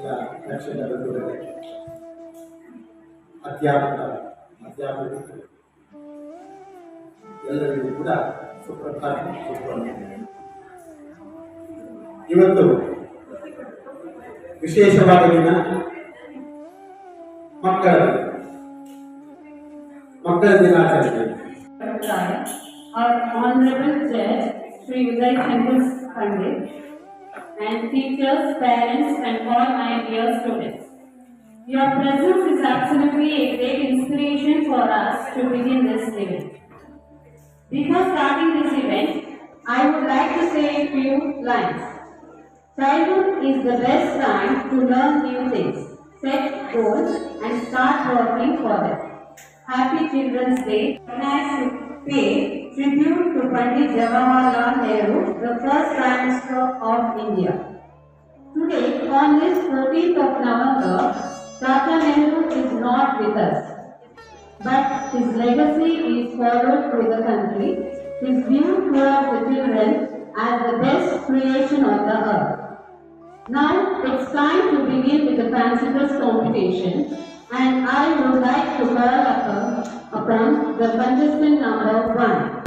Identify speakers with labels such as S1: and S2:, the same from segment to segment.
S1: ರಕ್ಷಕ ಬಂಧುಗಳೇ, ಅಧ್ಯಾಪಕ ಅಧ್ಯಾಪಕರು ಎಲ್ಲರಿಗೂ ಕೂಡ ಸುಪ್ರಭಾತ. ಇವತ್ತು ವಿಶೇಷವಾದ ದಿನ, ಮಕ್ಕಳ ದಿನ, ಮಕ್ಕಳ ದಿನಾಚರಣೆ.
S2: Our Honorable Judge, Sri Uday Shankar Pandit, and teachers, parents, and all my dear students. Your presence is absolutely a great inspiration for us to begin this event. Before starting this event, I would like to say a few lines. Childhood is the best time to learn new things, set goals, and start working for them. Happy Children's Day. Nice to pay tribute to Pandit Jawaharlal Nehru, the first Prime Minister of India. Today, on this 14th of November, Chacha Nehru is not with us. But his legacy is followed through the country, his view towards the children as the best creation of the earth. Now it's time to begin with the fancy dress competition, and I would like to call upon the contestant number 1.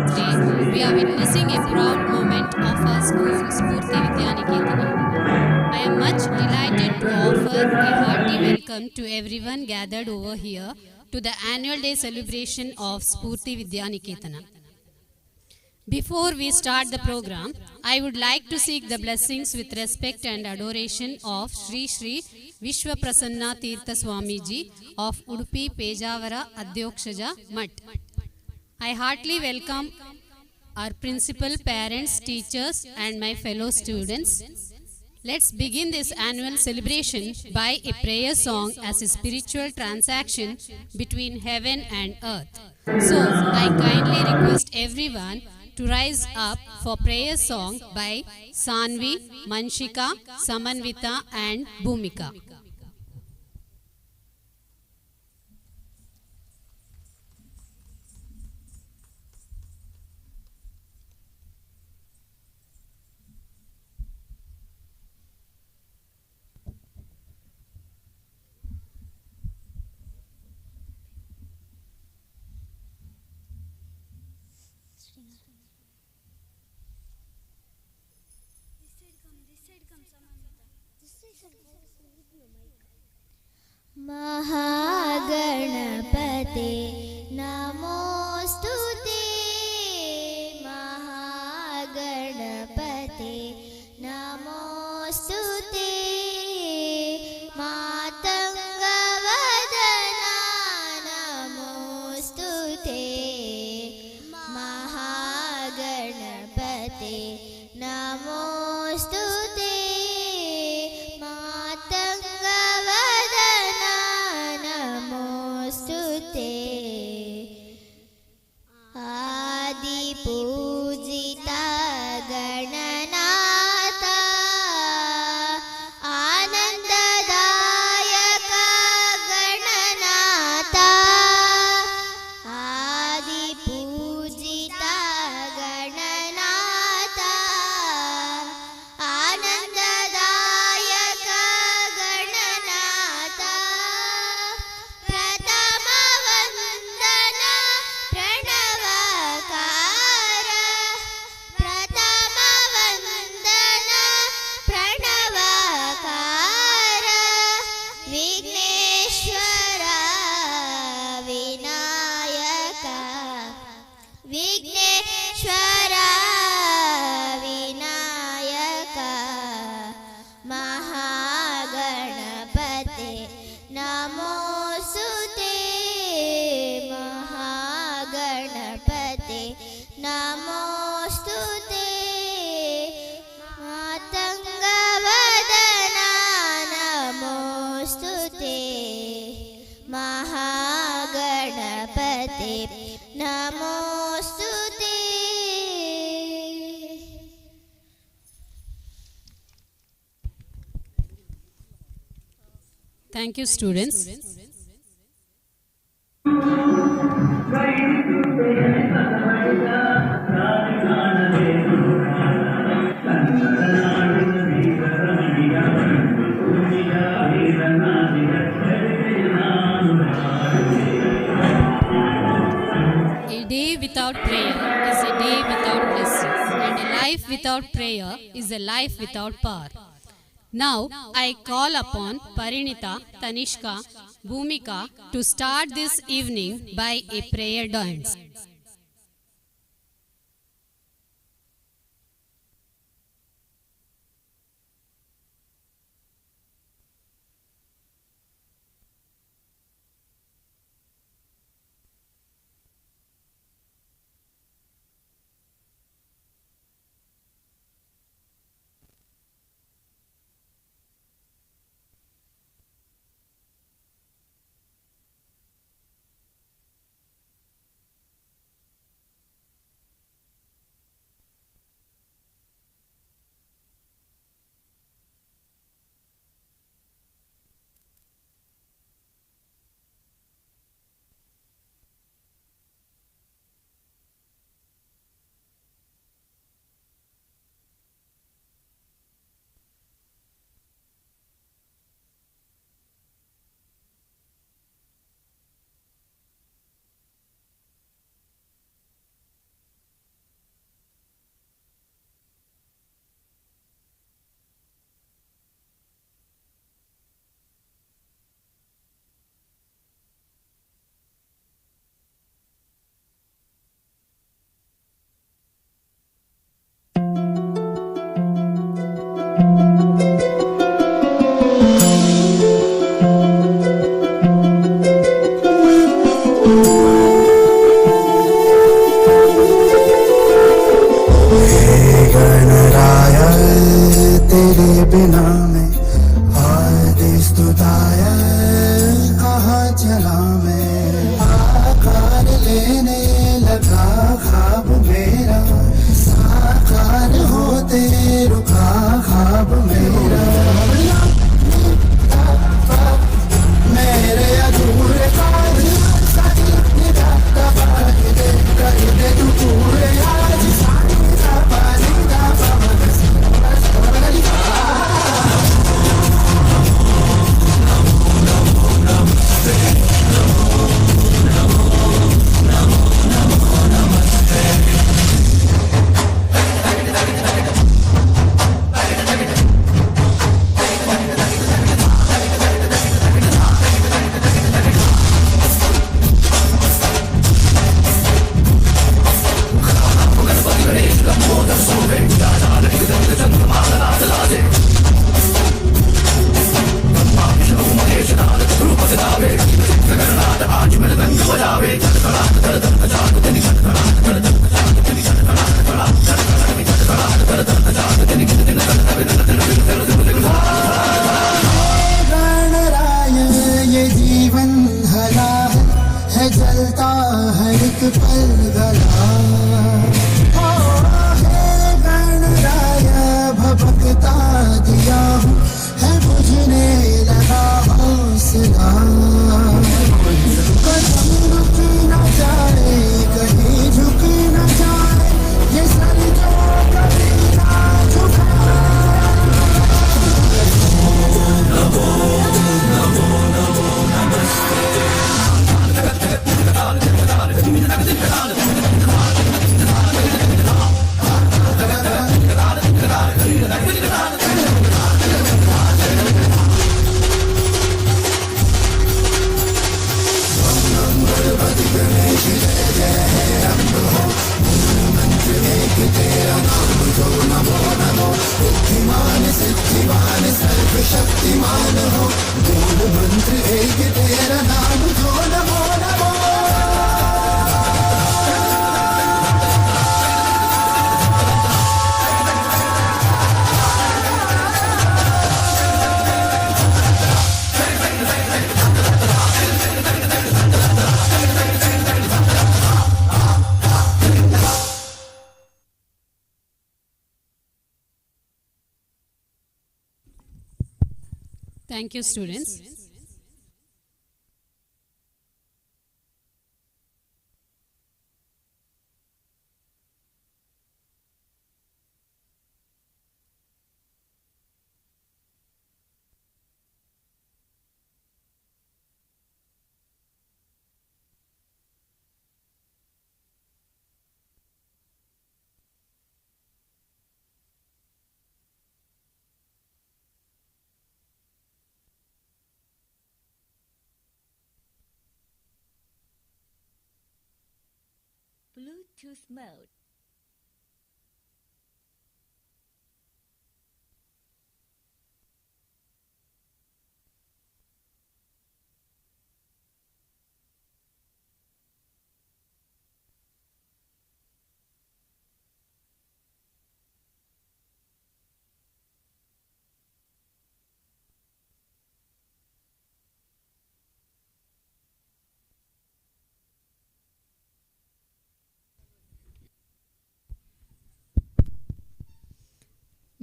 S2: Today, we are witnessing a proud moment of our school, Spoorthi Vidyaniketana. I am much delighted to offer a hearty welcome to everyone gathered over here to the annual day celebration of Spoorthi Vidyaniketana. Before we start the program, I would like to seek the blessings with respect and adoration of Sri Sri Vishwaprasanna Tirtha Swamiji of Udupi Pejavara Adhyokshaja Mutt. I heartily welcome our principal, parents, teachers, and my fellow students. Let's begin this annual celebration by a prayer song as a spiritual transaction between heaven and earth. So, I kindly request everyone to rise up for prayer song by Sanvi, Manshika, Samanvita, and Bhumika.
S3: Mahaganapate नमोऽस्तु ते, महागणपते नमोऽस्तु ते, मातङ्गवदना नमोऽस्तु ते, महागणपते नमोऽस्तु ते, मातङ्गवदना नमोऽस्तु ते। आदिपूजिता गणनाथ, आनन्ददायक गणनाथ, आदिपूजिता गणनाथ, आनन्ददायक गणनाथ, प्रथमवन्दना प्रणवकार, प्रथमवन्दना प्रणवकार, विघ्नेश्वर विनायक, विघ्नेश्वर विनायक, महागणपते नमोऽस्तु ते, महागणपते नमोऽस्तु ते, मातङ्गवदना नमोऽस्तु ते, महागणपते नमोऽस्तु ते।
S2: Thank you, students. A day without prayer is a day without blessing, and a life without prayer is a life without power. Now, I call upon Parinita, Tanishka, Bhumika to start this evening by a prayer dance.
S4: Shaktimaan हो, मूल मंत्र एक तेरा नाम जो Namo Namo.
S2: Thank you, students.
S5: Bluetooth mode.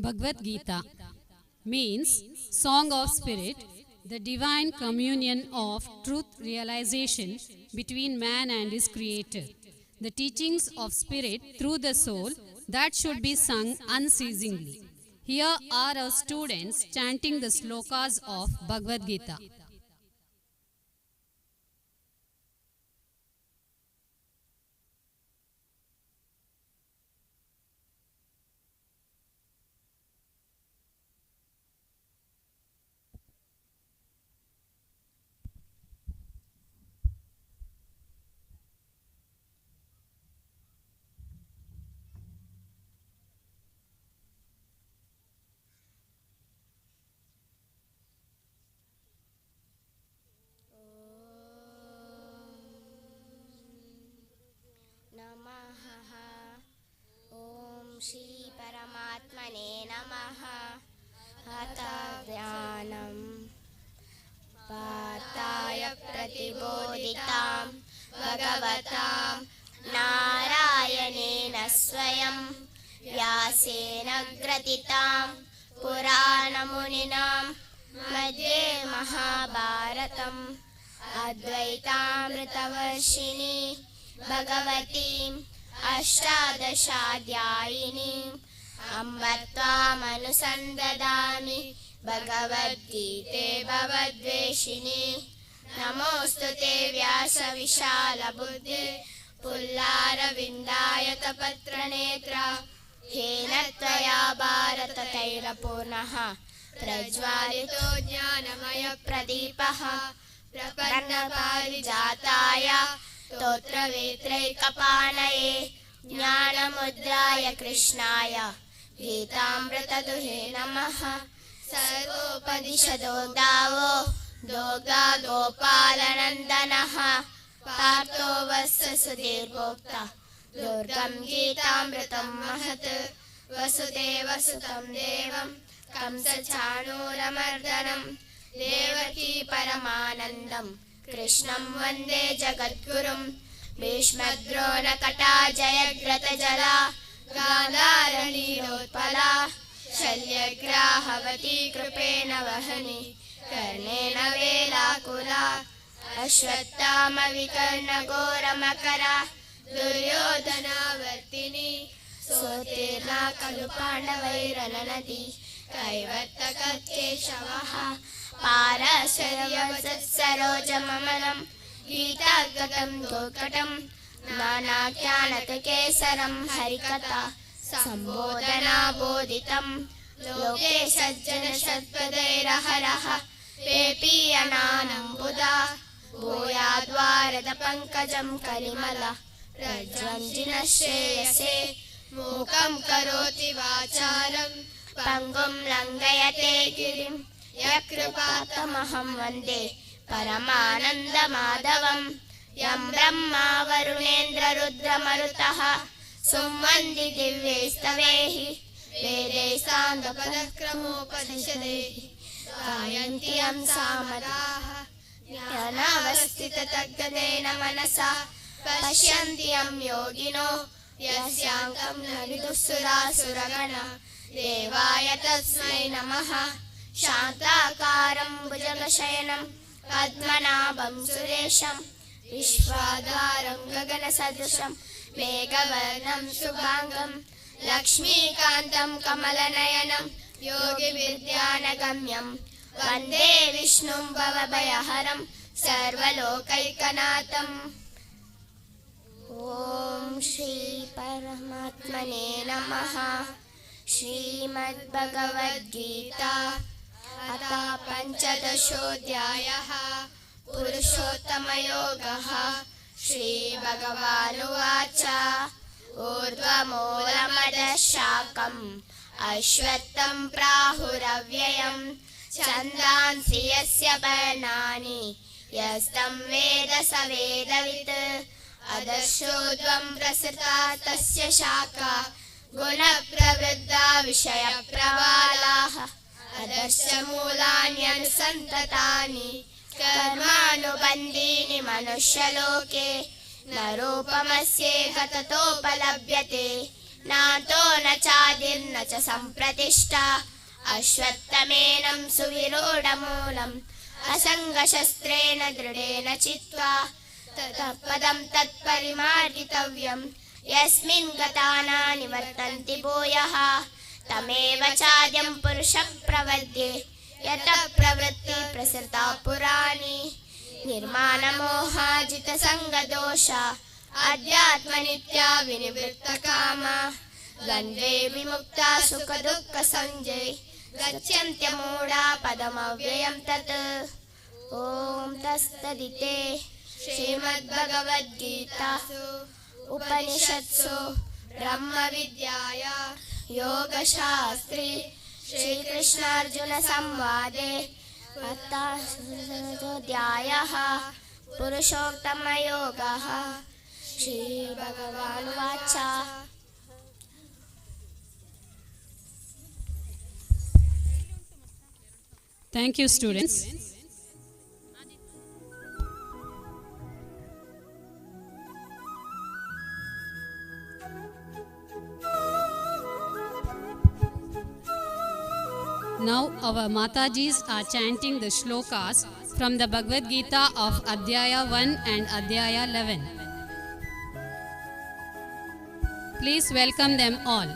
S2: Bhagavad Gita means song of spirit, the divine communion of truth realization between man and his creator. The teachings of spirit through the soul that should be sung unceasingly. Here are our students chanting the slokas of Bhagavad Gita.
S3: नमः। ॐ श्री परमात्मने नमः। अथ ज्ञानं पार्थाय प्रतिबोधितां भगवतां नारायणेन स्वयं व्यासेन ग्रथितां पुराणमुनिनां मध्ये महाभारतम् अद्वैतामृतवर्षिणी भगवतीम् अष्टादशाध्यायिनीम् अम्ब त्वामनुसन्ददामि भगवद्गीते भवद्वेषिणि। नमोऽस्तु ते व्यासविशालबुद्धि पुल्लारविन्दायतपत्रनेत्र येन त्वया भारततैलपूर्णः प्रज्वालितो ज्ञानमयप्रदीपः प्रपन्नपारिजाताय स्तोत्रवेत्रैकपाणये ज्ञानमुद्राय कृष्णाय गीतामृतदुहे नमः। सर्वोपनिषदो गावो दोगा गोपालनन्दनः पार्थो वत्ससुधीर्भोक्ता दुर्गं गीतामृतं महत्। वसुदेवसुतं देवं कंसचाणूरमर्दनं देवकी परमानन्दं कृष्णं वन्दे जगद्गुरुं। भीष्मद्रोणकटा जयद्रथजला गान्धारनीलोत्पला शल्यग्राहवती कृपेण वहनि कर्णेन वेलाकुला। अश्वत्थामविकर्णघोरमकरा दुर्योधनावर्तिनी सोत्तीर्णा खलु पाण्डवैरननदी कैवर्तककेशवः। पाराशर्यवचत्सरोजममलं गीतागतं गोकटं नानाख्यानककेसरं हरिकथा सम्बोधनाबोधितं। लोके सज्जनषत्पदैरहरः पेपीयनानम्बुदा भूयाद्वारदपङ्कजं कलिमल प्रज्वञ्जिनः श्रेयसे। मूकं करोति वाचालं पङ्गुं लङ्घयते गिरिं यकृपातमहं वन्दे परमानन्दमाधवं। यं ब्रह्मा वरुणेन्द्ररुद्रमरुतः सुम्वन्ति दिव्यैस्तवैः वेदैः सान्दपदक्रमोपनिषदैः गायन्ति यं सामदाः। ज्ञानावस्थिततद्गतेन मनसा पश्यन्ति यं योगिनो यस्याङ्कं न विदुःसुरासुरगण देवाय तस्मै नमः। शान्ताकारं भुजगशयनं पद्मनाभं सुरेशं विश्वाधारं गगनसदृशं मेघवर्णं शुभाङ्गं लक्ष्मीकान्तं कमलनयनं योगिविद्यानगम्यं वन्दे विष्णुं भवभयहरं सर्वलोकैकनाथम्। ॐ श्री परमात्मने नमः। श्रीमद्भगवद्गीता अथ पञ्चदशोऽध्यायः पुरुषोत्तमयोगः। श्रीभगवानुवाच। ऊर्ध्वमूलमदः शाकम् अश्वत्थं प्राहुरव्ययं छन्दांसि यस्य पर्णानि यस्तं वेद स वेदवित्। अदर्शोध्वं प्रसृता तस्य शाखा गुणप्रवृद्धा विषयप्रवालाः। अदर्शमूलान्यनुसन्ततानि कर्मानुबन्धीनि मनुष्यलोके न रूपमस्येह ततोपलभ्यते नान्तो न चादिर्न च सम्प्रतिष्ठा। अश्वत्थमेनं सुविरूढमूलम् असङ्गशस्त्रेण दृढेन चित्वा ततः पदं तत्परिमार्गितव्यं यस्मिन् गता न निवर्तन्ति भूयः तमेव चाद्यं पुरुषं प्रवद्ये यतः प्रवृत्ति प्रसृता पुराणि। निर्माणमोहाजितसङ्गदोषा अध्यात्मनित्या विनिवृत्तकामा द्वन्द्वे विमुक्ता सुखदुःखसञ्जय गच्छन्त्यमूढा पदमव्ययं तत्। ॐ तत्सदिते श्रीमद्भगवद्गीतासु उपनिषत्सु ब्रह्मविद्याया योगशास्त्रे श्रीकृष्णार्जुनसंवादे अष्टादशोऽध्यायः पुरुषोत्तमयोगः। श्रीभगवानुवाच।
S2: Thank you, students. Now our Matajis are chanting the shlokas from the Bhagavad Gita of Adhyaya 1 and Adhyaya 11. Please welcome them all.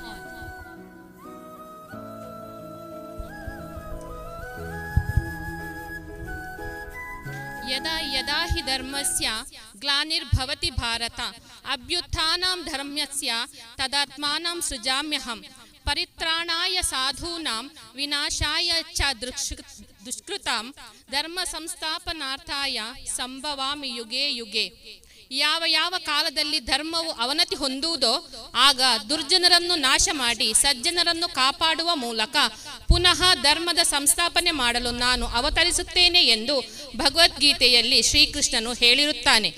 S5: यदा यदा हि धर्मस्य ग्लानिर्भवति भारत अभ्युत्थानं धर्मस्य तदात्मानं सृजाम्यहम्। परित्राणाय साधूनां विनाशाय च दुष्कृतां धर्म संस्थापनार्थाय संभवामि युगे युगे. ಯಾವ ಯಾವ ಕಾಲದಲ್ಲಿ ಧರ್ಮವು ಅವನತಿ ಹೊಂದುವುದೋ ಆಗ ದುರ್ಜನರನ್ನು ನಾಶ ಮಾಡಿ ಸಜ್ಜನರನ್ನು ಕಾಪಾಡುವ ಮೂಲಕ ಪುನಃ ಧರ್ಮದ ಸಂಸ್ಥಾಪನೆ ಮಾಡಲು ನಾನು ಅವತರಿಸುತ್ತೇನೆ ಎಂದು ಭಗವದ್ಗೀತೆಯಲ್ಲಿ ಶ್ರೀಕೃಷ್ಣನು ಹೇಳಿರುತ್ತಾನೆ.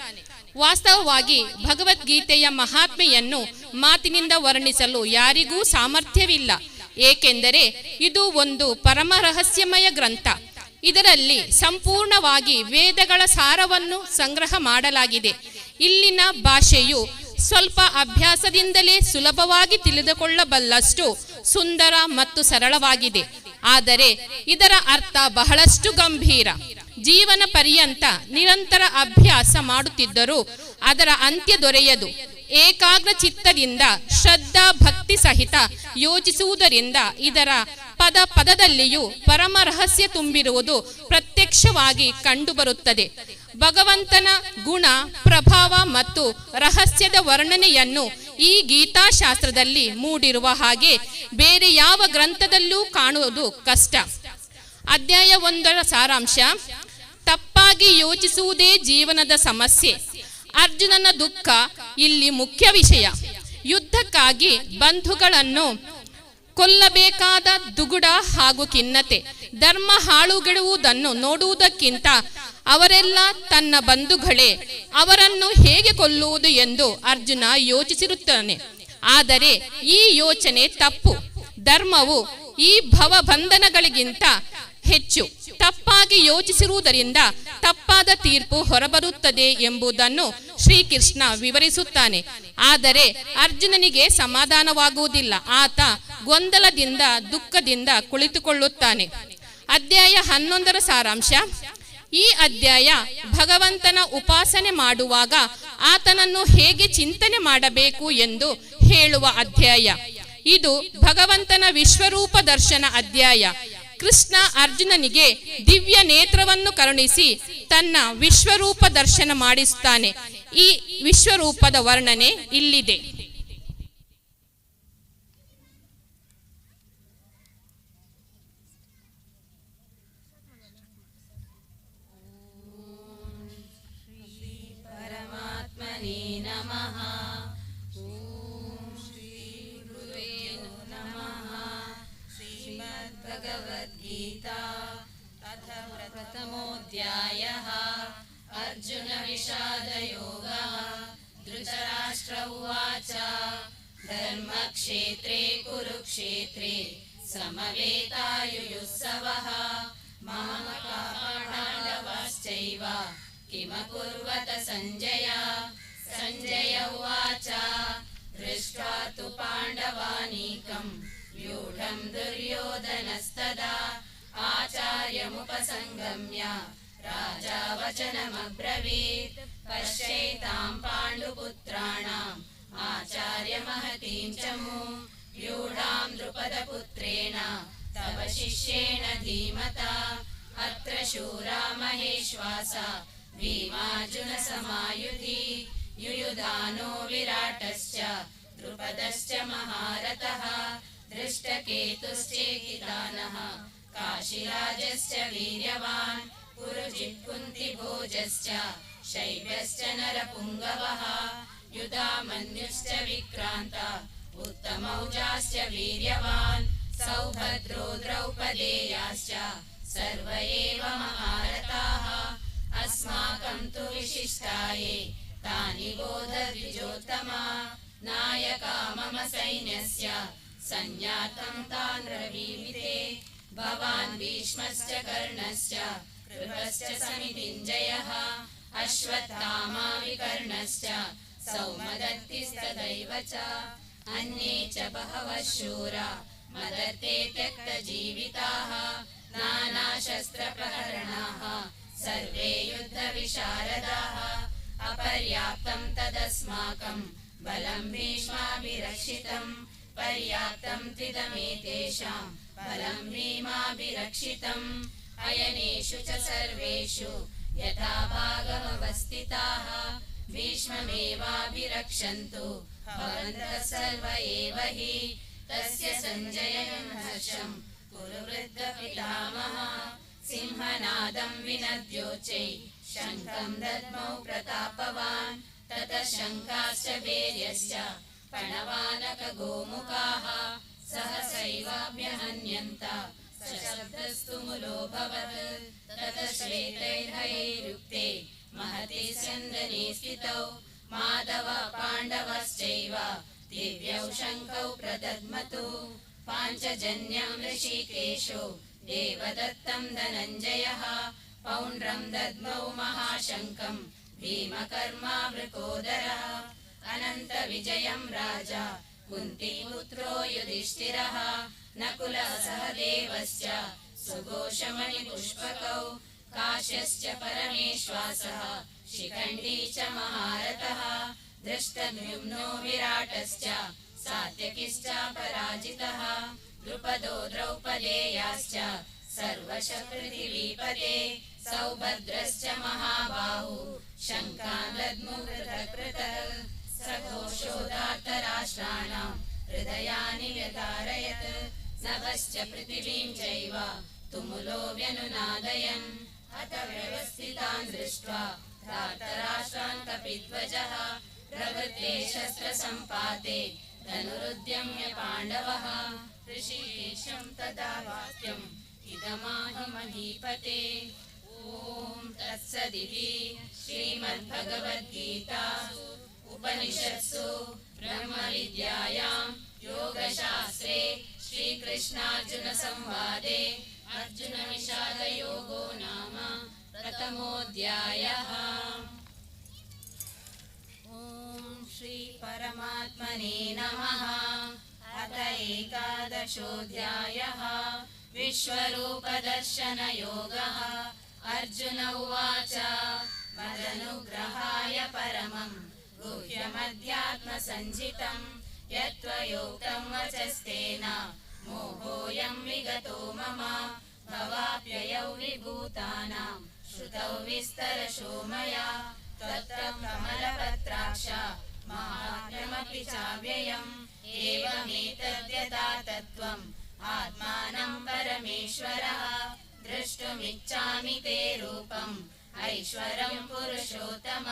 S5: ವಾಸ್ತವವಾಗಿ ಭಗವದ್ಗೀತೆಯ ಮಹಾತ್ಮೆಯನ್ನು ಮಾತಿನಿಂದ ವರ್ಣಿಸಲು ಯಾರಿಗೂ ಸಾಮರ್ಥ್ಯವಿಲ್ಲ. ಏಕೆಂದರೆ ಇದು ಒಂದು ಪರಮ ರಹಸ್ಯಮಯ ಗ್ರಂಥ. ಇದರಲ್ಲಿ ಸಂಪೂರ್ಣವಾಗಿ ವೇದಗಳ ಸಾರವನ್ನು ಸಂಗ್ರಹ ಮಾಡಲಾಗಿದೆ. ಇಲ್ಲಿನ ಭಾಷೆಯು ಸ್ವಲ್ಪ ಅಭ್ಯಾಸದಿಂದಲೇ ಸುಲಭವಾಗಿ ತಿಳಿದುಕೊಳ್ಳಬಲ್ಲಷ್ಟು ಸುಂದರ ಮತ್ತು ಸರಳವಾಗಿದೆ. ಆದರೆ ಇದರ ಅರ್ಥ ಬಹಳಷ್ಟು ಗಂಭೀರ. ಜೀವನ ಪರ್ಯಂತ ನಿರಂತರ ಅಭ್ಯಾಸ ಮಾಡುತ್ತಿದ್ದರೂ ಅದರ ಅಂತ್ಯ ದೊರೆಯದು. ಏಕಾಗ್ರ ಚಿತ್ತದಿಂದ ಶ್ರದ್ಧಾ ಭಕ್ತಿ ಸಹಿತ ಯೋಚಿಸುವುದರಿಂದ ಇದರ ಪದ ಪದದಲ್ಲಿಯೂ ಪರಮ ರಹಸ್ಯ ತುಂಬಿರುವುದು ಪ್ರತ್ಯಕ್ಷವಾಗಿ ಕಂಡುಬರುತ್ತದೆ. ಭಗವಂತನ ಗುಣ, ಪ್ರಭಾವ ಮತ್ತು ರಹಸ್ಯದ ವರ್ಣನೆಯನ್ನು ಈ ಗೀತಾಶಾಸ್ತ್ರದಲ್ಲಿ ಮೂಡಿರುವ ಹಾಗೆ ಬೇರೆ ಯಾವ ಗ್ರಂಥದಲ್ಲೂ ಕಾಣುವುದು ಕಷ್ಟ. ಅಧ್ಯಾಯ 1 ಸಾರಾಂಶ: ತಪ್ಪಾಗಿ ಯೋಚಿಸುವುದೇ ಜೀವನದ ಸಮಸ್ಯೆ. ಅರ್ಜುನನ ದುಃಖ ಇಲ್ಲಿ ಮುಖ್ಯ ವಿಷಯ. ಯುದ್ಧಕ್ಕಾಗಿ ಬಂಧುಗಳನ್ನು ಕೊಲ್ಲಬೇಕಾದ ದುಗುಡ ಹಾಗೂ ಖಿನ್ನತೆ. ಧರ್ಮ ಹಾಳುಗೆಡುವುದನ್ನು ನೋಡುವುದಕ್ಕಿಂತ ಅವರೆಲ್ಲ ತನ್ನ ಬಂಧುಗಳೇ, ಅವರನ್ನು ಹೇಗೆ ಕೊಲ್ಲುವುದು ಎಂದು ಅರ್ಜುನ ಯೋಚಿಸಿರುತ್ತಾನೆ. ಆದರೆ ಈ ಯೋಚನೆ ತಪ್ಪು. ಧರ್ಮವು ಈ ಭವಬಂಧನಗಳಿಗಿಂತ ಹೆಚ್ಚು. ತಪ್ಪಾಗಿ ಯೋಚಿಸಿರುವುದರಿಂದ ತಪ್ಪಾದ ತೀರ್ಪು ಹೊರಬರುತ್ತದೆ ಎಂಬುದನ್ನು ಶ್ರೀಕೃಷ್ಣ ವಿವರಿಸುತ್ತಾನೆ. ಆದರೆ ಅರ್ಜುನನಿಗೆ ಸಮಾಧಾನವಾಗುವುದಿಲ್ಲ. ಆತ ಗೊಂದಲದಿಂದ, ದುಃಖದಿಂದ ಕುಳಿತುಕೊಳ್ಳುತ್ತಾನೆ. ಅಧ್ಯಾಯ 11ರ ಸಾರಾಂಶ. ಈ ಅಧ್ಯಾಯ ಭಗವಂತನ ಉಪಾಸನೆ ಮಾಡುವಾಗ ಆತನನ್ನು ಹೇಗೆ ಚಿಂತನೆ ಮಾಡಬೇಕು ಎಂದು ಹೇಳುವ ಅಧ್ಯಾಯ. ಇದು ಭಗವಂತನ ವಿಶ್ವರೂಪ ದರ್ಶನ ಅಧ್ಯಾಯ. ಕೃಷ್ಣ ಅರ್ಜುನನಿಗೆ ದಿವ್ಯ ನೇತ್ರವನ್ನು ಕರುಣಿಸಿ ತನ್ನ ವಿಶ್ವರೂಪ ದರ್ಶನ ಮಾಡಿಸುತ್ತಾನೆ. ಈ ವಿಶ್ವರೂಪದ ವರ್ಣನೆ ಇಲ್ಲಿದೆ.
S6: प्रथमोऽध्यायः. अर्जुनविषादयोगः. धृतराष्ट्र उवाच. धर्मक्षेत्रे कुरुक्षेत्रे समवेतायुयुत्सवः. मामका पाण्डवाश्चैव किमकुर्वत सञ्जय. सञ्जय उवाच. दृष्ट्वा तु पाण्डवानीकं व्यूढं दुर्योधनस्तदा आचार्यमुपसङ्गम्य राजा वचनमब्रवीत्. पश्यैतां पाण्डुपुत्राणाम् आचार्यमहतीं च मूं व्यूढां द्रुपदपुत्रेण तव शिष्येण धीमता. अत्र शूरा महेश्वासा भीमार्जुनसमायुधि युयुधानो विराटश्च द्रुपदश्च महारथः. धृष्टकेतुश्चेकितानः काशीराजश्च वीर्यवान् पुरुजित्कुन्तिभोजश्च शैव्यश्च नरपुङ्गवः. युधामन्युश्च विक्रान्त उत्तमौजाश्च वीर्यवान् सौभद्रो द्रौपदेयाश्च सर्व एव महारथाः. अस्माकं तु विशिष्टाये तानि बोधद्विजोत्तमा. नायका मम सैन्यस्य संज्ञातं तान् ब्रवीमि ते. भवान् भीष्मश्च कर्णश्च कृपश्च समितिञ्जयः. अश्वत्थामा विकर्णश्च सौमदत्तिस्तथैव च. अन्ये च बहवः शूरा मदर्थे त्यक्तजीविताः. नानाशस्त्रप्रहरणाः सर्वे युद्धविशारदाः. अपर्याप्तं तदस्माकं बलं भीष्माभिरक्षितं. पर्याप्तं त्विदमेतेषां बलं भीमाभिरक्षितम्. अयनेषु च सर्वेषु यथा भागमवस्थिताः. भीष्ममेवाभिरक्षन्तु भवन्तः सर्व एव हि. तस्य सञ्जयं हर्षं कुरु वृद्धपितामहः. सिंहनादं विनद्योचै शङ्खं दद्मौ प्रतापवान्. ततः शङ्खाश्च वीर्यश्च पणवानकगोमुखाः. सहसैवाभ्यहन्यन्त सशब्दस्तु मुलोऽभवत्. ततः श्वेतैर्हयैरुक्ते महति स्यन्दने स्थितौ. माधव पाण्डवश्चैव दिव्यौ शङ्खौ प्रदद्मतु. पाञ्चजन्यं ऋषिकेशो देवदत्तं धनञ्जयः. पौण्ड्रं दद्मौ महाशङ्खं भीमकर्मा वृकोदरः. अनन्तविजयं राजा कुन्तीपुत्रो युधिष्ठिरः. नकुलः सहदेवश्च सुघोषमणिपुष्पकौ. काश्यश्च परमेश्वासः शिखण्डी च महारथः. धृष्टद्युम्नो विराटश्च सात्यकिश्च पराजितः. द्रुपदो द्रौपदेयाश्च सर्वशः पृथिवीपते. सौभद्रश्च महाबाहु शङ्खान् दद्मु पृथक् पृथक्. सघोषो धार्तराष्ट्राणां हृदयानि व्यधारयत्. नभश्च पृथिवीं चैव तुमुलो व्यनुनादयन्. अथ व्यवस्थितान् दृष्ट्वा धार्तराष्ट्रान् कपिध्वजः. प्रवृत्ते शस्त्रसम्पाते धनुरुद्यम्य पाण्डवः ऋषिकेशं तदा वाक्यम् इदमाह महीपते। ॐ तत्सदिति श्रीमद्भगवद्गीतासु उपनिषत्सु ब्रह्मविद्यायां योगशास्त्रे श्रीकृष्णार्जुनसंवादे अर्जुनविषादयोगो नाम प्रथमोऽध्यायः। ॐ श्री परमात्मने नमः। अथ एकादशोऽध्यायः विश्वरूपदर्शनयोगः। अर्जुन उवाच मदनुग्रहाय परमं गुह्यमध्यात्मसञ्जितं यत्त्वयोक्तं वचस्तेन मोहोऽयं विगतो मम भवाप्ययौ विभूतानां श्रुतौ विस्तरशो मया त्वत्तः कमलपत्राक्ष माहात्म्यमपि चाव्ययम् एवमेतद्यथा तत्त्वम् आत्मानं परमेश्वरः द्रष्टुमिच्छामि ते रूपम् ऐश्वरं पुरुषोत्तम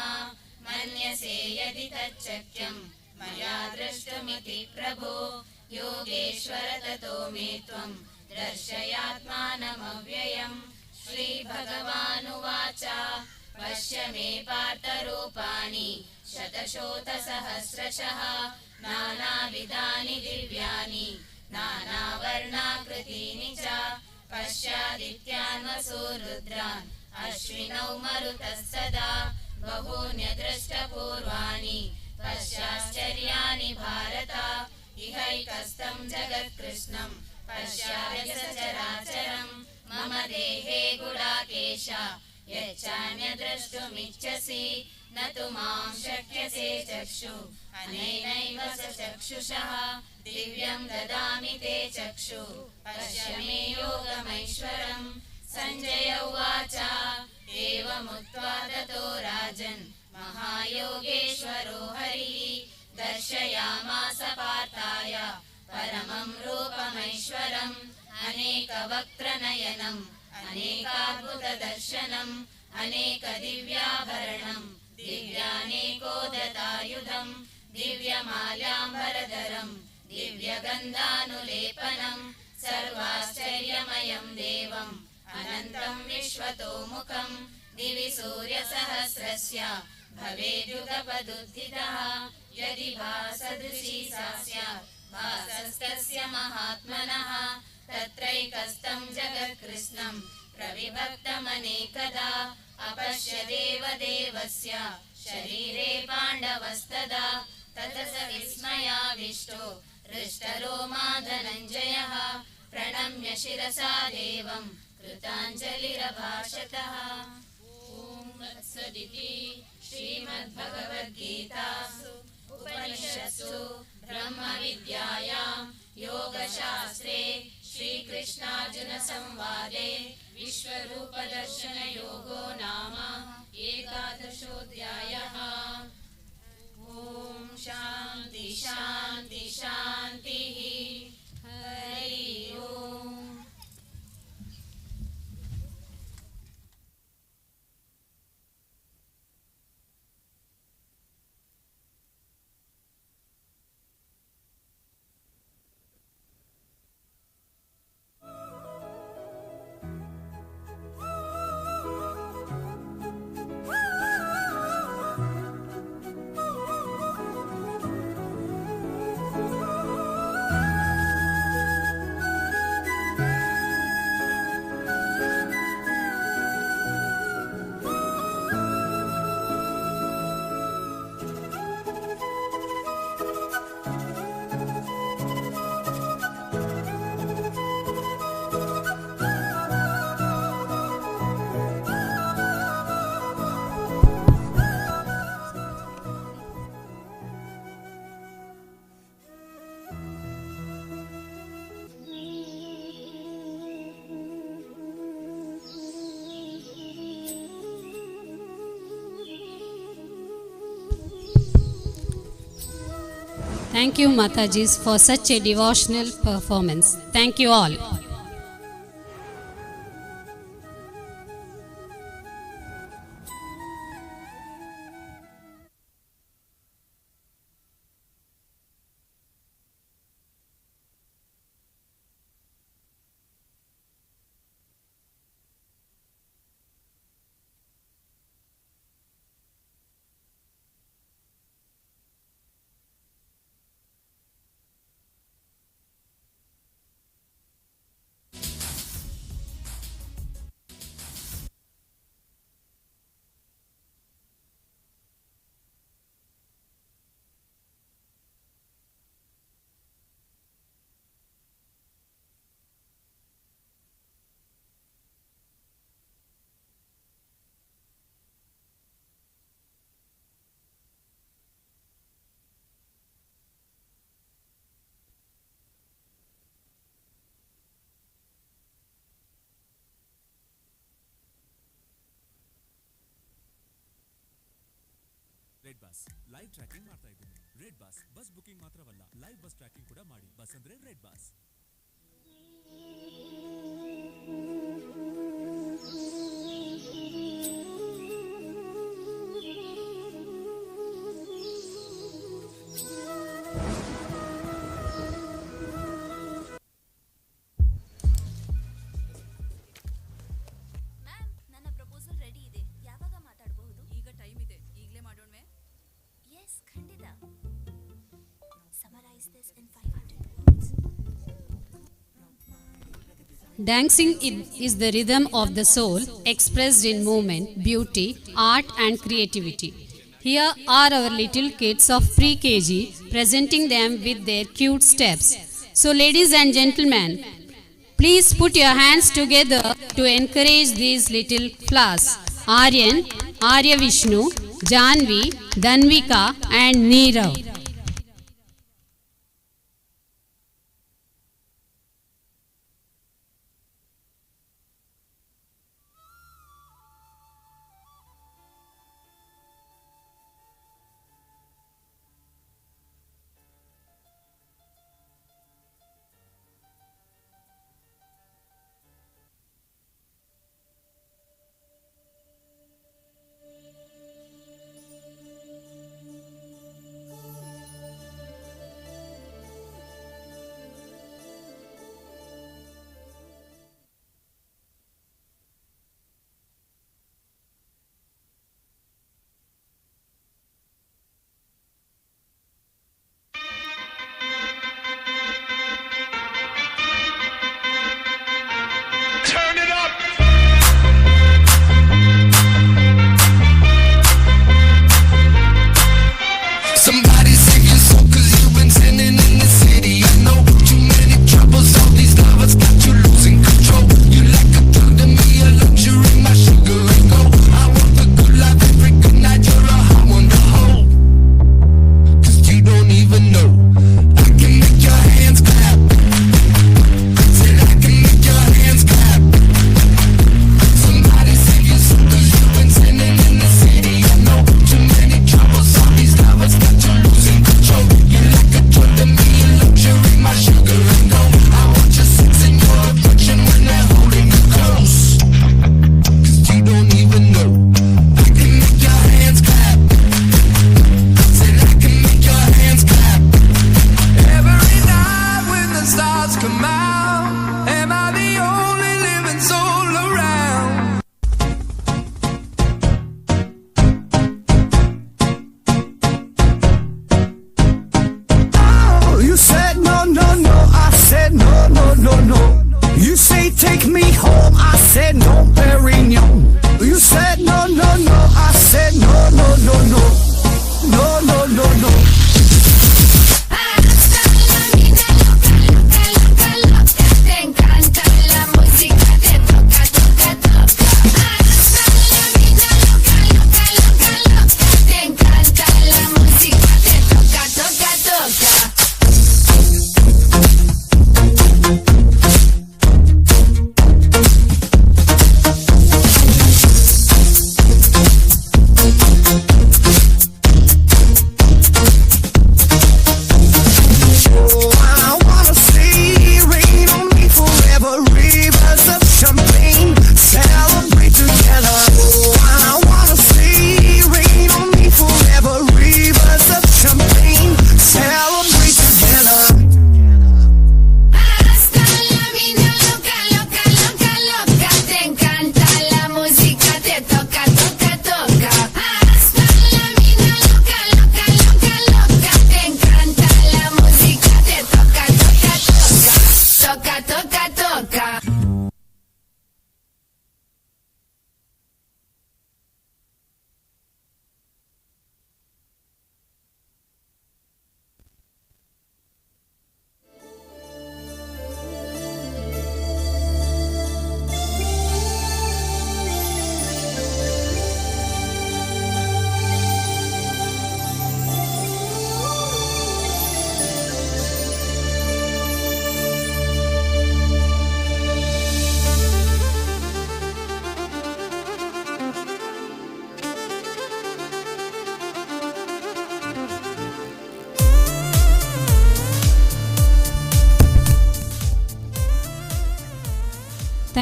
S6: मन्यसे यदि तच्चक्यं मया द्रष्टुमिति प्रभो योगेश्वर ततो मे त्वं दर्शयात्मानमव्ययम्। श्रीभगवानुवाच पश्य मे पार्थरूपाणि शतशोतसहस्रशः नानाविधानि दिव्यानि नानावर्णाकृतीनि च पश्यादित्यान् वसून् रुद्रान् अश्विनौ मरुतस्तदा बहून्यदृष्टपूर्वाणि पश्याश्चर्याणि भारत इहैकस्तं जगत्कृष्णं पश्याद्य सचराचरं मम देहे गुडाकेश यच्चान्यद्रष्टुमिच्छसि न तु मां शक्यसे चक्षु अनेनैव स चक्षुषः दिव्यं ददामि ते चक्षु पश्य मे योगमैश्वरम्। सञ्जय उवाच एवमुक्त्वा ततो राजन् महायोगेश्वरो हरिः दर्शयामास पार्थाय परमं रूपमैश्वरम् अनेकवक्त्रनयनम् अनेकाद्भुतदर्शनम् अनेकदिव्याभरणम् दिव्यानेकोदतायुधम् दिव्यमाल्याम्बरधरम् दिव्यगन्धानुलेपनम् सर्वाश्चर्यमयं देवम् अनन्तं विश्वतोमुखम् दिवि सूर्यसहस्रस्य भवेद्युगपदुत्थितः यदि भासदृशी सा स्यात् भासस्तस्य महात्मनः तत्रैकस्तं जगत्कृत्स्नं प्रविभक्तमनेकदा अपश्य देवदेवस्य शरीरे पाण्डवस्तदा तत स विस्मयाविष्टो हृष्टरोमा धनञ्जयः प्रणम्य शिरसा देवं कृताञ्जलिरभाषतः। ॐ तत्सदिति श्रीमद्भगवद्गीतासु उपनिषत्सु ब्रह्मविद्यायां योगशास्त्रे श्रीकृष्णार्जुनसंवादे विश्वरूपदर्शनयोगो नाम एकादशोऽध्यायः। ॐ शान्ति शान्ति शान्तिः। हरि ओम्।
S2: Thank you, Matajis, for such a devotional performance. Thank you all.
S7: Bus live tracking ಮಾಡ್ತಾ ಇದ್ದೀನಿ. ರೆಡ್ ಬಸ್ ಬಸ್ ಬುಕಿಂಗ್ ಮಾತ್ರವಲ್ಲ, ಲೈವ್ ಬಸ್ ಟ್ರ್ಯಾಕಿಂಗ್ ಕೂಡ ಮಾಡಿ. ಬಸ್ ಅಂದ್ರೆ ರೆಡ್ ಬಸ್.
S8: ಮ್ಯಾಮ್, ನನ್ನ ಪ್ರಪೋಸಲ್ ರೆಡಿ ಇದೆ. ಯಾವಾಗ ಮಾತಾಡಬಹುದು?
S9: ಈಗ ಟೈಮ್ ಇದೆ, ಈಗಲೇ ಮಾಡೋಣವೇ?
S8: ಎಸ್, ಖಂಡಿತ. Summarise this in 500 words.
S2: Dancing is the rhythm of the soul expressed in movement, beauty, art, and creativity. Here are our little kids of pre KG presenting them with their cute steps. So, ladies and gentlemen, please put your hands together to encourage these little flowers: Aryan, Arya Vishnu, Janvi, Danvika, and Neerav.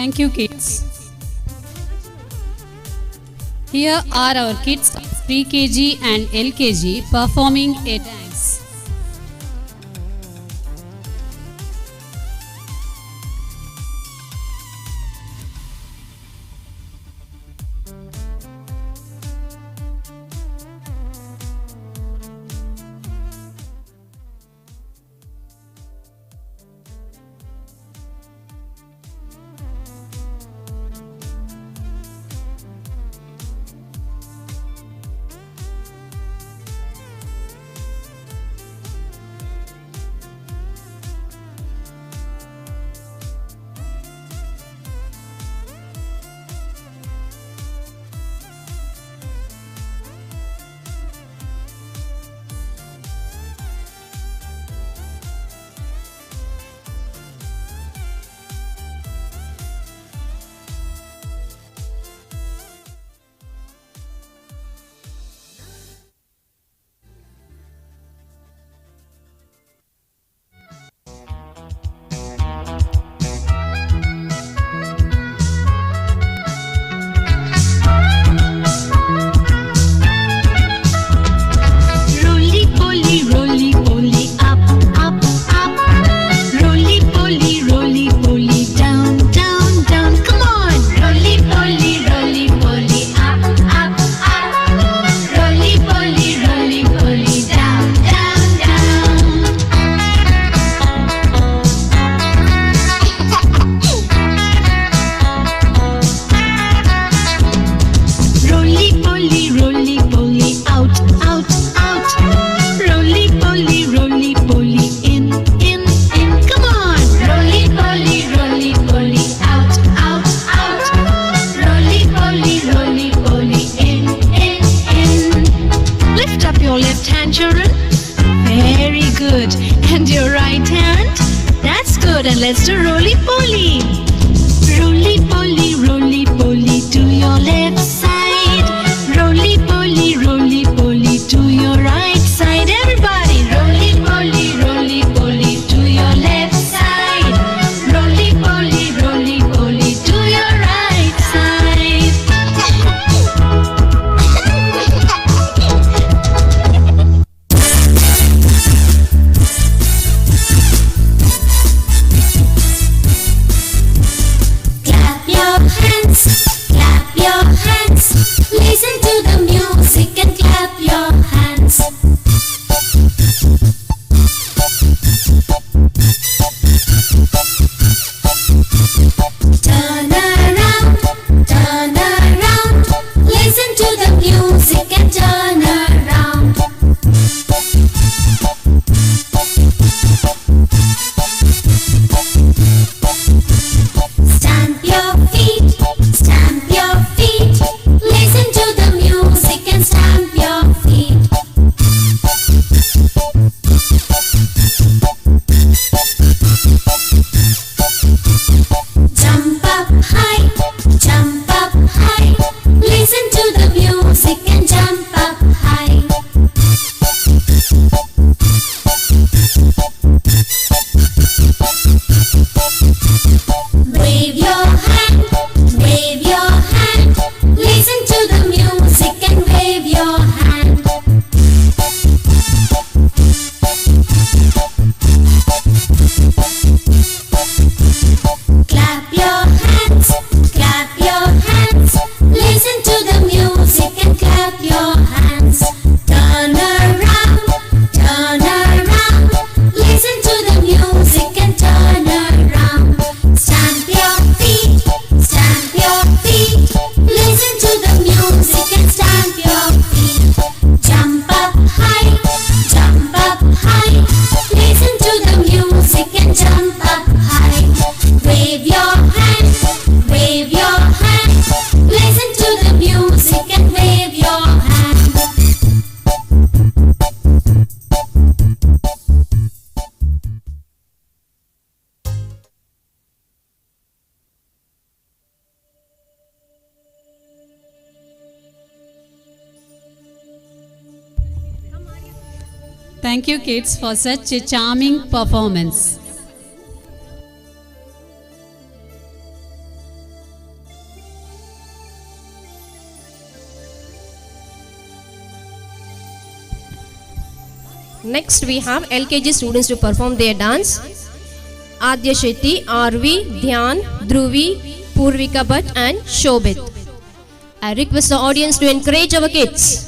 S2: Thank you, kids. Here are our kids of pre-KG and LKG performing a dance.
S10: Roly poly, roly poly, up, up, up. Roly poly, roly poly, down, down, down. Come on. Roly poly, roly poly, up, up, up. Roly poly, roly poly, down, down, down. Roly poly, roly poly, out, out, out. Roly poly, roly poly, in, in, in. Come on. Roly poly, roly poly, out, out, out. Roly poly, roly poly, in, in, in. Lift up your left hand, children. Very good. And your right hand. That's good. And let's do roly poly. Roly poly, roly poly to your left side. Roly poly, roly poly to your right side. Everybody, roly poly, roly poly to your left side. Roly poly, roly poly to your right side.
S11: Clap your hands, clap your hands. Listen to the music and clap your hands. Turn around, turn around. Listen to the music and turn around. Stamp your feet, stamp your feet. Listen to the music and stamp your feet. Jump up high, jump up high. Listen to the music and jump up high. Wave your hand, wave your hand. Listen to the music and wave your hand. Clap your hands, clap your hands. Listen to the music and clap your hands. Turn around, turn around. Listen to the music and turn around. Stamp your feet, stamp your feet. Listen to the music and stamp your feet. Jump up high, jump up high. Listen to the music and jump up high. Wave your hand, wave your hand. Listen to the music and wave your hand.
S2: Thank you, kids, for such a charming performance.
S12: Next we have LKG students to perform their dance. Adya Shetty, RV, Dhyan, Dhruvi, Purvika Bhatt and Shobit. I request the audience to encourage our kids.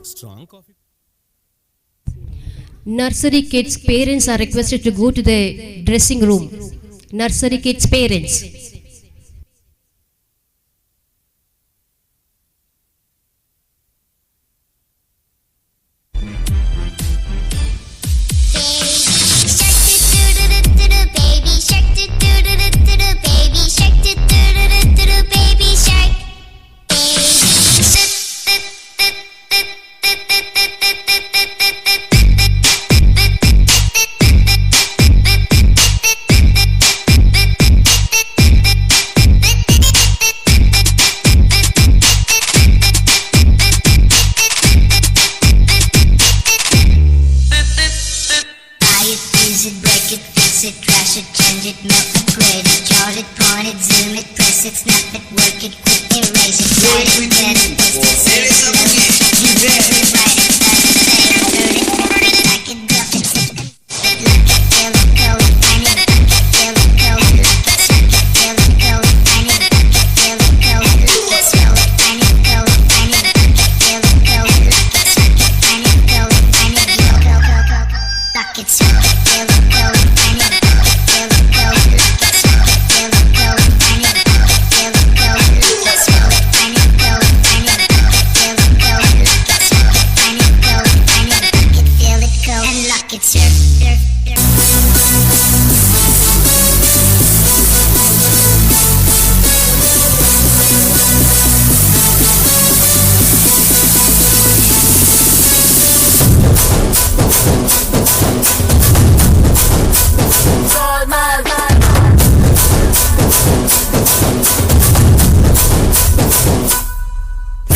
S7: Strong coffee.
S12: Nursery kids' parents are requested to go to the dressing room. Nursery kids' parents.
S11: Baby shark do do do do do do, baby shark do do do do do do, baby shark. Baby shark do do do do do do do do do do. Buy it, use it, break it, fix it, trash it, change it, melt, upgrade it, chart it, point it, zoom it, press it, snap it, work it, quick erase it, write it, get it, paste it, save it, load it, check it, rewrite it, start it, say it, burn it, burn it, like it, drop it, flip it, lock it, fill it, go it, find it, lock it, fill it, go it, lock it, suck it, fill it, go it, find it, lock it, fill it, go it, lock it, fill it, find it, go it, find it, lock it, fill it, go it, lock it, suck it, find it, go it, find it, go, go, go, go, go. Lock it, suck it, fill it, go it, find it, lock it, fill it, go it, lock it, suck it, fill it, go it, find it, lock it, fill it, go it, lock it, fill it, find it, go it, find it, lock it, fill it, go it, lock it, suck it, find it, go it, find it, lock it, fill it, go and lock it, surf, surf, surf.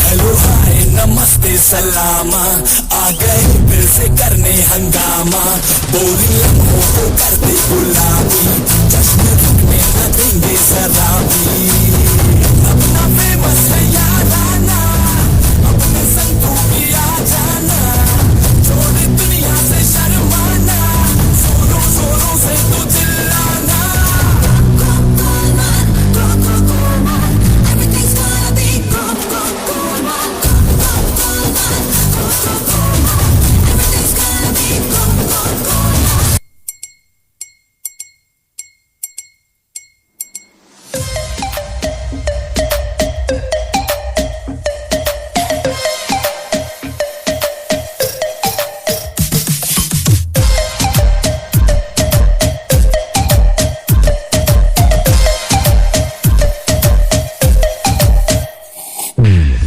S13: Hello hi नमस्ते सलामा, आ गए फिर से करने हंगामा। Boring लम्हों को कर दे गुलाबी, चश्मे रुकने न देंगे जरा भी। अपना फेमस है याराना, अपने संग तू भी आ जाना। छोड़ दुनिया से शर्माना, जोरों जोरों से तू चिल्लाना।
S11: Everything's gonna be cool, cool, cool, cool, cool, cool, cool, cool. Everything's gonna be cool, cool, cool.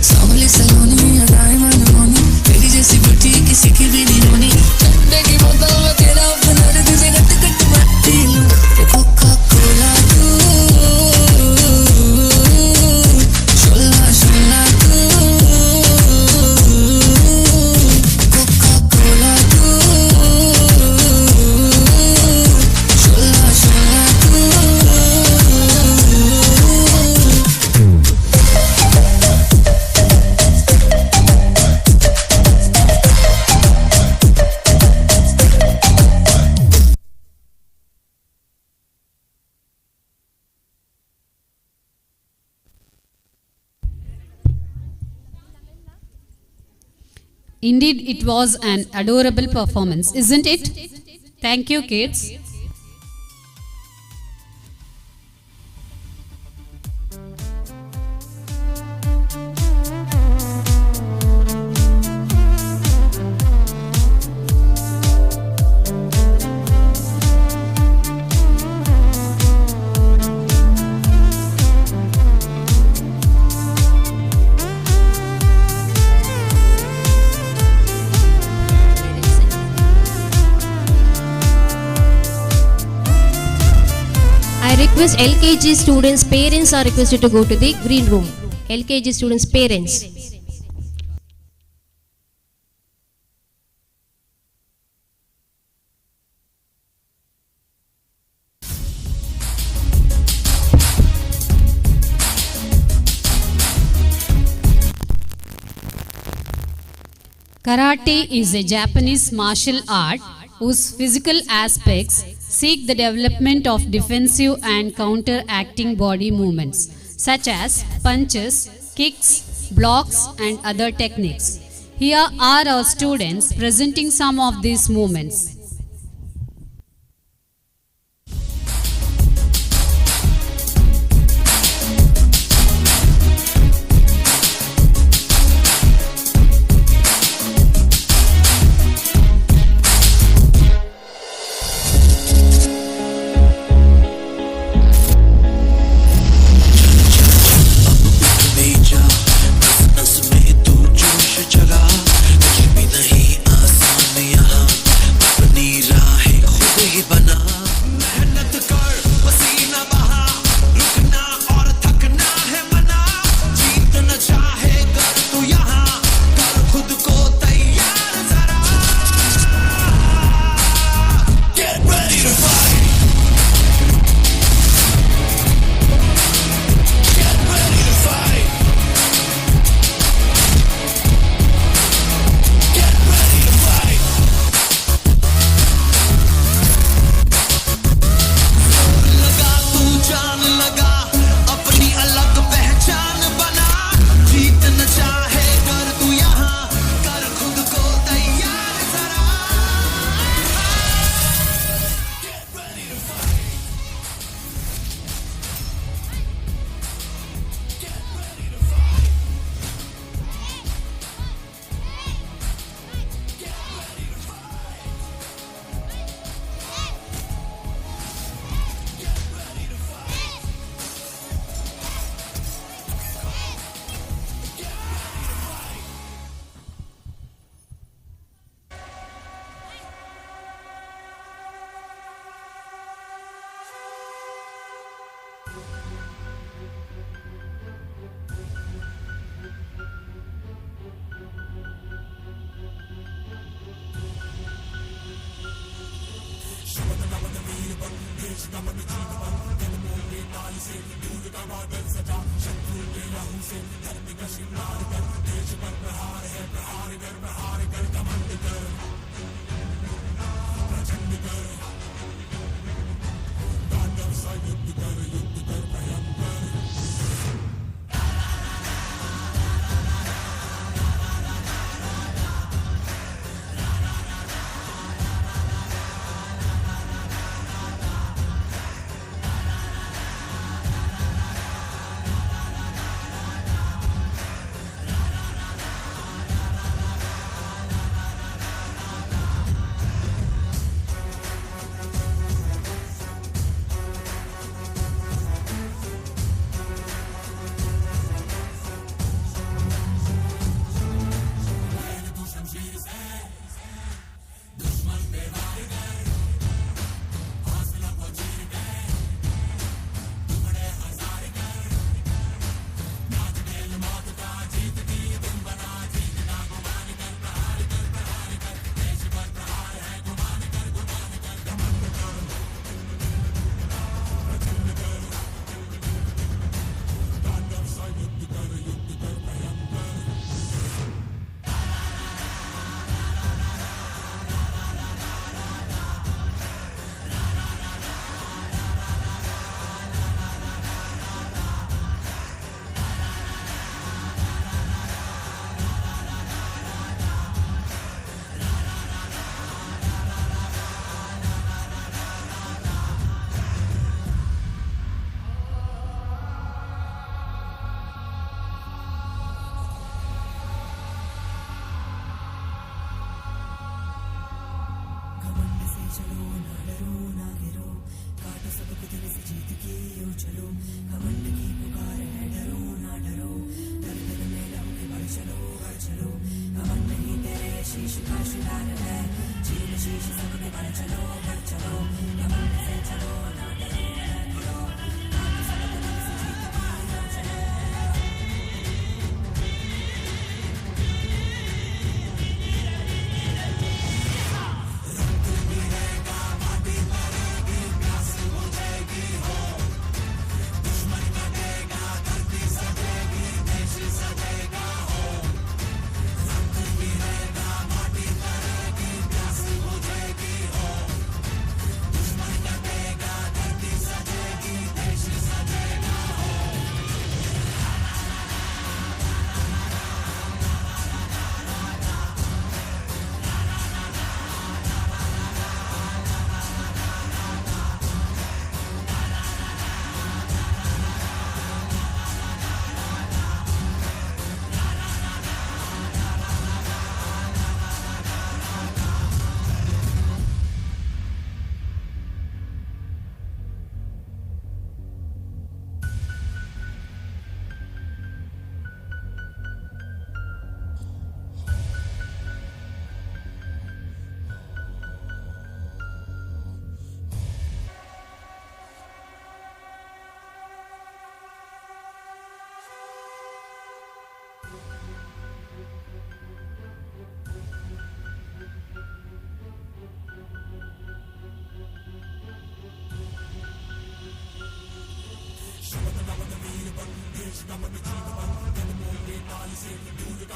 S14: सांवली सलोनी अदाएं मनमोहनी, तेरी जैसी ब्यूटी किसी की भी नहीं होनी। ठंडे की बोतल में तेरा अपना रे, तुझे घट घट मैं पी लूं। कोका कोला तू, शोला शोला तू, कोका कोला तू, शोला शोला तू।
S2: Indeed, it was an adorable performance, isn't it? Thank you, kids.
S12: request LKG students' parents are requested to go to the green room. LKG students' parents.
S2: Karate is a Japanese martial art whose physical aspects seek the development of defensive and counteracting body movements such as punches, kicks, blocks, and other techniques. Here are our students presenting some of these movements.
S13: में जा नस नस में तू जोश जगा, कुछ भी नहीं आसान यहाँ, अपनी राहें खुद ही बना। मेहनत कर पसीना बहा, रुकना और थकना है मना, जीतना चाहे कर तू यहाँ, कर खुद को तैयार जरा। Get ready to fight. Get ready to fight. Get ready to fight. जोर लगा तू जान लगा, अपनी अलग पहचान बना, जीतना चाहे कर तू यहाँ, कर खुद को तैयार जरा। Get ready to fight. Get ready to fight. Get ready to fight. Get ready to fight. Get ready to fight.
S14: घमंड से चलो ना डरो ना गिरो, काटो सबको दिल से जीत की ओर चलो, घमंड की पुकार है डरो ना डरो, दर दर में लहू के बढ़ चलो बढ़ चलो, घमंड ही तेरे शीश का शिकार है, चीर शीश सबके बढ़ चलो बढ़ चलो, घमंड से चलो ना डरो ना गिरो।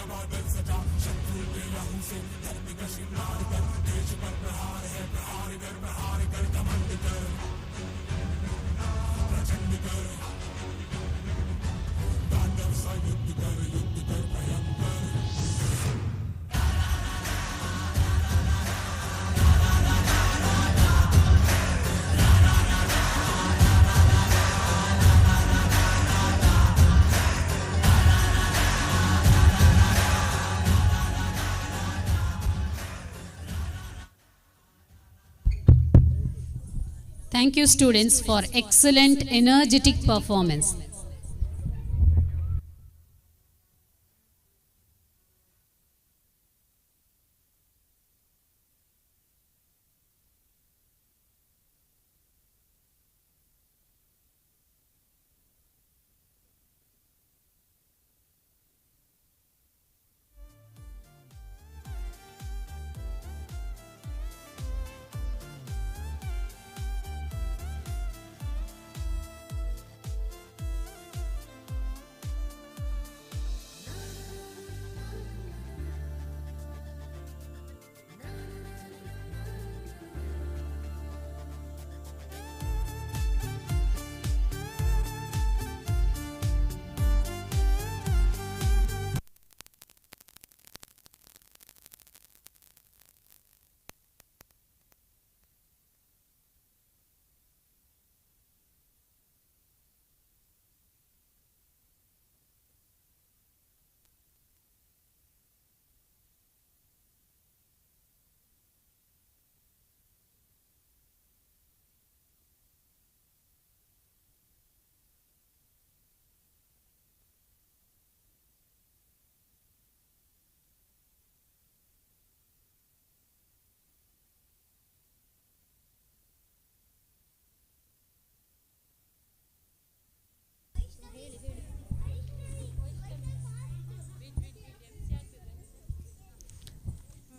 S13: बादल सजा, शत्रु के लहू से धरती का श्रृंगार कर, देश पर प्रहार है प्रहार कर, प्रहार कर, घमंड कर, प्रचंड कर, दानव सा युद्ध कर, युद्ध कर भयंकर।
S2: Thank you, students, for excellent energetic performance.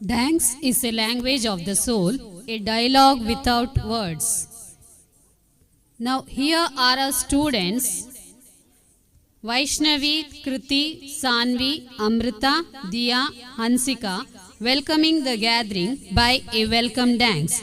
S2: Dance is a language of the soul, a dialogue without words. Now here are our students Vaishnavi, Kriti, Sanvi, Amrita, Diya, Hansika, welcoming the gathering by a welcome dance.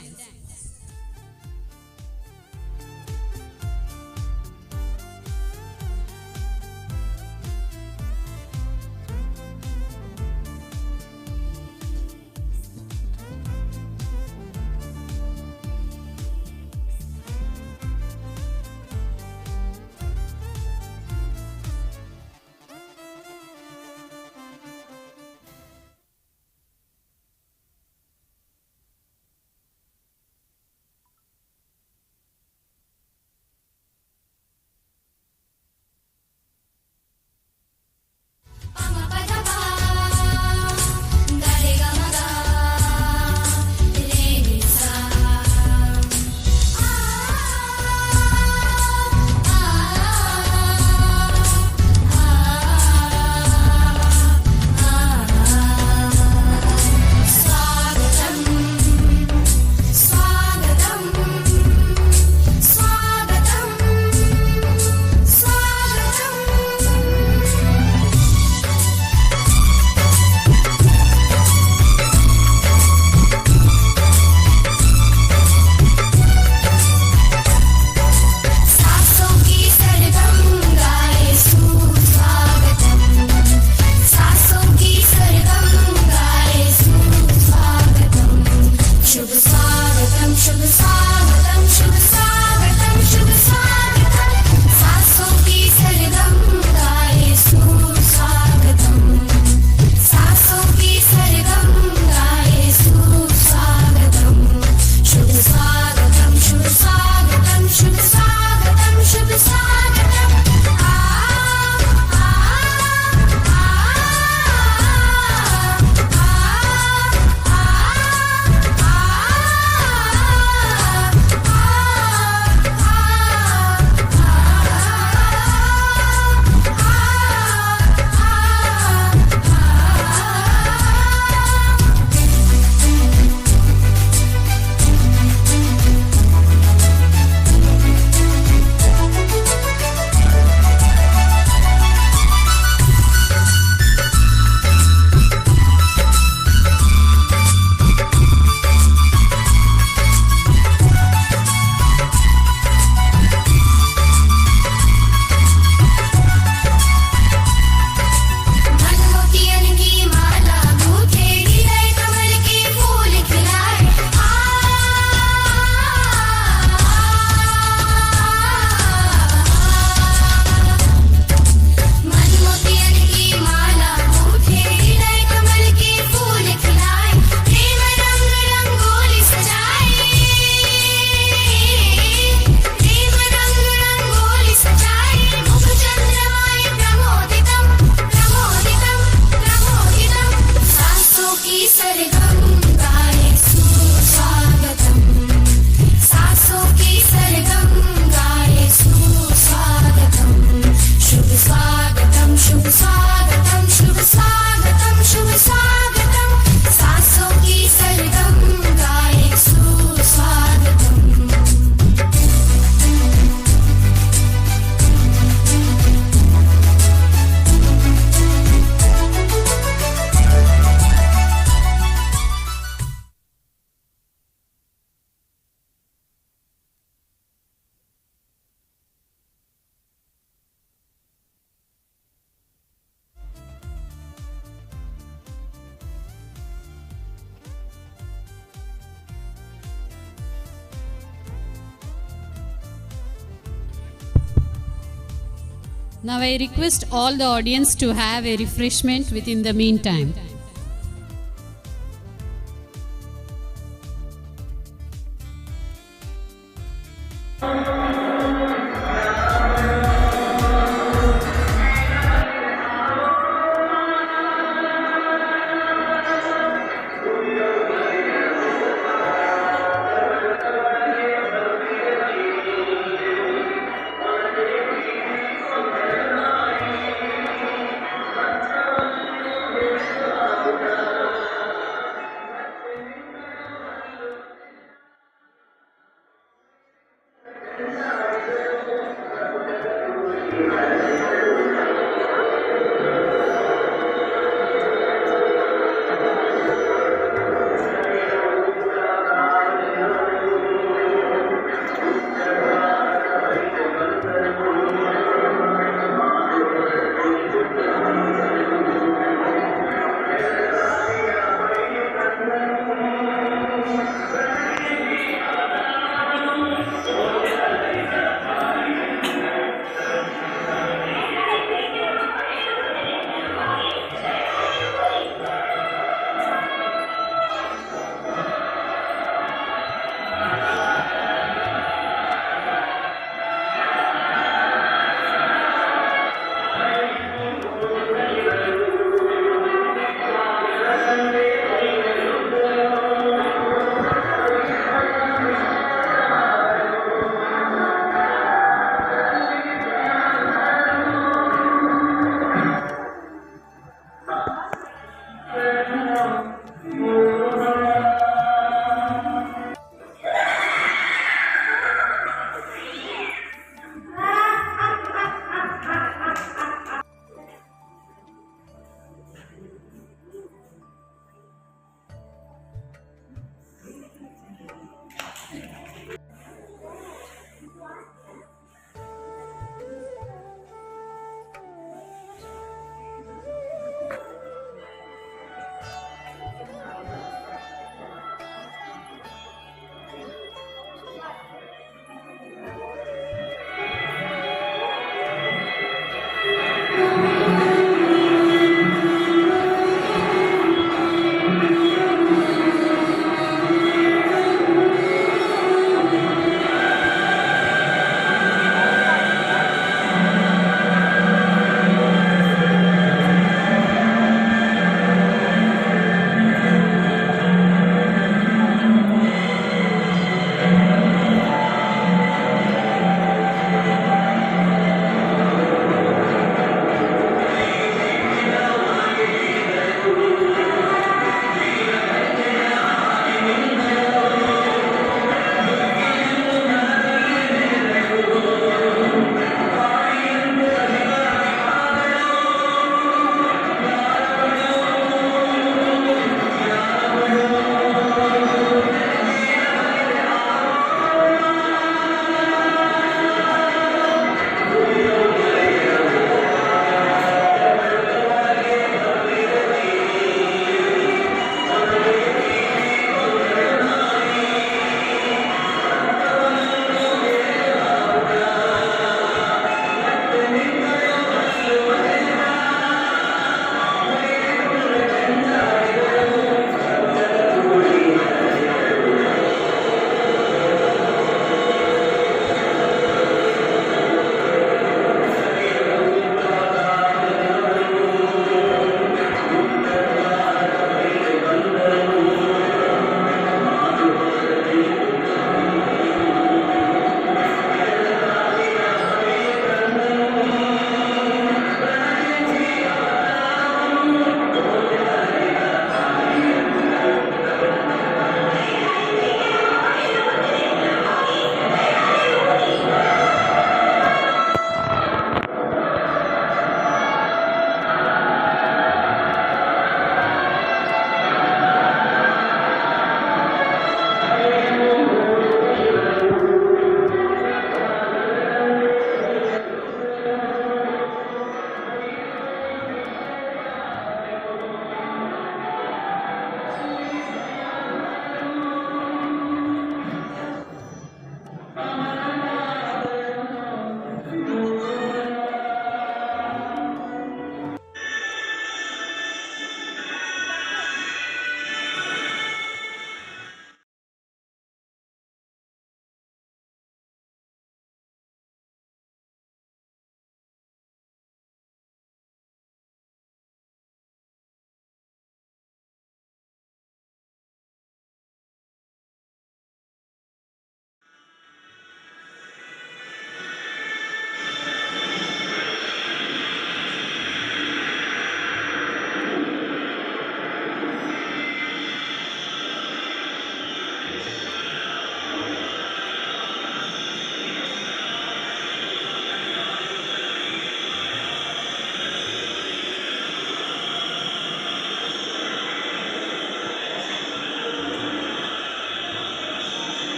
S11: सरगम गाए सुस्वागतम। सासों की सरगम गाए सुस्वागतम। शुभ स्वागतम, शुभ स्वागतम, शुभ स्वागतम, शुभ स्वागतम। सासों की सरगम गाए सुस्वागतम।
S2: Now I request all the audience to have a refreshment within the meantime.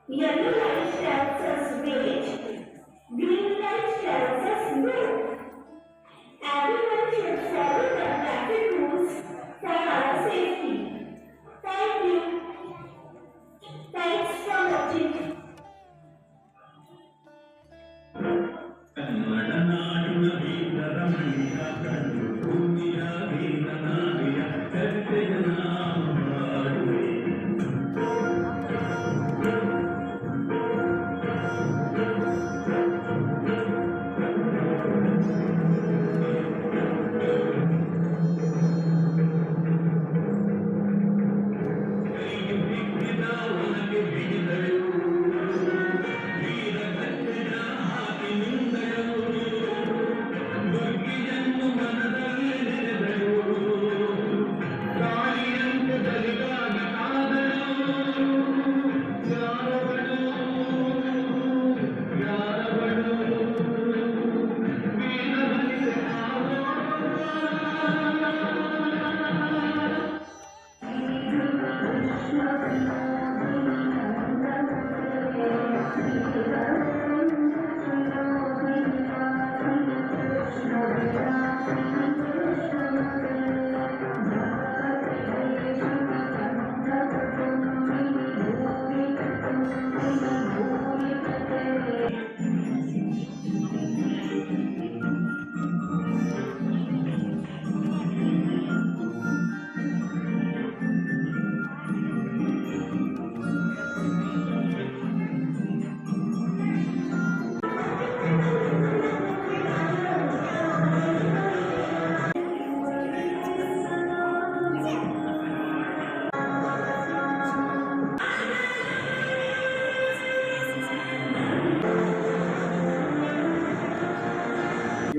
S15: Yellow light tells us wait, green light tells us go. Everyone should follow the traffic rules for our safety. Thank you. Thanks for watching.
S16: Kannada ನಾಡಿನ ವೀರರಮಣಿಯ ಕಂಡು ಭೂಮಿಯ ವೀರನಾರಿಯ ಚರಿತೆಯ ನಾವು ಹಾಡುವೆ. ಕೈಗೆ ಸಿಕ್ಕಿದ ಒನಕೆ ಹಿಡಿದಳು, ವೀರ ಗರ್ಜನ hockey ನಿಂದಳು, ದುರ್ಗಿಯನ್ನು ಮನದಲ್ಲಿ ನೆನೆದಳು. ಕಾಳಿಯ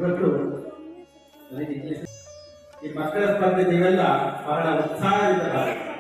S1: ಇವತ್ತು ನನಗೆ ಇಂಗ್ಲಿಷ್ ಈ ಮಕ್ಕಳ ಸ್ಪರ್ಧೆ ನೀವೆಲ್ಲ ಬಹಳ ಉತ್ಸಾಹದಿಂದ ಭಾಗವಹಿಸಿ.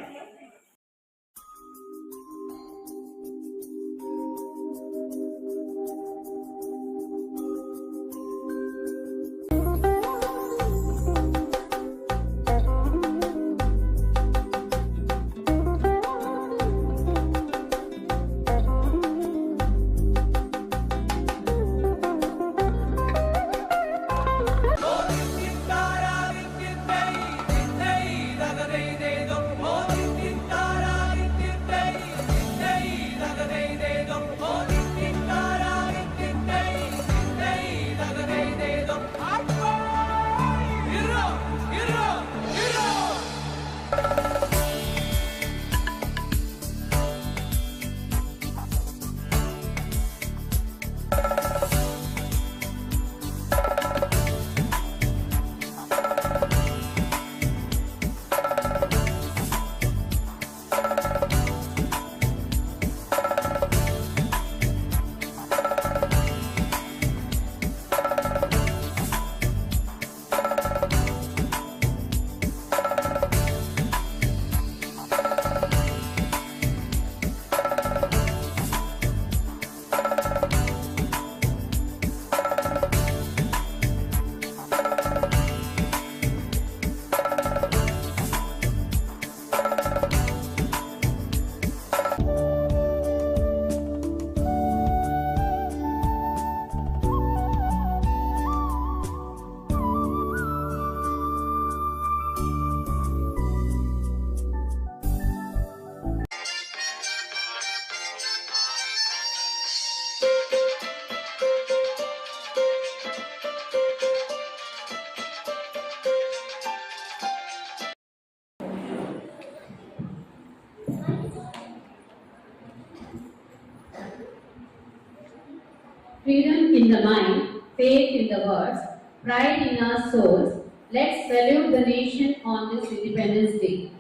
S2: Freedom in the mind, faith in the words, pride in our souls. Let's salute the nation on this Independence Day.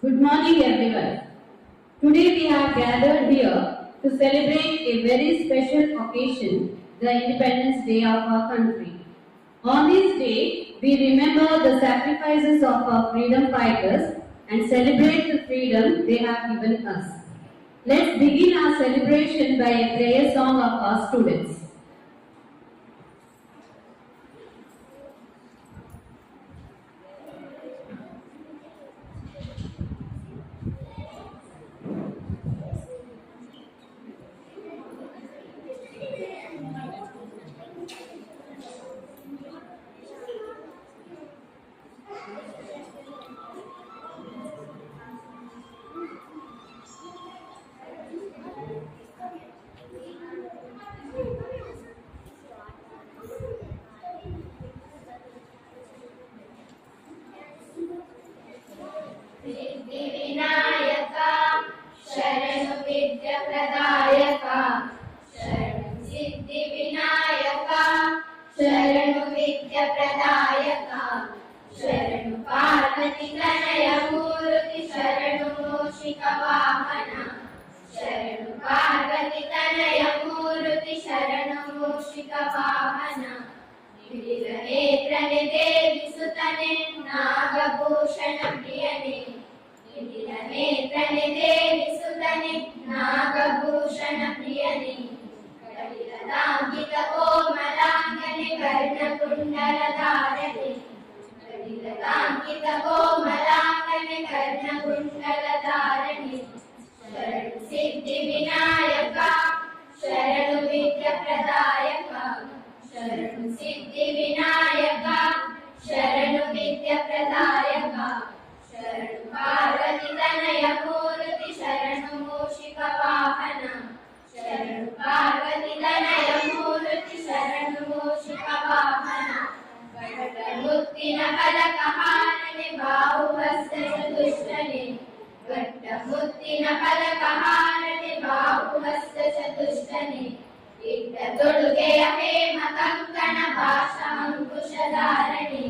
S2: Good morning, everyone. Today we have gathered here to celebrate a very special occasion, the Independence Day of our country. On this day, we remember the sacrifices of our freedom fighters and celebrate the freedom they have given us. Let's begin our celebration by a prayer song of our students.
S3: Siddhivinayaka Sharanu ವಿದ್ಯಾಪ್ರದಾಯಕ ಶರಣು ಸಿದ್ಧಿವಿನಾಯಕ ಶರಣು ವಿದ್ಯಾಪ್ರದಾಯಕ ಶರಣು ಪಾರ್ವತಿ ತನಯ ಮೂರ್ತಿ ಶರಣು ಮೂಷಿಕ ವಾಹನ ಶರಣು ಪಾರ್ವತಿ ತನಯ ಮೂರ್ತಿ ಶರಣು ಮೂಷಿಕ ವಾಹನ ನೇತ್ರನೆ ದೇವಿ ಸುತನೆ ನಾಗಭೂಷಣ ಪ್ರಿಯನೆ ನೇತ್ರನೆ ದೇವಿ ಸುತನೆ ನಾಗಭೂಷಣ ಪ್ರಿಯನೆ ಕಡಿಲದಾಂಕಿತ ಕೋಮಲಾಂಗನೆ ಕರ್ಣಕುಂಡಲಧಾರಣೆ ಕಡಿಲದಾಂಕಿತ ಕೋಮಲಾಂಗನೆ ಕರ್ಣಕುಂಡಲಧಾರಣೆ ಶರಣು ಸಿದ್ಧಿ ವಿನಾಯಕ ಶರಣು ವಿದ್ಯಾಪ್ರದಾಯಕ ಶರಣು ಸಿದ್ಧಿ ವಿನಾಯಕ ಶರಣು ವಿದ್ಯಾಪ್ರದಾಯಕ ಶರಣು ಪಾರ್ವತಿ ತನಯ ಮೂರ್ತಿ ಶರಣು ಮೂಷಿಕ ವಾಹನ ಶರಣು ಪಾರ್ವತಿ ತನಯ ಮೂರ್ತಿ ಶರಣು ಮೂಷಿಕ ವಾಹನ ಮುತ್ತಿನ ಫಲಕ ಹಾರನೆ ಬಾಹುಹಸ್ತ ಚತುಷ್ಟನೆ ಗಟ್ಟ ಮುತ್ತಿನ ಫಲಕ ಹಾರನೆ ಬಾಹುಹಸ್ತ ಚತುಷ್ಟನೆ ಇಟ್ಟ ತೊಡುಗೆಯ ಹೇಮ ಕಂಕಣ ಭಾಷ ಅಂಕುಶಧಾರಣೆ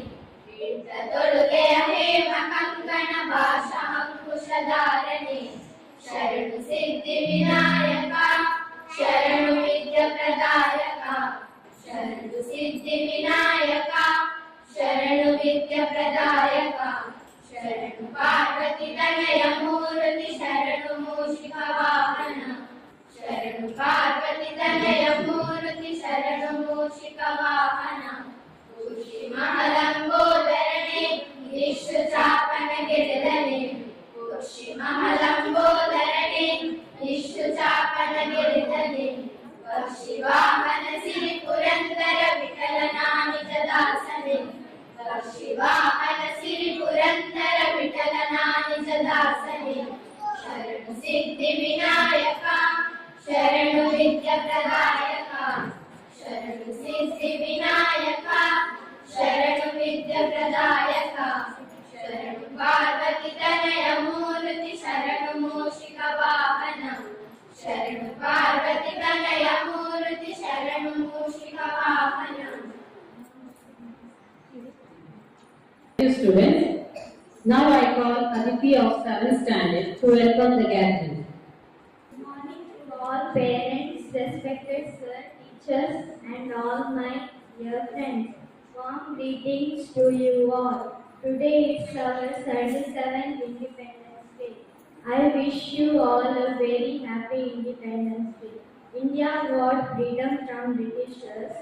S3: ಇಟ್ಟ ತೊಡುಗೆಯ ಹೇಮ ಕಂಕಣ ಭಾಷ ಅಂಕುಶಧಾರಣೆ ಶರಣು ಸಿದ್ಧಿ ವಿನಾಯಕ ಶರಣು ವಿದ್ಯ ಪ್ರದಾಯಕ ಶರಣು ಶರಣು ಸಿದ್ಧಿ ವಿನಾಯಕ ಶರಣು ವಿದ್ಯ ಪ್ರದಾಯಕ ಶರಣು ಪಾರ್ವತಿ ತನಯ ಮೂರ್ತಿ ಶರಣು ಮೂಷಿಕ ವಾಹನ ಶರಣು ಪಾರ್ವತಿ ತನಯ ಮೂರ್ತಿ ಶರಣು ಮೂಷಿಕ ವಾಹನ ಖುಷಿ ಮಹಲಂಬೋದರಣೆ ವಿಶ್ವ ಚಾಪನ ಗೆರೆದನೆ ಖುಷಿ ಮಹಲಂಬೋದರಣೆ ವಿಶ್ವ ಚಾಪನ ಗೆರೆದನೆ ಪಕ್ಷಿ ವಾಹನ ಸಿರಿ ಪುರಂದರ ವಿಠಲ ನಾಮಿತ ದಾಸನೆ ಪಕ್ಷಿ ವಾಹನ ಸಿರಿ ಪುರಂದರ ವಿಠಲ ನಾಮಿತ ದಾಸನೆ ಶರಣು ಸಿದ್ಧಿ ವಿನಾಯಕ ಶರಣು ವಿದ್ಯ ಪ್ರದಾಯಕ ಶರಣು ಸಿದ್ಧಿ ವಿನಾಯಕ ಶರಣು ವಿದ್ಯ ಪ್ರದಾಯಕ ಶರಣು ಪಾರ್ವತಿ ತನಯ ಮೂರ್ತಿ ಶರಣು ಮೂಷಿಕ ವಾಹನ ಶರಣು ಪಾರ್ವತಿ ತನಯ ಮೂರ್ತಿ ಶರಣು ಮೂಷಿಕ ವಾಹನ.
S2: Thank you, students. Now I call Aditi of 7th standard to welcome the gathering.
S17: Good morning to all parents, respected sir, teachers, and all my dear friends. Warm greetings to you all. Today it's our 37th Independence Day. I wish you all a very happy Independence Day. India got freedom from Britishers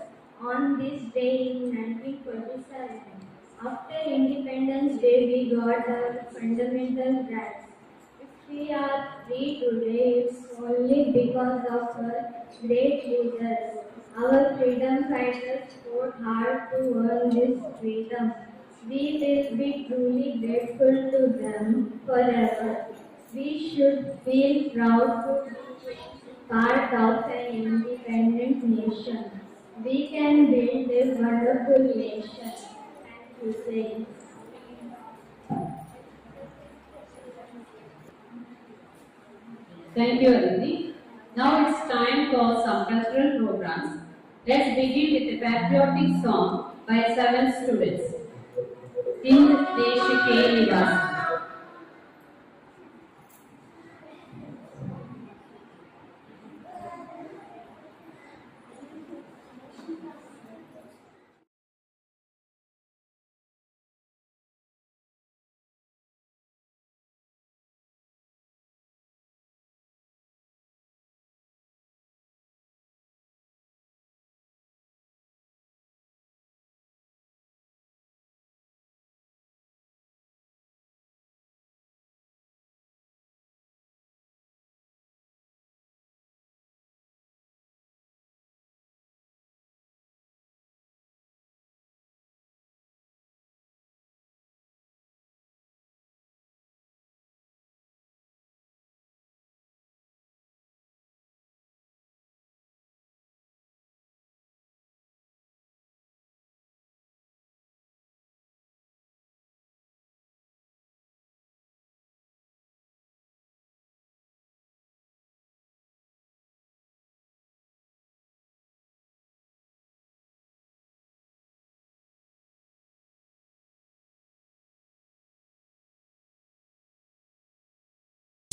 S17: on this day in 1947. After Independence Day, we got our fundamental rights. If we are free today, it's only because of our great leaders. Our freedom fighters fought hard to earn this freedom. We will be truly grateful to them forever. We should feel proud to be part of an independent nation. We can build a wonderful nation. Thank you, Say.
S2: Thank you, Aditi. Now it's time for some cultural programs. Let's begin with a patriotic song by 7 students. Hind Desh Ke Nivasi.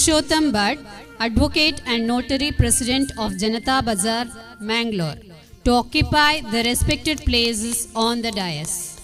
S18: Purushottam Bhat, Advocate and Notary President of Janata Bazar, Mangalore, to occupy the respected places on the dais.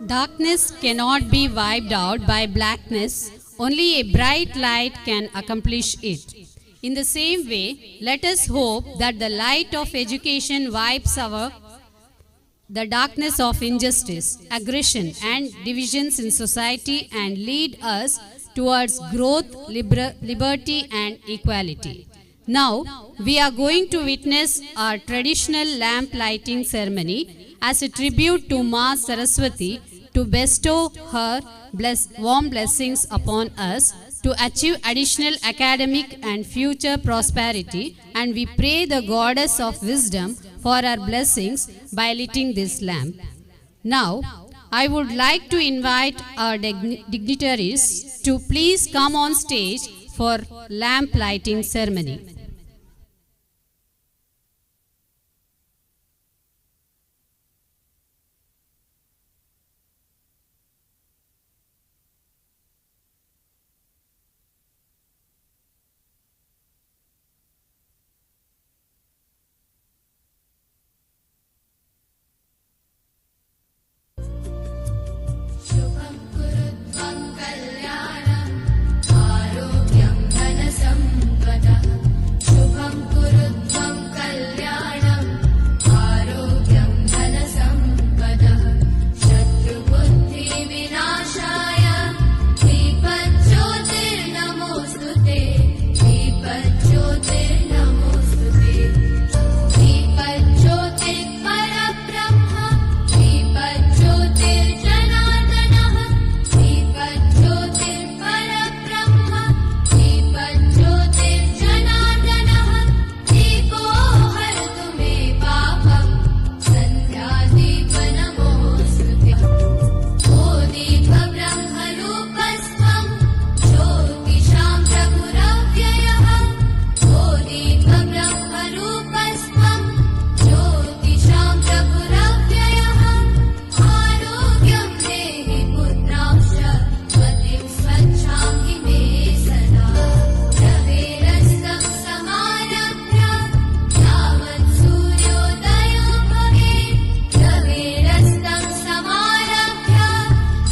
S18: Darkness cannot be wiped out by blackness, only a bright light can accomplish it. In the same way, let us hope that the light of education wipes out the darkness of injustice, aggression, and divisions in society and lead us towards growth, liberty, and equality. Now, we are going to witness our traditional lamp lighting ceremony as a tribute to Ma Saraswati to bestow her warm blessings upon us to achieve additional academic and future prosperity, and we pray the goddess of wisdom for our blessings by lighting this lamp. Now, I would like to invite our dignitaries to please come on stage for lamp lighting ceremony.
S3: शुभं कुरु त्वं कल्याणम् आरोग्यं धनसम्पदः। शुभं कुरु त्वं कल्याणम् आरोग्यं धनसम्पदः। शत्रुबुद्धिविनाशाय दीपज्योतिर्नमोऽस्तु ते। दीपज्योतिर्नमोऽस्तु ते। दीपज्योतिः परब्रह्म दीपज्योतिर्जनार्दनः। दीपज्योतिः परब्रह्म दीपज्योतिर्जनार्दनः। दीपो हरतु मे पापं सन्ध्यादीप नमोऽस्तु ते। ओ दीपब्रह्मरूपस्त्वं ज्योतिषां प्रभुरव्ययः। ओ दीपब्रह्मरूपस्त्वं ज्योतिषां प्रभुरव्ययः। आरोग्यं देहि पुत्रांश्च पतिं स्वच्छां हि मे सदा। रवेरस्तं समारभ्य यावत् सूर्योदयो भवेत्। रवेरस्तं समारभ्य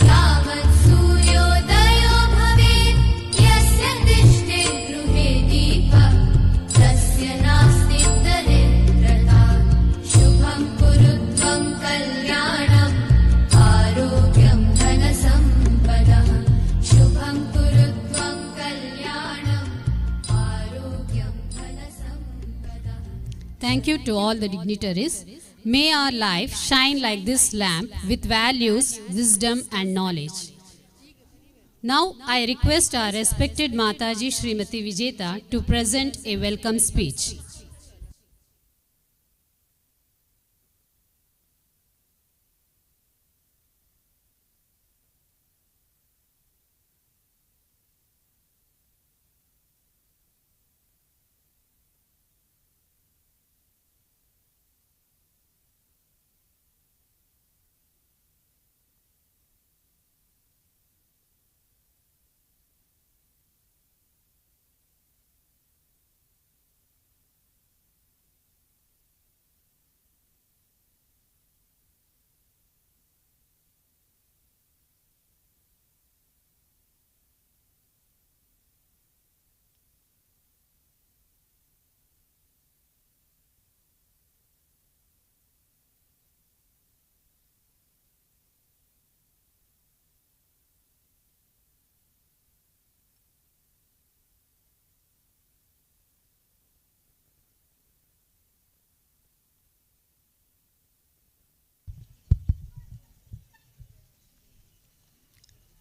S3: यावत् सूर्योदयो भवेत्। यस्य तिष्ठे गृहे दीपः तस्य नास्ति दरिद्रता। शुभं कुरु त्वं कल्याणम् आरोग्यं धनसम्पदः। शुभं कुरु त्वं कल्याणम् आरोग्यं धनसम्पदः।
S18: Thank you to all the dignitaries. May our life shine like this lamp with values, wisdom and knowledge. Now I request our respected Mataji Srimati Vijeta to present a welcome speech.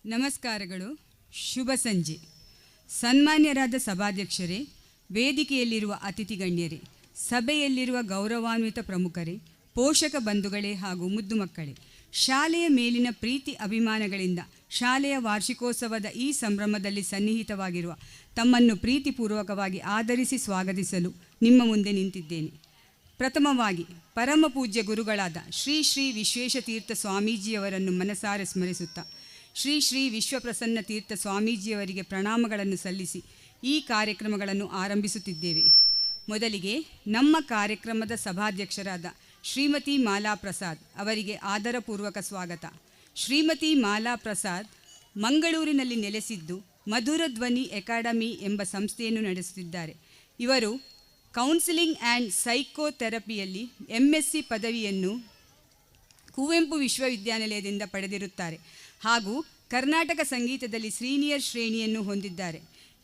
S19: ನಮಸ್ಕಾರಗಳು. ಶುಭ ಸಂಜೆ. ಸನ್ಮಾನ್ಯರಾದ ಸಭಾಧ್ಯಕ್ಷರೇ, ವೇದಿಕೆಯಲ್ಲಿರುವ ಅತಿಥಿ ಗಣ್ಯರೇ, ಸಭೆಯಲ್ಲಿರುವ ಗೌರವಾನ್ವಿತ ಪ್ರಮುಖರೇ, ಪೋಷಕ ಬಂಧುಗಳೇ ಹಾಗೂ ಮುದ್ದು ಮಕ್ಕಳೇ, ಶಾಲೆಯ ಮೇಲಿನ ಪ್ರೀತಿ ಅಭಿಮಾನಗಳಿಂದ ಶಾಲೆಯ ವಾರ್ಷಿಕೋತ್ಸವದ ಈ ಸಂಭ್ರಮದಲ್ಲಿ ಸನ್ನಿಹಿತವಾಗಿರುವ ತಮ್ಮನ್ನು ಪ್ರೀತಿಪೂರ್ವಕವಾಗಿ ಆದರಿಸಿ ಸ್ವಾಗತಿಸಲು ನಿಮ್ಮ ಮುಂದೆ ನಿಂತಿದ್ದೇನೆ. ಪ್ರಥಮವಾಗಿ ಪರಮ ಪೂಜ್ಯ ಗುರುಗಳಾದ ಶ್ರೀ ಶ್ರೀ ವಿಶ್ವೇಶತೀರ್ಥ ಸ್ವಾಮೀಜಿಯವರನ್ನು ಮನಸಾರೆ ಸ್ಮರಿಸುತ್ತಾ ಶ್ರೀ ಶ್ರೀ ವಿಶ್ವಪ್ರಸನ್ನ ತೀರ್ಥ ಸ್ವಾಮೀಜಿಯವರಿಗೆ ಪ್ರಣಾಮಗಳನ್ನು ಸಲ್ಲಿಸಿ ಈ ಕಾರ್ಯಕ್ರಮಗಳನ್ನು ಆರಂಭಿಸುತ್ತಿದ್ದೇವೆ. ಮೊದಲಿಗೆ ನಮ್ಮ ಕಾರ್ಯಕ್ರಮದ ಸಭಾಧ್ಯಕ್ಷರಾದ ಶ್ರೀಮತಿ ಮಾಲಾ ಪ್ರಸಾದ್ ಅವರಿಗೆ ಆದರಪೂರ್ವಕ ಸ್ವಾಗತ. ಶ್ರೀಮತಿ ಮಾಲಾ ಪ್ರಸಾದ್ ಮಂಗಳೂರಿನಲ್ಲಿ ನೆಲೆಸಿದ್ದು ಮಧುರ ಧ್ವನಿ ಅಕಾಡೆಮಿ ಎಂಬ ಸಂಸ್ಥೆಯನ್ನು ನಡೆಸುತ್ತಿದ್ದಾರೆ. ಇವರು ಕೌನ್ಸಿಲಿಂಗ್ ಆ್ಯಂಡ್ ಸೈಕೋಥೆರಪಿಯಲ್ಲಿ MSc ಪದವಿಯನ್ನು ಕುವೆಂಪು ವಿಶ್ವವಿದ್ಯಾನಿಲಯದಿಂದ ಪಡೆದಿರುತ್ತಾರೆ ಹಾಗೂ ಕರ್ನಾಟಕ ಸಂಗೀತದಲ್ಲಿ ಸೀನಿಯರ್ ಶ್ರೇಣಿಯನ್ನು ಹೊಂದಿದ್ದಾರೆ.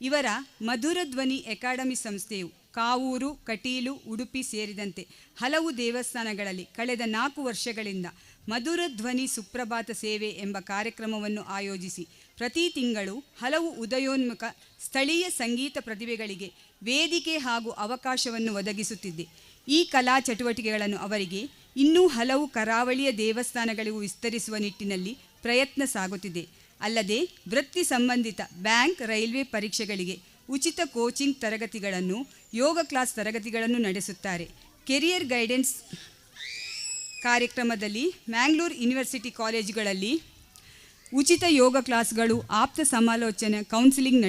S19: ಇವರ ಮಧುರ ಧ್ವನಿ ಅಕಾಡೆಮಿ ಸಂಸ್ಥೆಯು ಕಾವೂರು, ಕಟೀಲು, ಉಡುಪಿ ಸೇರಿದಂತೆ ಹಲವು ದೇವಸ್ಥಾನಗಳಲ್ಲಿ ಕಳೆದ 4 ವರ್ಷಗಳಿಂದ ಮಧುರ ಧ್ವನಿ ಸುಪ್ರಭಾತ ಸೇವೆ ಎಂಬ ಕಾರ್ಯಕ್ರಮವನ್ನು ಆಯೋಜಿಸಿ ಪ್ರತಿ ತಿಂಗಳು ಹಲವು ಉದಯೋನ್ಮುಖ ಸ್ಥಳೀಯ ಸಂಗೀತ ಪ್ರತಿಭೆಗಳಿಗೆ ವೇದಿಕೆ ಹಾಗೂ ಅವಕಾಶವನ್ನು ಒದಗಿಸುತ್ತಿದೆ. ಈ ಕಲಾ ಚಟುವಟಿಕೆಗಳನ್ನು ಅವರಿಗೆ ಇನ್ನೂ ಹಲವು ಕರಾವಳಿಯ ದೇವಸ್ಥಾನಗಳಿಗೂ ವಿಸ್ತರಿಸುವ ನಿಟ್ಟಿನಲ್ಲಿ ಪ್ರಯತ್ನ ಸಾಗುತ್ತಿದೆ. ಅಲ್ಲದೆ ವೃತ್ತಿ ಸಂಬಂಧಿತ ಬ್ಯಾಂಕ್, ರೈಲ್ವೆ ಪರೀಕ್ಷೆಗಳಿಗೆ ಉಚಿತ ಕೋಚಿಂಗ್ ತರಗತಿಗಳನ್ನು, ಯೋಗ ಕ್ಲಾಸ್ ತರಗತಿಗಳನ್ನು ನಡೆಸುತ್ತಾರೆ. ಕೆರಿಯರ್ ಗೈಡೆನ್ಸ್ ಕಾರ್ಯಕ್ರಮದಲ್ಲಿ ಮ್ಯಾಂಗ್ಳೂರು ಯೂನಿವರ್ಸಿಟಿ ಕಾಲೇಜುಗಳಲ್ಲಿ ಉಚಿತ ಯೋಗ ಕ್ಲಾಸ್ಗಳು, ಆಪ್ತ ಸಮಾಲೋಚನೆ, ಕೌನ್ಸಿಲಿಂಗ್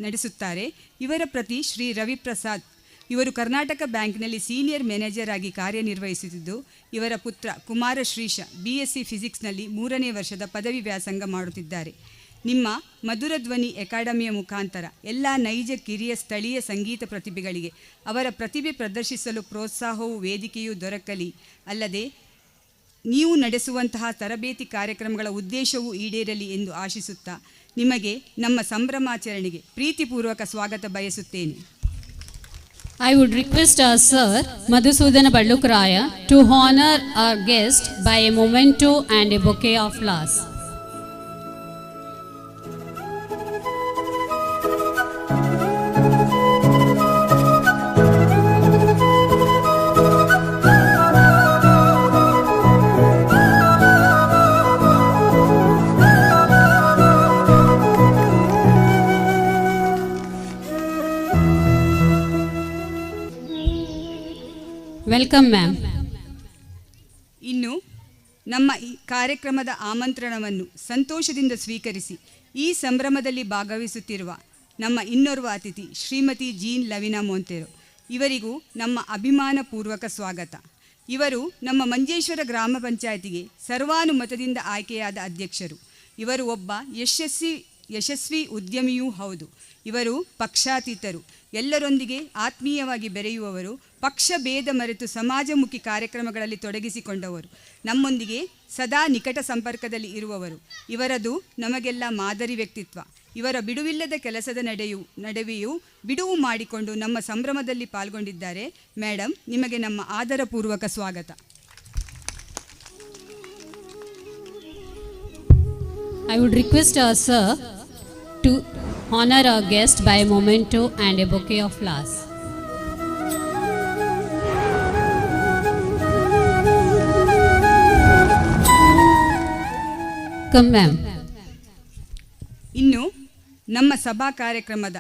S19: ನಡೆಸುತ್ತಾರೆ. ಇವರ ಪ್ರತಿ ಶ್ರೀ ರವಿಪ್ರಸಾದ್ ಇವರು ಕರ್ನಾಟಕ ಬ್ಯಾಂಕ್ನಲ್ಲಿ ಸೀನಿಯರ್ ಮ್ಯಾನೇಜರ್ ಆಗಿ ಕಾರ್ಯನಿರ್ವಹಿಸುತ್ತಿದ್ದು, ಇವರ ಪುತ್ರ ಕುಮಾರ ಶ್ರೀಶ ಬಿಎಸ್ಸಿ ಫಿಸಿಕ್ಸ್ನಲ್ಲಿ 3ನೇ ವರ್ಷದ ಪದವಿ ವ್ಯಾಸಂಗ ಮಾಡುತ್ತಿದ್ದಾರೆ. ನಿಮ್ಮ ಮಧುರ ಧ್ವನಿ ಅಕಾಡೆಮಿಯ ಮುಖಾಂತರ ಎಲ್ಲ ನೈಜ ಕಿರಿಯ ಸ್ಥಳೀಯ ಸಂಗೀತ ಪ್ರತಿಭೆಗಳಿಗೆ ಅವರ ಪ್ರತಿಭೆ ಪ್ರದರ್ಶಿಸಲು ಪ್ರೋತ್ಸಾಹವೂ ವೇದಿಕೆಯೂ ದೊರಕಲಿ. ಅಲ್ಲದೆ ನೀವು ನಡೆಸುವಂತಹ ತರಬೇತಿ ಕಾರ್ಯಕ್ರಮಗಳ ಉದ್ದೇಶವೂ ಈಡೇರಲಿ ಎಂದು ಆಶಿಸುತ್ತಾ ನಿಮಗೆ ನಮ್ಮ ಸಂಭ್ರಮಾಚರಣೆಗೆ ಪ್ರೀತಿಪೂರ್ವಕ ಸ್ವಾಗತ ಬಯಸುತ್ತೇನೆ.
S18: I would request our Sir Madhusudana Ballukraya to honor our guest by a memento and a bouquet of flowers. Welcome, ma'am.
S19: ಇನ್ನು ನಮ್ಮ ಈ ಕಾರ್ಯಕ್ರಮದ ಆಮಂತ್ರಣವನ್ನು ಸಂತೋಷದಿಂದ ಸ್ವೀಕರಿಸಿ ಈ ಸಂಭ್ರಮದಲ್ಲಿ ಭಾಗವಹಿಸುತ್ತಿರುವ ನಮ್ಮ ಇನ್ನೋರ್ವ ಅತಿಥಿ ಶ್ರೀಮತಿ ಜೀನ್ ಲವಿನಾ ಮೊಂತೇರೋ ಇವರಿಗೂ ನಮ್ಮ ಅಭಿಮಾನಪೂರ್ವಕ ಸ್ವಾಗತ. ಇವರು ನಮ್ಮ ಮಂಜೇಶ್ವರ ಗ್ರಾಮ ಪಂಚಾಯಿತಿಗೆ ಸರ್ವಾನುಮತದಿಂದ ಆಯ್ಕೆಯಾದ ಅಧ್ಯಕ್ಷರು. ಇವರು ಒಬ್ಬ ಯಶಸ್ವಿ ಉದ್ಯಮಿಯೂ ಹೌದು. ಇವರು ಪಕ್ಷಾತೀತರು, ಎಲ್ಲರೊಂದಿಗೆ ಆತ್ಮೀಯವಾಗಿ ಬೆರೆಯುವವರು, ಪಕ್ಷ ಭೇದ ಮರೆತು ಸಮಾಜಮುಖಿ ಕಾರ್ಯಕ್ರಮಗಳಲ್ಲಿ ತೊಡಗಿಸಿಕೊಂಡವರು, ನಮ್ಮೊಂದಿಗೆ ಸದಾ ನಿಕಟ ಸಂಪರ್ಕದಲ್ಲಿ ಇರುವವರು. ಇವರದು ನಮಗೆಲ್ಲ ಮಾದರಿ ವ್ಯಕ್ತಿತ್ವ. ಇವರ ಬಿಡುವಿಲ್ಲದ ಕೆಲಸದ ನಡುವೆಯೂ ಬಿಡುವು ಮಾಡಿಕೊಂಡು ನಮ್ಮ ಸಂಭ್ರಮದಲ್ಲಿ ಪಾಲ್ಗೊಂಡಿದ್ದಾರೆ. ಮೇಡಮ್, ನಿಮಗೆ ನಮ್ಮ ಆದರಪೂರ್ವಕ ಸ್ವಾಗತ.
S18: I would request our sir to honor our guest by a memento and a bouquet of flowers. Come, ma'am.
S19: ಇನ್ನು ನಮ್ಮ ಸಭಾ ಕಾರ್ಯಕ್ರಮದ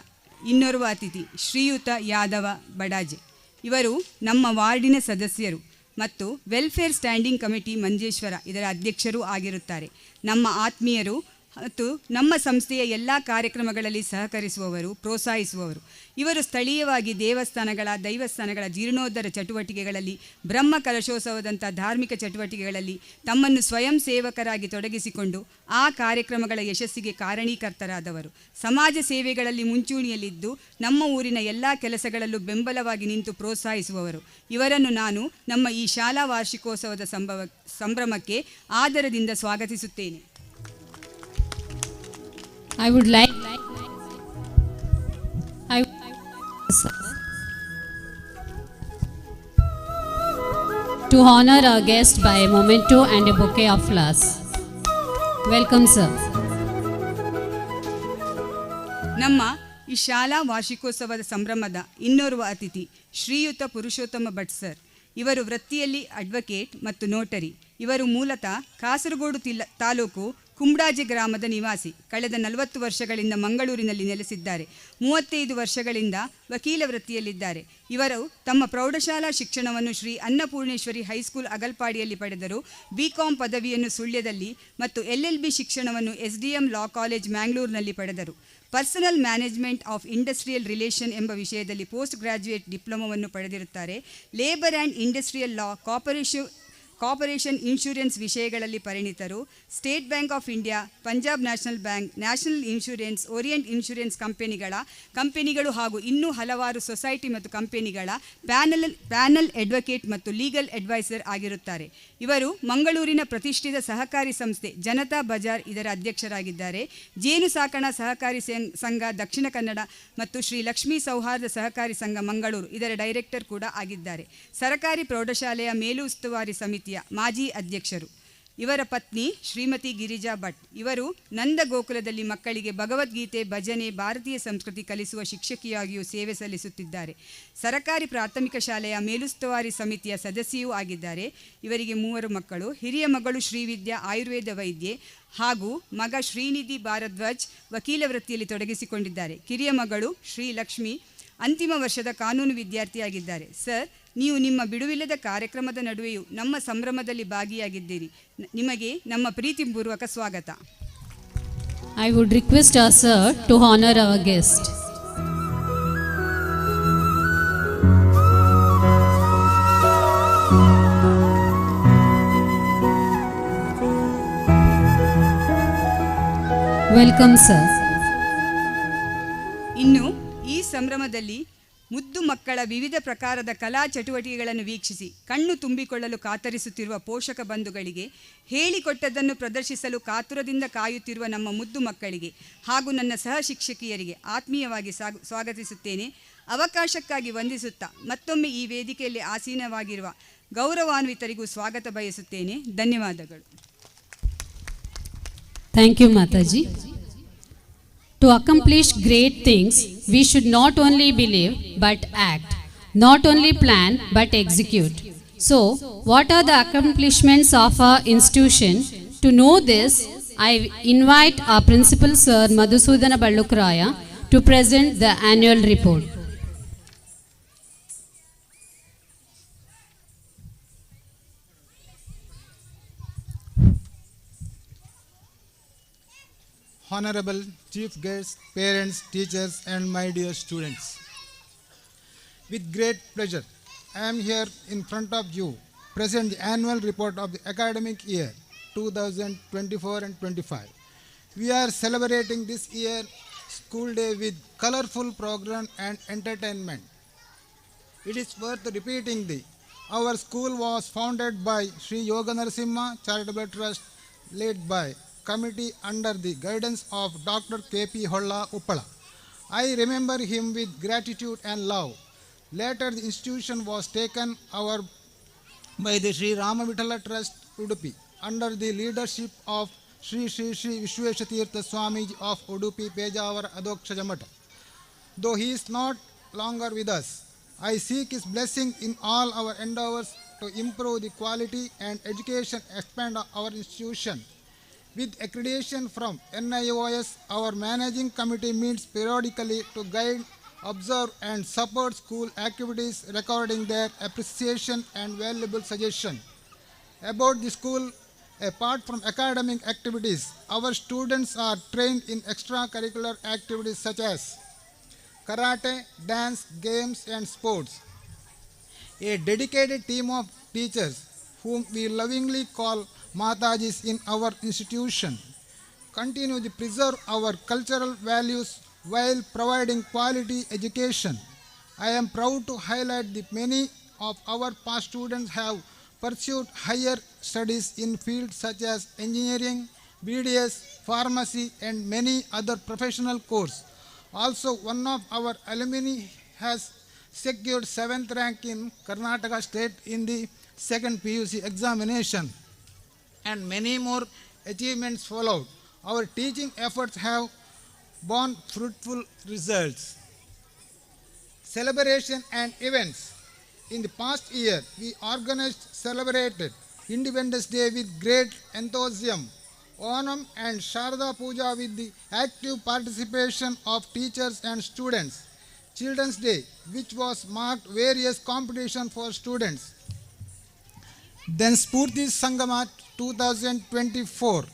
S19: ಇನ್ನೋರ್ವ ಅತಿಥಿ ಶ್ರೀಯುತ ಯಾದವ ಬಡಾಜೆ. ಇವರು ನಮ್ಮ ವಾರ್ಡಿನ ಸದಸ್ಯರು ಮತ್ತು ವೆಲ್ಫೇರ್ ಸ್ಟ್ಯಾಂಡಿಂಗ್ ಕಮಿಟಿ ಮಂಜೇಶ್ವರ ಇದರ ಅಧ್ಯಕ್ಷರೂ ಆಗಿರುತ್ತಾರೆ. ನಮ್ಮ ಆತ್ಮೀಯರು ಮತ್ತು ನಮ್ಮ ಸಂಸ್ಥೆಯ ಎಲ್ಲ ಕಾರ್ಯಕ್ರಮಗಳಲ್ಲಿ ಸಹಕರಿಸುವವರು, ಪ್ರೋತ್ಸಾಹಿಸುವವರು. ಇವರು ಸ್ಥಳೀಯವಾಗಿ ದೇವಸ್ಥಾನಗಳ, ದೈವಸ್ಥಾನಗಳ ಜೀರ್ಣೋದ್ಧಾರ ಚಟುವಟಿಕೆಗಳಲ್ಲಿ, ಬ್ರಹ್ಮ ಕಲಶೋತ್ಸವದಂಥ ಧಾರ್ಮಿಕ ಚಟುವಟಿಕೆಗಳಲ್ಲಿ ತಮ್ಮನ್ನು ಸ್ವಯಂ ಸೇವಕರಾಗಿ ತೊಡಗಿಸಿಕೊಂಡು ಆ ಕಾರ್ಯಕ್ರಮಗಳ ಯಶಸ್ಸಿಗೆ ಕಾರಣೀಕರ್ತರಾದವರು. ಸಮಾಜ ಸೇವೆಗಳಲ್ಲಿ ಮುಂಚೂಣಿಯಲ್ಲಿದ್ದು ನಮ್ಮ ಊರಿನ ಎಲ್ಲ ಕೆಲಸಗಳಲ್ಲೂ ಬೆಂಬಲವಾಗಿ ನಿಂತು ಪ್ರೋತ್ಸಾಹಿಸುವವರು. ಇವರನ್ನು ನಾನು ನಮ್ಮ ಈ ಶಾಲಾ ವಾರ್ಷಿಕೋತ್ಸವದ ಸಂಭ್ರಮಕ್ಕೆ ಆದರದಿಂದ ಸ್ವಾಗತಿಸುತ್ತೇನೆ.
S18: I would like I to honor our guest by a memento and a bouquet of flowers. Welcome, sir.
S19: ನಮ್ಮ ಈ ಶಾಲಾ ವಾರ್ಷಿಕೋತ್ಸವದ ಸಂಭ್ರಮದ ಇನ್ನೋರ್ವ ಅತಿಥಿ ಶ್ರೀಯುತ ಪುರುಷೋತ್ತಮ ಭಟ್ ಸರ್. ಇವರು ವೃತ್ತಿಯಲ್ಲಿ ಅಡ್ವೊಕೇಟ್ ಮತ್ತು ನೋಟರಿ. ಇವರು ಮೂಲತಃ ಕಾಸರಗೋಡು ತಾಲೂಕು ಕುಂಬ್ಡಾಜೆ ಗ್ರಾಮದ ನಿವಾಸಿ. ಕಳೆದ 40 ವರ್ಷಗಳಿಂದ ಮಂಗಳೂರಿನಲ್ಲಿ ನೆಲೆಸಿದ್ದಾರೆ. 35 ವರ್ಷಗಳಿಂದ ವಕೀಲ ವೃತ್ತಿಯಲ್ಲಿದ್ದಾರೆ. ಇವರು ತಮ್ಮ ಪ್ರೌಢಶಾಲಾ ಶಿಕ್ಷಣವನ್ನು ಶ್ರೀ ಅನ್ನಪೂರ್ಣೇಶ್ವರಿ ಹೈಸ್ಕೂಲ್ ಅಗಲ್ಪಾಡಿಯಲ್ಲಿ ಪಡೆದರು. ಬಿ ಕಾಂ ಪದವಿಯನ್ನು ಸುಳ್ಯದಲ್ಲಿ ಮತ್ತು ಎಲ್ ಎಲ್ ಬಿ ಶಿಕ್ಷಣವನ್ನು S D M law college ಮ್ಯಾಂಗ್ಳೂರಿನಲ್ಲಿ ಪಡೆದರು. Personal management of industrial relation ಎಂಬ ವಿಷಯದಲ್ಲಿ ಪೋಸ್ಟ್ ಗ್ರಾಜ್ಯುಯೇಟ್ ಡಿಪ್ಲೊಮೊವನ್ನು ಪಡೆದಿರುತ್ತಾರೆ. Labour and industrial law, corporation insurance ವಿಷಯಗಳಲ್ಲಿ ಪರಿಣಿತರು. State Bank of India, Punjab National Bank, National Insurance, Orient Insurance ಕಂಪನಿಗಳು ಹಾಗೂ ಇನ್ನೂ ಹಲವಾರು ಸೊಸೈಟಿ ಮತ್ತು ಕಂಪನಿಗಳ ಪ್ಯಾನಲ್ ಅಡ್ವೊಕೇಟ್ ಮತ್ತು ಲೀಗಲ್ ಅಡ್ವೈಸರ್ ಆಗಿರುತ್ತಾರೆ. ಇವರು ಮಂಗಳೂರಿನ ಪ್ರತಿಷ್ಠಿತ ಸಹಕಾರಿ ಸಂಸ್ಥೆ ಜನತಾ ಬಜಾರ್ ಇದರ ಅಧ್ಯಕ್ಷರಾಗಿದ್ದಾರೆ. ಜೇನು ಸಾಕಣಾ ಸಹಕಾರಿ ಸಂಘ ದಕ್ಷಿಣ ಕನ್ನಡ ಮತ್ತು ಶ್ರೀ ಲಕ್ಷ್ಮೀ ಸೌಹಾರ್ದ ಸಹಕಾರಿ ಸಂಘ ಮಂಗಳೂರು ಇದರ ಡೈರೆಕ್ಟರ್ ಕೂಡ ಆಗಿದ್ದಾರೆ. ಸರಕಾರಿ ಪ್ರೌಢಶಾಲೆಯ ಮೇಲುಸ್ತುವಾರಿ ಸಮಿತಿಯ ಮಾಜಿ ಅಧ್ಯಕ್ಷರು. ಇವರ ಪತ್ನಿ ಶ್ರೀಮತಿ ಗಿರಿಜಾ ಭಟ್. ಇವರು ನಂದ ಗೋಕುಲದಲ್ಲಿ ಮಕ್ಕಳಿಗೆ ಭಗವದ್ಗೀತೆ, ಭಜನೆ, ಭಾರತೀಯ ಸಂಸ್ಕೃತಿ ಕಲಿಸುವ ಶಿಕ್ಷಕಿಯಾಗಿಯೂ ಸೇವೆ ಸಲ್ಲಿಸುತ್ತಿದ್ದಾರೆ. ಸರಕಾರಿ ಪ್ರಾಥಮಿಕ ಶಾಲೆಯ ಮೇಲುಸ್ತುವಾರಿ ಸಮಿತಿಯ ಸದಸ್ಯೆಯೂ ಆಗಿದ್ದಾರೆ. ಇವರಿಗೆ ಮೂವರು ಮಕ್ಕಳು. ಹಿರಿಯ ಮಗಳು ಶ್ರೀವಿದ್ಯಾ ಆಯುರ್ವೇದ ವೈದ್ಯೆ ಹಾಗೂ ಮಗ ಶ್ರೀನಿಧಿ ಭಾರದ್ವಾಜ್ ವಕೀಲ ವೃತ್ತಿಯಲ್ಲಿ ತೊಡಗಿಸಿಕೊಂಡಿದ್ದಾರೆ. ಕಿರಿಯ ಮಗಳು ಶ್ರೀಲಕ್ಷ್ಮಿ ಅಂತಿಮ ವರ್ಷದ ಕಾನೂನು ವಿದ್ಯಾರ್ಥಿಯಾಗಿದ್ದಾರೆ. ಸರ್, ನೀವು ನಿಮ್ಮ ಬಿಡುವಿಲ್ಲದ ಕಾರ್ಯಕ್ರಮದ ನಡುವೆಯೂ ನಮ್ಮ ಸಂಭ್ರಮದಲ್ಲಿ ಭಾಗಿಯಾಗಿದ್ದೀರಿ. ನಿಮಗೆ ನಮ್ಮ ಪ್ರೀತಿಪೂರ್ವಕ ಸ್ವಾಗತ.
S18: I would request our sir to honor our guest. Welcome, sir.
S19: ಇನ್ನು ಈ ಸಂಭ್ರಮದಲ್ಲಿ ಮುದ್ದು ಮಕ್ಕಳ ವಿವಿಧ ಪ್ರಕಾರದ ಕಲಾ ಚಟುವಟಿಕೆಗಳನ್ನು ವೀಕ್ಷಿಸಿ ಕಣ್ಣು ತುಂಬಿಕೊಳ್ಳಲು ಕಾತರಿಸುತ್ತಿರುವ ಪೋಷಕ ಬಂಧುಗಳಿಗೆ, ಹೇಳಿಕೊಟ್ಟದ್ದನ್ನು ಪ್ರದರ್ಶಿಸಲು ಕಾತುರದಿಂದ ಕಾಯುತ್ತಿರುವ ನಮ್ಮ ಮುದ್ದು ಮಕ್ಕಳಿಗೆ ಹಾಗೂ ನನ್ನ ಸಹ ಶಿಕ್ಷಕಿಯರಿಗೆ ಆತ್ಮೀಯವಾಗಿ ಸ್ವಾಗತಿಸುತ್ತೇನೆ. ಅವಕಾಶಕ್ಕಾಗಿ ವಂದಿಸುತ್ತಾ ಮತ್ತೊಮ್ಮೆ ಈ ವೇದಿಕೆಯಲ್ಲಿ ಆಸೀನವಾಗಿರುವ ಗೌರವಾನ್ವಿತರಿಗೂ ಸ್ವಾಗತ ಬಯಸುತ್ತೇನೆ. ಧನ್ಯವಾದಗಳು.
S18: Thank you, Mataji. To accomplish great things, we should not only believe but act, not only plan but execute. So, what are the accomplishments of our institution? To know this, I invite our principal, Sir Madhusudana Ballukraya, to present the annual report.
S20: Honorable Chief Guests, parents, teachers, and my dear students. With great pleasure, I am here in front of you, present the annual report of the academic year 2024 and 25. We are celebrating this year school day with colorful program and entertainment. It is worth repeating the our school was founded by Sri Yoga Narasimha Charitable Trust, led by committee under the guidance of Dr. K.P. Holla Uppala. I remember him with gratitude and love. Later, the institution was taken over by the Sri Rama Vittala Trust, Udupi, under the leadership of Sri Sri Sri Vishwesha Tirtha Swamiji of Udupi Pejavara Adhokshaja Matha. Though he is not longer with us, I seek his blessing in all our endeavors to improve the quality and education, expand our institution. With accreditation from NIOS, our managing committee meets periodically to guide, observe, and support school activities, recording their appreciation and valuable suggestion. About the school, apart from academic activities, our students are trained in extracurricular activities such as karate, dance, games, and sports. A dedicated team of teachers, whom we lovingly call Matajis in our institution, continue to preserve our cultural values while providing quality education. I am proud to highlight that many of our past students have pursued higher studies in fields such as engineering, BDS, pharmacy, and many other professional courses. Also, one of our alumni has secured 7th rank in Karnataka state in the second PUC examination, and many more achievements followed. Our teaching efforts have borne fruitful results. Celebration and events. In the past year, we organized, celebrated Independence Day with great enthusiasm, Onam and Sharda Puja with the active participation of teachers and students, Children's Day, which was marked various competitions for students. Then Spurti Sangama 2024.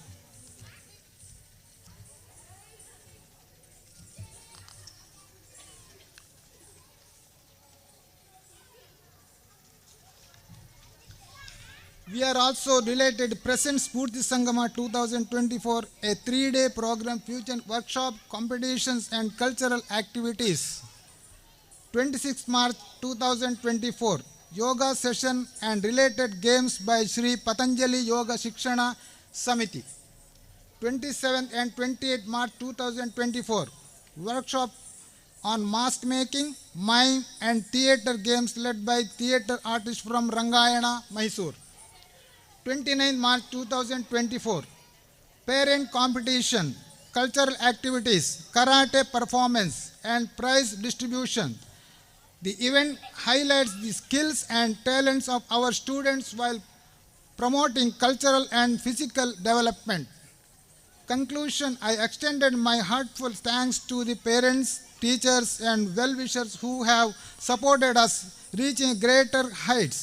S20: We are also related present Spurti Sangama 2024, a 3-day program fusion workshop, competitions and cultural activities. 26 March 2024, yoga session and related games by Sri Patanjali Yoga Shikshana Samiti. 27th and 28th March 2024, workshop on mask making, mime and theatre games led by theatre artists from Rangayana, Mysore. 29 March 2024. Parent competition, cultural activities, karate performance, and prize distribution. The event highlights the skills and talents of our students while promoting cultural and physical development. Conclusion, I extended my heartfelt thanks to the parents, teachers, and well-wishers who have supported us reaching greater heights.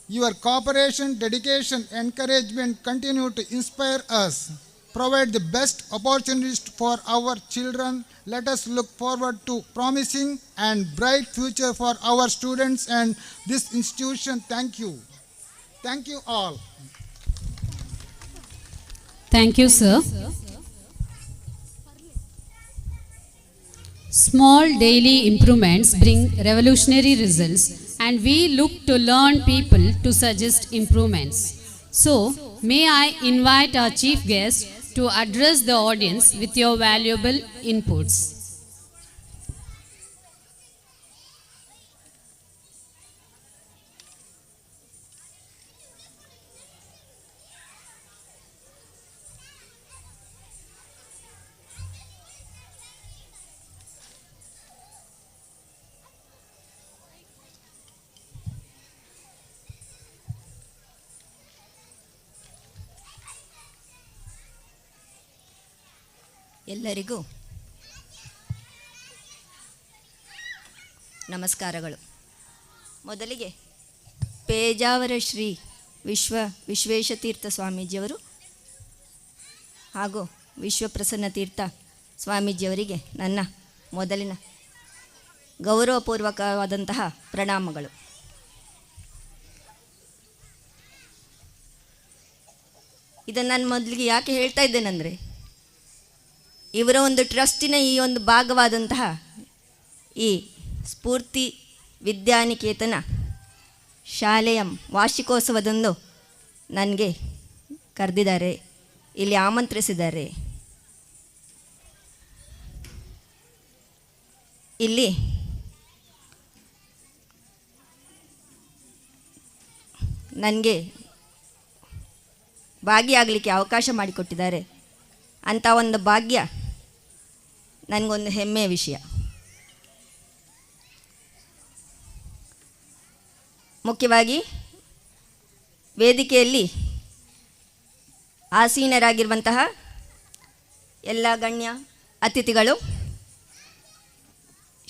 S20: Your cooperation, dedication, encouragement continue to inspire us. Provide the best opportunities for our children. Let us look forward to promising and bright future for our students and this institution. Thank you. Thank you all.
S18: Thank you, sir. Small daily improvements bring revolutionary results, and we look to learn people to suggest improvements. So, may I invite our chief guest to address the audience with your valuable inputs.
S21: ಎಲ್ಲರಿಗೂ ನಮಸ್ಕಾರಗಳು. ಮೊದಲಿಗೆ ಪೇಜಾವರ ಶ್ರೀ ವಿಶ್ವೇಶತೀರ್ಥ ಸ್ವಾಮೀಜಿಯವರು ಹಾಗೂ ವಿಶ್ವಪ್ರಸನ್ನ ತೀರ್ಥ ಸ್ವಾಮೀಜಿಯವರಿಗೆ ನನ್ನ ಮೊದಲಿನ ಗೌರವಪೂರ್ವಕವಾದಂತಹ ಪ್ರಣಾಮಗಳು. ಇದನ್ನು ನಾನು ಮೊದಲಿಗೆ ಯಾಕೆ ಹೇಳ್ತಾ ಇದ್ದೇನೆಂದರೆ, ಇವರ ಒಂದು ಟ್ರಸ್ಟಿನ ಈ ಒಂದು ಭಾಗವಾದಂತಹ ಈ ಸ್ಫೂರ್ತಿ ವಿದ್ಯಾನಿಕೇತನ ಶಾಲೆಯ ವಾರ್ಷಿಕೋತ್ಸವದಂದು ನನಗೆ ಕರೆದಿದ್ದಾರೆ, ಇಲ್ಲಿ ಆಮಂತ್ರಿಸಿದ್ದಾರೆ. ಇಲ್ಲಿ ನನಗೆ ಭಾಗಿಯಾಗಲಿಕ್ಕೆ ಅವಕಾಶ ಮಾಡಿಕೊಟ್ಟಿದ್ದಾರೆ. ಅಂಥ ಒಂದು ಭಾಗ್ಯ ನನಗೊಂದು ಹೆಮ್ಮೆಯ ವಿಷಯ. ಮುಖ್ಯವಾಗಿ ವೇದಿಕೆಯಲ್ಲಿ ಆಸೀನರಾಗಿರುವಂತಹ ಎಲ್ಲ ಗಣ್ಯ ಅತಿಥಿಗಳು,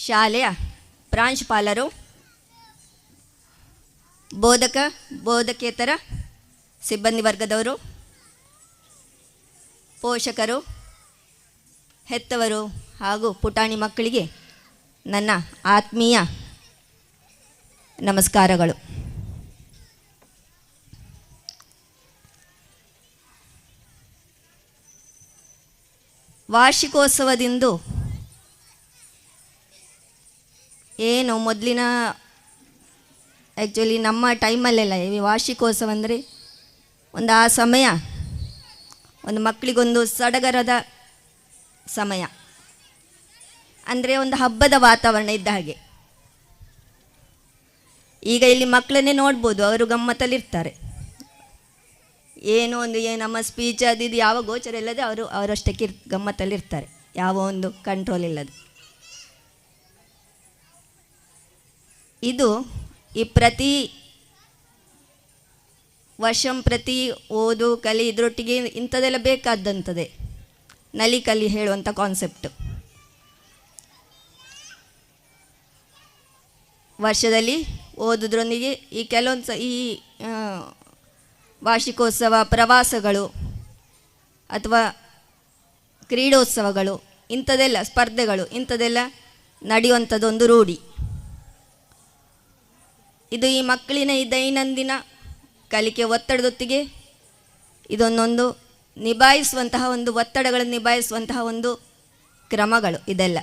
S21: ಶಾಲೆಯ ಪ್ರಾಂಶುಪಾಲರು, ಬೋಧಕ ಬೋಧಕೇತರ ಸಿಬ್ಬಂದಿ ವರ್ಗದವರು, ಪೋಷಕರು, ಹೆತ್ತವರು ಹಾಗೂ ಪುಟಾಣಿ ಮಕ್ಕಳಿಗೆ ನನ್ನ ಆತ್ಮೀಯ ನಮಸ್ಕಾರಗಳು. ವಾರ್ಷಿಕೋತ್ಸವದಿಂದು ಏನು ಮೊದಲಿನ ಆ್ಯಕ್ಚುಲಿ ನಮ್ಮ ಟೈಮಲ್ಲೆಲ್ಲ ಈ ವಾರ್ಷಿಕೋತ್ಸವ ಅಂದರೆ ಒಂದು ಆ ಸಮಯ ಒಂದು ಮಕ್ಕಳಿಗೊಂದು ಸಡಗರದ ಸಮಯ, ಅಂದರೆ ಒಂದು ಹಬ್ಬದ ವಾತಾವರಣ ಇದ್ದ ಹಾಗೆ. ಈಗ ಇಲ್ಲಿ ಮಕ್ಕಳನ್ನೇ ನೋಡ್ಬೋದು, ಅವರು ಗಮ್ಮತ್ತಲ್ಲಿರ್ತಾರೆ. ಏನೋ ಒಂದು ನಮ್ಮ ಸ್ಪೀಚ್ ಅದು ಇದು ಯಾವ ಗೋಚರ ಇಲ್ಲದೆ ಅವರು ಅವರಷ್ಟಕ್ಕೆ ಗಮ್ಮತ್ತಲ್ಲಿರ್ತಾರೆ, ಯಾವ ಒಂದು ಕಂಟ್ರೋಲ್ ಇಲ್ಲದೆ. ಇದು ಈ ಪ್ರತಿ ವರ್ಷಂ ಪ್ರತಿ ಓದು ಕಲಿ ಇದರೊಟ್ಟಿಗೆ ಇಂಥದ್ದೆಲ್ಲ ಬೇಕಾದಂಥದ್ದೇ ನಲಿ ಕಲಿ ಹೇಳುವಂಥ ಕಾನ್ಸೆಪ್ಟು. ವರ್ಷದಲ್ಲಿ ಓದೋದ್ರೊಂದಿಗೆ ಈ ಕೆಲವೊಂದು ಈ ವಾರ್ಷಿಕೋತ್ಸವ, ಪ್ರವಾಸಗಳು ಅಥವಾ ಕ್ರೀಡೋತ್ಸವಗಳು ಇಂಥದ್ದೆಲ್ಲ ಸ್ಪರ್ಧೆಗಳು ಇಂಥದ್ದೆಲ್ಲ ನಡೆಯುವಂಥದ್ದೊಂದು ರೂಢಿ. ಇದು ಈ ಮಕ್ಕಳಿನ ಈ ದೈನಂದಿನ ಕಲಿಕೆ ಒತ್ತಡದೊತ್ತಿಗೆ ಇದೊಂದೊಂದು ನಿಭಾಯಿಸುವಂತಹ ಒಂದು ಒತ್ತಡಗಳನ್ನು ನಿಭಾಯಿಸುವಂತಹ ಒಂದು ಕ್ರಮಗಳು ಇದೆಲ್ಲ.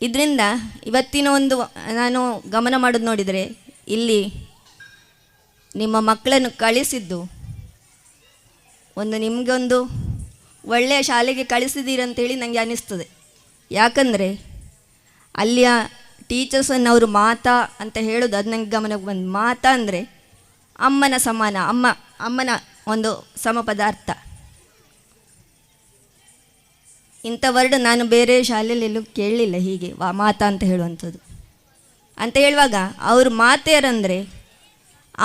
S21: ಇದರಿಂದ ಇವತ್ತಿನ ಒಂದು ನಾನು ಗಮನ ಮಾಡೋದು ನೋಡಿದರೆ, ಇಲ್ಲಿ ನಿಮ್ಮ ಮಕ್ಕಳನ್ನು ಕಳಿಸಿದ್ದು ಒಂದು ನಿಮಗೊಂದು ಒಳ್ಳೆಯ ಶಾಲೆಗೆ ಕಳಿಸಿದ್ದೀರಂತೇಳಿ ನನಗೆ ಅನ್ನಿಸ್ತದೆ. ಯಾಕಂದರೆ ಅಲ್ಲಿಯ ಟೀಚರ್ಸನ್ನು ಅವರು ಮಾತಾ ಅಂತ ಹೇಳೋದು ಅದು ನನಗೆ ಗಮನಕ್ಕೆ ಬಂದು, ಮಾತಾ ಅಂದರೆ ಅಮ್ಮನ ಸಮಾನ, ಅಮ್ಮನ ಒಂದು ಸಮಪದಾರ್ಥ. ಇಂಥ ವರ್ಡ್ ನಾನು ಬೇರೆ ಶಾಲೆಯಲ್ಲಿ ಎಲ್ಲೂ ಕೇಳಲಿಲ್ಲ ಹೀಗೆ ಮಾತಾ ಅಂತ ಹೇಳುವಂಥದ್ದು. ಅಂತ ಹೇಳುವಾಗ ಅವರು ಮಾತೆಯರಂದರೆ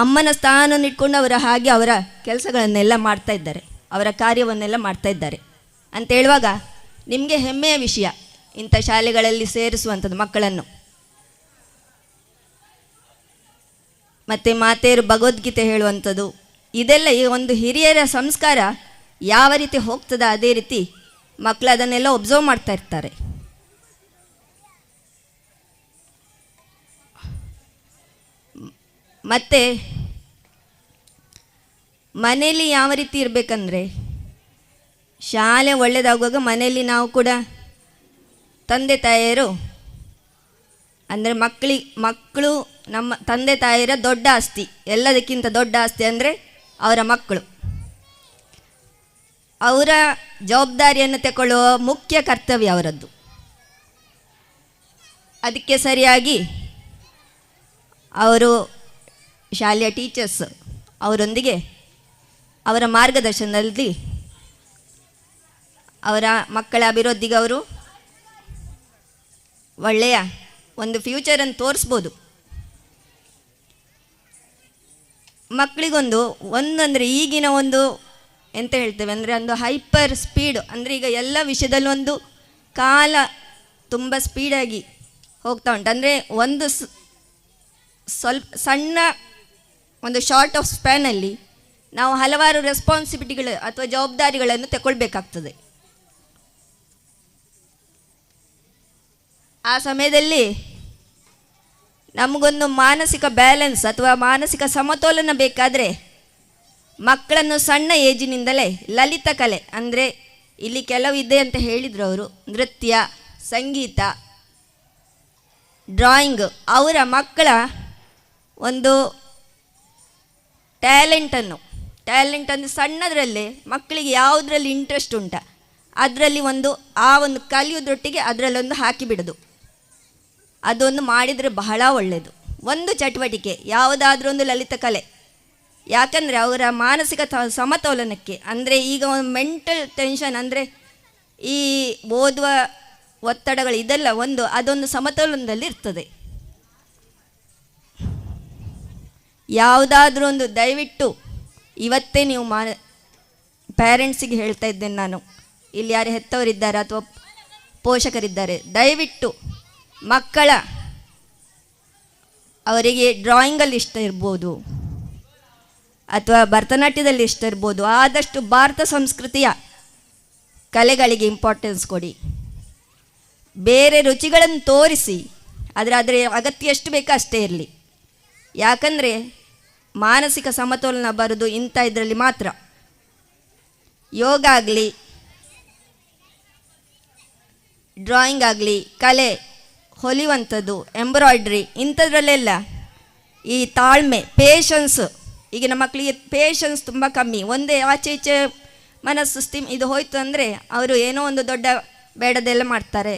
S21: ಅಮ್ಮನ ಸ್ಥಾನವನ್ನು ಇಟ್ಕೊಂಡು ಅವರ ಹಾಗೆ ಅವರ ಕೆಲಸಗಳನ್ನೆಲ್ಲ ಮಾಡ್ತಾ ಇದ್ದಾರೆ, ಅವರ ಕಾರ್ಯವನ್ನೆಲ್ಲ ಮಾಡ್ತಾ ಇದ್ದಾರೆ ಅಂತ ಹೇಳುವಾಗ ನಿಮಗೆ ಹೆಮ್ಮೆಯ ವಿಷಯ ಇಂಥ ಶಾಲೆಗಳಲ್ಲಿ ಸೇರಿಸುವಂಥದ್ದು ಮಕ್ಕಳನ್ನು. ಮತ್ತು ಮಾತೆಯರು ಭಗವದ್ಗೀತೆ ಹೇಳುವಂಥದ್ದು, ಇದೆಲ್ಲ ಈ ಒಂದು ಹಿರಿಯರ ಸಂಸ್ಕಾರ ಯಾವ ರೀತಿ ಹೋಗ್ತದ ಅದೇ ರೀತಿ ಮಕ್ಕಳು ಅದನ್ನೆಲ್ಲ ಒಬ್ಸರ್ವ್ ಮಾಡ್ತಾ ಇರ್ತಾರೆ. ಮತ್ತು ಮನೆಯಲ್ಲಿ ಯಾವ ರೀತಿ ಇರಬೇಕಂದ್ರೆ, ಶಾಲೆ ಒಳ್ಳೆಯದಾಗುವಾಗ ಮನೆಯಲ್ಲಿ ನಾವು ಕೂಡ ತಂದೆ ತಾಯಿಯರು ಅಂದರೆ ಮಕ್ಕಳು ನಮ್ಮ ತಂದೆ ತಾಯಿಯರ ದೊಡ್ಡ ಆಸ್ತಿ, ಎಲ್ಲದಕ್ಕಿಂತ ದೊಡ್ಡ ಆಸ್ತಿ ಅಂದರೆ ಅವರ ಮಕ್ಕಳು. ಅವರ ಜವಾಬ್ದಾರಿಯನ್ನು ತಗೊಳ್ಳುವ ಮುಖ್ಯ ಕರ್ತವ್ಯ ಅವರದ್ದು. ಅದಕ್ಕೆ ಸರಿಯಾಗಿ ಅವರು ಶಾಲೆಯ ಟೀಚರ್ಸ್ ಅವರೊಂದಿಗೆ ಅವರ ಮಾರ್ಗದರ್ಶನದಲ್ಲಿ ಅವರ ಮಕ್ಕಳ ಅಭಿವೃದ್ಧಿಗೆ ಅವರು ಒಳ್ಳೆಯ ಒಂದು ಫ್ಯೂಚರನ್ನು ತೋರಿಸ್ಬೋದು. ಮಕ್ಕಳಿಗೊಂದು ಒಂದಂದರೆ ಈಗಿನ ಒಂದು ಎಂತ ಹೇಳ್ತೇವೆ ಅಂದರೆ ಒಂದು ಹೈಪರ್ ಸ್ಪೀಡ್, ಅಂದರೆ ಈಗ ಎಲ್ಲ ವಿಷಯದಲ್ಲೂ ಒಂದು ಕಾಲ ತುಂಬ ಸ್ಪೀಡಾಗಿ ಹೋಗ್ತಾ ಉಂಟು. ಅಂದರೆ ಒಂದು ಸ್ವಲ್ಪ ಸಣ್ಣ ಒಂದು ಶಾರ್ಟ್ ಆಫ್ ಸ್ಪ್ಯಾನಲ್ಲಿ ನಾವು ಹಲವಾರು ರೆಸ್ಪಾನ್ಸಿಬಿಲಿಟಿಗಳು ಅಥವಾ ಜವಾಬ್ದಾರಿಗಳನ್ನು ತಗೊಳ್ಬೇಕಾಗ್ತದೆ. ಆ ಸಮಯದಲ್ಲಿ ನಮಗೊಂದು ಮಾನಸಿಕ ಬ್ಯಾಲೆನ್ಸ್ ಅಥವಾ ಮಾನಸಿಕ ಸಮತೋಲನ ಬೇಕಾದರೆ ಮಕ್ಕಳನ್ನು ಸಣ್ಣ ಏಜಿನಿಂದಲೇ ಲಲಿತ ಕಲೆ ಅಂದರೆ ಇಲ್ಲಿ ಕೆಲವು ಇದೆ ಅಂತ ಹೇಳಿದರು ಅವರು, ನೃತ್ಯ, ಸಂಗೀತ, ಡ್ರಾಯಿಂಗ್, ಅವರ ಮಕ್ಕಳ ಒಂದು ಟ್ಯಾಲೆಂಟನ್ನು ಸಣ್ಣದರಲ್ಲೇ ಮಕ್ಕಳಿಗೆ ಯಾವುದರಲ್ಲಿ ಇಂಟ್ರೆಸ್ಟ್ ಉಂಟ ಅದರಲ್ಲಿ ಒಂದು ಆ ಒಂದು ಕಲಿಯೋದ್ರೊಟ್ಟಿಗೆ ಅದರಲ್ಲೊಂದು ಹಾಕಿಬಿಡೋದು, ಅದೊಂದು ಮಾಡಿದರೆ ಬಹಳ ಒಳ್ಳೆಯದು. ಒಂದು ಚಟುವಟಿಕೆ ಯಾವುದಾದ್ರೂ ಒಂದು ಲಲಿತ ಕಲೆ, ಯಾಕಂದರೆ ಅವರ ಮಾನಸಿಕ ಸಮತೋಲನಕ್ಕೆ, ಅಂದರೆ ಈಗ ಒಂದು ಮೆಂಟಲ್ ಟೆನ್ಷನ್ ಅಂದರೆ ಈ ಓದುವ ಒತ್ತಡಗಳು ಇದೆಲ್ಲ ಒಂದು ಅದೊಂದು ಸಮತೋಲನದಲ್ಲಿ ಇರ್ತದೆ. ಯಾವುದಾದ್ರೂ ಒಂದು ದಯವಿಟ್ಟು ಇವತ್ತೇ ನೀವು ಪೇರೆಂಟ್ಸಿಗೆ ಹೇಳ್ತಾ ಇದ್ದೇನೆ ನಾನು, ಇಲ್ಲಿ ಯಾರು ಹೆತ್ತವರಿದ್ದಾರೆ ಅಥವಾ ಪೋಷಕರಿದ್ದಾರೆ, ದಯವಿಟ್ಟು ಮಕ್ಕಳ ಅವರಿಗೆ ಡ್ರಾಯಿಂಗಲ್ಲಿ ಇಷ್ಟ ಇರ್ಬೋದು ಅಥವಾ ಭರತನಾಟ್ಯದಲ್ಲಿ ಇಷ್ಟ ಇರ್ಬೋದು, ಆದಷ್ಟು ಭಾರತ ಸಂಸ್ಕೃತಿಯ ಕಲೆಗಳಿಗೆ ಇಂಪಾರ್ಟೆನ್ಸ್ ಕೊಡಿ. ಬೇರೆ ರುಚಿಗಳನ್ನು ತೋರಿಸಿ, ಆದರೆ ಅಗತ್ಯ ಎಷ್ಟು ಬೇಕೋ ಅಷ್ಟೇ ಇರಲಿ. ಯಾಕಂದರೆ ಮಾನಸಿಕ ಸಮತೋಲನ ಬರೋದು ಇಂಥ ಇದರಲ್ಲಿ ಮಾತ್ರ. ಯೋಗ ಆಗಲಿ, ಡ್ರಾಯಿಂಗ್ ಆಗಲಿ, ಕಲೆ ಹೊಲಿಯುವಂಥದ್ದು, ಎಂಬ್ರಾಯ್ಡ್ರಿ, ಇಂಥದ್ರಲ್ಲೆಲ್ಲ ಈ ತಾಳ್ಮೆ, ಪೇಷನ್ಸ್, ಈಗಿನ ಮಕ್ಕಳಿಗೆ ಪೇಷನ್ಸ್ ತುಂಬ ಕಮ್ಮಿ. ಒಂದೇ ಆಚೆ ಈಚೆ ಮನಸ್ಸು ಇದು ಹೋಯಿತು ಅಂದರೆ ಅವರು ಏನೋ ಒಂದು ದೊಡ್ಡ ಬೇಡದೆಲ್ಲ ಮಾಡ್ತಾರೆ,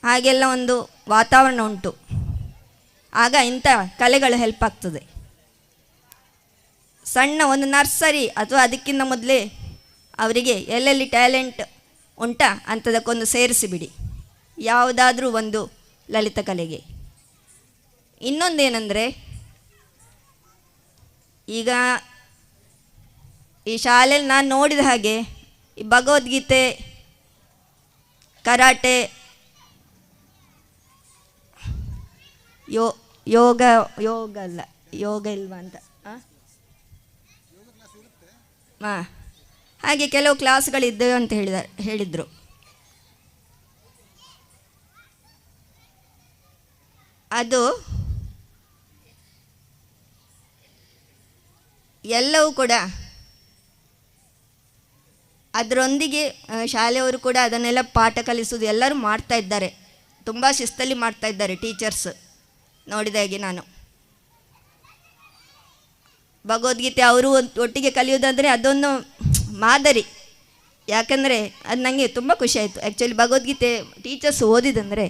S21: ಹಾಗೆಲ್ಲ ಒಂದು ವಾತಾವರಣ ಉಂಟು. ಆಗ ಇಂಥ ಕಲೆಗಳು ಹೆಲ್ಪ್ ಆಗ್ತದೆ. ಸಣ್ಣ ಒಂದು ನರ್ಸರಿ ಅಥವಾ ಅದಕ್ಕಿಂತ ಮೊದಲೇ ಅವರಿಗೆ ಎಲ್ಲೆಲ್ಲಿ ಟ್ಯಾಲೆಂಟ್ ಉಂಟಾ ಅಂಥದಕ್ಕೊಂದು ಸೇರಿಸಿಬಿಡಿ, ಯಾವುದಾದ್ರೂ ಒಂದು ಲಲಿತ ಕಲೆಗೆ. ಇನ್ನೊಂದೇನೆಂದರೆ, ಈಗ ಈ ಶಾಲೆಯಲ್ಲಿ ನಾನು ನೋಡಿದ ಹಾಗೆ ಈ ಭಗವದ್ಗೀತೆ, ಕರಾಟೆ, ಯೋಗ, ಯೋಗ ಅಲ್ಲ, ಯೋಗ ಇಲ್ವಾ ಅಂತ, ಹಾಂ, ಹಾಗೆ ಕೆಲವು ಕ್ಲಾಸ್ಗಳಿದ್ದವೆ ಅಂತ ಹೇಳಿದರು. ಅದು ಎಲ್ಲವೂ ಕೂಡ ಅದರೊಂದಿಗೆ ಶಾಲೆಯವರು ಕೂಡ ಅದನ್ನೆಲ್ಲ ಪಾಠ ಕಲಿಸೋದು ಎಲ್ಲರೂ ಮಾಡ್ತಾ ಇದ್ದಾರೆ, ತುಂಬ ಶಿಸ್ತಲ್ಲಿ ಮಾಡ್ತಾ ಇದ್ದಾರೆ ಟೀಚರ್ಸ್. ನೋಡಿದ ಹಾಗೆ ನಾನು ಭಗವದ್ಗೀತೆ ಅವರು ಒಟ್ಟಿಗೆ ಕಲಿಯೋದಾದರೆ ಅದೊಂದು ಮಾದರಿ. ಯಾಕಂದರೆ ಅದು ನನಗೆ ತುಂಬ ಖುಷಿಯಾಯಿತು. ಆ್ಯಕ್ಚುಲಿ ಭಗವದ್ಗೀತೆ ಟೀಚರ್ಸ್ ಓದಿದಂದರೆ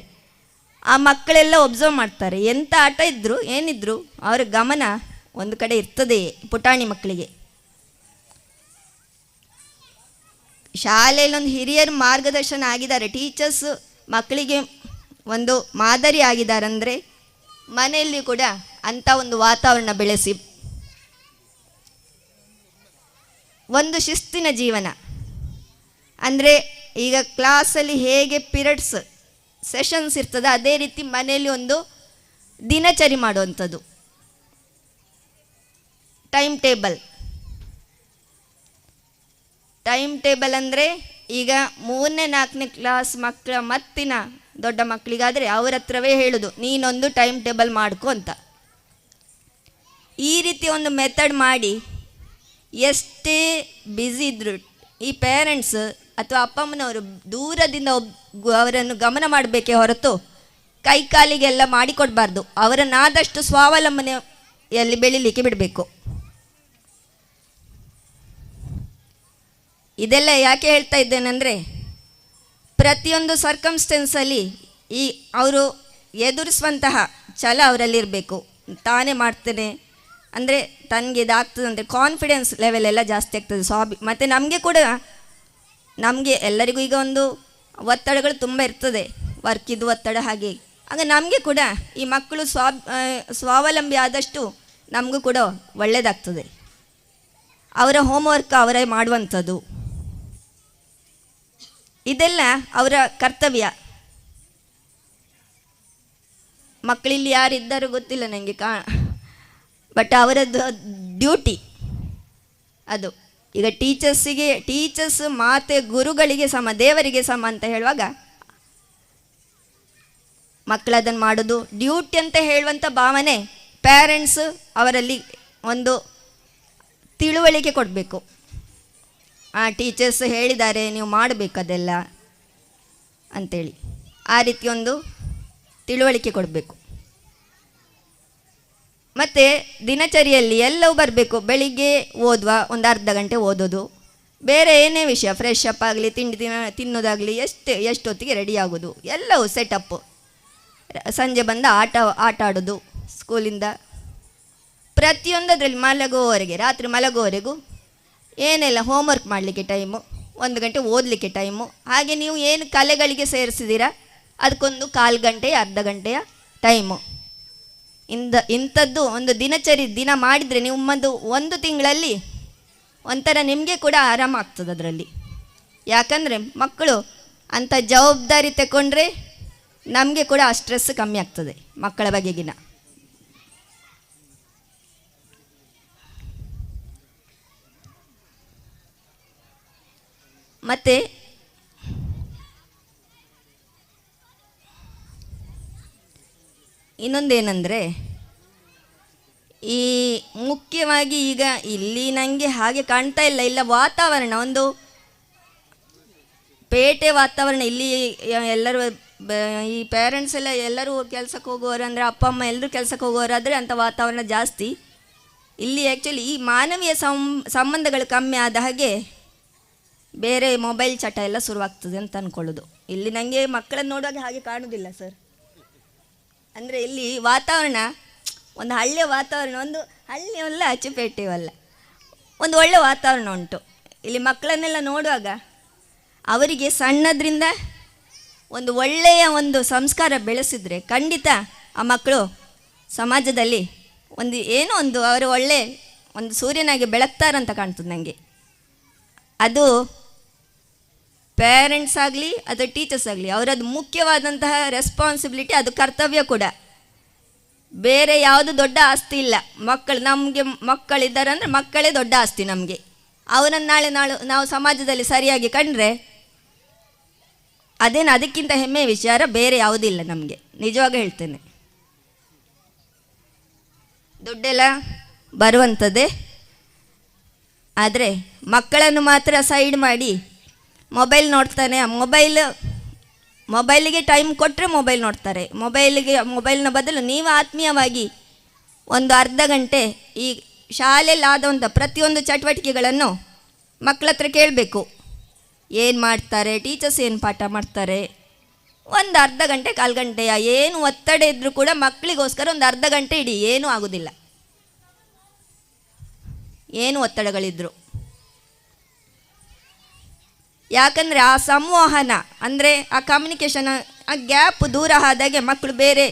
S21: ಆ ಮಕ್ಕಳೆಲ್ಲ ಒಬ್ಸರ್ವ್ ಮಾಡ್ತಾರೆ. ಎಂಥ ಆಟ ಇದ್ದರೂ ಏನಿದ್ರು ಅವರ ಗಮನ ಒಂದು ಕಡೆ ಇರ್ತದೆ ಪುಟಾಣಿ ಮಕ್ಕಳಿಗೆ. ಶಾಲೆಯಲ್ಲಿ ಒಂದು ಹಿರಿಯರು ಮಾರ್ಗದರ್ಶನ ಆಗಿದ್ದಾರೆ, ಟೀಚರ್ಸ್ ಮಕ್ಕಳಿಗೆ ಒಂದು ಮಾದರಿ ಆಗಿದ್ದಾರಂದರೆ ಮನೆಯಲ್ಲಿ ಕೂಡ ಅಂಥ ಒಂದು ವಾತಾವರಣ ಬೆಳೆಸಿ ಒಂದು ಶಿಸ್ತಿನ ಜೀವನ. ಅಂದರೆ ಈಗ ಕ್ಲಾಸಲ್ಲಿ ಹೇಗೆ ಪಿರಿಯಡ್ಸ್ ಸೆಷನ್ಸ್ ಇರ್ತದೆ ಅದೇ ರೀತಿ ಮನೆಯಲ್ಲಿ ಒಂದು ದಿನಚರಿ ಮಾಡುವಂಥದ್ದು, ಟೈಮ್ ಟೇಬಲ್. ಟೈಮ್ ಟೇಬಲ್ ಅಂದರೆ ಈಗ 3ನೇ 4ನೇ ಕ್ಲಾಸ್ ಮಕ್ಕಳ ಮತ್ತಿನ ದೊಡ್ಡ ಮಕ್ಕಳಿಗಾದರೆ ಅವ್ರ ಹತ್ರವೇ ಹೇಳೋದು, ನೀನೊಂದು ಟೈಮ್ ಟೇಬಲ್ ಮಾಡ್ಕೊ ಅಂತ. ಈ ರೀತಿ ಒಂದು ಮೆಥಡ್ ಮಾಡಿ ಎಷ್ಟೇ ಬ್ಯುಸಿ ಇದ್ದರು ಈ ಪೇರೆಂಟ್ಸ್ ಅಥವಾ ಅಪ್ಪ ಅಮ್ಮನವರು ದೂರದಿಂದ ಅವರನ್ನು ಗಮನ ಮಾಡಬೇಕೇ ಹೊರತು ಕೈ ಕಾಲಿಗೆಲ್ಲ ಮಾಡಿಕೊಡಬಾರ್ದು. ಅವರನ್ನಾದಷ್ಟು ಸ್ವಾವಲಂಬನೆಯಲ್ಲಿ ಬೆಳೀಲಿಕ್ಕೆ ಬಿಡಬೇಕು. ಇದೆಲ್ಲ ಯಾಕೆ ಹೇಳ್ತಾ ಇದ್ದೇನೆಂದರೆ ಪ್ರತಿಯೊಂದು ಸರ್ಕಮ್ಸ್ಟೆನ್ಸಲ್ಲಿ ಈ ಅವರು ಎದುರಿಸುವಂತಹ ಛಲ ಅವರಲ್ಲಿರಬೇಕು. ತಾನೇ ಮಾಡ್ತೇನೆ ಅಂದರೆ ತನಗೆ ಇದಾಗ್ತದೆ ಅಂದರೆ ಕಾನ್ಫಿಡೆನ್ಸ್ ಲೆವೆಲೆಲ್ಲ ಜಾಸ್ತಿ ಆಗ್ತದೆ. ಮತ್ತು ನಮಗೆ ಕೂಡ, ನಮಗೆ ಎಲ್ಲರಿಗೂ ಈಗ ಒಂದು ಒತ್ತಡಗಳು ತುಂಬ ಇರ್ತದೆ, ವರ್ಕಿದ್ದು ಒತ್ತಡ ಹಾಗೆ. ಆಗ ನಮಗೆ ಕೂಡ ಈ ಮಕ್ಕಳು ಸ್ವಾವಲಂಬಿ ಆದಷ್ಟು ನಮಗೂ ಕೂಡ ಒಳ್ಳೆಯದಾಗ್ತದೆ. ಅವರ ಹೋಮ್ವರ್ಕ್ ಅವರೇ ಮಾಡುವಂಥದ್ದು, ಇದೆಲ್ಲ ಅವರ ಕರ್ತವ್ಯ. ಮಕ್ಕಳಿಲ್ಲಿ ಯಾರಿದ್ದಾರೋ ಗೊತ್ತಿಲ್ಲ ನನಗೆ ಬಟ್ ಅವರದ್ದು ಡ್ಯೂಟಿ ಅದು. ಈಗ ಟೀಚರ್ಸ್ ಮಾತೆ ಗುರುಗಳಿಗೆ ಸಮ, ದೇವರಿಗೆ ಸಮ ಅಂತ ಹೇಳುವಾಗ ಮಕ್ಕಳು ಅದನ್ನು ಮಾಡೋದು ಡ್ಯೂಟಿ ಅಂತ ಹೇಳುವಂಥ ಭಾವನೆ ಪೇರೆಂಟ್ಸ್ ಅವರಲ್ಲಿ ಒಂದು ತಿಳುವಳಿಕೆ ಕೊಡಬೇಕು. ಆ ಟೀಚರ್ಸ್ ಹೇಳಿದ್ದಾರೆ ನೀವು ಮಾಡಬೇಕು ಅದೆಲ್ಲ ಅಂಥೇಳಿ ಆ ರೀತಿ ಒಂದು ತಿಳುವಳಿಕೆ ಕೊಡಬೇಕು. ಮತ್ತು ದಿನಚರಿಯಲ್ಲಿ ಎಲ್ಲವೂ ಬರಬೇಕು. ಬೆಳಿಗ್ಗೆ ಓದುವ ಒಂದು ಅರ್ಧ ಗಂಟೆ ಓದೋದು, ಬೇರೆ ಏನೇ ವಿಷಯ ಫ್ರೆಶ್ ಅಪ್ ಆಗಲಿ, ತಿಂಡಿ ತಿನ್ನೋದಾಗಲಿ, ಎಷ್ಟೊತ್ತಿಗೆ ರೆಡಿ ಆಗೋದು, ಎಲ್ಲವೂ ಸೆಟಪ್ಪು. ಸಂಜೆ ಬಂದು ಆಟ ಆಡೋದು ಸ್ಕೂಲಿಂದ, ಪ್ರತಿಯೊಂದರಲ್ಲಿ ಮಲಗುವವರೆಗೆ, ರಾತ್ರಿ ಮಲಗುವವರೆಗೂ ಏನೆಲ್ಲ ಹೋಮ್ವರ್ಕ್ ಮಾಡಲಿಕ್ಕೆ ಟೈಮು, 1 ಗಂಟೆ ಓದಲಿಕ್ಕೆ ಟೈಮು. ಹಾಗೆ ನೀವು ಏನು ಕಲೆಗಳಿಗೆ ಸೇರಿಸಿದ್ದೀರಾ ಅದಕ್ಕೊಂದು 1/4 ಗಂಟೆಯ ಅರ್ಧ ಗಂಟೆಯ ಟೈಮು. ಇಂಥದ್ದು ಒಂದು ದಿನಚರಿ ದಿನ ಮಾಡಿದರೆ ನಿಮ್ಮದು ಒಂದು ತಿಂಗಳಲ್ಲಿ ಒಂಥರ ನಿಮಗೆ ಕೂಡ ಆರಾಮಾಗ್ತದೆ ಅದರಲ್ಲಿ. ಯಾಕಂದರೆ ಮಕ್ಕಳು ಅಂಥ ಜವಾಬ್ದಾರಿ ತಗೊಂಡ್ರೆ ನಮಗೆ ಕೂಡ ಆ ಸ್ಟ್ರೆಸ್ ಕಮ್ಮಿ ಆಗ್ತದೆ ಮಕ್ಕಳ ಬಗೆಗಿನ. ಮತ್ತು ಇನ್ನೊಂದೇನೆಂದರೆ ಈ ಮುಖ್ಯವಾಗಿ ಈಗ ಇಲ್ಲಿ ನನಗೆ ಹಾಗೆ ಕಾಣ್ತಾ ಇಲ್ಲ, ಇಲ್ಲ ವಾತಾವರಣ ಒಂದು ಪೇಟೆ ವಾತಾವರಣ ಇಲ್ಲಿ ಎಲ್ಲರೂ ಈ ಪೇರೆಂಟ್ಸ್ ಎಲ್ಲ ಎಲ್ಲರೂ ಕೆಲಸಕ್ಕೆ ಹೋಗುವವರು, ಅಂದರೆ ಅಪ್ಪ ಅಮ್ಮ ಎಲ್ಲರೂ ಕೆಲಸಕ್ಕೆ ಹೋಗುವವರಾದರೆ ಅಂಥ ವಾತಾವರಣ ಜಾಸ್ತಿ ಇಲ್ಲಿ. ಆ್ಯಕ್ಚುಲಿ ಈ ಮಾನವೀಯ ಸಂಬಂಧಗಳು ಕಮ್ಮಿ ಆದ ಹಾಗೆ ಬೇರೆ ಮೊಬೈಲ್ ಚಟ ಎಲ್ಲ ಶುರುವಾಗ್ತದೆ ಅಂತ ಅಂದ್ಕೊಳ್ಳೋದು. ಇಲ್ಲಿ ನನಗೆ ಮಕ್ಕಳನ್ನು ನೋಡುವಾಗ ಹಾಗೆ ಕಾಣೋದಿಲ್ಲ ಸರ್. ಅಂದರೆ ಇಲ್ಲಿ ವಾತಾವರಣ ಒಂದು ಹಳ್ಳಿಯ ವಾತಾವರಣ, ಒಂದು ಹಳ್ಳಿಯಲ್ಲ ಅಚ್ಚುಪೇಟೆಯೂ ಅಲ್ಲ, ಒಂದು ಒಳ್ಳೆಯ ವಾತಾವರಣ ಉಂಟು ಇಲ್ಲಿ. ಮಕ್ಕಳನ್ನೆಲ್ಲ ನೋಡುವಾಗ ಅವರಿಗೆ ಸಣ್ಣದ್ರಿಂದ ಒಂದು ಒಳ್ಳೆಯ ಒಂದು ಸಂಸ್ಕಾರ ಬೆಳೆಸಿದರೆ ಖಂಡಿತ ಆ ಮಕ್ಕಳು ಸಮಾಜದಲ್ಲಿ ಒಂದು ಏನೋ ಒಂದು ಅವರು ಒಳ್ಳೆ ಒಂದು ಸೂರ್ಯನಾಗಿ ಬೆಳಗ್ತಾರಂತ ಕಾಣ್ತದೆ ನನಗೆ. ಅದು ಪೇರೆಂಟ್ಸ್ ಆಗಲಿ ಅಥವಾ ಟೀಚರ್ಸ್ ಆಗಲಿ ಅವರದ್ದು ಮುಖ್ಯವಾದಂತಹ ರೆಸ್ಪಾನ್ಸಿಬಿಲಿಟಿ, ಅದು ಕರ್ತವ್ಯ ಕೂಡ. ಬೇರೆ ಯಾವುದು ದೊಡ್ಡ ಆಸ್ತಿ ಇಲ್ಲ. ಮಕ್ಕಳು ನಮಗೆ ಮಕ್ಕಳಿದ್ದಾರೆ ಅಂದರೆ ಮಕ್ಕಳೇ ದೊಡ್ಡ ಆಸ್ತಿ ನಮಗೆ. ಅವರನ್ನು ನಾಳೆ ನಾವು ಸಮಾಜದಲ್ಲಿ ಸರಿಯಾಗಿ ಕಂಡ್ರೆ ಅದೇನು ಅದಕ್ಕಿಂತ ಹೆಮ್ಮೆಯ ವಿಚಾರ ಬೇರೆ ಯಾವುದಿಲ್ಲ ನಮಗೆ, ನಿಜವಾಗ ಹೇಳ್ತೇನೆ. ದುಡ್ಡೆಲ್ಲ ಬರುವಂಥದ್ದೇ, ಆದರೆ ಮಕ್ಕಳನ್ನು ಮಾತ್ರ ಸೈಡ್ ಮಾಡಿ ಮೊಬೈಲ್ ನೋಡ್ತಾನೆ. ಮೊಬೈಲಿಗೆ ಟೈಮ್ ಕೊಟ್ಟರೆ ಮೊಬೈಲ್ ನೋಡ್ತಾರೆ. ಮೊಬೈಲ್ನ ಬದಲು ನೀವು ಆತ್ಮೀಯವಾಗಿ ಒಂದು ಅರ್ಧ ಗಂಟೆ ಈ ಶಾಲೆಯಲ್ಲಿ ಆದಂಥ ಪ್ರತಿಯೊಂದು ಚಟುವಟಿಕೆಗಳನ್ನು ಮಕ್ಕಳ ಹತ್ರ ಕೇಳಬೇಕು. ಏನು ಮಾಡ್ತಾರೆ ಟೀಚರ್ಸ್, ಏನು ಪಾಠ ಮಾಡ್ತಾರೆ, ಒಂದು ಅರ್ಧ ಗಂಟೆ ಕಾಲು ಗಂಟೆಯ ಏನು ಒತ್ತಡ ಇದ್ದರೂ ಕೂಡ ಮಕ್ಕಳಿಗೋಸ್ಕರ ಒಂದು ಅರ್ಧ ಗಂಟೆ ಇಡಿ, ಏನೂ ಆಗೋದಿಲ್ಲ. ಏನು ಒತ್ತಡಗಳಿದ್ರು, ಯಾಕಂದರೆ ಆ ಸಂವಹನ ಅಂದರೆ ಆ ಕಮ್ಯುನಿಕೇಷನ್, ಆ ಗ್ಯಾಪ್ ದೂರ ಆದಾಗೆ ಮಕ್ಕಳು ಬೇರೆ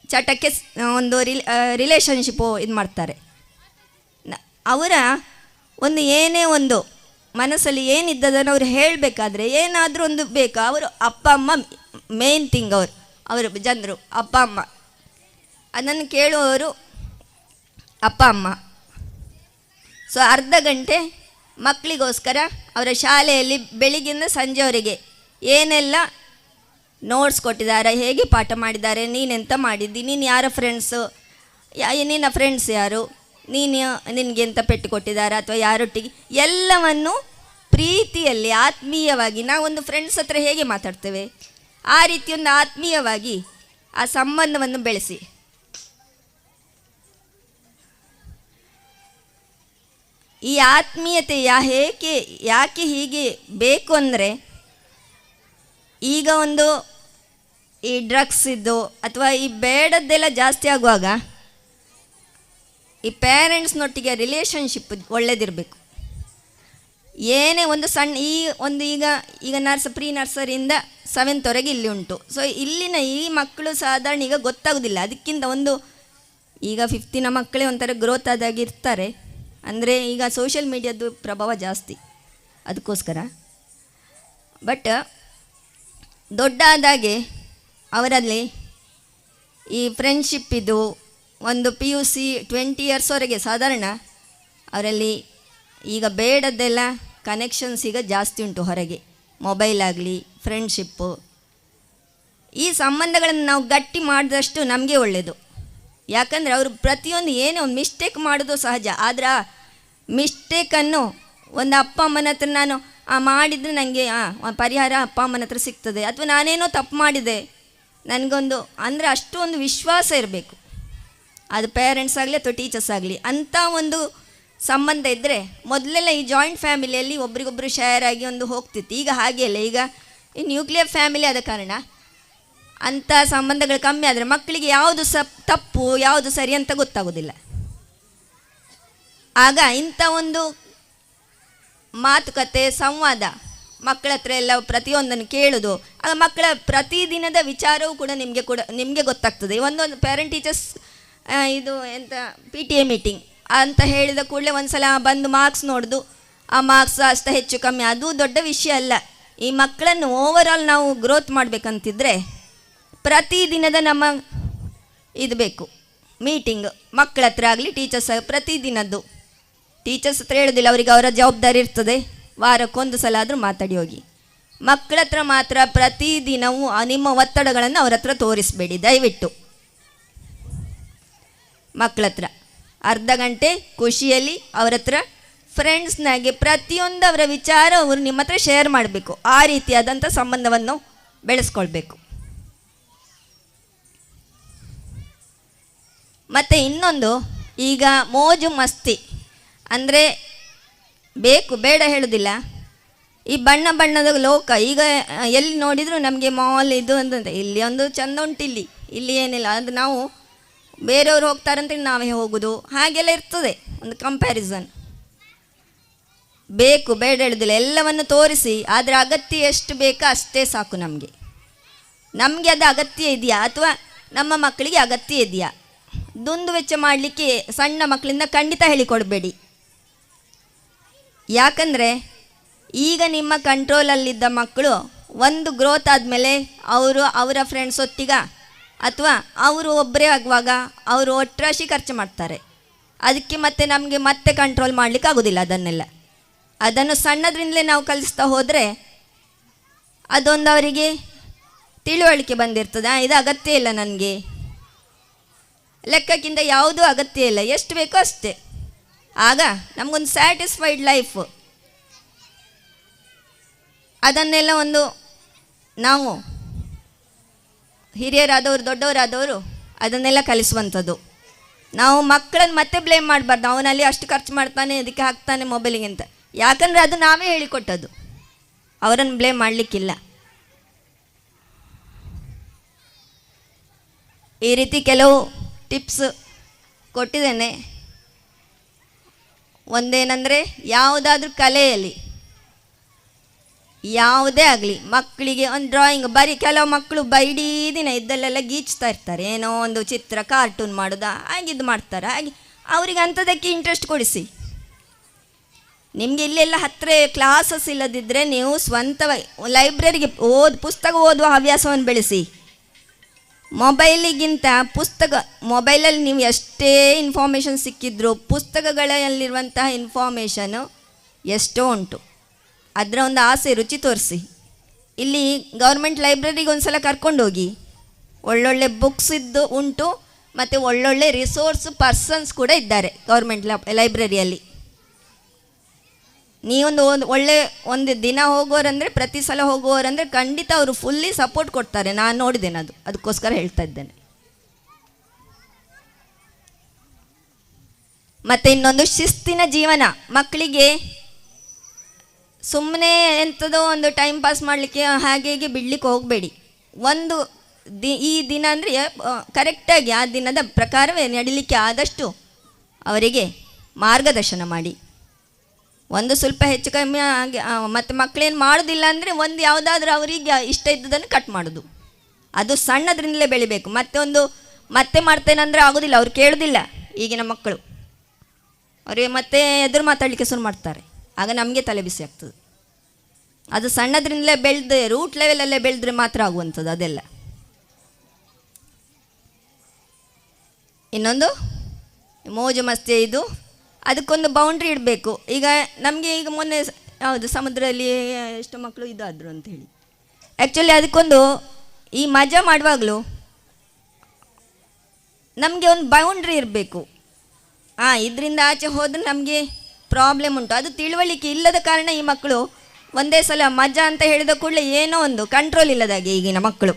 S21: ಚಟಕ್ಕೆ ಒಂದು ರಿಲೇಷನ್ಶಿಪ್ಪು ಇದು ಮಾಡ್ತಾರೆ. ಅವರ ಒಂದು ಏನೇ ಒಂದು ಮನಸ್ಸಲ್ಲಿ ಏನಿದ್ದದನ್ನು ಅವ್ರು ಹೇಳಬೇಕಾದ್ರೆ ಏನಾದರೂ ಒಂದು ಬೇಕು. ಅವರು ಅಪ್ಪ ಅಮ್ಮ ಮೇನ್ ಥಿಂಗ್, ಅವರು ಅವರು ಜನರು ಅಪ್ಪ ಅಮ್ಮ, ಅದನ್ನು ಕೇಳುವವರು ಅಪ್ಪ ಅಮ್ಮ. ಸೊ ಅರ್ಧ ಗಂಟೆ ಮಕ್ಕಳಿಗೋಸ್ಕರ ಅವರ ಶಾಲೆಯಲ್ಲಿ ಬೆಳಿಗ್ಗೆಯಿಂದ ಸಂಜೆವರೆಗೆ ಏನೆಲ್ಲ ನೋಟ್ಸ್ ಕೊಟ್ಟಿದ್ದಾರೆ, ಹೇಗೆ ಪಾಠ ಮಾಡಿದ್ದಾರೆ, ನೀನೆಂತ ಮಾಡಿದ್ದಿ, ನೀನು ಯಾರ ಫ್ರೆಂಡ್ಸು, ನಿನ್ನ ಫ್ರೆಂಡ್ಸ್ ಯಾರು, ನೀನು ನಿನಗೆ ಎಂತ ಪೆಟ್ಟು ಕೊಟ್ಟಿದ್ದಾರೆ ಅಥವಾ ಯಾರೊಟ್ಟಿಗೆ, ಎಲ್ಲವನ್ನು ಪ್ರೀತಿಯಲ್ಲಿ ಆತ್ಮೀಯವಾಗಿ ನಾವೊಂದು ಫ್ರೆಂಡ್ಸ್ ಹತ್ರ ಹೇಗೆ ಮಾತಾಡ್ತೇವೆ ಆ ರೀತಿಯೊಂದು ಆತ್ಮೀಯವಾಗಿ ಆ ಸಂಬಂಧವನ್ನು ಬೆಳೆಸಿ. ಈ ಆತ್ಮೀಯತೆ ಯಾಕೆ ಹೀಗೆ ಬೇಕು ಅಂದರೆ, ಈಗ ಒಂದು ಈ ಡ್ರಗ್ಸ್ ಇದ್ದು ಅಥವಾ ಈ ಬೇಡದ್ದೆಲ್ಲ ಜಾಸ್ತಿ ಆಗುವಾಗ ಈ ಪೇರೆಂಟ್ಸ್ನೊಟ್ಟಿಗೆ ರಿಲೇಷನ್ಶಿಪ್ ಒಳ್ಳೆಯದಿರಬೇಕು. ಏನೇ ಒಂದು ಸಣ್ಣ ಈ ಒಂದು ಈಗ ಈಗ ಪ್ರೀ ನರ್ಸರಿಯಿಂದ ಸೆವೆಂತ್ವರೆಗೆ ಇಲ್ಲಿ ಉಂಟು. ಸೊ ಇಲ್ಲಿನ ಈ ಮಕ್ಕಳು ಸಾಧಾರಣ ಈಗ ಗೊತ್ತಾಗೋದಿಲ್ಲ. ಅದಕ್ಕಿಂತ ಒಂದು ಈಗ ಫಿಫ್ತಿನ ಮಕ್ಕಳೇ ಒಂಥರ ಗ್ರೋತ್ ಆದಾಗಿ ಇರ್ತಾರೆ. ಅಂದರೆ ಈಗ ಸೋಷಿಯಲ್ ಮೀಡಿಯಾದ್ದು ಪ್ರಭಾವ ಜಾಸ್ತಿ, ಅದಕ್ಕೋಸ್ಕರ. ಬಟ್ ದೊಡ್ಡ ಆದಾಗೆ ಅವರಲ್ಲಿ ಈ ಫ್ರೆಂಡ್ಶಿಪ್ ಇದು ಒಂದು PUC 20 ಇಯರ್ಸ್ವರೆಗೆ ಸಾಧಾರಣ ಅವರಲ್ಲಿ ಈಗ ಬೇಡದ್ದೆಲ್ಲ ಕನೆಕ್ಷನ್ಸ್ ಈಗ ಜಾಸ್ತಿ ಉಂಟು ಹೊರಗೆ, ಮೊಬೈಲ್ ಆಗಲಿ ಫ್ರೆಂಡ್ಶಿಪ್ಪು. ಈ ಸಂಬಂಧಗಳನ್ನು ನಾವು ಗಟ್ಟಿ ಮಾಡಿದಷ್ಟು ನಮಗೆ ಒಳ್ಳೆಯದು. ಯಾಕಂದರೆ ಅವರು ಪ್ರತಿಯೊಂದು ಏನೋ ಒಂದು ಮಿಸ್ಟೇಕ್ ಮಾಡೋದು ಸಹಜ, ಆದರೆ ಆ ಮಿಸ್ಟೇಕನ್ನು ಒಂದು ಅಪ್ಪ ಅಮ್ಮನ ಹತ್ರ ನಾನು ಮಾಡಿದರೆ ನನಗೆ ಪರಿಹಾರ ಅಪ್ಪ ಅಮ್ಮನ ಹತ್ರ ಸಿಗ್ತದೆ, ಅಥವಾ ನಾನೇನೋ ತಪ್ಪು ಮಾಡಿದೆ ನನಗೊಂದು ಅಂದರೆ ಅಷ್ಟು ಒಂದು ವಿಶ್ವಾಸ ಇರಬೇಕು. ಅದು ಪೇರೆಂಟ್ಸ್ ಆಗಲಿ ಅಥವಾ ಟೀಚರ್ಸ್ ಆಗಲಿ ಅಂಥ ಒಂದು ಸಂಬಂಧ ಇದ್ದರೆ. ಮೊದಲೆಲ್ಲ ಈ ಜಾಯಿಂಟ್ ಫ್ಯಾಮಿಲಿಯಲ್ಲಿ ಒಬ್ರಿಗೊಬ್ಬರು ಶೇರ್ ಆಗಿ ಒಂದು ಹೋಗ್ತಿತ್ತು, ಈಗ ಹಾಗೆ ಅಲ್ಲ. ಈಗ ಈ ನ್ಯೂಕ್ಲಿಯರ್ ಫ್ಯಾಮಿಲಿ ಆದ ಕಾರಣ ಅಂಥ ಸಂಬಂಧಗಳು ಕಮ್ಮಿ ಆದರೆ ಮಕ್ಕಳಿಗೆ ಯಾವುದು ತಪ್ಪು ಯಾವುದು ಸರಿ ಅಂತ ಗೊತ್ತಾಗೋದಿಲ್ಲ. ಆಗ ಇಂಥ ಒಂದು ಮಾತುಕತೆ ಸಂವಾದ ಮಕ್ಕಳ ಹತ್ರ ಎಲ್ಲ ಪ್ರತಿಯೊಂದನ್ನು ಕೇಳೋದು, ಆಗ ಮಕ್ಕಳ ಪ್ರತಿದಿನದ ವಿಚಾರವೂ ಕೂಡ ನಿಮಗೆ ಗೊತ್ತಾಗ್ತದೆ. ಒಂದೊಂದು ಪೇರೆಂಟ್ ಟೀಚರ್ಸ್ ಇದು ಎಂಥ PTA meeting ಅಂತ ಹೇಳಿದ ಕೂಡಲೇ ಒಂದು ಸಲ ಬಂದು ಮಾರ್ಕ್ಸ್ ನೋಡೋದು, ಆ ಮಾರ್ಕ್ಸ್ ಅಷ್ಟು ಹೆಚ್ಚು ಕಮ್ಮಿ ಅದು ದೊಡ್ಡ ವಿಷಯ ಅಲ್ಲ. ಈ ಮಕ್ಕಳನ್ನು ಓವರಾಲ್ ನಾವು ಗ್ರೋತ್ ಮಾಡಬೇಕಂತಿದ್ರೆ ಪ್ರತಿದಿನದ ನಮ್ಮ ಇದು ಬೇಕು ಮೀಟಿಂಗ್, ಮಕ್ಕಳ ಹತ್ರ ಆಗಲಿ ಟೀಚರ್ಸ್ ಪ್ರತಿದಿನದ್ದು. ಟೀಚರ್ಸ್ ಹತ್ರ ಹೇಳೋದಿಲ್ಲ, ಅವರಿಗೆ ಅವರ ಜವಾಬ್ದಾರಿ ಇರ್ತದೆ, ವಾರಕ್ಕೊಂದು ಸಲ ಆದರೂ ಮಾತಾಡಿ ಹೋಗಿ. ಮಕ್ಕಳ ಹತ್ರ ಮಾತ್ರ ಪ್ರತಿದಿನವೂ ನಿಮ್ಮ ಒತ್ತಡಗಳನ್ನು ಅವ್ರ ಹತ್ರ ತೋರಿಸಬೇಡಿ ದಯವಿಟ್ಟು. ಮಕ್ಕಳ ಹತ್ರ ಅರ್ಧ ಗಂಟೆ ಖುಷಿಯಲ್ಲಿ ಅವರ ಹತ್ರ ಫ್ರೆಂಡ್ಸ್ನಾಗೆ ಪ್ರತಿಯೊಂದು ಅವರ ವಿಚಾರ ಅವರು ನಿಮ್ಮ ಹತ್ರ ಶೇರ್ ಮಾಡಬೇಕು. ಆ ರೀತಿಯಾದಂಥ ಸಂಬಂಧವನ್ನು ಬೆಳೆಸ್ಕೊಳ್ಬೇಕು. ಮತ್ತು ಇನ್ನೊಂದು, ಈಗ ಮೋಜು ಮಸ್ತಿ ಅಂದರೆ ಬೇಕು, ಬೇಡ ಹೇಳೋದಿಲ್ಲ. ಈ ಬಣ್ಣ ಬಣ್ಣದ ಲೋಕ ಈಗ ಎಲ್ಲಿ ನೋಡಿದರೂ ನಮಗೆ ಮಾಲ್ ಇದು ಅಂತಂತ, ಇಲ್ಲಿ ಒಂದು ಚಂದ ಉಂಟು, ಇಲ್ಲಿ ಇಲ್ಲಿ ಏನಿಲ್ಲ, ಅದು ನಾವು ಬೇರೆಯವರು ಹೋಗ್ತಾರಂತ ನಾವೇ ಹೋಗೋದು, ಹಾಗೆಲ್ಲ ಇರ್ತದೆ ಒಂದು ಕಂಪ್ಯಾರಿಸನ್. ಬೇಕು ಬೇಡ ಹೇಳೋದಿಲ್ಲ, ಎಲ್ಲವನ್ನು ತೋರಿಸಿ, ಆದರೆ ಅಗತ್ಯ ಎಷ್ಟು ಬೇಕೋ ಅಷ್ಟೇ ಸಾಕು ನಮಗೆ. ನಮಗೆ ಅದು ಅಗತ್ಯ ಇದೆಯಾ ಅಥವಾ ನಮ್ಮ ಮಕ್ಕಳಿಗೆ ಅಗತ್ಯ ಇದೆಯಾ? ದುಂದು ವೆಚ್ಚ ಮಾಡಲಿಕ್ಕೆ ಸಣ್ಣ ಮಕ್ಕಳಿಂದ ಖಂಡಿತ ಹೇಳಿಕೊಡಬೇಡಿ. ಯಾಕಂದರೆ ಈಗ ನಿಮ್ಮ ಕಂಟ್ರೋಲಲ್ಲಿದ್ದ ಮಕ್ಕಳು ಒಂದು ಗ್ರೋತ್ ಆದಮೇಲೆ ಅವರು ಅವರ ಫ್ರೆಂಡ್ಸ್ ಒತ್ತಿಗ ಅಥವಾ ಅವರು ಒಬ್ಬರೇ ಆಗುವಾಗ ಅವರು ಒಟ್ರಾಶಿ ಖರ್ಚು ಮಾಡ್ತಾರೆ. ಅದಕ್ಕೆ ಮತ್ತೆ ನಮಗೆ ಮತ್ತೆ ಕಂಟ್ರೋಲ್ ಮಾಡಲಿಕ್ಕೆ ಆಗೋದಿಲ್ಲ. ಅದನ್ನೆಲ್ಲ ಅದನ್ನು ಸಣ್ಣದ್ರಿಂದಲೇ ನಾವು ಕಲಿಸ್ತಾ ಹೋದರೆ ಅದೊಂದು ಅವರಿಗೆ ತಿಳುವಳಿಕೆ ಬಂದಿರ್ತದೆ. ಇದು ಅಗತ್ಯ ಇಲ್ಲ ನನಗೆ, ಲೆಕ್ಕಕ್ಕಿಂತ ಯಾವುದೂ ಅಗತ್ಯ ಇಲ್ಲ, ಎಷ್ಟು ಬೇಕೋ ಅಷ್ಟೇ. ಆಗ ನಮಗೊಂದು ಸ್ಯಾಟಿಸ್ಫೈಡ್ ಲೈಫ್. ಅದನ್ನೆಲ್ಲ ಒಂದು ನಾವು ಹಿರಿಯರಾದವರು ದೊಡ್ಡವರಾದವರು ಅದನ್ನೆಲ್ಲ ಕಲಿಸುವಂಥದ್ದು. ನಾವು ಮಕ್ಕಳನ್ನು ಮತ್ತೆ ಬ್ಲೇಮ್ ಮಾಡಬಾರ್ದು, ಅವನಲ್ಲಿ ಅಷ್ಟು ಖರ್ಚು ಮಾಡ್ತಾನೆ, ಇದಕ್ಕೆ ಹಾಕ್ತಾನೆ ಮೊಬೈಲಿಗೆ ಅಂತ. ಯಾಕಂದರೆ ಅದು ನಾವೇ ಹೇಳಿಕೊಟ್ಟದ್ದು, ಅವರನ್ನು ಬ್ಲೇಮ್ ಮಾಡಲಿಕ್ಕಿಲ್ಲ. ಈ ರೀತಿ ಕೆಲವು ಟಿಪ್ಸ್ ಕೊಟ್ಟಿದ್ದೇನೆ. ಒಂದೇನೆಂದರೆ, ಯಾವುದಾದ್ರೂ ಕಲೆಯಲ್ಲಿ ಯಾವುದೇ ಆಗಲಿ ಮಕ್ಕಳಿಗೆ ಒಂದು ಡ್ರಾಯಿಂಗ್ ಬರೀ, ಕೆಲವು ಮಕ್ಕಳು ಇಡೀ ದಿನ ಇದ್ದಲ್ಲೆಲ್ಲ ಗೀಚ್ತಾ ಇರ್ತಾರೆ, ಏನೋ ಒಂದು ಚಿತ್ರ ಕಾರ್ಟೂನ್ ಮಾಡೋದಾ ಹಾಗಿದ್ದು ಮಾಡ್ತಾರೆ. ಹಾಗೆ ಅವರಿಗೆ ಅಂಥದಕ್ಕೆ ಇಂಟ್ರೆಸ್ಟ್ ಕೊಡಿಸಿ. ನಿಮಗೆ ಇಲ್ಲೆಲ್ಲ ಹತ್ತಿರ ಕ್ಲಾಸಸ್ ಇಲ್ಲದಿದ್ದರೆ ನೀವು ಸ್ವಂತವಾಗಿ ಲೈಬ್ರರಿಗೆ ಪುಸ್ತಕ ಓದುವ ಹವ್ಯಾಸವನ್ನು ಬೆಳೆಸಿ. ಮೊಬೈಲಿಗಿಂತ ಪುಸ್ತಕ, ಮೊಬೈಲಲ್ಲಿ ನೀವು ಎಷ್ಟೇ ಇನ್ಫಾರ್ಮೇಷನ್ ಸಿಕ್ಕಿದ್ರೂ ಪುಸ್ತಕಗಳಲ್ಲಿರುವಂತಹ ಇನ್ಫಾರ್ಮೇಷನು ಎಷ್ಟೋ ಉಂಟು. ಅದರ ಒಂದು ಆಸೆ ರುಚಿ ತೋರಿಸಿ. ಇಲ್ಲಿ ಗೌರ್ಮೆಂಟ್ ಲೈಬ್ರರಿಗೆ ಒಂದು ಸಲ ಕರ್ಕೊಂಡೋಗಿ, ಒಳ್ಳೊಳ್ಳೆ ಬುಕ್ಸ್ ಇದ್ದು ಉಂಟು, ಮತ್ತು ಒಳ್ಳೊಳ್ಳೆ ರಿಸೋರ್ಸ್ ಪರ್ಸನ್ಸ್ ಕೂಡ ಇದ್ದಾರೆ ಗೌರ್ಮೆಂಟ್ ಲೈಬ್ರರಿಯಲ್ಲಿ. ನೀವೊಂದು ಒಂದು ಒಳ್ಳೆ ಒಂದು ದಿನ ಹೋಗೋರಂದರೆ, ಪ್ರತಿ ಸಲ ಹೋಗುವವರಂದರೆ ಖಂಡಿತ ಅವರು ಫುಲ್ಲಿ ಸಪೋರ್ಟ್ ಕೊಡ್ತಾರೆ. ನಾನು ನೋಡಿದ್ದೇನೆ ಅದು, ಅದಕ್ಕೋಸ್ಕರ ಹೇಳ್ತಾ ಇದ್ದೇನೆ. ಮತ್ತು ಇನ್ನೊಂದು ಶಿಸ್ತಿನ ಜೀವನ. ಮಕ್ಕಳಿಗೆ ಸುಮ್ಮನೆ ಎಂಥದೋ ಒಂದು ಟೈಮ್ ಪಾಸ್ ಮಾಡಲಿಕ್ಕೆ ಹಾಗೆ ಹೀಗೆ ಬಿಡಲಿಕ್ಕೆ ಹೋಗಬೇಡಿ. ಒಂದು ಈ ದಿನ ಅಂದರೆ ಕರೆಕ್ಟಾಗಿ ಆ ದಿನದ ಪ್ರಕಾರವೇ ನಡಿಲಿಕ್ಕೆ ಆದಷ್ಟು ಅವರಿಗೆ ಮಾರ್ಗದರ್ಶನ ಮಾಡಿ. ಒಂದು ಸ್ವಲ್ಪ ಹೆಚ್ಚು ಕಮ್ಮಿ ಆಗಿ ಮತ್ತು ಮಕ್ಕಳೇನು ಮಾಡೋದಿಲ್ಲ ಅಂದರೆ ಒಂದು ಯಾವುದಾದ್ರೂ ಅವರಿಗೆ ಇಷ್ಟ ಇದ್ದದನ್ನು ಕಟ್ ಮಾಡೋದು. ಅದು ಸಣ್ಣದ್ರಿಂದಲೇ ಬೆಳಿಬೇಕು. ಮತ್ತೆ ಒಂದು ಮತ್ತೆ ಮಾಡ್ತೇನೆಂದರೆ ಆಗೋದಿಲ್ಲ, ಅವ್ರು ಕೇಳೋದಿಲ್ಲ ಈಗಿನ ಮಕ್ಕಳು. ಅವರಿಗೆ ಮತ್ತೆ ಎದುರು ಮಾತಾಡಲಿಕ್ಕೆ ಶುರು ಮಾಡ್ತಾರೆ, ಆಗ ನಮಗೆ ತಲೆ ಬಿಸಿ ಆಗ್ತದೆ. ಅದು ಸಣ್ಣದ್ರಿಂದಲೇ ಬೆಳೆದು ರೂಟ್ ಲೆವೆಲಲ್ಲೇ ಬೆಳೆದ್ರೆ ಮಾತ್ರ ಆಗುವಂಥದ್ದು ಅದೆಲ್ಲ. ಇನ್ನೊಂದು ಮೋಜು ಮಸ್ತಿ, ಇದು ಅದಕ್ಕೊಂದು ಬೌಂಡ್ರಿ ಇಡಬೇಕು. ಈಗ ನಮಗೆ ಈಗ ಮೊನ್ನೆ ಯಾವುದು ಸಮುದ್ರದಲ್ಲಿ ಎಷ್ಟು ಮಕ್ಕಳು ಇದಾದರು ಅಂಥೇಳಿ, ಆ್ಯಕ್ಚುಲಿ ಅದಕ್ಕೊಂದು ಈ ಮಜಾ ಮಾಡುವಾಗಲೂ ನಮಗೆ ಒಂದು ಬೌಂಡ್ರಿ ಇರಬೇಕು. ಇದರಿಂದ ಆಚೆ ಹೋದರೆ ನಮಗೆ ಪ್ರಾಬ್ಲಮ್ ಉಂಟು. ಅದು ತಿಳುವಳಿಕೆ ಇಲ್ಲದ ಕಾರಣ ಈ ಮಕ್ಕಳು ಒಂದೇ ಸಲ ಮಜಾ ಅಂತ ಹೇಳಿದ ಕೂಡಲೇ ಏನೋ ಒಂದು ಕಂಟ್ರೋಲ್ ಇಲ್ಲದಾಗೆ ಈಗಿನ ಮಕ್ಕಳು.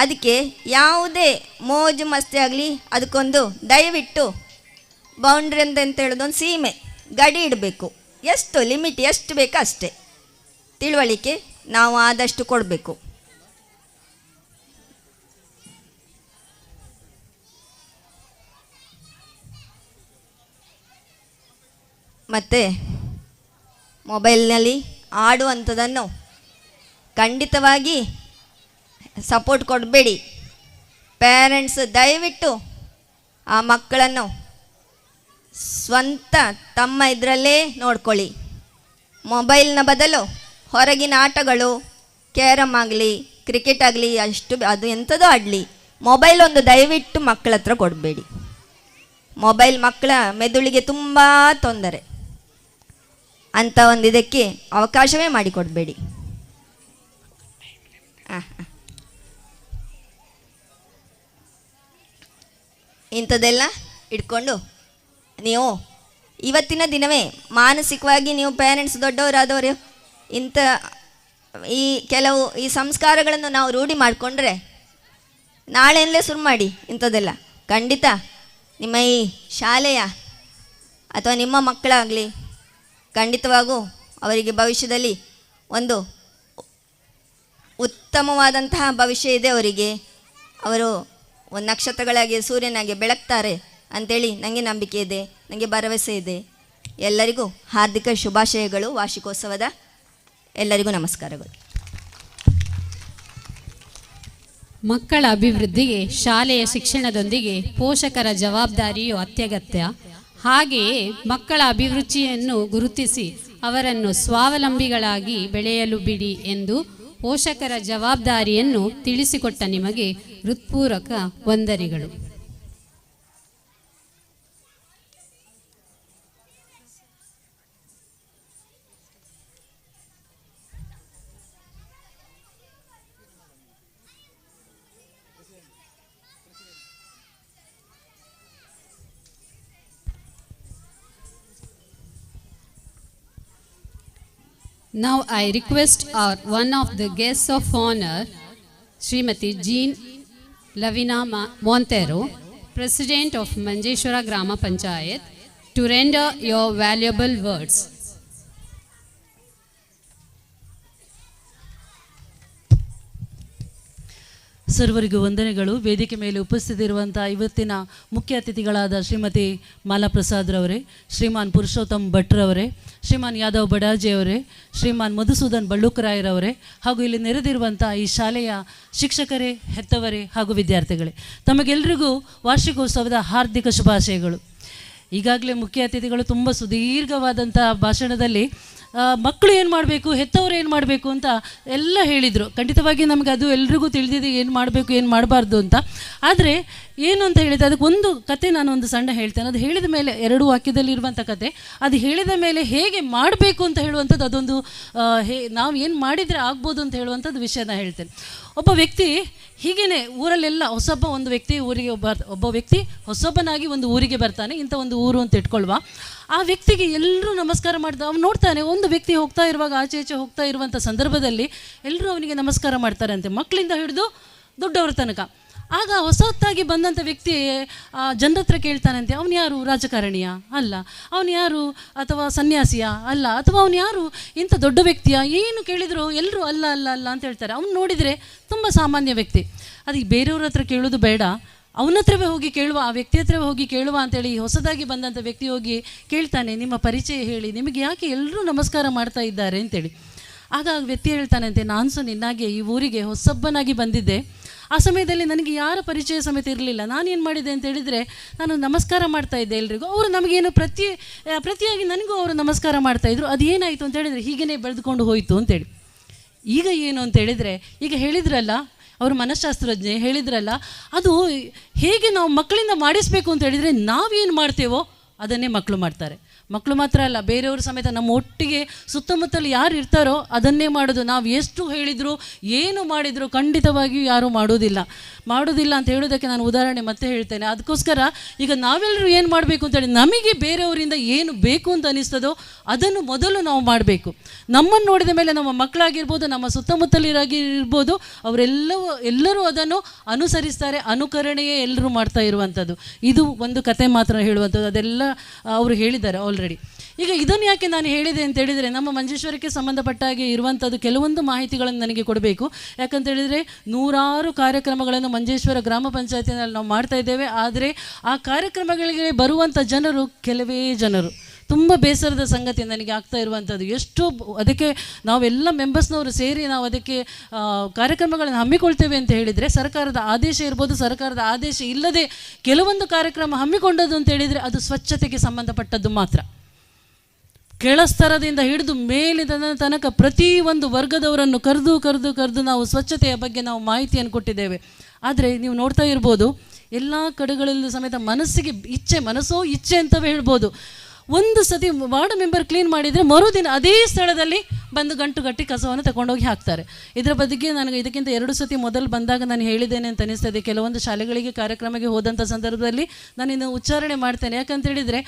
S21: ಅದಕ್ಕೆ ಯಾವುದೇ ಮೋಜು ಮಸ್ತಿ ಆಗಲಿ ಅದಕ್ಕೊಂದು ದಯವಿಟ್ಟು ಬೌಂಡ್ರಿ ಅಂತ ಎಂತ ಹೇಳೋದು, ಒಂದು ಸೀಮೆ ಗಡಿ ಇಡಬೇಕು. ಎಷ್ಟು ಲಿಮಿಟ್ ಎಷ್ಟು ಬೇಕೋ ಅಷ್ಟೇ ತಿಳುವಳಿಕೆ ನಾವು ಆದಷ್ಟು ಕೊಡಬೇಕು. ಮತ್ತು ಮೊಬೈಲ್ನಲ್ಲಿ ಆಡುವಂಥದ್ದನ್ನು ಖಂಡಿತವಾಗಿ ಸಪೋರ್ಟ್ ಕೊಡಬೇಡಿ. ಪೇರೆಂಟ್ಸ್ ದಯವಿಟ್ಟು ಆ ಮಕ್ಕಳನ್ನು ಸ್ವಂತ ತಮ್ಮ ಇದರಲ್ಲೇ ನೋಡ್ಕೊಳ್ಳಿ. ಮೊಬೈಲ್ನ ಬದಲು ಹೊರಗಿನ ಆಟಗಳು, ಕ್ಯಾರಮ್ ಆಗಲಿ ಕ್ರಿಕೆಟ್ ಆಗಲಿ, ಅಷ್ಟು ಅದು ಎಂಥದೋ ಆಡಲಿ, ಮೊಬೈಲ್ ಒಂದು ದಯವಿಟ್ಟು ಮಕ್ಕಳ ಹತ್ರ ಕೊಡಬೇಡಿ. ಮೊಬೈಲ್ ಮಕ್ಕಳ ಮೆದುಳಿಗೆ ತುಂಬ ತೊಂದರೆ ಅಂತ ಒಂದು ಇದಕ್ಕೆ ಅವಕಾಶವೇ ಮಾಡಿಕೊಡಬೇಡಿ. ಇಂಥದ್ದೆಲ್ಲ ಇಟ್ಕೊಂಡು ನೀವು ಇವತ್ತಿನ ದಿನವೇ ಮಾನಸಿಕವಾಗಿ ನೀವು ಪೇರೆಂಟ್ಸ್ ದೊಡ್ಡವರಾದವರು ಇಂಥ ಈ ಕೆಲವು ಈ ಸಂಸ್ಕಾರಗಳನ್ನು ನಾವು ರೂಢಿ ಮಾಡಿಕೊಂಡ್ರೆ ನಾಳೆಯಿಂದಲೇ ಶುರು ಮಾಡಿ ಇಂಥದ್ದೆಲ್ಲ. ಖಂಡಿತ ನಿಮ್ಮ ಈ ಶಾಲೆಯ ಅಥವಾ ನಿಮ್ಮ ಮಕ್ಕಳಾಗಲಿ ಖಂಡಿತವಾಗೂ ಅವರಿಗೆ ಭವಿಷ್ಯದಲ್ಲಿ ಒಂದು ಉತ್ತಮವಾದಂತಹ ಭವಿಷ್ಯ ಇದೆ. ಅವರಿಗೆ ಅವರು ಒಂದು ನಕ್ಷತ್ರಗಳಾಗಿ ಸೂರ್ಯನಾಗಿ ಬೆಳಗ್ತಾರೆ ಅಂಥೇಳಿ ನನಗೆ ನಂಬಿಕೆ ಇದೆ, ನನಗೆ ಭರವಸೆ ಇದೆ. ಎಲ್ಲರಿಗೂ ಹಾರ್ದಿಕ ಶುಭಾಶಯಗಳು. ವಾರ್ಷಿಕೋತ್ಸವದ ಎಲ್ಲರಿಗೂ ನಮಸ್ಕಾರಗಳು.
S18: ಮಕ್ಕಳ ಅಭಿವೃದ್ಧಿಗೆ ಶಾಲೆಯ ಶಿಕ್ಷಣದೊಂದಿಗೆ ಪೋಷಕರ ಜವಾಬ್ದಾರಿಯು ಅತ್ಯಗತ್ಯ. ಹಾಗೆಯೇ ಮಕ್ಕಳ ಅಭಿರುಚಿಯನ್ನು ಗುರುತಿಸಿ ಅವರನ್ನು ಸ್ವಾವಲಂಬಿಗಳಾಗಿ ಬೆಳೆಯಲು ಬಿಡಿ ಎಂದು ಪೋಷಕರ ಜವಾಬ್ದಾರಿಯನ್ನು ತಿಳಿಸಿಕೊಟ್ಟ ನಿಮಗೆ ಹೃತ್ಪೂರ್ವಕ ವಂದನೆಗಳು. Now I request our one of the guests of honor, Srimati Jean Lavina Montero, President of Manjeshwara Grama Panchayat, to render your valuable words.
S4: ಸರ್ವರಿಗೂ ವಂದನೆಗಳು. ವೇದಿಕೆ ಮೇಲೆ ಉಪಸ್ಥಿತಿರುವಂಥ ಇವತ್ತಿನ ಮುಖ್ಯ ಅತಿಥಿಗಳಾದ ಶ್ರೀಮತಿ ಮಾಲಾ ಪ್ರಸಾದ್ರವರೇ, ಶ್ರೀಮಾನ್ ಪುರುಷೋತ್ತಮ್ ಭಟ್ರವರೇ, ಶ್ರೀಮಾನ್ ಯಾದವ್ ಬಡಾಜಿಯವರೇ, ಶ್ರೀಮಾನ್ ಮಧುಸೂದನ್ ಬಳ್ಳೂಕರಾಯರವರೇ ಹಾಗೂ ಇಲ್ಲಿ ನೆರೆದಿರುವಂಥ ಈ ಶಾಲೆಯ ಶಿಕ್ಷಕರೇ, ಹೆತ್ತವರೇ ಹಾಗೂ ವಿದ್ಯಾರ್ಥಿಗಳೇ, ತಮಗೆಲ್ಲರಿಗೂ ವಾರ್ಷಿಕೋತ್ಸವದ ಹಾರ್ದಿಕ ಶುಭಾಶಯಗಳು. ಈಗಾಗಲೇ ಮುಖ್ಯ ಅತಿಥಿಗಳು ತುಂಬ ಸುದೀರ್ಘವಾದಂಥ ಭಾಷಣದಲ್ಲಿ ಮಕ್ಕಳು ಏನು ಮಾಡಬೇಕು, ಹೆತ್ತವರು ಏನು ಮಾಡಬೇಕು ಅಂತ ಎಲ್ಲ ಹೇಳಿದರು. ಖಂಡಿತವಾಗಿ ನಮಗೆ ಅದು ಎಲ್ರಿಗೂ ತಿಳಿದಿದೆ, ಏನು ಮಾಡಬೇಕು ಏನು ಮಾಡಬಾರ್ದು ಅಂತ. ಆದರೆ ಏನು ಅಂತ ಹೇಳಿದರೆ ಅದಕ್ಕೆ ಒಂದು ಕತೆ ನಾನು ಒಂದು ಸಣ್ಣ ಹೇಳ್ತೇನೆ. ಅದು ಹೇಳಿದ ಮೇಲೆ, ಎರಡು ವಾಕ್ಯದಲ್ಲಿರುವಂಥ ಕತೆ, ಅದು ಹೇಳಿದ ಮೇಲೆ ಹೇಗೆ ಮಾಡಬೇಕು ಅಂತ ಹೇಳುವಂಥದ್ದು ಅದೊಂದು ನಾವು ಏನು ಮಾಡಿದರೆ ಆಗ್ಬೋದು ಅಂತ ಹೇಳುವಂಥದ್ದು ವಿಷಯನ ಹೇಳ್ತೇನೆ. ಒಬ್ಬ ವ್ಯಕ್ತಿ ಹೀಗೇ ಊರಲ್ಲೆಲ್ಲ ಹೊಸೊಬ್ಬ ಒಂದು ವ್ಯಕ್ತಿ ಊರಿಗೆ ಒಬ್ಬ ವ್ಯಕ್ತಿ ಹೊಸೊಬ್ಬನಾಗಿ ಒಂದು ಊರಿಗೆ ಬರ್ತಾನೆ. ಇಂಥ ಒಂದು ಊರು ಅಂತ ಇಟ್ಕೊಳ್ವಾ. ಆ ವ್ಯಕ್ತಿಗೆ ಎಲ್ಲರೂ ನಮಸ್ಕಾರ ಮಾಡ್ತಾ ಅವ್ನು ನೋಡ್ತಾನೆ, ಒಂದು ವ್ಯಕ್ತಿ ಹೋಗ್ತಾ ಇರುವಾಗ ಆಚೆ ಈಚೆ ಹೋಗ್ತಾ ಇರುವಂಥ ಸಂದರ್ಭದಲ್ಲಿ ಎಲ್ಲರೂ ಅವನಿಗೆ ನಮಸ್ಕಾರ ಮಾಡ್ತಾರಂತೆ, ಮಕ್ಕಳಿಂದ ಹಿಡಿದು ದೊಡ್ಡವರ ತನಕ. ಆಗ ಹೊಸತಾಗಿ ಬಂದಂಥ ವ್ಯಕ್ತಿ ಜನರ ಹತ್ರ ಕೇಳ್ತಾನಂತೆ, ಅವನು ಯಾರು, ರಾಜಕಾರಣಿಯಾ? ಅಲ್ಲ. ಅವನು ಯಾರು, ಅಥವಾ ಸನ್ಯಾಸಿಯಾ? ಅಲ್ಲ. ಅಥವಾ ಅವನು ಯಾರು, ಇಂಥ ದೊಡ್ಡ ವ್ಯಕ್ತಿಯಾ? ಏನು ಕೇಳಿದ್ರು ಎಲ್ಲರೂ ಅಲ್ಲ ಅಲ್ಲ ಅಲ್ಲ ಅಂತ ಹೇಳ್ತಾರೆ. ಅವ್ನು ನೋಡಿದರೆ ತುಂಬ ಸಾಮಾನ್ಯ ವ್ಯಕ್ತಿ. ಅದಕ್ಕೆ ಬೇರೆಯವ್ರ ಹತ್ರ ಕೇಳೋದು ಬೇಡ, ಅವನ ಹತ್ರವೇ ಹೋಗಿ ಕೇಳುವ, ಆ ವ್ಯಕ್ತಿ ಹತ್ರವೇ ಹೋಗಿ ಕೇಳುವ ಅಂತೇಳಿ ಹೊಸದಾಗಿ ಬಂದಂಥ ವ್ಯಕ್ತಿ ಹೋಗಿ ಕೇಳ್ತಾನೆ, ನಿಮ್ಮ ಪರಿಚಯ ಹೇಳಿ, ನಿಮಗೆ ಯಾಕೆ ಎಲ್ಲರೂ ನಮಸ್ಕಾರ ಮಾಡ್ತಾ ಇದ್ದಾರೆ ಅಂತೇಳಿ. ಆಗ ಆ ವ್ಯಕ್ತಿ ಹೇಳ್ತಾನಂತೆ, ನಾನು ಸಹ ನಿನ್ನಾಗೆ ಈ ಊರಿಗೆ ಹೊಸಬ್ಬನಾಗಿ ಬಂದಿದ್ದೆ, ಆ ಸಮಯದಲ್ಲಿ ನನಗೆ ಯಾರ ಪರಿಚಯ ಸಮೇತ ಇರಲಿಲ್ಲ. ನಾನೇನು ಮಾಡಿದೆ ಅಂತ ಹೇಳಿದರೆ, ನಾನು ನಮಸ್ಕಾರ ಮಾಡ್ತಾಯಿದ್ದೆ ಎಲ್ರಿಗೂ, ಅವರು ನಮಗೇನು ಪ್ರತಿಯಾಗಿ ನನಗೂ ಅವರು ನಮಸ್ಕಾರ ಮಾಡ್ತಾಯಿದ್ರು. ಅದೇನಾಯಿತು ಅಂತ ಹೇಳಿದರೆ ಹೀಗೇ ಬೆಳೆದುಕೊಂಡು ಹೋಯಿತು ಅಂತೇಳಿ. ಈಗ ಏನು ಅಂತ ಹೇಳಿದರೆ, ಈಗ ಹೇಳಿದ್ರಲ್ಲ ಅವರು ಮನಃಶಾಸ್ತ್ರಜ್ಞೆ ಹೇಳಿದ್ರಲ್ಲ, ಅದು ಹೇಗೆ ನಾವು ಮಕ್ಕಳಿಂದ ಮಾಡಿಸ್ಬೇಕು ಅಂತ ಹೇಳಿದರೆ ನಾವೇನು ಮಾಡ್ತೇವೋ ಅದನ್ನೇ ಮಕ್ಕಳು ಮಾಡ್ತಾರೆ. ಮಕ್ಕಳು ಮಾತ್ರ ಅಲ್ಲ, ಬೇರೆಯವರು ಸಮೇತ ನಮ್ಮ ಒಟ್ಟಿಗೆ ಸುತ್ತಮುತ್ತಲು ಯಾರು ಇರ್ತಾರೋ ಅದನ್ನೇ ಮಾಡೋದು. ನಾವು ಎಷ್ಟು ಹೇಳಿದರೂ ಏನು ಮಾಡಿದರೂ ಖಂಡಿತವಾಗಿಯೂ ಯಾರೂ ಮಾಡೋದಿಲ್ಲ ಅಂತ ಹೇಳೋದಕ್ಕೆ ನಾನು ಉದಾಹರಣೆ ಮತ್ತೆ ಹೇಳ್ತೇನೆ. ಅದಕ್ಕೋಸ್ಕರ ಈಗ ನಾವೆಲ್ಲರೂ ಏನು ಮಾಡಬೇಕು ಅಂತೇಳಿ, ನಮಗೆ ಬೇರೆಯವರಿಂದ ಏನು ಬೇಕು ಅಂತ ಅನ್ನಿಸ್ತದೋ ಅದನ್ನು ಮೊದಲು ನಾವು ಮಾಡಬೇಕು. ನಮ್ಮನ್ನು ನೋಡಿದ ಮೇಲೆ ನಮ್ಮ ಮಕ್ಕಳಾಗಿರ್ಬೋದು, ನಮ್ಮ ಸುತ್ತಮುತ್ತಲಿರಾಗಿರ್ಬೋದು, ಅವರೆಲ್ಲರೂ ಅದನ್ನು ಅನುಸರಿಸ್ತಾರೆ. ಅನುಕರಣೆಯೇ ಎಲ್ಲರೂ ಮಾಡ್ತಾ ಇರುವಂಥದ್ದು. ಇದು ಒಂದು ಕತೆ ಮಾತ್ರ ಹೇಳುವಂಥದ್ದು, ಅದೆಲ್ಲ ಅವರು ಹೇಳಿದ್ದಾರೆ ಆಲ್ರೆಡಿ. ಈಗ ಇದನ್ನು ಯಾಕೆ ನಾನು ಹೇಳಿದೆ ಅಂತ ಹೇಳಿದರೆ, ನಮ್ಮ ಮಂಜೇಶ್ವರಕ್ಕೆ ಸಂಬಂಧಪಟ್ಟ ಹಾಗೆ ಇರುವಂಥದ್ದು ಕೆಲವೊಂದು ಮಾಹಿತಿಗಳನ್ನು ನನಗೆ ಕೊಡಬೇಕು. ಯಾಕಂತ ಹೇಳಿದರೆ ನೂರಾರು ಕಾರ್ಯಕ್ರಮಗಳನ್ನು ಮಂಜೇಶ್ವರ ಗ್ರಾಮ ಪಂಚಾಯತಿನಲ್ಲಿ ನಾವು ಮಾಡ್ತಾ ಇದ್ದೇವೆ. ಆದರೆ ಆ ಕಾರ್ಯಕ್ರಮಗಳಿಗೆ ಬರುವಂಥ ಜನರು ಕೆಲವೇ ಜನರು. ತುಂಬ ಬೇಸರದ ಸಂಗತಿ ನನಗೆ ಆಗ್ತಾ ಇರುವಂಥದ್ದು. ಎಷ್ಟು ಅದಕ್ಕೆ ನಾವೆಲ್ಲ ಮೆಂಬರ್ಸ್ನವರು ಸೇರಿ ನಾವು ಅದಕ್ಕೆ ಕಾರ್ಯಕ್ರಮಗಳನ್ನು ಹಮ್ಮಿಕೊಳ್ತೇವೆ ಅಂತ ಹೇಳಿದರೆ, ಸರ್ಕಾರದ ಆದೇಶ ಇರ್ಬೋದು, ಸರ್ಕಾರದ ಆದೇಶ ಇಲ್ಲದೆ ಕೆಲವೊಂದು ಕಾರ್ಯಕ್ರಮ ಹಮ್ಮಿಕೊಂಡದ್ದು ಅಂತ ಹೇಳಿದರೆ ಅದು ಸ್ವಚ್ಛತೆಗೆ ಸಂಬಂಧಪಟ್ಟದ್ದು ಮಾತ್ರ. ಕೆಳಸ್ತರದಿಂದ ಹಿಡಿದು ಮೇಲಿನ ತನಕ ಪ್ರತಿ ಒಂದು ವರ್ಗದವರನ್ನು ಕರೆದು ಕರೆದು ಕರೆದು ನಾವು ಸ್ವಚ್ಛತೆಯ ಬಗ್ಗೆ ನಾವು ಮಾಹಿತಿಯನ್ನು ಕೊಟ್ಟಿದ್ದೇವೆ. ಆದರೆ ನೀವು ನೋಡ್ತಾ ಇರ್ಬೋದು, ಎಲ್ಲ ಕಡೆಗಳಲ್ಲೂ ಸಮೇತ ಮನಸ್ಸಿಗೆ ಇಚ್ಛೆ, ಮನಸ್ಸೋ ಇಚ್ಛೆ ಅಂತವೇ ಹೇಳ್ಬೋದು. ಒಂದು ಸತಿ ವಾರ್ಡ್ ಮೆಂಬರ್ ಕ್ಲೀನ್ ಮಾಡಿದರೆ ಮರುದಿನ ಅದೇ ಸ್ಥಳದಲ್ಲಿ ಬಂದು ಗಂಟು ಗಟ್ಟಿ ಕಸವನ್ನು ತಗೊಂಡೋಗಿ ಹಾಕ್ತಾರೆ. ಇದರ ಬಗ್ಗೆ ನನಗೆ ಇದಕ್ಕಿಂತ 2 ಸತಿ ಮೊದಲು ಬಂದಾಗ ನಾನು ಹೇಳಿದ್ದೇನೆ ಅಂತ ಅನಿಸ್ತದೆ. ಕೆಲವೊಂದು ಶಾಲೆಗಳಿಗೆ ಕಾರ್ಯಕ್ರಮಕ್ಕೆ ಹೋದಂಥ ಸಂದರ್ಭದಲ್ಲಿ ನಾನು ಇನ್ನು ಉಚ್ಚಾರಣೆ ಮಾಡ್ತೇನೆ. ಯಾಕಂತ ಹೇಳಿದರೆ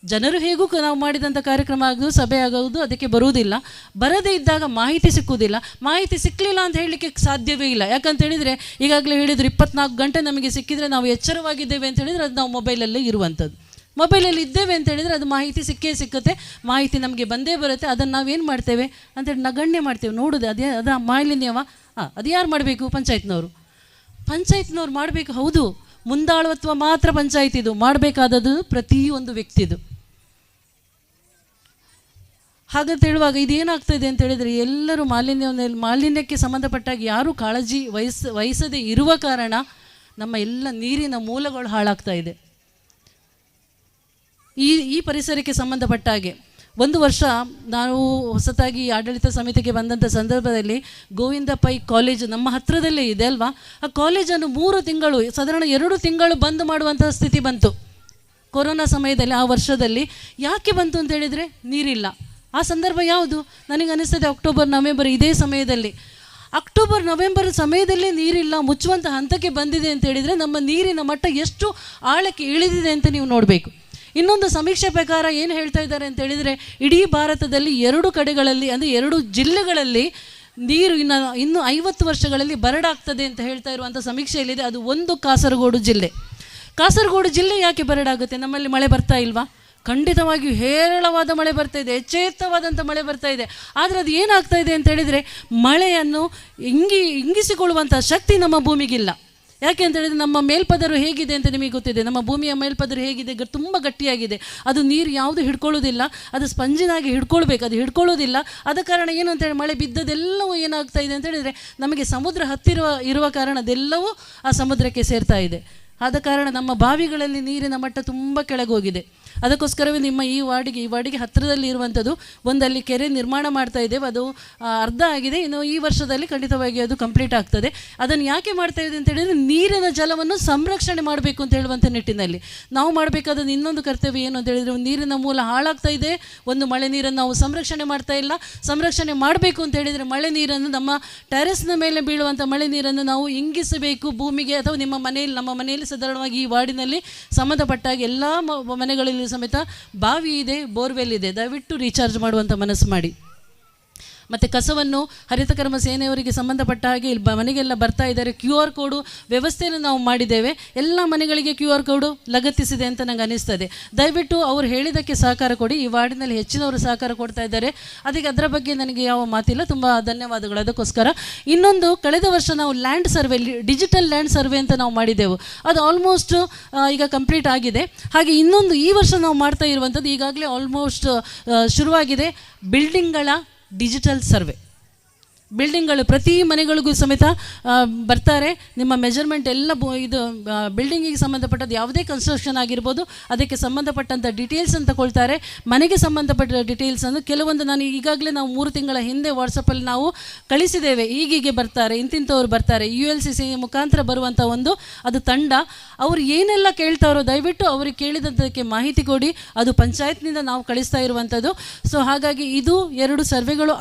S4: ಜನರು ಹೇಗೂ ನಾವು ಮಾಡಿದಂಥ ಕಾರ್ಯಕ್ರಮ ಆಗೋದು, ಸಭೆ ಆಗೋದು, ಅದಕ್ಕೆ ಬರುವುದಿಲ್ಲ. ಬರದೇ ಇದ್ದಾಗ ಮಾಹಿತಿ ಸಿಕ್ಕುವುದಿಲ್ಲ. ಮಾಹಿತಿ ಸಿಕ್ಕಲಿಲ್ಲ ಅಂತ ಹೇಳಲಿಕ್ಕೆ ಸಾಧ್ಯವೇ ಇಲ್ಲ. ಯಾಕಂತ ಹೇಳಿದರೆ ಈಗಾಗಲೇ ಹೇಳಿದರು, 24 ಗಂಟೆ ನಮಗೆ ಸಿಕ್ಕಿದರೆ ನಾವು ಎಚ್ಚರವಾಗಿದ್ದೇವೆ ಅಂತ ಹೇಳಿದರೆ ಅದು ನಾವು ಮೊಬೈಲಲ್ಲೇ ಇರುವಂಥದ್ದು. ಮೊಬೈಲಲ್ಲಿ ಇದ್ದೇವೆ ಅಂತ ಹೇಳಿದರೆ ಅದು ಮಾಹಿತಿ ಸಿಕ್ಕೇ ಸಿಕ್ಕುತ್ತೆ, ಮಾಹಿತಿ ನಮಗೆ ಬಂದೇ ಬರುತ್ತೆ. ಅದನ್ನು ನಾವೇನು ಮಾಡ್ತೇವೆ ಅಂತೇಳಿ ನಗಣ್ಯ ಮಾಡ್ತೇವೆ. ನೋಡೋದು ಅದೇ ಅದು ಮಾಲಿನ್ಯವ, ಅದು ಯಾರು ಮಾಡಬೇಕು? ಪಂಚಾಯತ್ನವರು ಮಾಡಬೇಕು. ಹೌದು, ಮುಂದಾಳತ್ವ ಮಾತ್ರ ಪಂಚಾಯತಿದು, ಮಾಡಬೇಕಾದದ್ದು ಪ್ರತಿಯೊಂದು ವ್ಯಕ್ತಿದು. ಹಾಗಂತ ಹೇಳುವಾಗ ಇದೇನಾಗ್ತಾಯಿದೆ ಅಂತ ಹೇಳಿದರೆ, ಎಲ್ಲರೂ ಮಾಲಿನ್ಯಕ್ಕೆ ಸಂಬಂಧಪಟ್ಟಾಗ ಯಾರೂ ಕಾಳಜಿ ವಹಿಸದೇ ಇರುವ ಕಾರಣ ನಮ್ಮ ಎಲ್ಲ ನೀರಿನ ಮೂಲಗಳು ಹಾಳಾಗ್ತಾ ಇದೆ. ಈ ಪರಿಸರಕ್ಕೆ ಸಂಬಂಧಪಟ್ಟ ಹಾಗೆ ಒಂದು ವರ್ಷ ನಾವು ಹೊಸತಾಗಿ ಆಡಳಿತ ಸಮಿತಿಗೆ ಬಂದಂಥ ಸಂದರ್ಭದಲ್ಲಿ ಗೋವಿಂದ ಪೈ ಕಾಲೇಜು ನಮ್ಮ ಹತ್ತಿರದಲ್ಲೇ ಇದೆ ಅಲ್ವಾ, ಆ ಕಾಲೇಜನ್ನು 3 ತಿಂಗಳು, ಸಾಧಾರಣ 2 ತಿಂಗಳು ಬಂದ್ ಮಾಡುವಂಥ ಸ್ಥಿತಿ ಬಂತು ಕೊರೋನಾ ಸಮಯದಲ್ಲಿ. ಆ ವರ್ಷದಲ್ಲಿ ಯಾಕೆ ಬಂತು ಅಂತ ಹೇಳಿದರೆ ನೀರಿಲ್ಲ. ಆ ಸಂದರ್ಭ ಯಾವುದು ನನಗೆ ಅನಿಸ್ತದೆ, ಅಕ್ಟೋಬರ್ ನವೆಂಬರ್ ಇದೇ ಸಮಯದಲ್ಲಿ. ಅಕ್ಟೋಬರ್ ನವೆಂಬರ್ ಸಮಯದಲ್ಲೇ ನೀರಿಲ್ಲ, ಮುಚ್ಚುವಂಥ ಹಂತಕ್ಕೆ ಬಂದಿದೆ ಅಂತ ಹೇಳಿದರೆ ನಮ್ಮ ನೀರಿನ ಮಟ್ಟ ಎಷ್ಟು ಆಳಕ್ಕೆ ಇಳಿದಿದೆ ಅಂತ ನೀವು ನೋಡಬೇಕು. ಇನ್ನೊಂದು ಸಮೀಕ್ಷೆ ಪ್ರಕಾರ ಏನು ಹೇಳ್ತಾ ಇದ್ದಾರೆ ಅಂತ ಹೇಳಿದರೆ, ಇಡೀ ಭಾರತದಲ್ಲಿ 2 ಕಡೆಗಳಲ್ಲಿ, ಅಂದರೆ 2 ಜಿಲ್ಲೆಗಳಲ್ಲಿ ನೀರು ಇನ್ನು 50 ವರ್ಷಗಳಲ್ಲಿ ಬರಡಾಗ್ತದೆ ಅಂತ ಹೇಳ್ತಾ ಇರುವಂಥ ಸಮೀಕ್ಷೆಯಲ್ಲಿದೆ. ಅದು ಒಂದು ಕಾಸರಗೋಡು ಜಿಲ್ಲೆ. ಕಾಸರಗೋಡು ಜಿಲ್ಲೆ ಯಾಕೆ ಬರಡಾಗುತ್ತೆ? ನಮ್ಮಲ್ಲಿ ಮಳೆ ಬರ್ತಾ ಇಲ್ವಾ? ಖಂಡಿತವಾಗಿಯೂ ಹೇರಳವಾದ ಮಳೆ ಬರ್ತಾ ಇದೆ, ಎಚ್ಚೆತ್ತವಾದಂಥ ಮಳೆ ಬರ್ತಾ ಇದೆ. ಆದರೆ ಅದು ಏನಾಗ್ತಾ ಇದೆ ಅಂತ ಹೇಳಿದರೆ, ಮಳೆಯನ್ನು ಇಂಗಿಸಿಕೊಳ್ಳುವಂಥ ಶಕ್ತಿ ನಮ್ಮ ಭೂಮಿಗಿಲ್ಲ. ಯಾಕೆ ಅಂತ ಹೇಳಿದರೆ, ನಮ್ಮ ಮೇಲ್ಪದರು ಹೇಗಿದೆ ಅಂತ ನಿಮಗೆ ಗೊತ್ತಿದೆ. ನಮ್ಮ ಭೂಮಿಯ ಮೇಲ್ಪದರು ಹೇಗಿದೆ, ತುಂಬ ಗಟ್ಟಿಯಾಗಿದೆ. ಅದು ನೀರು ಯಾವುದು ಹಿಡ್ಕೊಳ್ಳೋದಿಲ್ಲ, ಅದು ಸ್ಪಂಜಿನಾಗಿ ಹಿಡ್ಕೊಳ್ಬೇಕು, ಅದು ಹಿಡ್ಕೊಳ್ಳೋದಿಲ್ಲ. ಆದ ಕಾರಣ ಏನು ಅಂತೇಳಿ, ಮಳೆ ಬಿದ್ದದೆಲ್ಲವೂ ಏನಾಗ್ತಾ ಇದೆ ಅಂತ ಹೇಳಿದರೆ, ನಮಗೆ ಸಮುದ್ರ ಹತ್ತಿರ ಇರುವ ಕಾರಣ ಅದೆಲ್ಲವೂ ಆ ಸಮುದ್ರಕ್ಕೆ ಸೇರ್ತಾ ಇದೆ. ಆದ ಕಾರಣ ನಮ್ಮ ಬಾವಿಗಳಲ್ಲಿ ನೀರಿನ ಮಟ್ಟ ತುಂಬ ಕೆಳಗೋಗಿದೆ. ಅದಕ್ಕೋಸ್ಕರವೇ ನಿಮ್ಮ ಈ ವಾರ್ಡಿಗೆ ಹತ್ತಿರದಲ್ಲಿ ಇರುವಂಥದ್ದು ಒಂದಲ್ಲಿ ಕೆರೆ ನಿರ್ಮಾಣ ಮಾಡ್ತಾ ಇದ್ದೇವೆ. ಅದು ಅರ್ಧ ಆಗಿದೆ, ಇನ್ನು ಈ ವರ್ಷದಲ್ಲಿ ಖಂಡಿತವಾಗಿ ಅದು ಕಂಪ್ಲೀಟ್ ಆಗ್ತದೆ. ಅದನ್ನು ಯಾಕೆ ಮಾಡ್ತಾ ಇದೆ ಅಂತ ಹೇಳಿದರೆ, ನೀರಿನ ಜಲವನ್ನು ಸಂರಕ್ಷಣೆ ಮಾಡಬೇಕು ಅಂತ ಹೇಳುವಂಥ ನಿಟ್ಟಿನಲ್ಲಿ ನಾವು ಮಾಡಬೇಕಾದ ಇನ್ನೊಂದು ಕರ್ತವ್ಯ ಏನು ಅಂತ ಹೇಳಿದರೆ, ನೀರಿನ ಮೂಲ ಹಾಳಾಗ್ತಾ ಇದೆ, ಒಂದು ಮಳೆ ನೀರನ್ನು ನಾವು ಸಂರಕ್ಷಣೆ ಮಾಡ್ತಾ ಇಲ್ಲ. ಸಂರಕ್ಷಣೆ ಮಾಡಬೇಕು ಅಂತ ಹೇಳಿದರೆ ಮಳೆ ನೀರನ್ನು ನಮ್ಮ ಟೆರೆಸ್ನ ಮೇಲೆ ಬೀಳುವಂಥ ಮಳೆ ನೀರನ್ನು ನಾವು ಇಂಗಿಸಬೇಕು ಭೂಮಿಗೆ, ಅಥವಾ ನಿಮ್ಮ ಮನೆಯಲ್ಲಿ, ನಮ್ಮ ಮನೆಯಲ್ಲಿ ಸಾಧಾರಣವಾಗಿ ಈ ವಾರ್ಡಿನಲ್ಲಿ ಸಂಬಂಧಪಟ್ಟಾಗ ಎಲ್ಲ ಮನೆಗಳಲ್ಲಿ ಸಮೇತ ಬಾವಿ ಇದೆ, ಬೋರ್ವೆಲ್ ಇದೆ. ದಯವಿಟ್ಟು ರೀಚಾರ್ಜ್ ಮಾಡುವಂಥ ಮನಸ್ಸು ಮಾಡಿ. ಮತ್ತು ಕಸವನ್ನು ಹರಿತಕರ್ಮ ಸೇನೆಯವರಿಗೆ ಸಂಬಂಧಪಟ್ಟ ಹಾಗೆ ಇಲ್ಲಿ ಮನೆಗೆಲ್ಲ ಬರ್ತಾ ಇದ್ದಾರೆ. ಕ್ಯೂ ಆರ್ ಕೋಡು ವ್ಯವಸ್ಥೆಯನ್ನು ನಾವು ಮಾಡಿದ್ದೇವೆ. ಎಲ್ಲ ಮನೆಗಳಿಗೆ ಕ್ಯೂ ಆರ್ ಕೋಡು ಲಗತ್ತಿಸಿದೆ ಅಂತ ನಂಗೆ ಅನಿಸ್ತದೆ. ದಯವಿಟ್ಟು ಅವರು ಹೇಳಿದ್ದಕ್ಕೆ ಸಹಕಾರ ಕೊಡಿ. ಈ ವಾರ್ಡಿನಲ್ಲಿ ಹೆಚ್ಚಿನವರು ಸಹಕಾರ ಕೊಡ್ತಾ ಇದ್ದಾರೆ, ಅದಕ್ಕೆ ಅದರ ಬಗ್ಗೆ ನನಗೆ ಯಾವ ಮಾತಿಲ್ಲ. ತುಂಬ ಧನ್ಯವಾದಗಳು ಅದಕ್ಕೋಸ್ಕರ. ಇನ್ನೊಂದು, ಕಳೆದ ವರ್ಷ ನಾವು land survey, digital land survey ಅಂತ ನಾವು ಮಾಡಿದ್ದೆವು. ಅದು ಆಲ್ಮೋಸ್ಟ್ ಈಗ ಕಂಪ್ಲೀಟ್ ಆಗಿದೆ. ಹಾಗೆ ಇನ್ನೊಂದು ಈ ವರ್ಷ ನಾವು ಮಾಡ್ತಾ ಇರುವಂಥದ್ದು ಈಗಾಗಲೇ ಆಲ್ಮೋಸ್ಟ್ ಶುರುವಾಗಿದೆ, ಬಿಲ್ಡಿಂಗ್ಗಳ ಡಿಜಿಟಲ್ ಸರ್ವೆ. ಬಿಲ್ಡಿಂಗ್ಗಳು ಪ್ರತಿ ಮನೆಗಳಿಗೂ ಸಮೇತ ಬರ್ತಾರೆ. ನಿಮ್ಮ ಮೆಜರ್ಮೆಂಟ್ ಎಲ್ಲ ಇದು ಬಿಲ್ಡಿಂಗಿಗೆ ಸಂಬಂಧಪಟ್ಟದ್ದು ಯಾವುದೇ ಕನ್ಸ್ಟ್ರಕ್ಷನ್ ಆಗಿರ್ಬೋದು, ಅದಕ್ಕೆ ಸಂಬಂಧಪಟ್ಟಂಥ ಡೀಟೇಲ್ಸನ್ನು ತಗೊಳ್ತಾರೆ. ಮನೆಗೆ ಸಂಬಂಧಪಟ್ಟ ಡೀಟೇಲ್ಸನ್ನು ಕೆಲವೊಂದು ನಾನು ಈಗಾಗಲೇ ನಾವು 3 ತಿಂಗಳ ಹಿಂದೆ ವಾಟ್ಸಪ್ಪಲ್ಲಿ ನಾವು ಕಳಿಸಿದ್ದೇವೆ. ಈಗೀಗೆ ಬರ್ತಾರೆ, ಇಂತಿಂಥವ್ರು ಬರ್ತಾರೆ, ULCC ಮುಖಾಂತರ ಬರುವಂಥ ಒಂದು ಅದು ತಂಡ. ಅವರು ಏನೆಲ್ಲ ಕೇಳ್ತಾರೋ ದಯವಿಟ್ಟು ಅವ್ರಿಗೆ ಕೇಳಿದಂಥದಕ್ಕೆ ಮಾಹಿತಿ ಕೊಡಿ. ಅದು ಪಂಚಾಯತ್ನಿಂದ ನಾವು ಕಳಿಸ್ತಾ ಇರುವಂಥದ್ದು. ಸೊ ಹಾಗಾಗಿ ಇದು 2 ಸರ್ವೆಗಳು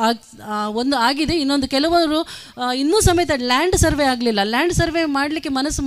S4: ಒಂದು ಆಗಿದೆ. ಇನ್ನೊಂದು ಕೆಲವರು ಇನ್ನೂ ಸಮೇತ ಲ್ಯಾಂಡ್ ಸರ್ವೆ ಆಗಲಿಲ್ಲ. ಲ್ಯಾಂಡ್ ಸರ್ವೆ ಮಾಡಲಿಕ್ಕೆ ಮನಸ್ಸು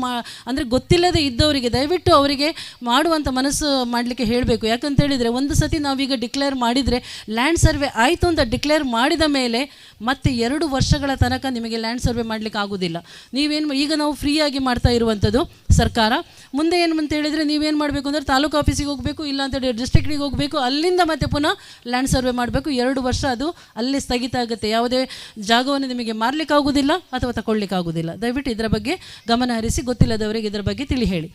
S4: ಅಂದರೆ ಗೊತ್ತಿಲ್ಲದೆ ಇದ್ದವರಿಗೆ ದಯವಿಟ್ಟು ಅವರಿಗೆ ಮಾಡುವಂಥ ಮನಸ್ಸು ಮಾಡಲಿಕ್ಕೆ ಹೇಳಬೇಕು. ಯಾಕಂತೇಳಿದರೆ ಒಂದು ಸತಿ ನಾವೀಗ ಡಿಕ್ಲೇರ್ ಮಾಡಿದರೆ, ಲ್ಯಾಂಡ್ ಸರ್ವೆ ಆಯಿತು ಅಂತ ಡಿಕ್ಲೇರ್ ಮಾಡಿದ ಮೇಲೆ ಮತ್ತೆ 2 ವರ್ಷಗಳ ತನಕ ನಿಮಗೆ ಲ್ಯಾಂಡ್ ಸರ್ವೆ ಮಾಡಲಿಕ್ಕೆ ಆಗೋದಿಲ್ಲ. ನೀವೇನು ಈಗ ನಾವು ಫ್ರೀಯಾಗಿ ಮಾಡ್ತಾ ಇರುವಂಥದ್ದು ಸರ್ಕಾರ. ಮುಂದೆ ಏನು ಅಂತ ಹೇಳಿದರೆ, ನೀವೇನು ಮಾಡಬೇಕು ಅಂದರೆ ತಾಲೂಕು ಆಫೀಸಿಗೆ ಹೋಗಬೇಕು, ಇಲ್ಲ ಅಂತೇಳಿ ಡಿಸ್ಟ್ರಿಕ್ಟಿಗೆ ಹೋಗಬೇಕು, ಅಲ್ಲಿಂದ ಮತ್ತೆ ಪುನಃ ಲ್ಯಾಂಡ್ ಸರ್ವೆ ಮಾಡಬೇಕು. 2 ವರ್ಷ ಅದು ಅಲ್ಲಿ ಸ್ಥಗಿತ ಆಗುತ್ತೆ. ಯಾವುದೇ ಜಾಗವನ್ನು ನಿಮಗೆ ಮಾರಲಿಕ್ಕಾಗೋದಿಲ್ಲ ಅಥವಾ ತಗೊಳ್ಳಿಕ್ಕಾಗೋದಿಲ್ಲ. ದಯವಿಟ್ಟು ಇದರ ಬಗ್ಗೆ ಗಮನ ಹರಿಸಿ, ಗೊತ್ತಿಲ್ಲದವರಿಗೆ ಇದರ ಬಗ್ಗೆ ತಿಳಿ ಹೇಳಿ.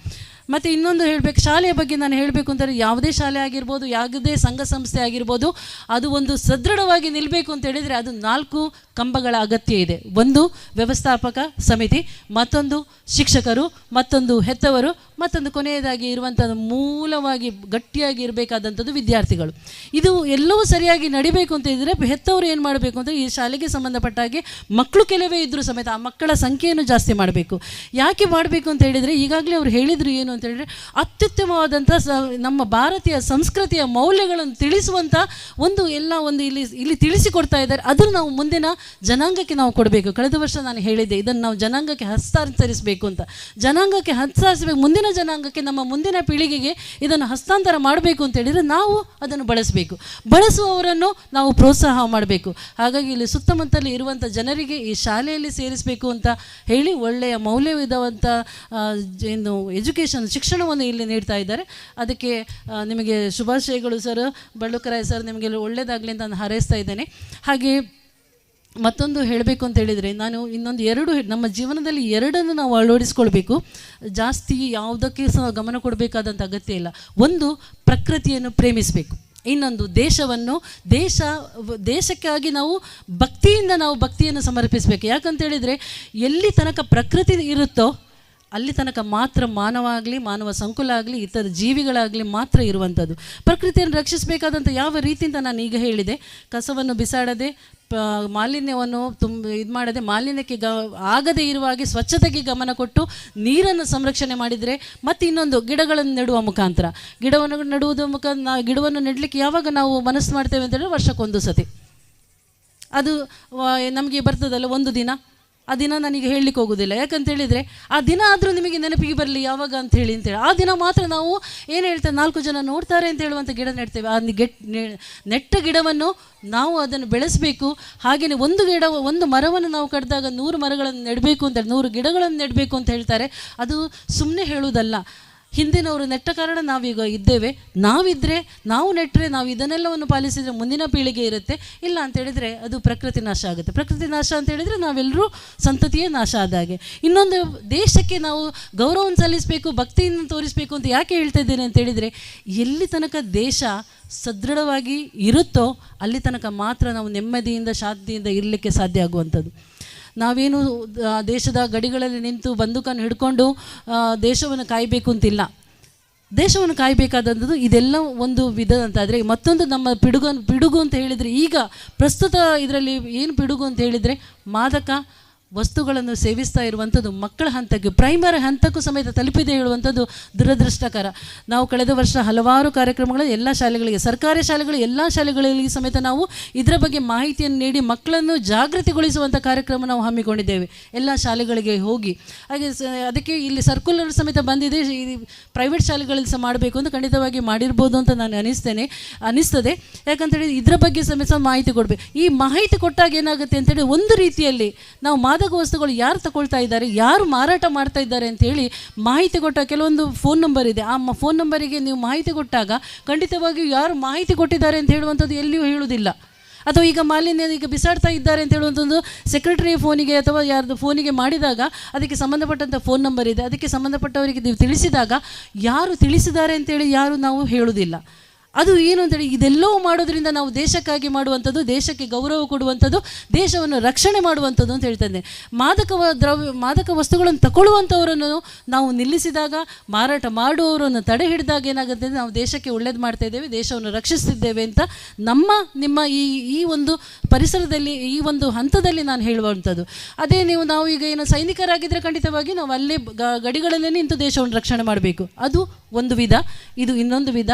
S4: ಮತ್ತು ಇನ್ನೊಂದು ಹೇಳಬೇಕು, ಶಾಲೆಯ ಬಗ್ಗೆ ನಾನು ಹೇಳಬೇಕು ಅಂತಂದರೆ, ಯಾವುದೇ ಶಾಲೆ ಆಗಿರ್ಬೋದು, ಯಾವುದೇ ಸಂಘ ಸಂಸ್ಥೆ ಆಗಿರ್ಬೋದು, ಅದು ಒಂದು ಸದೃಢವಾಗಿ ನಿಲ್ಲಬೇಕು ಅಂತ ಹೇಳಿದರೆ ಅದು 4 ಕಂಬಗಳ ಅಗತ್ಯ ಇದೆ. ಒಂದು ವ್ಯವಸ್ಥಾಪಕ ಸಮಿತಿ, ಮತ್ತೊಂದು ಶಿಕ್ಷಕರು, ಮತ್ತೊಂದು ಹೆತ್ತವರು, ಮತ್ತೊಂದು ಕೊನೆಯದಾಗಿ ಇರುವಂಥ ಮೂಲವಾಗಿ ಗಟ್ಟಿಯಾಗಿ ಇರಬೇಕಾದಂಥದ್ದು ವಿದ್ಯಾರ್ಥಿಗಳು. ಇದು ಎಲ್ಲವೂ ಸರಿಯಾಗಿ ನಡಿಬೇಕು ಅಂತ ಇದ್ದರೆ ಹೆತ್ತವರು ಏನು ಮಾಡಬೇಕು ಅಂದರೆ, ಈ ಶಾಲೆಗೆ ಸಂಬಂಧಪಟ್ಟ ಹಾಗೆ ಮಕ್ಕಳು ಕೆಲವೇ ಇದ್ದರೂ ಸಮೇತ ಆ ಮಕ್ಕಳ ಸಂಖ್ಯೆಯನ್ನು ಜಾಸ್ತಿ ಮಾಡಬೇಕು. ಯಾಕೆ ಮಾಡಬೇಕು ಅಂತ ಹೇಳಿದರೆ, ಈಗಾಗಲೇ ಅವರು ಹೇಳಿದರು ಏನು ಅಂತ ಹೇಳಿದರೆ, ಅತ್ಯುತ್ತಮವಾದಂಥ ನಮ್ಮ ಭಾರತೀಯ ಸಂಸ್ಕೃತಿಯ ಮೌಲ್ಯಗಳನ್ನು ತಿಳಿಸುವಂಥ ಒಂದು ಎಲ್ಲ ಒಂದು ಇಲ್ಲಿ ಇಲ್ಲಿ ತಿಳಿಸಿಕೊಡ್ತಾ ಇದ್ದಾರೆ. ಅದನ್ನು ನಾವು ಮುಂದಿನ ಜನಾಂಗಕ್ಕೆ ನಾವು ಕೊಡಬೇಕು. ಕಳೆದ ವರ್ಷ ನಾನು ಹೇಳಿದ್ದೆ, ಇದನ್ನು ನಾವು ಜನಾಂಗಕ್ಕೆ ಹಸ್ತಾಂತರಿಸಬೇಕು ಅಂತ. ಜನಾಂಗಕ್ಕೆ ಹಸ್ತಾಂತರಿಸಬೇಕು, ಮುಂದಿನ ಜನಾಂಗಕ್ಕೆ, ನಮ್ಮ ಮುಂದಿನ ಪೀಳಿಗೆಗೆ ಇದನ್ನು ಹಸ್ತಾಂತರ ಮಾಡಬೇಕು ಅಂತ ಹೇಳಿದರೆ ನಾವು ಅದನ್ನು ಬಳಸಬೇಕು. ಬಳಸುವವರನ್ನು ನಾವು ಪ್ರೋತ್ಸಾಹ ಮಾಡಬೇಕು. ಹಾಗಾಗಿ ಇಲ್ಲಿ ಸುತ್ತಮುತ್ತಲು ಇರುವಂಥ ಜನರಿಗೆ ಈ ಶಾಲೆಯಲ್ಲಿ ಸೇರಿಸಬೇಕು ಅಂತ ಹೇಳಿ ಒಳ್ಳೆಯ ಮೌಲ್ಯವಿರುವಂಥ ಏನು ಎಜುಕೇಷನ್, ಶಿಕ್ಷಣವನ್ನು ಇಲ್ಲಿ ನೀಡ್ತಾ ಇದ್ದಾರೆ. ಅದಕ್ಕೆ ನಿಮಗೆ ಶುಭಾಶಯಗಳು ಸರ್, ಬಳ್ಳುಕರಾಯ್ ಸರ್, ನಿಮಗೆ ಒಳ್ಳೆಯದಾಗಲಿ ಅಂತ ನಾನು ಹಾರೈಸ್ತಾ ಇದ್ದೇನೆ. ಹಾಗೆ ಮತ್ತೊಂದು ಹೇಳಬೇಕು ಅಂತ ಹೇಳಿದರೆ, ನಾನು ಇನ್ನೊಂದು 2 ನಮ್ಮ ಜೀವನದಲ್ಲಿ 2 ನಾವು ಅಳವಡಿಸ್ಕೊಳ್ಬೇಕು. ಜಾಸ್ತಿ ಯಾವುದಕ್ಕೆ ಸಹ ಗಮನ ಕೊಡಬೇಕಾದಂಥ ಅಗತ್ಯ ಇಲ್ಲ. ಒಂದು, ಪ್ರಕೃತಿಯನ್ನು ಪ್ರೇಮಿಸಬೇಕು. ಇನ್ನೊಂದು, ದೇಶವನ್ನು, ದೇಶಕ್ಕಾಗಿ ನಾವು ಭಕ್ತಿಯಿಂದ ನಾವು ಭಕ್ತಿಯನ್ನು ಸಮರ್ಪಿಸಬೇಕು. ಯಾಕಂತೇಳಿದರೆ ಎಲ್ಲಿ ತನಕ ಪ್ರಕೃತಿ ಇರುತ್ತೋ ಅಲ್ಲಿ ತನಕ ಮಾತ್ರ ಮಾನವ ಆಗಲಿ, ಮಾನವ ಸಂಕುಲ ಆಗಲಿ, ಇತರ ಜೀವಿಗಳಾಗಲಿ ಮಾತ್ರ ಇರುವಂಥದ್ದು. ಪ್ರಕೃತಿಯನ್ನು ರಕ್ಷಿಸಬೇಕಾದಂಥ ಯಾವ ರೀತಿಯಿಂದ ನಾನು ಈಗ ಹೇಳಿದೆ, ಕಸವನ್ನು ಬಿಸಾಡದೆ, ಮಾಲಿನ್ಯವನ್ನು ಇದು ಮಾಡದೆ, ಮಾಲಿನ್ಯಕ್ಕೆ ಆಗದೇ ಇರುವ ಹಾಗೆ ಸ್ವಚ್ಛತೆಗೆ ಗಮನ ಕೊಟ್ಟು ನೀರನ್ನು ಸಂರಕ್ಷಣೆ ಮಾಡಿದರೆ, ಮತ್ತು ಇನ್ನೊಂದು ಗಿಡಗಳನ್ನು ನೆಡುವ ಮುಖಾಂತರ, ಗಿಡವನ್ನು ನೆಡುವುದರ ಮುಖಾಂತರ ಗಿಡವನ್ನು ನೆಡಲಿಕ್ಕೆ ಯಾವಾಗ ನಾವು ಮನಸ್ಸು ಮಾಡ್ತೇವೆ ಅಂತೇಳಿದ್ರೆ ವರ್ಷಕ್ಕೊಂದು ಸತಿ ಅದು ನಮಗೆ ಬರ್ತದಲ್ಲ ಒಂದು ದಿನ, ಆ ದಿನ ನನಗೆ ಹೇಳಲಿಕ್ಕೆ ಹೋಗೋದಿಲ್ಲ. ಯಾಕಂತೇಳಿದರೆ ಆ ದಿನ ಆದರೂ ನಿಮಗೆ ನೆನಪಿಗೆ ಬರಲಿ ಯಾವಾಗ ಅಂಥೇಳಿ ಅಂತೇಳಿ ಆ ದಿನ ಮಾತ್ರ ನಾವು ಏನು ಹೇಳ್ತೇವೆ, 4 ಜನ ನೋಡ್ತಾರೆ ಅಂತ ಹೇಳುವಂಥ ಗಿಡ ನೆಡ್ತೇವೆ. ಆ ನೆಟ್ಟ ಗಿಡವನ್ನು ನಾವು ಅದನ್ನು ಬೆಳೆಸಬೇಕು. ಹಾಗೆಯೇ ಒಂದು ಮರವನ್ನು ನಾವು ಕಡಿದಾಗ 100 ಮರಗಳನ್ನು ನೆಡಬೇಕು ಅಂತ, 100 ಗಿಡಗಳನ್ನು ನೆಡಬೇಕು ಅಂತ ಹೇಳ್ತಾರೆ. ಅದು ಸುಮ್ಮನೆ ಹೇಳುವುದಲ್ಲ. ಹಿಂದಿನವರು ನೆಟ್ಟ ಕಾರಣ ನಾವೀಗ ಇದ್ದೇವೆ. ನಾವಿದ್ದರೆ, ನಾವು ನೆಟ್ಟರೆ, ನಾವು ಇದನ್ನೆಲ್ಲವನ್ನು ಪಾಲಿಸಿದರೆ ಮುಂದಿನ ಪೀಳಿಗೆ ಇರುತ್ತೆ. ಇಲ್ಲ ಅಂತೇಳಿದರೆ ಅದು ಪ್ರಕೃತಿ ನಾಶ ಆಗುತ್ತೆ. ಪ್ರಕೃತಿ ನಾಶ ಅಂತೇಳಿದರೆ ನಾವೆಲ್ಲರೂ ಸಂತತಿಯೇ ನಾಶ ಆದ ಹಾಗೆ. ಇನ್ನೊಂದು, ದೇಶಕ್ಕೆ ನಾವು ಗೌರವವನ್ನು ಸಲ್ಲಿಸಬೇಕು, ಭಕ್ತಿಯನ್ನು ತೋರಿಸಬೇಕು ಅಂತ ಯಾಕೆ ಹೇಳ್ತಾ ಇದ್ದೇನೆ ಅಂತೇಳಿದರೆ, ಎಲ್ಲಿ ತನಕ ದೇಶ ಸದೃಢವಾಗಿ ಇರುತ್ತೋ ಅಲ್ಲಿ ತನಕ ಮಾತ್ರ ನಾವು ನೆಮ್ಮದಿಯಿಂದ ಶಾಂತಿಯಿಂದ ಇರಲಿಕ್ಕೆ ಸಾಧ್ಯ ಆಗುವಂಥದ್ದು. ನಾವೇನು ದೇಶದ ಗಡಿಗಳಲ್ಲಿ ನಿಂತು ಬಂದೂಕನ್ನು ಹಿಡ್ಕೊಂಡು ದೇಶವನ್ನು ಕಾಯಬೇಕು ಅಂತಿಲ್ಲ. ದೇಶವನ್ನು ಕಾಯಬೇಕಾದಂಥದ್ದು ಇದೆಲ್ಲ ಒಂದು ವಿಧ ಅಂತಾದರೆ, ಮತ್ತೊಂದು ನಮ್ಮ ಪಿಡುಗು ಅಂತ ಹೇಳಿದರೆ, ಈಗ ಪ್ರಸ್ತುತ ಇದರಲ್ಲಿ ಏನು ಪಿಡುಗು ಅಂತ ಹೇಳಿದರೆ, ಮಾದಕ ವಸ್ತುಗಳನ್ನು ಸೇವಿಸ್ತಾ ಇರುವಂಥದ್ದು ಮಕ್ಕಳ ಹಂತಕ್ಕೆ, ಪ್ರೈಮರಿ ಹಂತಕ್ಕೂ ಸಮೇತ ತಲುಪಿದೆ ಹೇಳುವಂಥದ್ದು ದುರದೃಷ್ಟಕರ. ನಾವು ಕಳೆದ ವರ್ಷ ಹಲವಾರು ಕಾರ್ಯಕ್ರಮಗಳು ಎಲ್ಲ ಶಾಲೆಗಳಿಗೆ, ಸರ್ಕಾರಿ ಶಾಲೆಗಳು ಎಲ್ಲ ಶಾಲೆಗಳಲ್ಲಿ ಸಮೇತ ನಾವು ಇದರ ಬಗ್ಗೆ ಮಾಹಿತಿಯನ್ನು ನೀಡಿ ಮಕ್ಕಳನ್ನು ಜಾಗೃತಿಗೊಳಿಸುವಂಥ ಕಾರ್ಯಕ್ರಮ ನಾವು ಹಮ್ಮಿಕೊಂಡಿದ್ದೇವೆ ಎಲ್ಲ ಶಾಲೆಗಳಿಗೆ ಹೋಗಿ. ಹಾಗೆ ಅದಕ್ಕೆ ಇಲ್ಲಿ ಸರ್ಕ್ಯುಲರ್ ಸಮೇತ ಬಂದಿದೆ, ಈ ಪ್ರೈವೇಟ್ ಶಾಲೆಗಳಲ್ಲಿ ಸಹ ಮಾಡಬೇಕು ಅಂತ. ಖಂಡಿತವಾಗಿ ಮಾಡಿರ್ಬೋದು ಅಂತ ನಾನು ಅನ್ನಿಸ್ತದೆ. ಯಾಕಂತೇಳಿ ಇದರ ಬಗ್ಗೆ ಸಮೇತ ಮಾಹಿತಿ ಕೊಡಬೇಕು. ಈ ಮಾಹಿತಿ ಕೊಟ್ಟಾಗ ಏನಾಗುತ್ತೆ ಅಂತೇಳಿ, ಒಂದು ರೀತಿಯಲ್ಲಿ ನಾವು ಮಾದಕ ವಸ್ತುಗಳು ಯಾರು ತಗೊಳ್ತಾ ಇದ್ದಾರೆ, ಯಾರು ಮಾರಾಟ ಮಾಡ್ತಾ ಇದ್ದಾರೆ ಅಂತೇಳಿ ಮಾಹಿತಿ ಕೊಟ್ಟ ಕೆಲವೊಂದು ಫೋನ್ ನಂಬರ್ ಇದೆ. ಆ ಫೋನ್ ನಂಬರಿಗೆ ನೀವು ಮಾಹಿತಿ ಕೊಟ್ಟಾಗ ಖಂಡಿತವಾಗಿಯೂ ಯಾರು ಮಾಹಿತಿ ಕೊಟ್ಟಿದ್ದಾರೆ ಅಂತ ಹೇಳುವಂಥದ್ದು ಎಲ್ಲಿಯೂ ಹೇಳುವುದಿಲ್ಲ. ಅಥವಾ ಈಗ ಮಾಲಿನ್ಯ ಈಗ ಬಿಸಾಡ್ತಾ ಇದ್ದಾರೆ ಅಂತ ಹೇಳುವಂಥದ್ದು ಸೆಕ್ರೆಟರಿ ಫೋನಿಗೆ ಅಥವಾ ಯಾರ್ದು ಫೋನಿಗೆ ಮಾಡಿದಾಗ ಅದಕ್ಕೆ ಸಂಬಂಧಪಟ್ಟಂಥ ಫೋನ್ ನಂಬರ್ ಇದೆ, ಅದಕ್ಕೆ ಸಂಬಂಧಪಟ್ಟವರಿಗೆ ನೀವು ತಿಳಿಸಿದಾಗ ಯಾರು ತಿಳಿಸಿದ್ದಾರೆ ಅಂತೇಳಿ ಯಾರು ನಾವು ಹೇಳುವುದಿಲ್ಲ. ಅದು ಏನು ಅಂತೇಳಿ, ಇದೆಲ್ಲವೂ ಮಾಡೋದ್ರಿಂದ ನಾವು ದೇಶಕ್ಕಾಗಿ ಮಾಡುವಂಥದ್ದು, ದೇಶಕ್ಕೆ ಗೌರವ ಕೊಡುವಂಥದ್ದು, ದೇಶವನ್ನು ರಕ್ಷಣೆ ಮಾಡುವಂಥದ್ದು ಅಂತ ಹೇಳ್ತಾ ಇದ್ದೇನೆ. ಮಾದಕ ವಸ್ತುಗಳನ್ನು ತಗೊಳ್ಳುವಂಥವರನ್ನು ನಾವು ನಿಲ್ಲಿಸಿದಾಗ, ಮಾರಾಟ ಮಾಡುವವರನ್ನು ತಡೆ ಹಿಡಿದಾಗ ಏನಾಗುತ್ತೆ ಅಂದರೆ, ನಾವು ದೇಶಕ್ಕೆ ಒಳ್ಳೇದು ಮಾಡ್ತಾ ಇದ್ದೇವೆ, ದೇಶವನ್ನು ರಕ್ಷಿಸ್ತಿದ್ದೇವೆ ಅಂತ ನಿಮ್ಮ ಈ ಒಂದು ಪರಿಸರದಲ್ಲಿ, ಈ ಒಂದು ಹಂತದಲ್ಲಿ ನಾನು ಹೇಳುವಂಥದ್ದು. ಅದೇ ನಾವು ಈಗ ಏನು ಸೈನಿಕರಾಗಿದ್ದರೆ ಖಂಡಿತವಾಗಿ ನಾವು ಅಲ್ಲೇ ಗಡಿಗಳಲ್ಲೇ ನಿಂತು ದೇಶವನ್ನು ರಕ್ಷಣೆ ಮಾಡಬೇಕು. ಅದು ಒಂದು ವಿಧ, ಇದು ಇನ್ನೊಂದು ವಿಧ.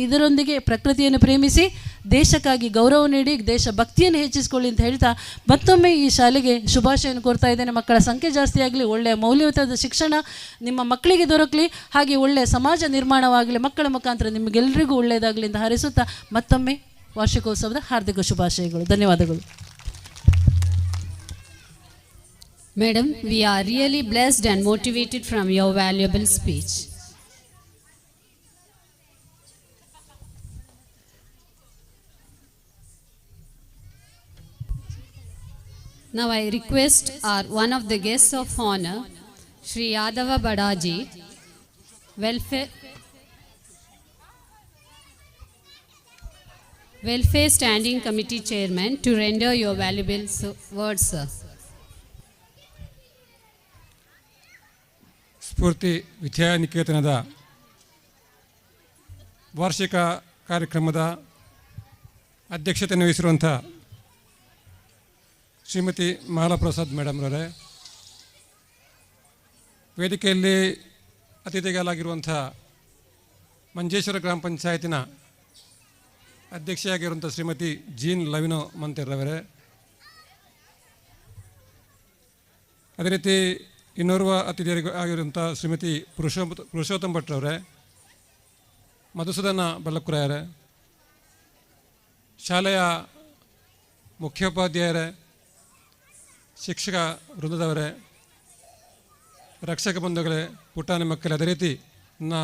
S4: ಇದರೊಂದಿಗೆ ಪ್ರಕೃತಿಯನ್ನು ಪ್ರೇಮಿಸಿ ದೇಶಕ್ಕಾಗಿ ಗೌರವ ನೀಡಿ ದೇಶಭಕ್ತಿಯನ್ನು ಹೆಚ್ಚಿಸಿಕೊಳ್ಳಿ ಅಂತ ಹೇಳ್ತಾ ಮತ್ತೊಮ್ಮೆ ಈ ಶಾಲೆಗೆ ಶುಭಾಶಯನ್ನು ಕೋರ್ತಾ ಇದ್ದೇನೆ. ಮಕ್ಕಳ ಸಂಖ್ಯೆ ಜಾಸ್ತಿ ಆಗಲಿ, ಒಳ್ಳೆಯ ಮೌಲ್ಯಯುತವಾದ ಶಿಕ್ಷಣ ನಿಮ್ಮ ಮಕ್ಕಳಿಗೆ ದೊರಕಲಿ, ಹಾಗೆ ಒಳ್ಳೆಯ ಸಮಾಜ ನಿರ್ಮಾಣವಾಗಲಿ, ಮಕ್ಕಳ ಮುಖಾಂತರ ನಿಮಗೆಲ್ಲರಿಗೂ ಒಳ್ಳೆಯದಾಗಲಿ ಅಂತ ಹಾರೈಸುತ್ತಾ ಮತ್ತೊಮ್ಮೆ ವಾರ್ಷಿಕೋತ್ಸವದ ಹಾರ್ದಿಕ ಶುಭಾಶಯಗಳು, ಧನ್ಯವಾದಗಳು.
S18: Madam, we are really blessed and motivated from your valuable speech. Now I request our one of the guests of honor, Shri Yadava Badaji, Welfare Standing Committee Chairman, to render your valuable words, sir.
S5: ಸ್ಫೂರ್ತಿ ವಿದ್ಯಾನಿಕೇತನದ ವಾರ್ಷಿಕ ಕಾರ್ಯಕ್ರಮದ ಅಧ್ಯಕ್ಷತೆಯನ್ನು ವಹಿಸಿರುವಂಥ ಶ್ರೀಮತಿ ಮಾಲಾಪ್ರಸಾದ್ ಮೇಡಮ್ರವರೇ, ವೇದಿಕೆಯಲ್ಲಿ ಅತಿಥಿಗಳಾಗಿರುವಂಥ ಮಂಜೇಶ್ವರ ಗ್ರಾಮ ಪಂಚಾಯತಿನ ಅಧ್ಯಕ್ಷೆಯಾಗಿರುವಂಥ ಶ್ರೀಮತಿ gene ಲವಿನೋ ಮಂತೆರ್ರವರೇ, ಅದೇ ರೀತಿ ಇನ್ನೋರ್ವ ಅತಿಥಿಯರಿಗೂ ಆಗಿರುವಂಥ ಶ್ರೀಮತಿ ಪುರುಷೋತ್ತಮ ಭಟ್ರವರೇ, ಮಧುಸೂದನ ಬಲ್ಲಕುರಾಯರೇ, ಶಾಲೆಯ ಮುಖ್ಯೋಪಾಧ್ಯಾಯರೇ, ಶಿಕ್ಷಕ ವೃಂದದವರೇ, ರಕ್ಷಕ ಬಂಧುಗಳೇ, ಪುಟಾಣಿ ಮಕ್ಕಳೇ, ಅದೇ ರೀತಿ ನನ್ನ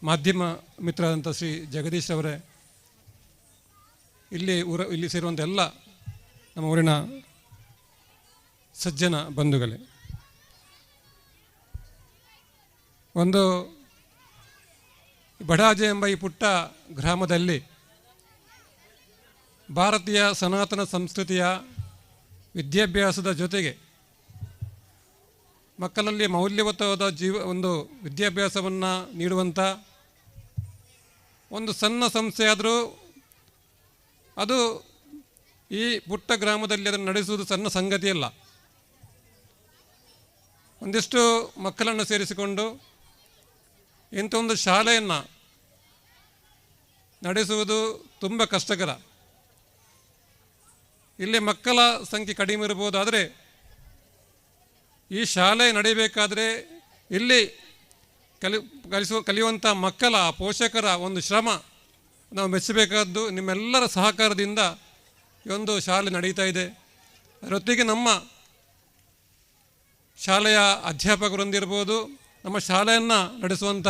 S5: ಮಾಧ್ಯಮ ಮಿತ್ರರಾದಂಥ ಶ್ರೀ ಜಗದೀಶ್ ಅವರೇ, ಇಲ್ಲಿ ಸೇರುವಂಥ ಎಲ್ಲ ನಮ್ಮ ಊರಿನ ಸಜ್ಜನ ಬಂಧುಗಳೇ, ಒಂದು ಬಡಾಜೆ ಎಂಬ ಈ ಪುಟ್ಟ ಗ್ರಾಮದಲ್ಲಿ ಭಾರತೀಯ ಸನಾತನ ಸಂಸ್ಕೃತಿಯ ವಿದ್ಯಾಭ್ಯಾಸದ ಜೊತೆಗೆ ಮಕ್ಕಳಲ್ಲಿ ಮೌಲ್ಯವತ್ತಾದ ಒಂದು ವಿದ್ಯಾಭ್ಯಾಸವನ್ನು ನೀಡುವಂಥ ಒಂದು ಸಣ್ಣ ಸಂಸ್ಥೆಯಾದರೂ ಅದು ಈ ಪುಟ್ಟ ಗ್ರಾಮದಲ್ಲಿ ಅದನ್ನು ನಡೆಸುವುದು ಸಣ್ಣ ಸಂಗತಿಯಲ್ಲ. ಒಂದಿಷ್ಟು ಮಕ್ಕಳನ್ನು ಸೇರಿಸಿಕೊಂಡು ಇಂಥ ಒಂದು ಶಾಲೆಯನ್ನು ನಡೆಸುವುದು ತುಂಬ ಕಷ್ಟಕರ. ಇಲ್ಲಿ ಮಕ್ಕಳ ಸಂಖ್ಯೆ ಕಡಿಮೆ ಇರ್ಬೋದು, ಆದರೆ ಈ ಶಾಲೆ ನಡೆಯಬೇಕಾದರೆ ಇಲ್ಲಿ ಕಲಿಯುವಂಥ ಮಕ್ಕಳ ಪೋಷಕರ ಒಂದು ಶ್ರಮ ನಾವು ಮೆಚ್ಚಬೇಕಾದ್ದು. ನಿಮ್ಮೆಲ್ಲರ ಸಹಕಾರದಿಂದ ಈ ಒಂದು ಶಾಲೆ ನಡೀತಾ ಇದೆ. ಅದರೊತ್ತಿಗೆ ನಮ್ಮ ಶಾಲೆಯ ಅಧ್ಯಾಪಕರೊಂದಿರ್ಬೋದು, ನಮ್ಮ ಶಾಲೆಯನ್ನು ನಡೆಸುವಂಥ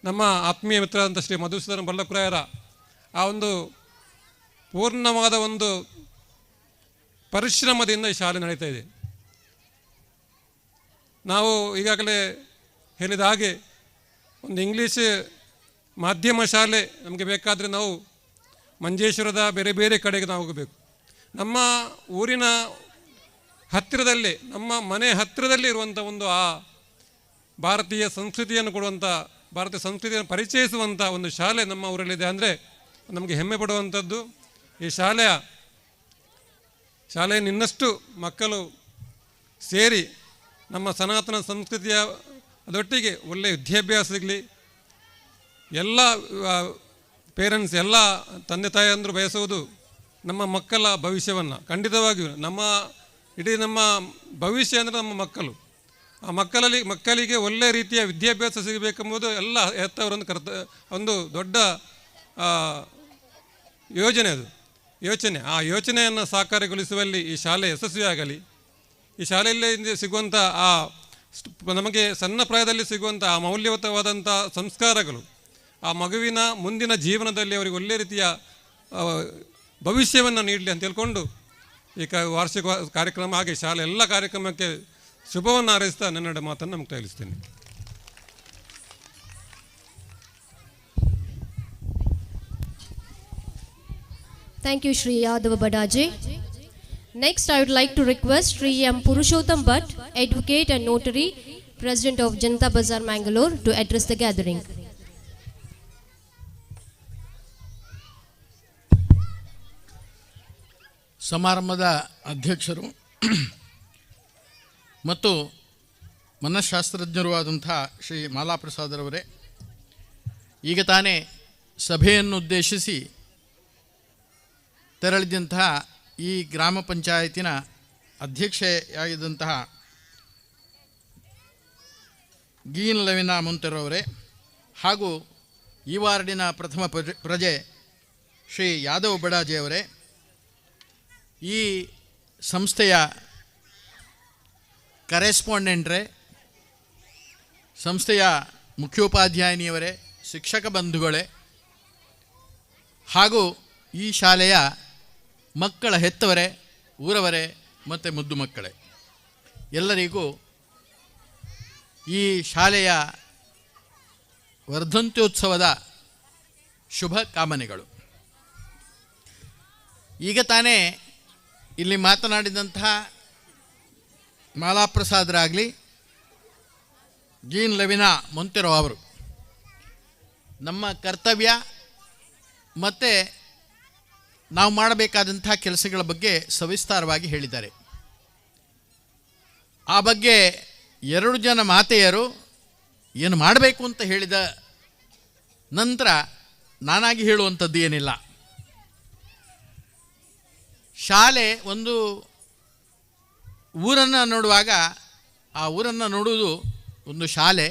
S5: ನಮ್ಮ ಆತ್ಮೀಯ ಮಿತ್ರರಾದಂಥ ಶ್ರೀ ಮಧುಸೂದನ ಬಲ್ಲಕುರಾಯರ ಆ ಒಂದು ಪೂರ್ಣವಾದ ಒಂದು ಪರಿಶ್ರಮದಿಂದ ಈ ಶಾಲೆ ನಡೀತಾ ಇದೆ. ನಾವು ಈಗಾಗಲೇ ಹೇಳಿದ ಹಾಗೆ ಒಂದು ಇಂಗ್ಲೀಷ್ ಮಾಧ್ಯಮ ಶಾಲೆ ನಮಗೆ ಬೇಕಾದರೆ ನಾವು ಮಂಜೇಶ್ವರದ ಬೇರೆ ಬೇರೆ ಕಡೆಗೆ ನಾವು ಹೋಗಬೇಕು. ನಮ್ಮ ಊರಿನ ಹತ್ತಿರದಲ್ಲಿ, ನಮ್ಮ ಮನೆ ಹತ್ತಿರದಲ್ಲಿ ಇರುವಂಥ ಒಂದು ಆ ಭಾರತೀಯ ಸಂಸ್ಕೃತಿಯನ್ನು ಕೊಡುವಂಥ, ಭಾರತೀಯ ಸಂಸ್ಕೃತಿಯನ್ನು ಪರಿಚಯಿಸುವಂಥ ಒಂದು ಶಾಲೆ ನಮ್ಮ ಊರಲ್ಲಿದೆ ಅಂದರೆ ನಮಗೆ ಹೆಮ್ಮೆ ಪಡುವಂಥದ್ದು. ಈ ಶಾಲೆಯನ್ನು ಇನ್ನಷ್ಟು ಮಕ್ಕಳು ಸೇರಿ ನಮ್ಮ ಸನಾತನ ಸಂಸ್ಕೃತಿಯ ಅದೊಟ್ಟಿಗೆ ಒಳ್ಳೆಯ ವಿದ್ಯಾಭ್ಯಾಸ ಸಿಗಲಿ. ಎಲ್ಲ ಪೇರೆಂಟ್ಸ್, ಎಲ್ಲ ತಂದೆ ತಾಯಿಯಂದರು ಬಯಸುವುದು ನಮ್ಮ ಮಕ್ಕಳ ಭವಿಷ್ಯವನ್ನು. ಖಂಡಿತವಾಗಿಯೂ ನಮ್ಮ ಇಡೀ ನಮ್ಮ ಭವಿಷ್ಯ ಅಂದರೆ ನಮ್ಮ ಮಕ್ಕಳು. ಆ ಮಕ್ಕಳಿಗೆ ಒಳ್ಳೆಯ ರೀತಿಯ ವಿದ್ಯಾಭ್ಯಾಸ ಸಿಗಬೇಕೆಂಬುದು ಎಲ್ಲ ಹೆತ್ತವರೊಂದು ಒಂದು ದೊಡ್ಡ ಯೋಜನೆ. ಅದು ಯೋಚನೆ. ಆ ಯೋಚನೆಯನ್ನು ಸಾಕಾರಗೊಳಿಸುವಲ್ಲಿ ಈ ಶಾಲೆ ಯಶಸ್ವಿಯಾಗಲಿ. ಈ ಶಾಲೆಯಲ್ಲಿ ಸಿಗುವಂಥ ಆ ನಮಗೆ ಸಣ್ಣ ಪ್ರಾಯದಲ್ಲಿ ಸಿಗುವಂಥ ಆ ಮೌಲ್ಯಯುತವಾದಂಥ ಸಂಸ್ಕಾರಗಳು ಆ ಮಗುವಿನ ಮುಂದಿನ ಜೀವನದಲ್ಲಿ ಅವರಿಗೆ ಒಳ್ಳೆಯ ರೀತಿಯ ಭವಿಷ್ಯವನ್ನು ನೀಡಲಿ ಅಂತ ಹೇಳ್ಕೊಂಡು ಈ ವಾರ್ಷಿಕ ಕಾರ್ಯಕ್ರಮ ಹಾಗೆ ಶಾಲೆ ಎಲ್ಲ ಕಾರ್ಯಕ್ರಮಕ್ಕೆ ಶುಭವನ್ನು ಹಾರೈಸ್ತಾ ನನ್ನ ಮಾತನ್ನು ಮುಕ್ತಾಯಗೊಳಿಸ್ತೇನೆ.
S12: Thank you, Shri Yadava Badaje. Next, I would like to request Shri M. Purushottam Bhatt, Advocate and Notary, President of Janata Bazar Mangalore, to address the gathering.
S6: ಸಮಾರಂಭದ ಅಧ್ಯಕ್ಷರು ಮತ್ತು ಮನಃಶಾಸ್ತ್ರಜ್ಞರೂ ಆದಂಥ ಶ್ರೀ ಮಾಲಾಪ್ರಸಾದರವರೇ, ಈಗ ತಾನೇ ಸಭೆಯನ್ನುದ್ದೇಶಿಸಿ ತೆರಳಿದಂತಹ ಈ ಗ್ರಾಮ ಪಂಚಾಯತಿನ ಅಧ್ಯಕ್ಷೆಯಾಗಿದ್ದಂತಹ ಗೀನ್ ಲವಿನಾ ಮುಂತೆರವರೇ ಹಾಗೂ ಈ ವಾರ್ಡಿನ ಪ್ರಥಮ ಪ್ರಜೆ ಶ್ರೀ ಯಾದವ್ ಬಡಾಜೆಯವರೇ, ಈ ಸಂಸ್ಥೆಯ ಕರೆಸ್ಪಾಂಡೆಂಟ್ರೇ, ಸಂಸ್ಥೆಯ ಮುಖ್ಯೋಪಾಧ್ಯಾಯಿನಿಯವರೇ, ಶಿಕ್ಷಕ ಬಂಧುಗಳೇ ಹಾಗೂ ಈ ಶಾಲೆಯ ಮಕ್ಕಳ ಹೆತ್ತವರೇ, ಊರವರೇ ಮತ್ತು ಮುದ್ದು ಮಕ್ಕಳೇ, ಎಲ್ಲರಿಗೂ ಈ ಶಾಲೆಯ ವರ್ಧಂತ್ಯೋತ್ಸವದ ಶುಭ ಕಾಮನೆಗಳು. ಈಗ ತಾನೇ ಇಲ್ಲಿ ಮಾತನಾಡಿದಂತಹ ಮಾಲಾಪ್ರಸಾದರಾಗಲಿ, ಜೀನ್ ಲವಿನಾ ಮೊಂತೆರೋ ಅವರು ನಮ್ಮ ಕರ್ತವ್ಯ ಮತ್ತು ನಾವು ಮಾಡಬೇಕಾದಂಥ ಕೆಲಸಗಳ ಬಗ್ಗೆ ಸವಿಸ್ತಾರವಾಗಿ ಹೇಳಿದ್ದಾರೆ. ಆ ಬಗ್ಗೆ ಎರಡು ಜನ ಮಾತೆಯರು ಏನು ಮಾಡಬೇಕು ಅಂತ ಹೇಳಿದ ನಂತರ ನಾನಾಗಿ ಹೇಳುವಂಥದ್ದು ಏನಿಲ್ಲ. ಶಾಲೆ ಒಂದು ಊರನ್ನು ನೋಡುವಾಗ ಆ ಊರನ್ನು ನೋಡುವುದು ಒಂದು ಶಾಲೆ,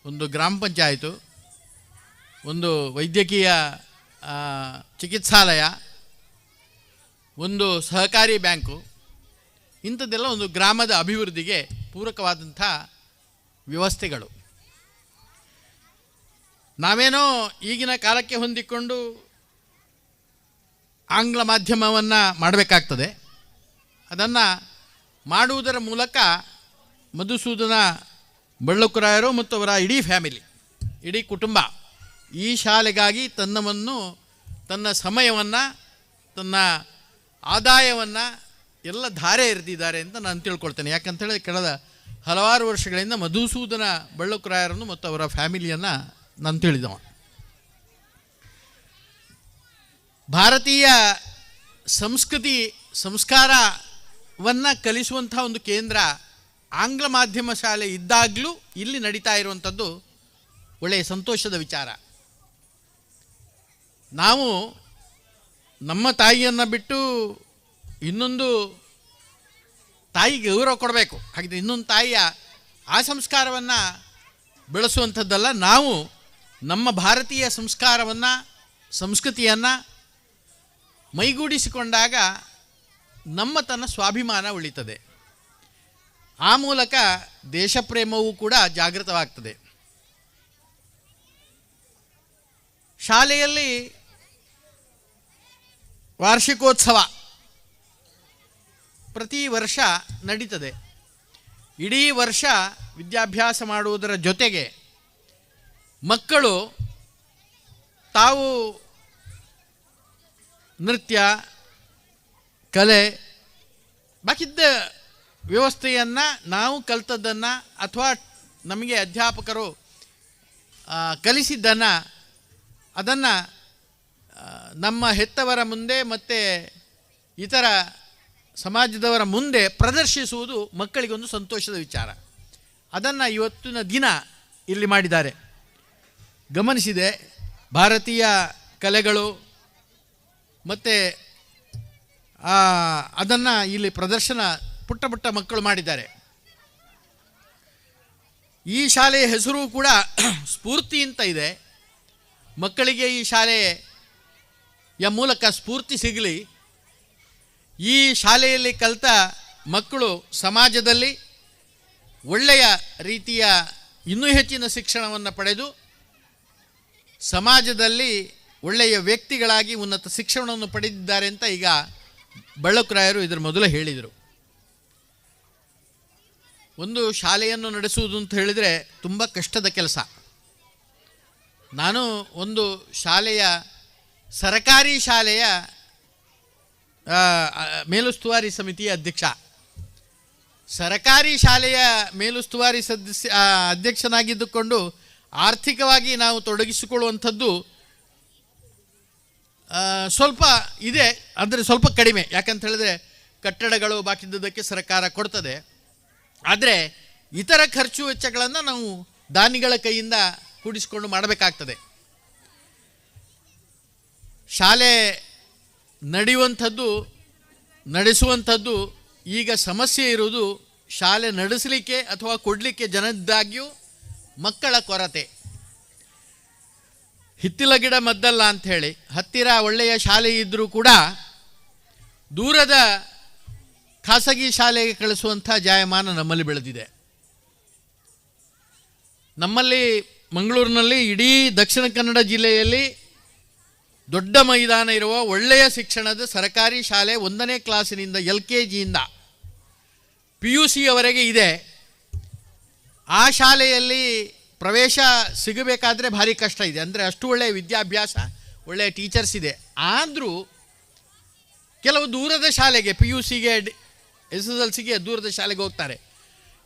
S6: ಒಂದು ಗ್ರಾಮ ಪಂಚಾಯಿತು, ಒಂದು ವೈದ್ಯಕೀಯ ಚಿಕಿತ್ಸಾಲಯ, ಒಂದು ಸಹಕಾರಿ ಬ್ಯಾಂಕು, ಇಂಥದ್ದೆಲ್ಲ ಒಂದು ಗ್ರಾಮದ ಅಭಿವೃದ್ಧಿಗೆ ಪೂರಕವಾದಂಥ ವ್ಯವಸ್ಥೆಗಳು. ನಾವೇನೋ ಈಗಿನ ಕಾಲಕ್ಕೆ ಹೊಂದಿಕೊಂಡು ಆಂಗ್ಲ ಮಾಧ್ಯಮವನ್ನು ಮಾಡಬೇಕಾಗ್ತದೆ. ಅದನ್ನು ಮಾಡುವುದರ ಮೂಲಕ ಮಧುಸೂದನ ಬಳ್ಳಕ್ಕುರಾಯರು ಮತ್ತು ಅವರ ಇಡೀ ಫ್ಯಾಮಿಲಿ, ಇಡೀ ಕುಟುಂಬ ಈ ಶಾಲೆಗಾಗಿ ತನ್ನ ಸಮಯವನ್ನು, ತನ್ನ ಆದಾಯವನ್ನು ಎಲ್ಲ ಧಾರೆ ಎರೆದಿದ್ದಾರೆ ಅಂತ ನಾನು ತಿಳ್ಕೊಳ್ತೇನೆ. ಯಾಕಂತೇಳಿ ಕಳೆದ ಹಲವಾರು ವರ್ಷಗಳಿಂದ ಮಧುಸೂದನ ಬಳ್ಳಕ್ಕುರಾಯರನ್ನು ಮತ್ತು ಅವರ ಫ್ಯಾಮಿಲಿಯನ್ನು ನಾನು ತಿಳಿದವ. ಭಾರತೀಯ ಸಂಸ್ಕೃತಿ ಸಂಸ್ಕಾರವನ್ನು ಕಲಿಸುವಂಥ ಒಂದು ಕೇಂದ್ರ ಆಂಗ್ಲ ಮಾಧ್ಯಮ ಶಾಲೆ ಇದ್ದಾಗಲೂ ಇಲ್ಲಿ ನಡೀತಾ ಇರುವಂಥದ್ದು ಒಳ್ಳೆಯ ಸಂತೋಷದ ವಿಚಾರ. ನಾವು ನಮ್ಮ ತಾಯಿಯನ್ನು ಬಿಟ್ಟು ಇನ್ನೊಂದು ತಾಯಿಗೆ ಗೌರವ ಕೊಡಬೇಕು. ಹಾಗಿದ್ರೆ ಇನ್ನೊಂದು ತಾಯಿಯ ಆ ಸಂಸ್ಕಾರವನ್ನು ಬೆಳೆಸುವಂಥದ್ದಲ್ಲ. ನಾವು ನಮ್ಮ ಭಾರತೀಯ ಸಂಸ್ಕಾರವನ್ನು, ಸಂಸ್ಕೃತಿಯನ್ನು ಮೈಗೂಡಿಸಿಕೊಂಡಾಗ ನಮ್ಮ ತನ್ನ ಸ್ವಾಭಿಮಾನ ಉಳಿತದೆ. ಆ ಮೂಲಕ ದೇಶಪ್ರೇಮವೂ ಕೂಡ ಜಾಗೃತವಾಗ್ತದೆ. ಶಾಲೆಯಲ್ಲಿ ವಾರ್ಷಿಕೋತ್ಸವ ಪ್ರತಿ ವರ್ಷ ನಡೀತದೆ. ಇಡೀ ವರ್ಷ ವಿದ್ಯಾಭ್ಯಾಸ ಮಾಡುವುದರ ಜೊತೆಗೆ ಮಕ್ಕಳು ತಾವು ನೃತ್ಯ, ಕಲೆ, ಬಾಕಿದ್ದ ವ್ಯವಸ್ಥೆಯನ್ನು ನಾವು ಕಲ್ತದ್ದನ್ನು ಅಥವಾ ನಮಗೆ ಅಧ್ಯಾಪಕರು ಕಲಿಸಿದ್ದನ್ನು ಅದನ್ನು ನಮ್ಮ ಹೆತ್ತವರ ಮುಂದೆ ಮತ್ತು ಇತರ ಸಮಾಜದವರ ಮುಂದೆ ಪ್ರದರ್ಶಿಸುವುದು ಮಕ್ಕಳಿಗೊಂದು ಸಂತೋಷದ ವಿಚಾರ. ಅದನ್ನು ಇವತ್ತಿನ ದಿನ ಇಲ್ಲಿ ಮಾಡಿದ್ದಾರೆ. ಗಮನಿಸಿದೆ, ಭಾರತೀಯ ಕಲೆಗಳು ಮತ್ತು ಅದನ್ನು ಇಲ್ಲಿ ಪ್ರದರ್ಶನ ಪುಟ್ಟ ಪುಟ್ಟ ಮಕ್ಕಳು ಮಾಡಿದ್ದಾರೆ. ಈ ಶಾಲೆಯ ಹೆಸರು ಕೂಡ ಸ್ಫೂರ್ತಿ ಅಂತ ಇದೆ. ಮಕ್ಕಳಿಗೆ ಈ ಶಾಲೆಯ ಮೂಲಕ ಸ್ಫೂರ್ತಿ ಸಿಗಲಿ. ಈ ಶಾಲೆಯಲ್ಲಿ ಕಲಿತ ಮಕ್ಕಳು ಸಮಾಜದಲ್ಲಿ ಒಳ್ಳೆಯ ರೀತಿಯ ಇನ್ನೂ ಹೆಚ್ಚಿನ ಶಿಕ್ಷಣವನ್ನು ಪಡೆದು ಸಮಾಜದಲ್ಲಿ ಒಳ್ಳೆಯ ವ್ಯಕ್ತಿಗಳಾಗಿ ಉನ್ನತ ಶಿಕ್ಷಣವನ್ನು ಪಡೆದಿದ್ದಾರೆ ಅಂತ ಈಗ ಬಳ್ಳಕ್ರಾಯರು ಇದರ ಮೊದಲು ಹೇಳಿದರು. ಒಂದು ಶಾಲೆಯನ್ನು ನಡೆಸುವುದು ಅಂತ ಹೇಳಿದರೆ ತುಂಬ ಕಷ್ಟದ ಕೆಲಸ. ನಾನು ಒಂದು ಶಾಲೆಯ, ಸರಕಾರಿ ಶಾಲೆಯ ಮೇಲುಸ್ತುವಾರಿ ಸಮಿತಿಯ ಅಧ್ಯಕ್ಷ. ಸರಕಾರಿ ಶಾಲೆಯ ಮೇಲುಸ್ತುವಾರಿ ಸದಸ್ಯ ಅಧ್ಯಕ್ಷನಾಗಿದ್ದುಕೊಂಡು ಆರ್ಥಿಕವಾಗಿ ನಾವು ತೊಡಗಿಸಿಕೊಳ್ಳುವಂಥದ್ದು ಸ್ವಲ್ಪ ಇದೆ, ಅಂದರೆ ಸ್ವಲ್ಪ ಕಡಿಮೆ. ಯಾಕಂತ ಹೇಳಿದರೆ ಕಟ್ಟಡಗಳು ಬಾಕಿದ್ದಕ್ಕೆ ಸರ್ಕಾರ ಕೊಡ್ತದೆ, ಆದರೆ ಇತರ ಖರ್ಚು ವೆಚ್ಚಗಳನ್ನು ನಾವು ದಾನಿಗಳ ಕೈಯಿಂದ ಕೂಡಿಸಿಕೊಂಡು ಮಾಡಬೇಕಾಗ್ತದೆ. ಶಾಲೆ ನಡೆಯುವಂಥದ್ದು, ನಡೆಸುವಂಥದ್ದು ಈಗ ಸಮಸ್ಯೆ ಇರುವುದು ಶಾಲೆ ನಡೆಸಲಿಕ್ಕೆ ಅಥವಾ ಕೊಡಲಿಕ್ಕೆ ಜನದ್ದಾಗಿಯೂ ಮಕ್ಕಳ ಕೊರತೆ. ಹಿತ್ತಿಲ ಗಿಡ ಮದ್ದಲ್ಲ ಅಂಥೇಳಿ ಹತ್ತಿರ ಒಳ್ಳೆಯ ಶಾಲೆ ಇದ್ದರೂ ಕೂಡ ದೂರದ ಖಾಸಗಿ ಶಾಲೆಗೆ ಕಳಿಸುವಂಥ ಜಾಯಮಾನ ನಮ್ಮಲ್ಲಿ ಬೆಳೆದಿದೆ. ನಮ್ಮಲ್ಲಿ ಮಂಗಳೂರಿನಲ್ಲಿ ಇಡೀ ದಕ್ಷಿಣ ಕನ್ನಡ ಜಿಲ್ಲೆಯಲ್ಲಿ ದೊಡ್ಡ ಮೈದಾನ ಇರುವ ಒಳ್ಳೆಯ ಶಿಕ್ಷಣದ ಸರ್ಕಾರಿ ಶಾಲೆ 1ನೇ ಕ್ಲಾಸಿನಿಂದ LKGಯಿಂದ PUCಯವರೆಗೆ ಇದೆ. ಆ ಶಾಲೆಯಲ್ಲಿ ಪ್ರವೇಶ ಸಿಗಬೇಕಾದರೆ ಭಾರಿ ಕಷ್ಟ ಇದೆ. ಅಂದರೆ ಅಷ್ಟು ಒಳ್ಳೆಯ ವಿದ್ಯಾಭ್ಯಾಸ, ಒಳ್ಳೆಯ ಟೀಚರ್ಸ್ ಇದೆ. ಆದರೂ ಕೆಲವು ದೂರದ ಶಾಲೆಗೆ, PUCಗೆ, SSLCಗೆ ದೂರದ ಶಾಲೆಗೆ ಹೋಗ್ತಾರೆ.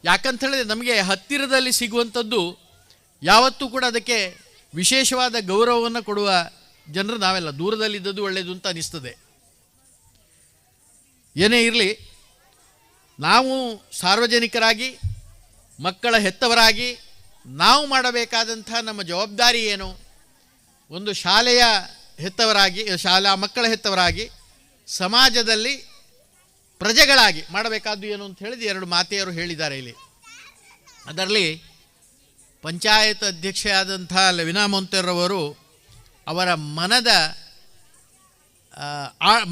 S6: ಯಾಕಂತ ಹೇಳಿದ್ರೆ ನಮಗೆ ಹತ್ತಿರದಲ್ಲಿ ಸಿಗುವಂಥದ್ದು ಯಾವತ್ತೂ ಕೂಡ ಅದಕ್ಕೆ ವಿಶೇಷವಾದ ಗೌರವವನ್ನು ಕೊಡುವ ಜನರು ನಾವೆಲ್ಲ. ದೂರದಲ್ಲಿದ್ದದ್ದು ಒಳ್ಳೆಯದು ಅಂತ ಅನ್ನಿಸ್ತದೆ. ಏನೇ ಇರಲಿ, ನಾವು ಸಾರ್ವಜನಿಕರಾಗಿ, ಮಕ್ಕಳ ಹೆತ್ತವರಾಗಿ ನಾವು ಮಾಡಬೇಕಾದಂಥ ನಮ್ಮ ಜವಾಬ್ದಾರಿ ಏನು? ಒಂದು ಶಾಲೆಯ ಹೆತ್ತವರಾಗಿ, ಶಾಲಾ ಮಕ್ಕಳ ಹೆತ್ತವರಾಗಿ, ಸಮಾಜದಲ್ಲಿ ಪ್ರಜೆಗಳಾಗಿ ಮಾಡಬೇಕಾದ್ದು ಏನು ಅಂತ ಹೇಳಿದ ಎರಡು ಮಾತೆಯರು ಹೇಳಿದ್ದಾರೆ ಇಲ್ಲಿ. ಅದರಲ್ಲಿ ಪಂಚಾಯತ್ ಅಧ್ಯಕ್ಷೆಯಾದಂಥ ಲವಿನಾ ಮೊಂತೆರವರು ಅವರ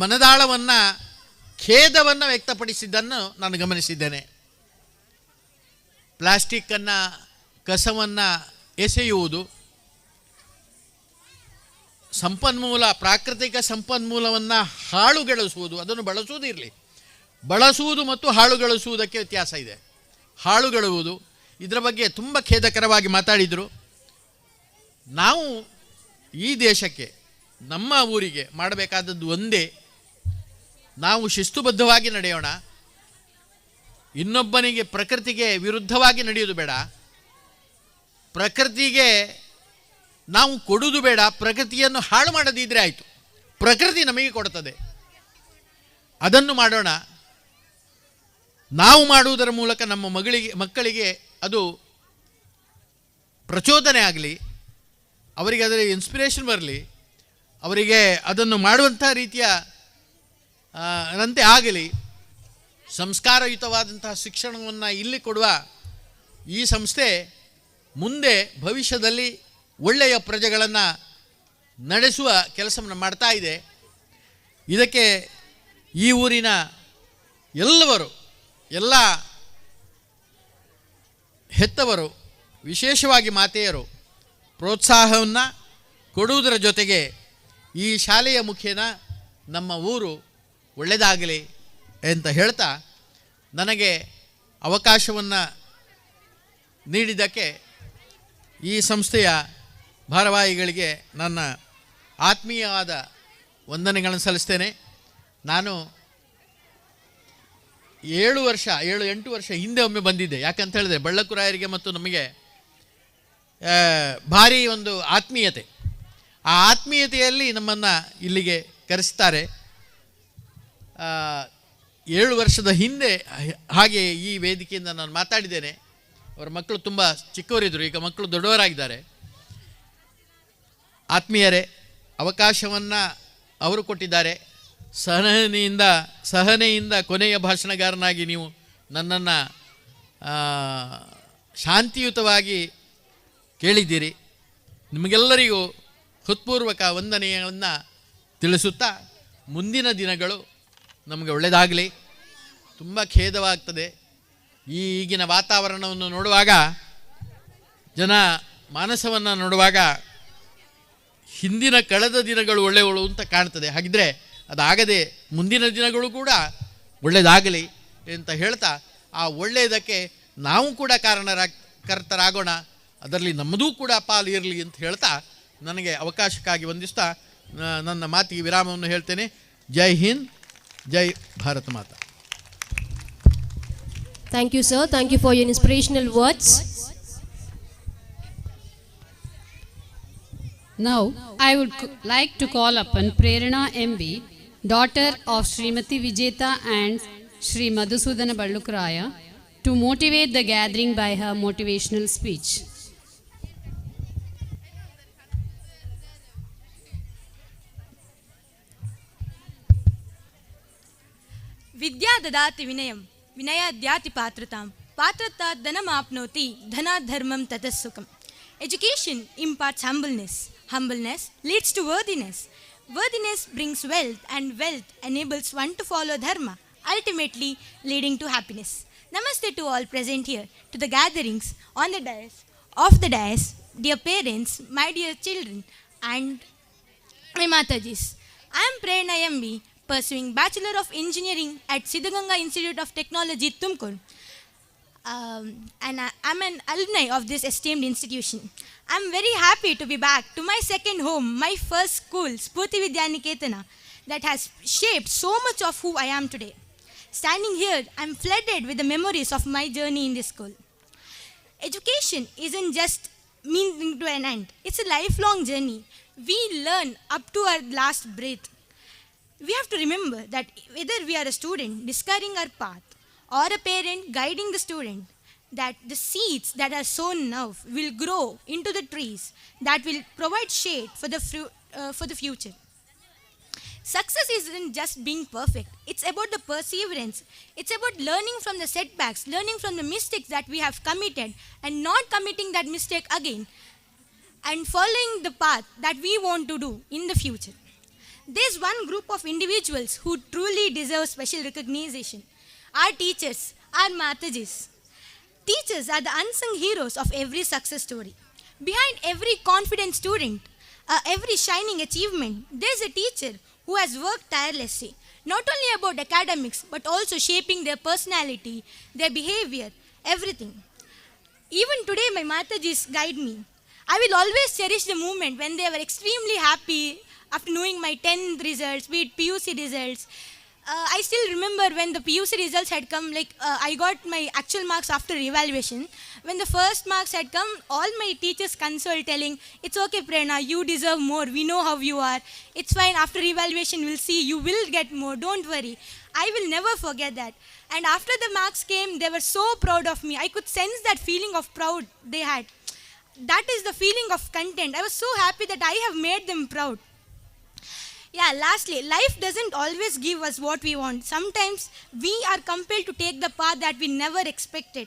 S6: ಮನದಾಳವನ್ನು, ಖೇದವನ್ನು ವ್ಯಕ್ತಪಡಿಸಿದ್ದನ್ನು ನಾನು ಗಮನಿಸಿದ್ದೇನೆ. ಪ್ಲಾಸ್ಟಿಕ್ಕನ್ನು, ಕಸವನ್ನು ಎಸೆಯುವುದು, ಸಂಪನ್ಮೂಲ, ಪ್ರಾಕೃತಿಕ ಸಂಪನ್ಮೂಲವನ್ನು ಹಾಳುಗೆಳಿಸುವುದು, ಅದನ್ನು ಬಳಸುವುದು ಇರಲಿ, ಬಳಸುವುದು ಮತ್ತು ಹಾಳುಗಳಿಸುವುದಕ್ಕೆ ವ್ಯತ್ಯಾಸ ಇದೆ. ಹಾಳುಗೆಳುವುದು ಇದರ ಬಗ್ಗೆ ತುಂಬ ಖೇದಕರವಾಗಿ ಮಾತಾಡಿದರು. ನಾವು ಈ ದೇಶಕ್ಕೆ, ನಮ್ಮ ಊರಿಗೆ ಮಾಡಬೇಕಾದದ್ದು ಒಂದೇ, ನಾವು ಶಿಸ್ತುಬದ್ಧವಾಗಿ ನಡೆಯೋಣ. ಇನ್ನೊಬ್ಬನಿಗೆ, ಪ್ರಕೃತಿಗೆ ವಿರುದ್ಧವಾಗಿ ನಡೆಯೋದು ಬೇಡ. ಪ್ರಕೃತಿಗೆ ನಾವು ಕೊಡುವುದು ಬೇಡ, ಪ್ರಕೃತಿಯನ್ನು ಹಾಳು ಮಾಡದಿದ್ದರೆ ಆಯಿತು, ಪ್ರಕೃತಿ ನಮಗೆ ಕೊಡುತ್ತದೆ. ಅದನ್ನು ಮಾಡೋಣ. ನಾವು ಮಾಡುವುದರ ಮೂಲಕ ನಮ್ಮ ಮಕ್ಕಳಿಗೆ ಅದು ಪ್ರಚೋದನೆ ಆಗಲಿ, ಅವರಿಗೆ ಅದರ ಇನ್ಸ್ಪಿರೇಷನ್ ಬರಲಿ, ಅವರಿಗೆ ಅದನ್ನು ಮಾಡುವಂಥ ರೀತಿಯ ರಂತೆ ಆಗಲಿ. ಸಂಸ್ಕಾರಯುತವಾದಂತಹ ಶಿಕ್ಷಣವನ್ನು ಇಲ್ಲಿ ಕೊಡುವ ಈ ಸಂಸ್ಥೆ ಮುಂದೆ ಭವಿಷ್ಯದಲ್ಲಿ ಒಳ್ಳೆಯ ಪ್ರಜೆಗಳನ್ನು ನಡೆಸುವ ಕೆಲಸವನ್ನು ಮಾಡ್ತಾ ಇದೆ. ಇದಕ್ಕೆ ಈ ಊರಿನ ಎಲ್ಲವರು, ಎಲ್ಲ ಹೆತ್ತವರು, ವಿಶೇಷವಾಗಿ ಮಾತೆಯರು ಪ್ರೋತ್ಸಾಹವನ್ನು ಕೊಡುವುದರ ಜೊತೆಗೆ ಈ ಶಾಲೆಯ ಮುಖೇನ ನಮ್ಮ ಊರು ಒಳ್ಳೆಯದಾಗಲಿ ಅಂತ ಹೇಳ್ತಾ ನನಗೆ ಅವಕಾಶವನ್ನು ನೀಡಿದ್ದಕ್ಕೆ ಈ ಸಂಸ್ಥೆಯ ಭಾರವಾಹಿಗಳಿಗೆ ನನ್ನ ಆತ್ಮೀಯವಾದ ವಂದನೆಗಳನ್ನು ಸಲ್ಲಿಸ್ತೇನೆ. ನಾನು 7 ವರ್ಷ, 7-8 ವರ್ಷ ಹಿಂದೆ ಒಮ್ಮೆ ಬಂದಿದ್ದೆ. ಯಾಕಂತ ಹೇಳಿದ್ರೆ ಬಳ್ಳಕುರಾಯರಿಗೆ ಮತ್ತು ನಮಗೆ ಭಾರಿ ಒಂದು ಆತ್ಮೀಯತೆ. ಆ ಆತ್ಮೀಯತೆಯಲ್ಲಿ ನಮ್ಮನ್ನು ಇಲ್ಲಿಗೆ ಕರೆಸ್ತಾರೆ. 7 ವರ್ಷದ ಹಿಂದೆ ಹಾಗೆ ಈ ವೇದಿಕೆಯಿಂದ ನಾನು ಮಾತಾಡಿದ್ದೇನೆ. ಅವರ ಮಕ್ಕಳು ತುಂಬ ಚಿಕ್ಕವರಿದ್ದರು, ಈಗ ಮಕ್ಕಳು ದೊಡ್ಡವರಾಗಿದ್ದಾರೆ. ಆತ್ಮೀಯರೇ, ಅವಕಾಶವನ್ನು ಅವರು ಕೊಟ್ಟಿದ್ದಾರೆ. ಸಹನೆಯಿಂದ ಸಹನೆಯಿಂದ ಕೊನೆಯ ಭಾಷಣಗಾರನಾಗಿ ನೀವು ನನ್ನನ್ನು ಶಾಂತಿಯುತವಾಗಿ ಕೇಳಿದ್ದೀರಿ. ನಿಮಗೆಲ್ಲರಿಗೂ ಹೃತ್ಪೂರ್ವಕ ವಂದನೆಯನ್ನು ತಿಳಿಸುತ್ತಾ, ಮುಂದಿನ ದಿನಗಳು ನಮಗೆ ಒಳ್ಳೆಯದಾಗಲಿ. ತುಂಬ ಖೇದವಾಗ್ತದೆ ಈಗಿನ ವಾತಾವರಣವನ್ನು ನೋಡುವಾಗ, ಜನ ಮಾನಸವನ್ನು ನೋಡುವಾಗ. ಹಿಂದಿನ ಕಳೆದ ದಿನಗಳು ಒಳ್ಳೆಯವಳು ಅಂತ ಕಾಣ್ತದೆ. ಹಾಗಿದ್ರೆ ಅದಾಗದೆ ಮುಂದಿನ ದಿನಗಳು ಕೂಡ ಒಳ್ಳೆಯದಾಗಲಿ ಅಂತ ಹೇಳ್ತಾ, ಆ ಒಳ್ಳೆಯದಕ್ಕೆ ನಾವು ಕೂಡ ಕಾರಣರಾಗ್ ಕರ್ತರಾಗೋಣ, ಅದರಲ್ಲಿ ನಮ್ಮದೂ ಕೂಡ ಪಾಲು ಇರಲಿ ಅಂತ ಹೇಳ್ತಾ, ನನಗೆ ಅವಕಾಶಕ್ಕಾಗಿ ವಂದಿಸ್ತಾ ನನ್ನ ಮಾತಿಗೆ ವಿರಾಮವನ್ನು ಹೇಳ್ತೇನೆ. ಜೈ ಹಿಂದ್, ಜೈ ಭಾರತ ಮಾತಾ.
S12: Thank you, sir. Thank you for your inspirational words.
S18: Now, I would like to call upon Prerana MB, daughter of Srimati Vijeta and Sri Madhusudana Ballukraya, to motivate the gathering by her motivational speech.
S9: ವಿದ್ಯಾ ದದಾತಿ ವಿನಯಂ, ವಿನಯಾದ್ಯಾತಿ ಪಾತ್ರತಾಂ, ಪಾತ್ರತಾತ್ ಧನಮಾಪ್ನೋತಿ, ಧನಾತ್ ಧರ್ಮಂ ತತಃ ಸುಖಂ. Education imparts humbleness. Humbleness leads to worthiness. Worthiness brings wealth, and wealth enables one to follow dharma, ultimately leading to happiness. Namaste to all present here, to the gatherings, on the dais, off the dais, dear parents, my dear children, and my Matajis. I am Prerna MB, pursuing Bachelor of Engineering at Siddaganga Institute of Technology, Tumkur. And I'm an alumni of this esteemed institution. I'm very happy to be back to my second home, my first school, Spurti Vidyaniketana, that has shaped so much of who I am today. Standing here, I'm flooded with the memories of my journey in this school. Education isn't just meaning to an end, it's a lifelong journey. We learn up to our last breath. We have to remember that whether we are a student discovering our path or a parent guiding the student, that the seeds that are sown now will grow into the trees that will provide shade for the future. Success isn't just being perfect, it's about the perseverance. It's about learning from the setbacks, learning from the mistakes that we have committed, and not committing that mistake again, and following the path that we want to do in the future. There's one group of individuals who truly deserve special recognition: our teachers, our Matajis. Teachers are the unsung heroes of every success story. Behind every confident student, every shining achievement, there's a teacher who has worked tirelessly, not only about academics, but also shaping their personality, their behavior, everything. Even today, my Matajis guide me. I will always cherish the moment when they were extremely happy after knowing my 10th results, be it PUC results. I still remember when the PUC results had come, like I got my actual marks after evaluation. When the first marks had come, all my teachers consoled, telling, "It's okay, Prerna, you deserve more. We know how you are. It's fine. After evaluation, we'll see. You will get more. Don't worry." I will never forget that. And after the marks came, they were so proud of me. I could sense that feeling of proud they had. That is the feeling of content. I was so happy that I have made them proud. Yeah, lastly, life doesn't always give us what we want. Sometimes we are compelled to take the path that we never expected.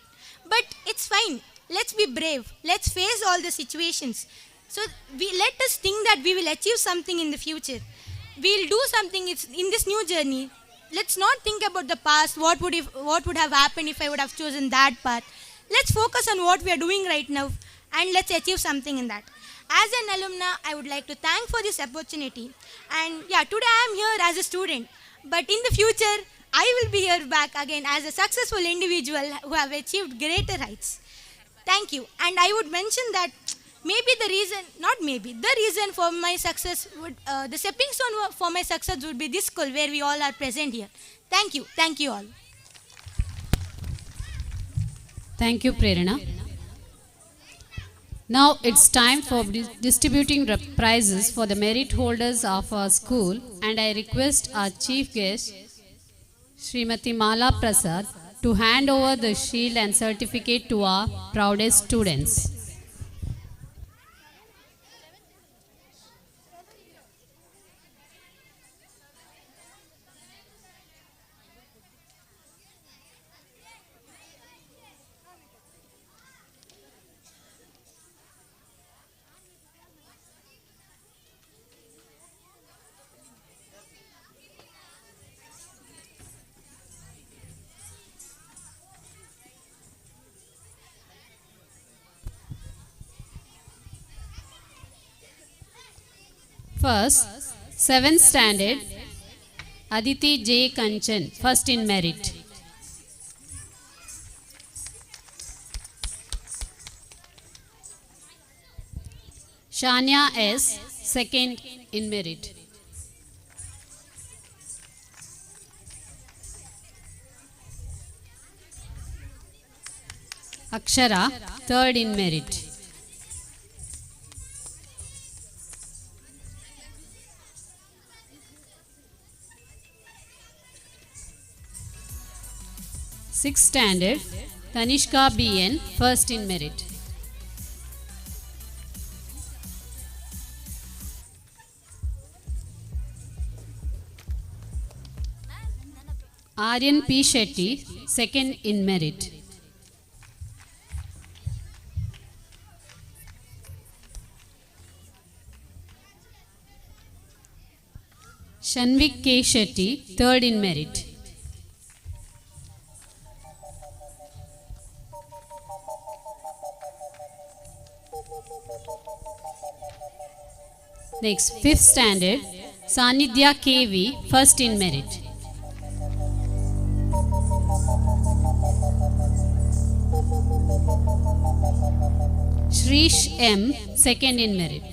S9: But it's fine. Let's be brave. Let's face all the situations. So we let us think that we will achieve something in the future. We'll do something in this new journey. Let's not think about the past, what would have happened if I would have chosen that path. Let's focus on what we are doing right now and let's achieve something in that. As an alumna, I would like to thank for this opportunity. And yeah, today I am here as a student, but in the future, I will be here back again as a successful individual who have achieved greater heights. Thank you. And I would mention that maybe the reason, not maybe, the reason for my success would, the stepping stone for my success would be this school where we all are present here. Thank you. Thank you all.
S18: Thank you, Prerana. Now it's time for distributing prizes for the merit holders of our school, and I request our chief guest, Srimati Mala Prasad, to hand over the shield and certificate to our proudest students. First, 7th standard, Aditi J. Kanchan, first in merit. Shania S., second in merit. Akshara, third in merit. Sixth standard, Tanishka BN, first in merit. Aryan P. Shetty, second in merit. Shanvik K. Shetty, third in merit. Next, fifth standard, Sanidhya KV, first in merit. Shrish M, second in merit.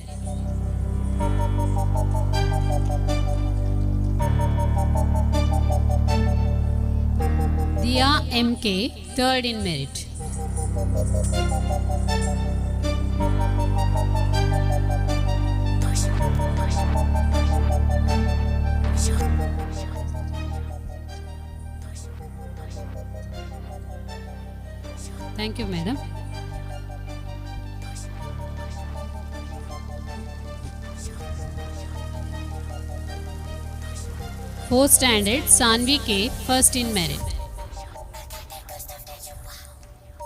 S18: Diya MK, third in merit. Thank you, madam. Fourth standard, Sanvi K, first in merit.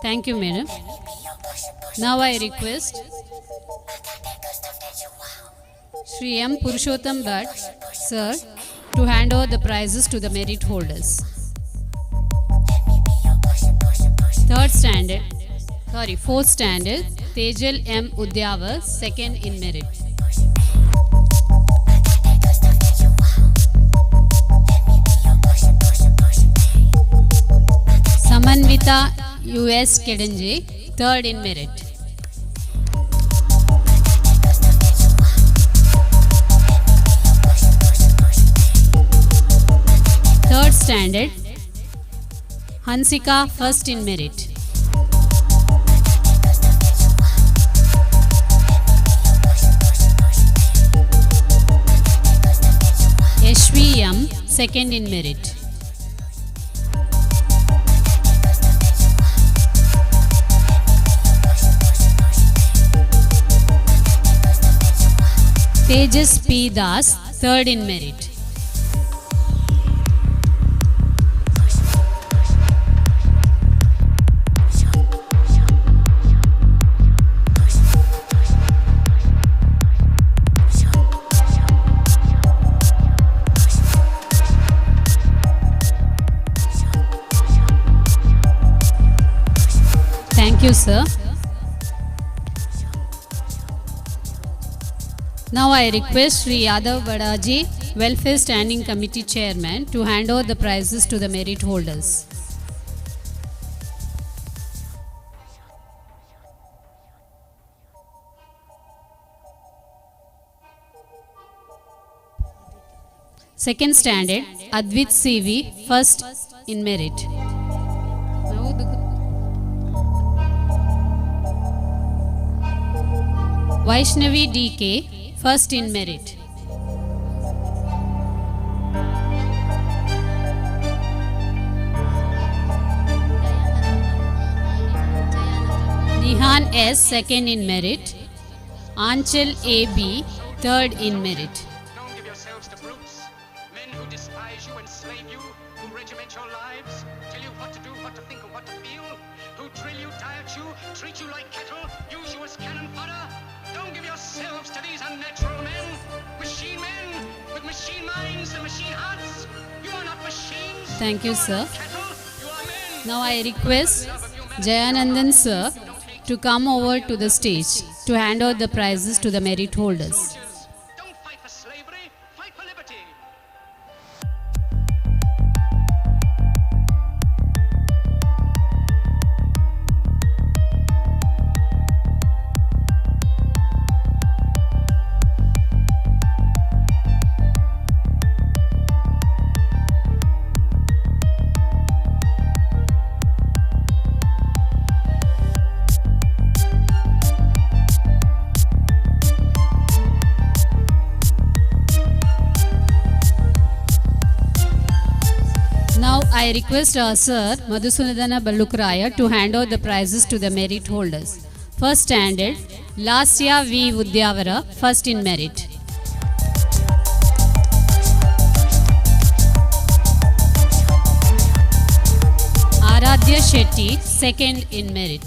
S18: Thank you, madam. Now I request Shri M. Purushottam Bhatt, sir, to hand over the prizes to the merit holders. Fourth standard, Tejal M. Udyavar, second in merit. Samanvita U.S. Kedanje, third in merit. Third standard, Hansika, first in merit. Yashvi M, second in merit. Tejas P. Das, third in merit. you, sir. Now I request Sri Yadav Badaji, Welfare Standing Committee Chairman, to hand over the prizes to the merit holders. Second standard, Advit CV, first in merit. Vaishnavi DK, first in merit. Nihan S, second in merit. Anchal AB, third in merit. Thank you, sir. Now I request Jayanandan sir to come over to the stage to hand out the prizes to the merit holders. Now I request our sir Madhusudana Ballukraya to hand out the prizes to the merit holders. First standard, Lasya V. Udyavara, first in merit. Aradhya Shetty, second in merit.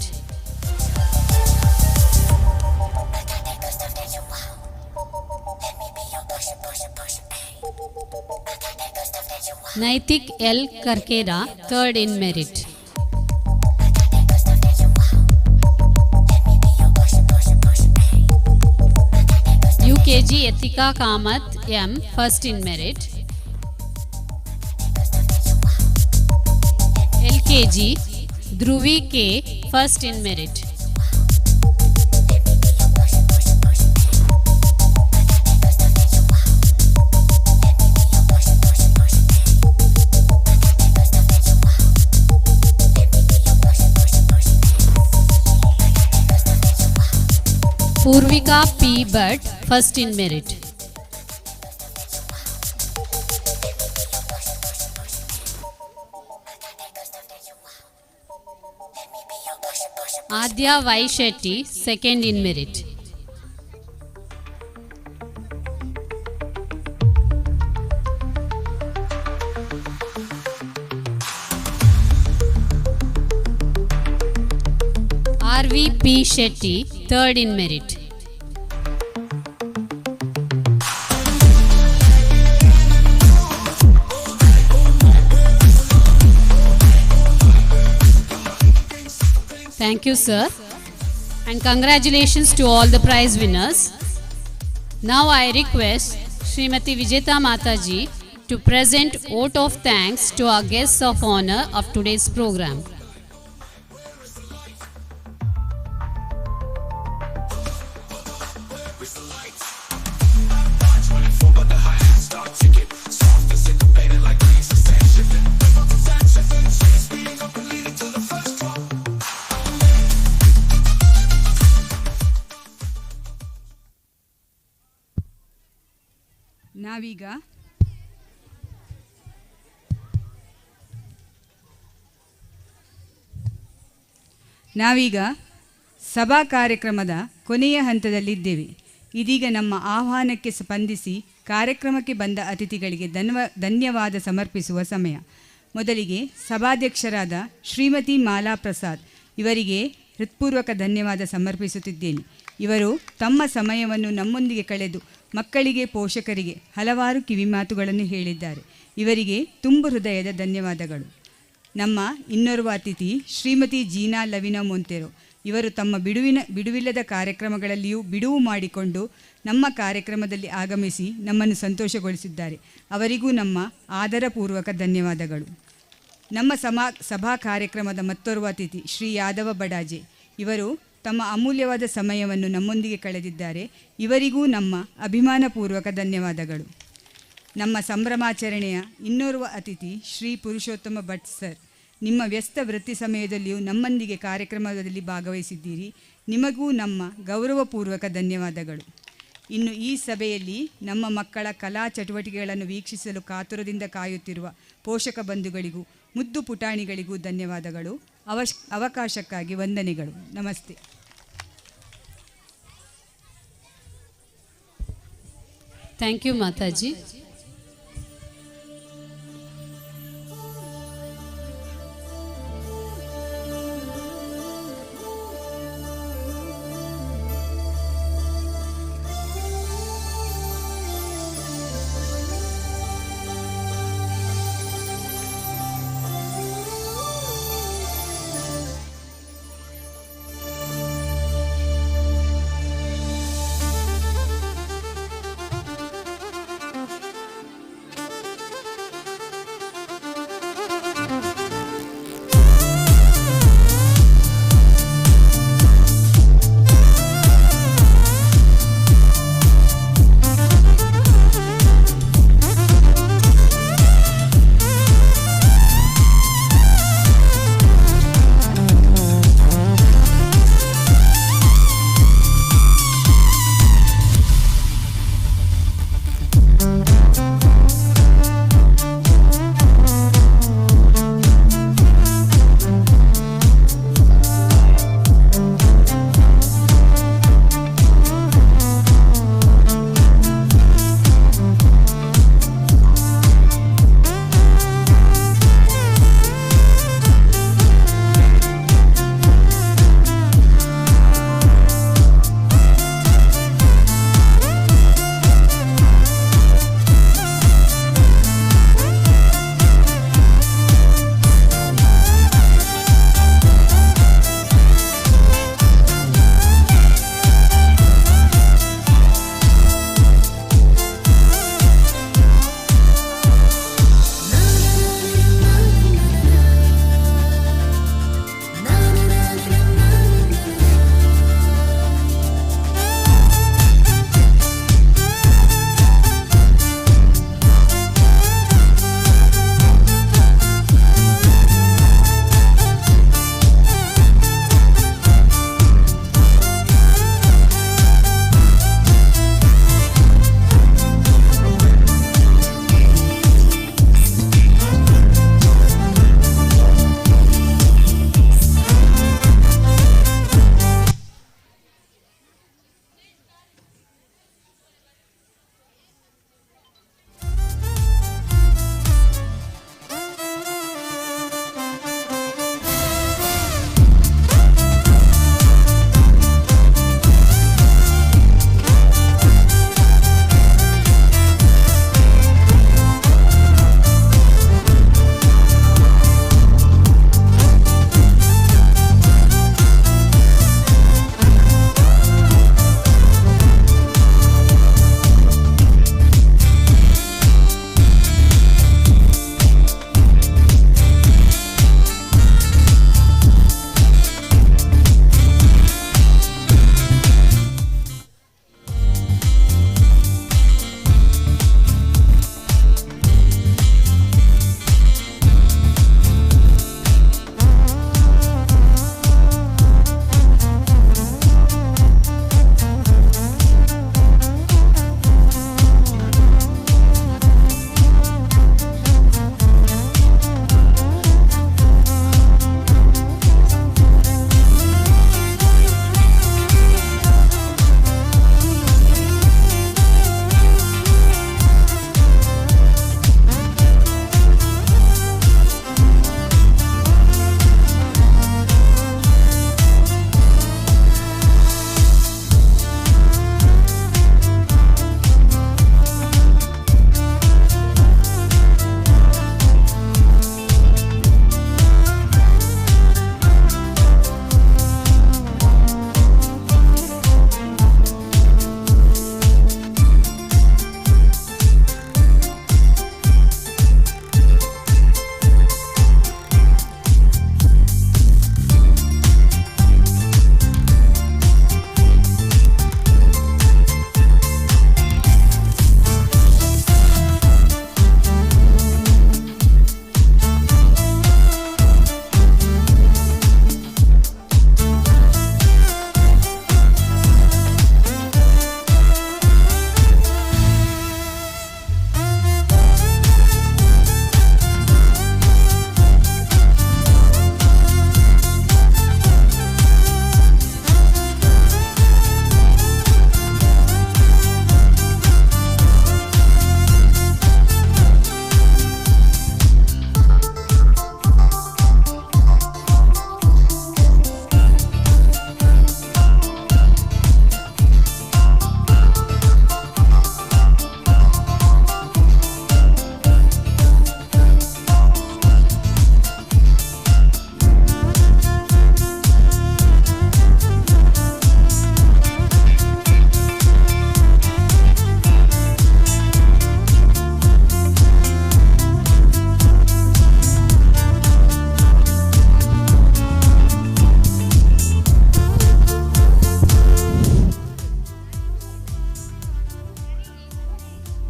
S18: Naitik L. Karkera, third in merit. UKG Etika Kamath M, first in merit. LKG Dhruvi K, first in merit. Purvika P. Bhatt, first in merit. Adya Y. Shetty, second in merit. R.V. P. Shetty, third in merit. Thank you, sir. And congratulations to all the prize winners. Now I request Srimati Vijeta Mataji to present vote of thanks to our guests of honor of today's program.
S19: ನಾವೀಗ ನಾವೀಗ ಸಭಾ ಕಾರ್ಯಕ್ರಮದ ಕೊನೆಯ ಹಂತದಲ್ಲಿದ್ದೇವೆ. ಇದೀಗ ನಮ್ಮ ಆಹ್ವಾನಕ್ಕೆ ಸ್ಪಂದಿಸಿ ಕಾರ್ಯಕ್ರಮಕ್ಕೆ ಬಂದ ಅತಿಥಿಗಳಿಗೆ ಧನ್ಯವಾದ ಸಮರ್ಪಿಸುವ ಸಮಯ. ಮೊದಲಿಗೆ ಸಭಾಧ್ಯಕ್ಷರಾದ ಶ್ರೀಮತಿ ಮಾಲಾ ಪ್ರಸಾದ್ ಇವರಿಗೆ ಹೃತ್ಪೂರ್ವಕ ಧನ್ಯವಾದ ಸಮರ್ಪಿಸುತ್ತಿದ್ದೇನೆ. ಇವರು ತಮ್ಮ ಸಮಯವನ್ನು ನಮ್ಮೊಂದಿಗೆ ಕಳೆದು ಮಕ್ಕಳಿಗೆ, ಪೋಷಕರಿಗೆ ಹಲವಾರು ಕಿವಿಮಾತುಗಳನ್ನು ಹೇಳಿದ್ದಾರೆ. ಇವರಿಗೆ ತುಂಬು ಹೃದಯದ ಧನ್ಯವಾದಗಳು. ನಮ್ಮ ಇನ್ನೋರ್ವ ಅತಿಥಿ ಶ್ರೀಮತಿ ಜೀನಾ ಲವಿನಾ ಮೊಂತೆರೋ, ಇವರು ತಮ್ಮ ಬಿಡುವಿಲ್ಲದ ಕಾರ್ಯಕ್ರಮಗಳಲ್ಲಿಯೂ ಬಿಡುವು ಮಾಡಿಕೊಂಡು ನಮ್ಮ ಕಾರ್ಯಕ್ರಮದಲ್ಲಿ ಆಗಮಿಸಿ ನಮ್ಮನ್ನು ಸಂತೋಷಗೊಳಿಸಿದ್ದಾರೆ. ಅವರಿಗೂ ನಮ್ಮ ಆದರಪೂರ್ವಕ ಧನ್ಯವಾದಗಳು. ನಮ್ಮ ಸಭಾ ಕಾರ್ಯಕ್ರಮದ ಮತ್ತೋರ್ವ ಅತಿಥಿ ಶ್ರೀ ಯಾದವ ಬಡಾಜೆ. ಇವರು ತಮ್ಮ ಅಮೂಲ್ಯವಾದ ಸಮಯವನ್ನು ನಮ್ಮೊಂದಿಗೆ ಕಳೆದಿದ್ದಾರೆ. ಇವರಿಗೂ ನಮ್ಮ ಅಭಿಮಾನಪೂರ್ವಕ ಧನ್ಯವಾದಗಳು. ನಮ್ಮ ಸಂಭ್ರಮಾಚರಣೆಯ ಇನ್ನೋರ್ವ ಅತಿಥಿ ಶ್ರೀ ಪುರುಷೋತ್ತಮ ಭಟ್ ಸರ್. ನಿಮ್ಮ ವ್ಯಸ್ತ ವೃತ್ತಿ ಸಮಯದಲ್ಲಿಯೂ ನಮ್ಮೊಂದಿಗೆ ಕಾರ್ಯಕ್ರಮದಲ್ಲಿ ಭಾಗವಹಿಸಿದ್ದೀರಿ. ನಿಮಗೂ ನಮ್ಮ ಗೌರವಪೂರ್ವಕ ಧನ್ಯವಾದಗಳು. ಇನ್ನು ಈ ಸಭೆಯಲ್ಲಿ ನಮ್ಮ ಮಕ್ಕಳ ಕಲಾ ಚಟುವಟಿಕೆಗಳನ್ನು ವೀಕ್ಷಿಸಲು ಕಾತುರದಿಂದ ಕಾಯುತ್ತಿರುವ ಪೋಷಕ ಬಂಧುಗಳಿಗೂ ಮುದ್ದು ಪುಟಾಣಿಗಳಿಗೂ ಧನ್ಯವಾದಗಳು. ಅವಕಾಶಕ್ಕಾಗಿ ವಂದನೆಗಳು. Namaste.
S18: Thank you, Mataji.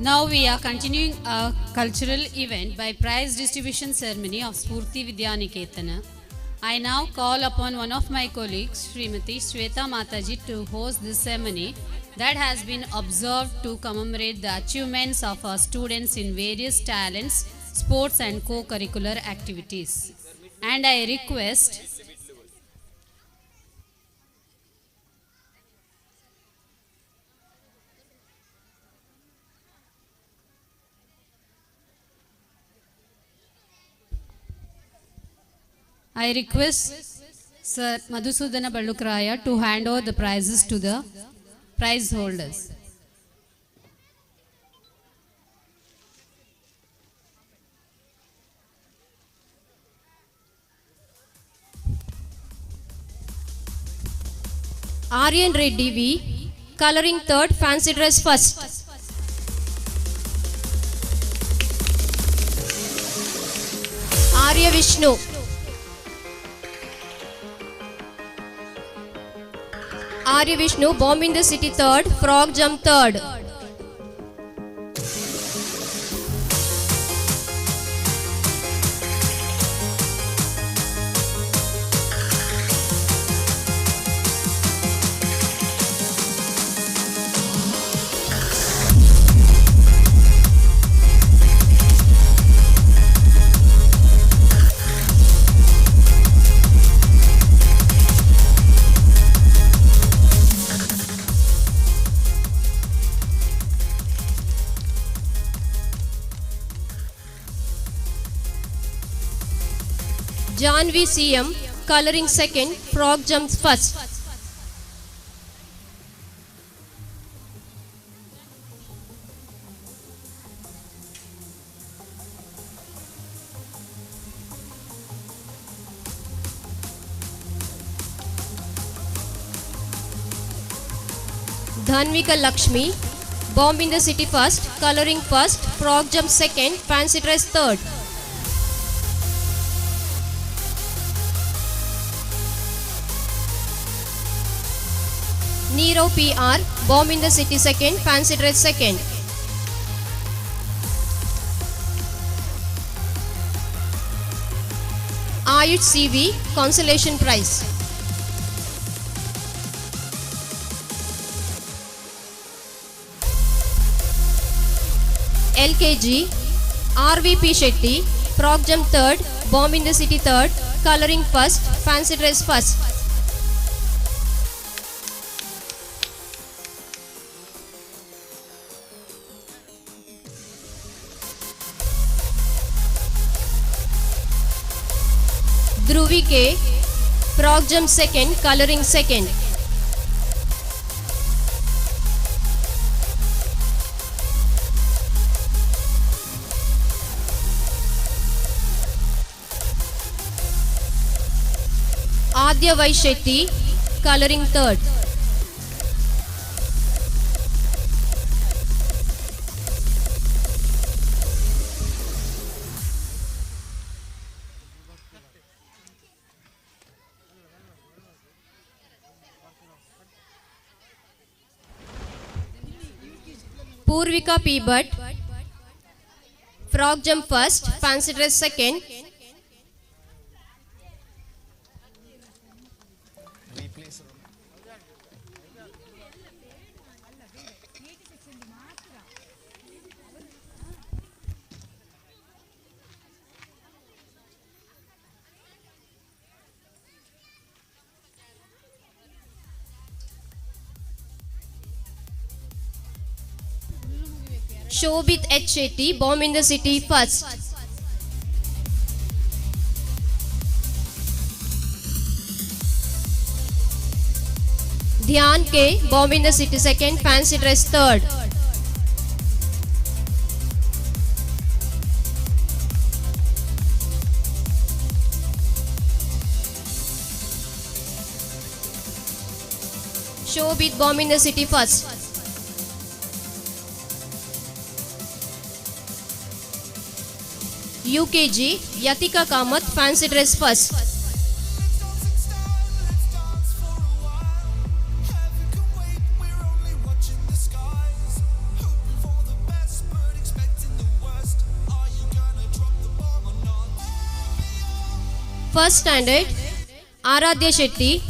S18: Now we are continuing a cultural event by prize distribution ceremony of Spurti Vidyaniketana. I now call upon one of my colleagues, Srimati Shweta Mataji, to host this ceremony that has been observed to commemorate the achievements of our students in various talents, sports and co-curricular activities. And I request Sir Madhusudana Ballukraya to hand over the prizes to the prize holders.
S12: Aryan Reddy V, coloring third, fancy dress first. Arya Vishnu. Arya Vishnu, bomb in the city third, frog jump third. Janvi CM, coloring second, frog jumps first. Dhanvika Lakshmi, bomb in the city first, coloring first, frog jump second, fancy dress third. Nero PR, bomb in the city second, fancy dress second. Ayush CV, consolation prize. LKG, RVP Shetty, frog jump third, bomb in the city third, coloring first, fancy dress first. Dhruvi K, frog jump second, coloring second. Adya Y Shetty, coloring third. Purvika P. Bhatt, frog jump first, fancy dress second. Shobit H. Shetty, bomb in the city first. Dhyan K, bomb in the city second, fancy dress third. Shobit, bomb in the city first. UKG, Yatika Kamath, fancy dress first. First standard, Aradhya Shetty.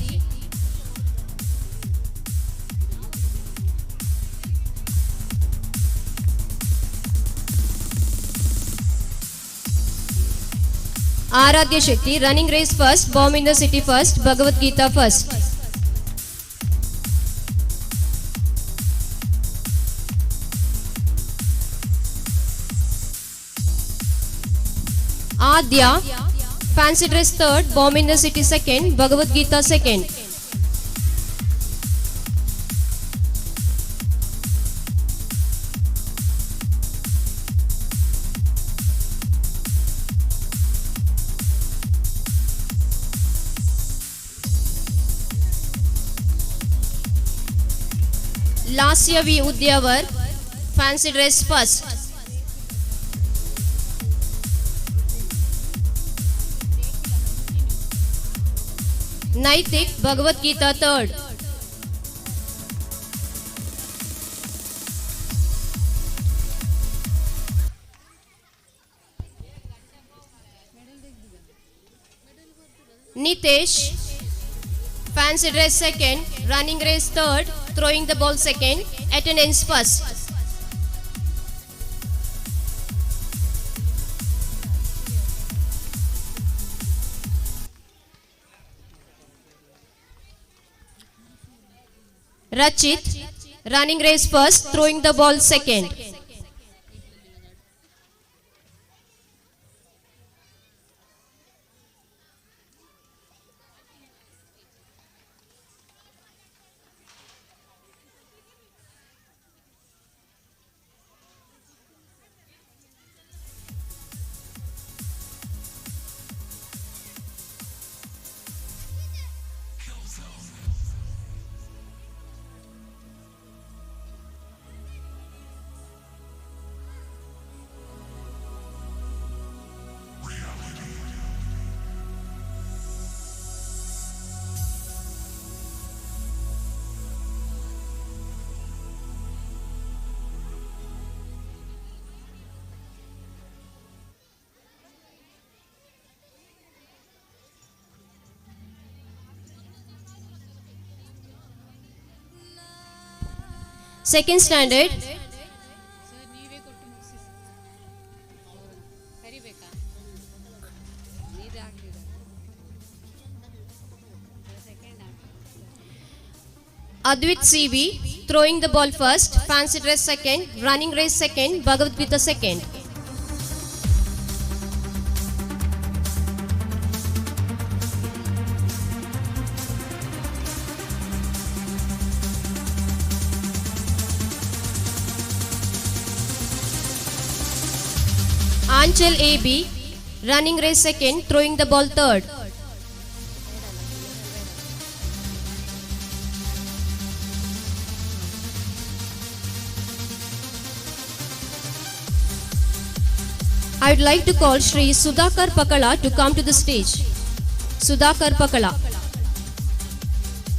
S12: Aradhya Shetty, running race first, bomb in the city first, Bhagavad Gita first. Adya, fancy dress third, bomb in the city second, Bhagavad Gita second. Lasya V. Udyavar, fancy dress first. Naitik, Bhagavad Gita third. Nitesh, fancy dress second, running race third, throwing the ball second, attendance first. Rachit, running race first, throwing the ball second. Second standard. Advit CV, throwing the ball first, fancy dress second, running race second, Bhagavad Gita second. Anchal AB, running race second, throwing the ball third. I would like to call Shri Sudhakar Pakala to come to the stage. Sudhakar Pakala.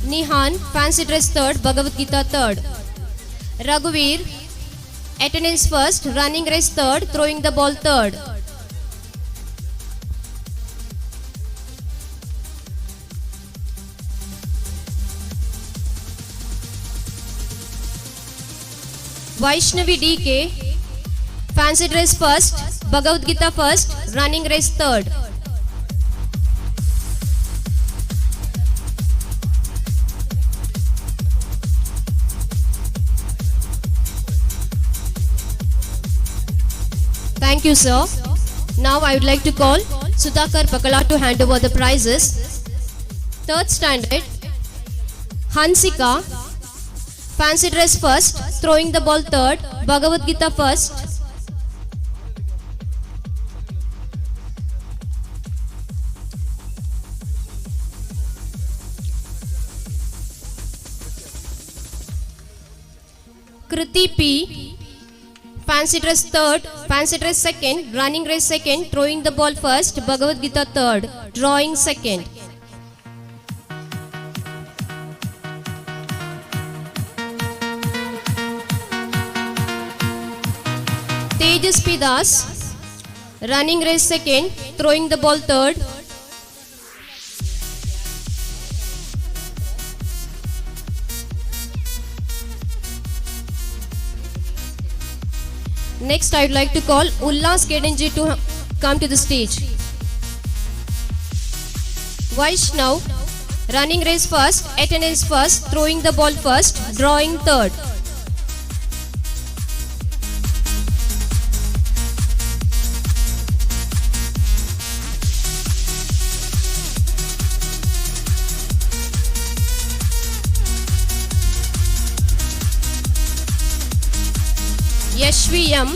S12: Nihan, fancy dress third, Bhagavad Gita third. Raghuveer, attendance first, running race third, throwing the ball third. Vaishnavi DK, fancy dress first, Bhagavad Gita first, running race third. Thank you, sir. Now I would like to call Sudhakar Pakala to hand over the prizes. Third standard, Hansika, fancy dress first, throwing the ball third, Bhagavad Gita first. Kriti P, fancy dress third, fancy dress second, running race second, throwing the ball first, Bhagavad Gita third, drawing second. Tejas P. Das, running race second, throwing the ball third. Next, I would like to call Ullas Kedanji to come to the stage. Vaishnav, running race first, attendance first, throwing the ball first, drawing third. Yashvi M,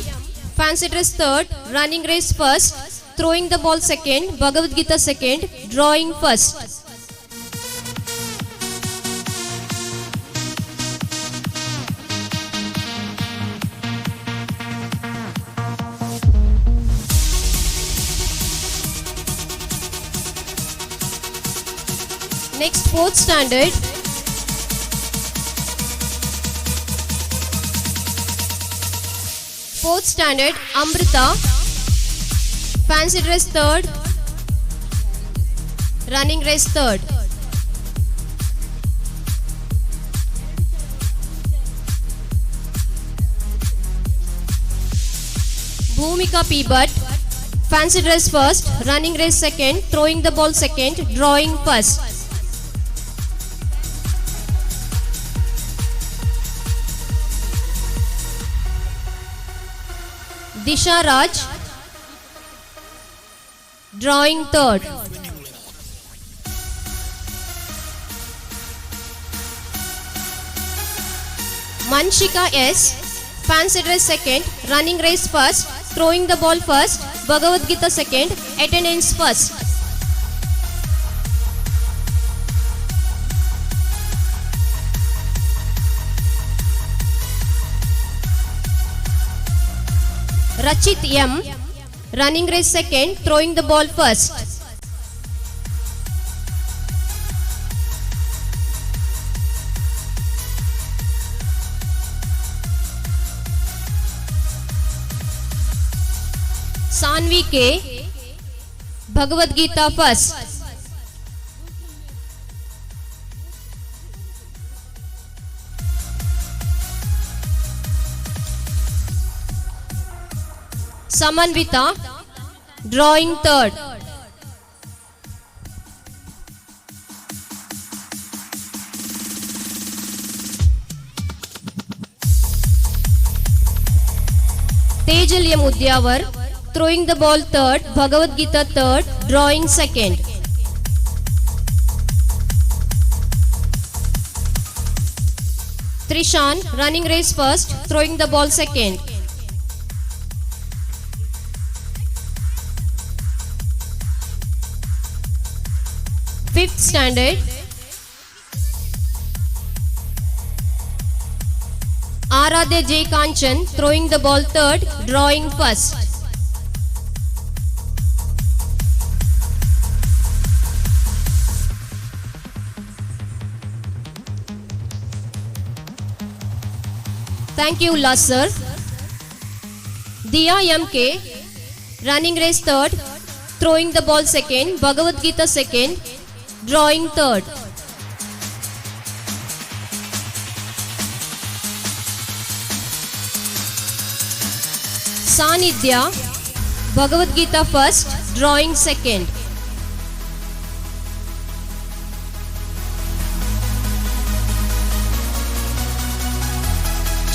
S12: fancy dress third, running race first, throwing the ball second, Bhagavad Gita second, drawing first. Next, fourth standard. Fourth standard, Amrita, fancy dress third, running race third. Bhumika P. Bhatt, fancy dress first, running race second, throwing the ball second, drawing first. Disha Raj, drawing third. Manshika S, fancy dress second, running race first, throwing the ball first, Bhagavad Gita second, attendance first. Rachit M, running race second, throwing the ball first. Sanvi K, Bhagavad Gita first. Samanvita, drawing third. Tejal M. Udyavar, throwing the ball third, Bhagavad Gita third, drawing second. Trishan, running race first, throwing the ball second. Fifth standard, Aradhya J. Kanchan, throwing the ball third, drawing first. Thank you, Ullas sir. Diya M.K., running race third, throwing the ball second, Bhagavad Gita second, drawing third. Sanidhya, Bhagavad Gita first, drawing second.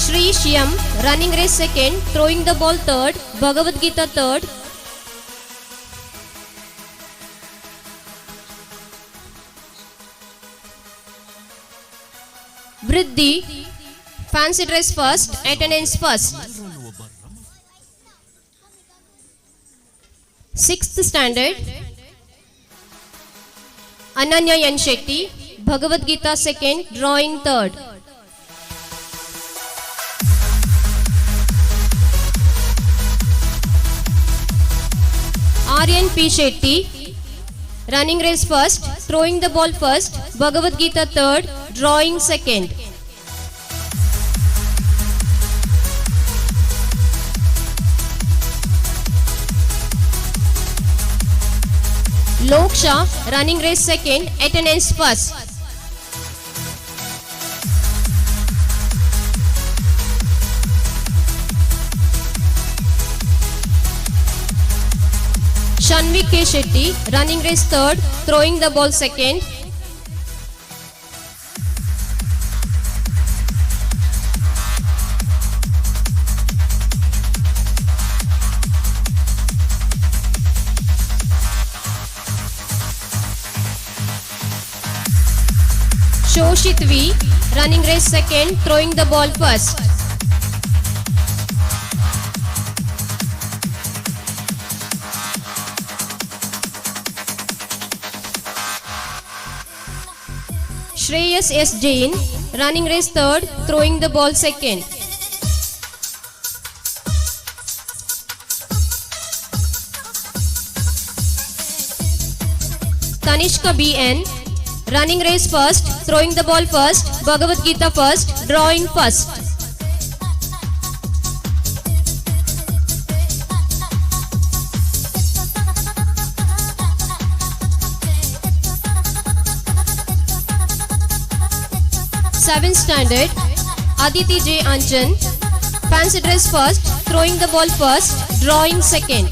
S12: Shri Shyam, running race second, throwing the ball third, Bhagavad Gita third. Vriddhi, fancy dress first, attendance first. Sixth standard, Ananya N. Shetty, Bhagavad Gita second, drawing third. Aryan P. Shetty, running race first, throwing the ball first, Bhagavad Gita third, drawing second. Loksha, running race second, attendance first. Shanvi K. Shetty, running race third, throwing the ball second. Shoshit V, running race second, throwing the ball first. Shreyas S. Jain, running race third, throwing the ball second. Tanishka B.N., running race first, throwing the ball first, Bhagavad Gita first, drawing first. Seventh standard, Aditi J. Anjan, fancy dress first, throwing the ball first, drawing second.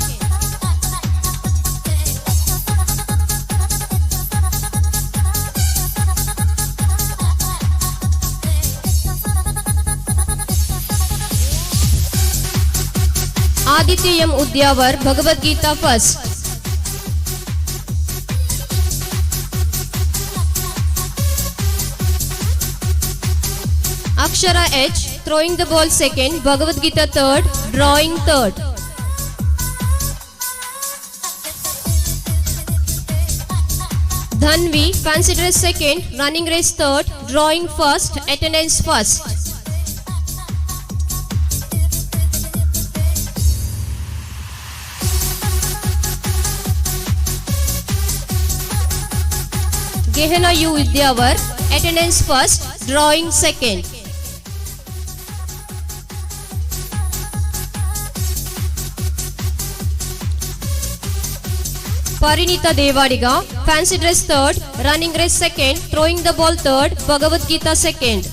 S12: Aditya M. Udyavar, Bhagavad Gita first. Akshara H, throwing the ball second, Bhagavad Gita third, drawing third. Dhanvi, fancy dress second, running race third, drawing first, attendance first. Gehana U. Udyavar, attendance first, drawing second. Parinita Devadiga, fancy dress third, running race second, throwing the ball third, Bhagavad Gita second.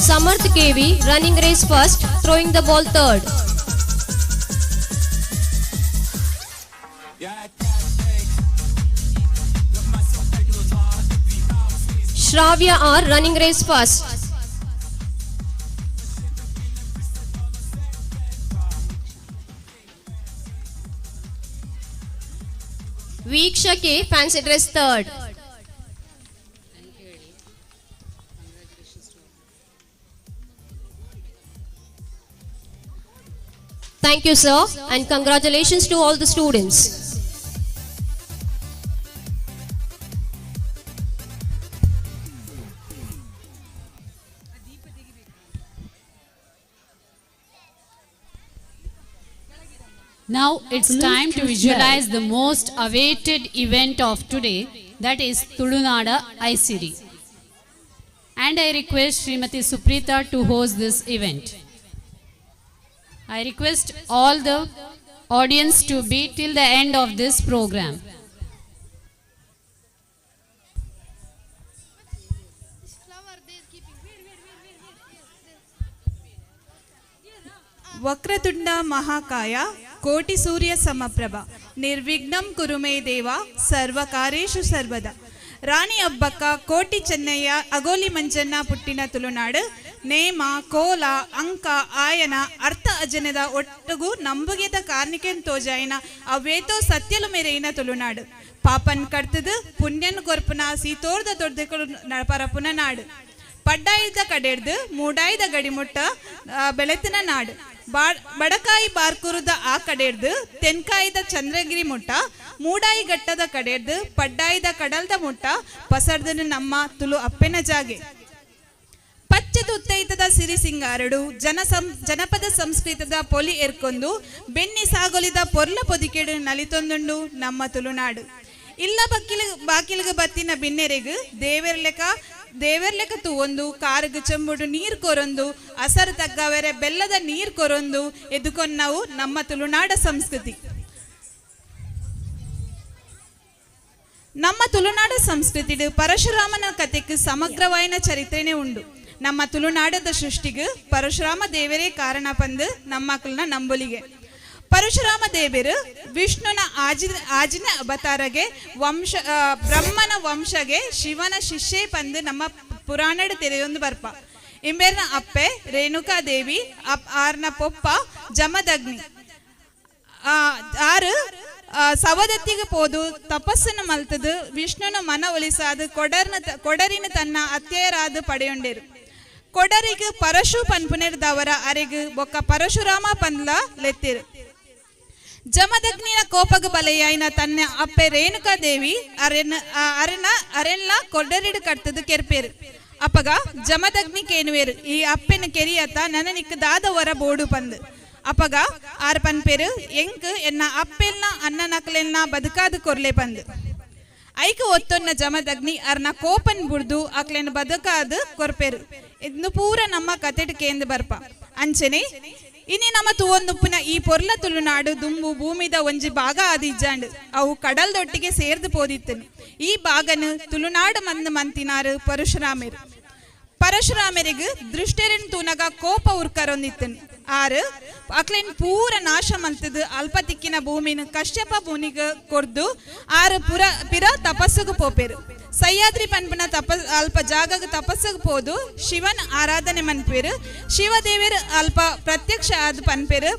S12: Samarth KV, running race first, throwing the ball third. Shravya R, running race first. Veeksha K, fancy dress third. Thank you, sir, and congratulations to all the students.
S18: Now it's time to visualize the most awaited event of today, that is Tulunada Aisiri. And I request Srimati Suprita to host this event. I request all the audience to be till the end of this program.
S8: Vakratunda Mahakaya Koti Surya Samaprabha Nirvignam Kurume Deva Sarvakareshu Sarvada Rani Abbakka Koti Chennayya Agoli Manjanna Puttina Tulunadu Nema Kola Anka Ayana Artha Ajanada Ottugu Nambugeda Karniken Tojaina Aveto Satyalu Mereina Tulunadu Papan Kartadu Punyan Korpuna Sitorda Dordekalu Parapuna Nadu Paddayida Kadeddu Moodayida Gadimutta Beletina Nadu Badakayi Barkuruda Aa Kadeddu Tenkayida Chandragiri Mutta Moodayi Gattada Kadeddu Paddayida Kadalda Mutta Pasardanu Namma Tulu Appena Jage Pachche Siri Singaradu Janapada Samskritada Poli Erkondu Benni Sagolida Porla Podikedu Nalitondundu Namma Tulunadu Illa Bakilga Battina Binneregu Deverleka Tuvondu Karugu Chembudu Neer Korondu Asar Taggavere Bellada Neer Korondu Edukonnavu Namma Tulunada Samskriti. ನಮ್ಮ ತುಳುನಾಡ ಸಂಸ್ಕೃತಿಡು ಪರಶುರಾಮನ ಕತೆಕ್ ಸಮಗ್ರವಾಯಿನ ಚರಿತ್ರೆನೇ ಉಂಡು. ನಮ್ಮ ತುಳುನಾಡದ ಸೃಷ್ಟಿಗೆ ಪರಶುರಾಮ ದೇವರೇ ಕಾರಣ ಪಂದು ನಮ್ಮಕ್ಕಳನ್ನ ನಂಬೊಲಿಗೆ. ಪರಶುರಾಮ ದೇವರು ವಿಷ್ಣುನ ಆಜಿನ ಅವತಾರಗೆ ವಂಶ ಬ್ರಹ್ಮನ ವಂಶಗೆ ಶಿವನ ಶಿಷ್ಯೆ ಪಂದು ನಮ್ಮ ಪುರಾಣದ ತೆರೆಯೊಂದು ಬರ್ಪ. ಇಂಬೇರ್ನ ಅಪ್ಪೆ ರೇಣುಕಾ ದೇವಿ, ಆರ್ನ ಪೊಪ್ಪ ಜಮದಗ್ನಿ. ಆರು ಸವದತ್ತಿಗೆ ಪೋದು ತಪಸ್ಸನ್ನು ಮಲ್ತದು ವಿಷ್ಣುನ ಮನ ಒಲಿಸಾದು ಕೊಡರಿನ ತನ್ನ ಅತ್ಯಯರಾದ ಪಡೆಯೊಂಡೇರು. ಕೊಡರಿಗೆ ಪರಶು ಪನ್ಪುನೆರ್ದವರ ಅರೆಗು ಬೊಕ್ಕ ಪರಶುರಾಮ ಪಂದ್ಲ ಲೆತ್ತಿರು. ಜಮದಗ್ನಿನ ಕೋಪಗ ಬಲೆಯಾಯಿನ ತನ್ನ ಅಪ್ಪೆ ರೇಣುಕಾ ದೇವಿ ಅರೆನ್ನ ಕೊಡರಿಡು ಕಟ್ಟದು ಕೆರ್ಪೇರು. ಅಪ್ಪಗ ಜಮದಗ್ನಿ ಕೇನುವೇರು, ಈ ಅಪ್ಪೆನ ಕೆರಿಯತ್ತ ನನ್ನ ನಿಕ್ ದಾದ ವರ ಬೋಡು ಪಂದು. ಅಪ್ಪಗ ಆರ್ ಪನ್ಪೇರು, ಎಂಕ್ ಎನ್ನ ಅಪ್ಪೆಲ್ನ ಅನ್ನ ನಕಲೆಲ್ನ ಬದುಕಾದ ಕೊರ್ಲೆ ಪಂದು. ಐಕ ಒತ್ತೊನ್ನ ಜಮದಗ್ನಿ ಅರ್ನ ಕೋಪನ್ ಬುಡ್ದು ಅಕ್ಲೆನ ಬದುಕಾದ ಕೊರ್ಪೇರು. ಇದ್ನು ಪೂರ ನಮ್ಮ ಕತೆಟ್ ಕೇಂದ್ರ ಬರ್ಪ. ಅಂಚನೆ ಇನಿ ನಮ್ಮ ತೂವೊಂದುಪ್ಪುನ ಈ ಪೊರ್ಲ ತುಳುನಾಡು ದುಂಬು ಭೂಮಿದ ಒಂಜಿ ಭಾಗ ಆದಿಜ್ಜಾಂಡ್ ಅವು ಕಡಲ್ದೊಟ್ಟಿಗೆ ಸೇರ್ದು ಪೋದಿತ್ತನು. ಈ ಭಾಗನು ತುಳುನಾಡು ಮಂದ್ ಮಂತಿನಾರು ಪರಶುರಾಮರು. ಪರಶುರಾಮರಿಗೆ ದೃಷ್ಟೆರನ್ ತೂನಗ ಕೋಪ ಉರ್ಕರೊಂದಿತ್ತನು. ಆರು ಅಕ್ಲೆನ್ ಪೂರ ನಾಶ ಮಂತದು ಅಲ್ಪ ತಿಕ್ಕಿನ ಭೂಮಿನ ಕಶ್ಯಪ ಭೂಮಿಗೆ ಕೊರ್ದು ಆರು ಪುರ ಪಿರ ತಪಸ್ಸುಗು ಪೋಪೇರು. ಸಹ್ಯಾದ್ರಿ ಪನ್ಪುನ ಅಲ್ಪ ಜಾಗಗ ತಪಸ್ಸುಗು ಪೋದು ಶಿವನ್ ಆರಾಧನೆ ಮನ್ಪೇರು. ಶಿವದೇವರು ಅಲ್ಪ ಪ್ರತ್ಯಕ್ಷ ಆದ ಪನ್ಪೇರು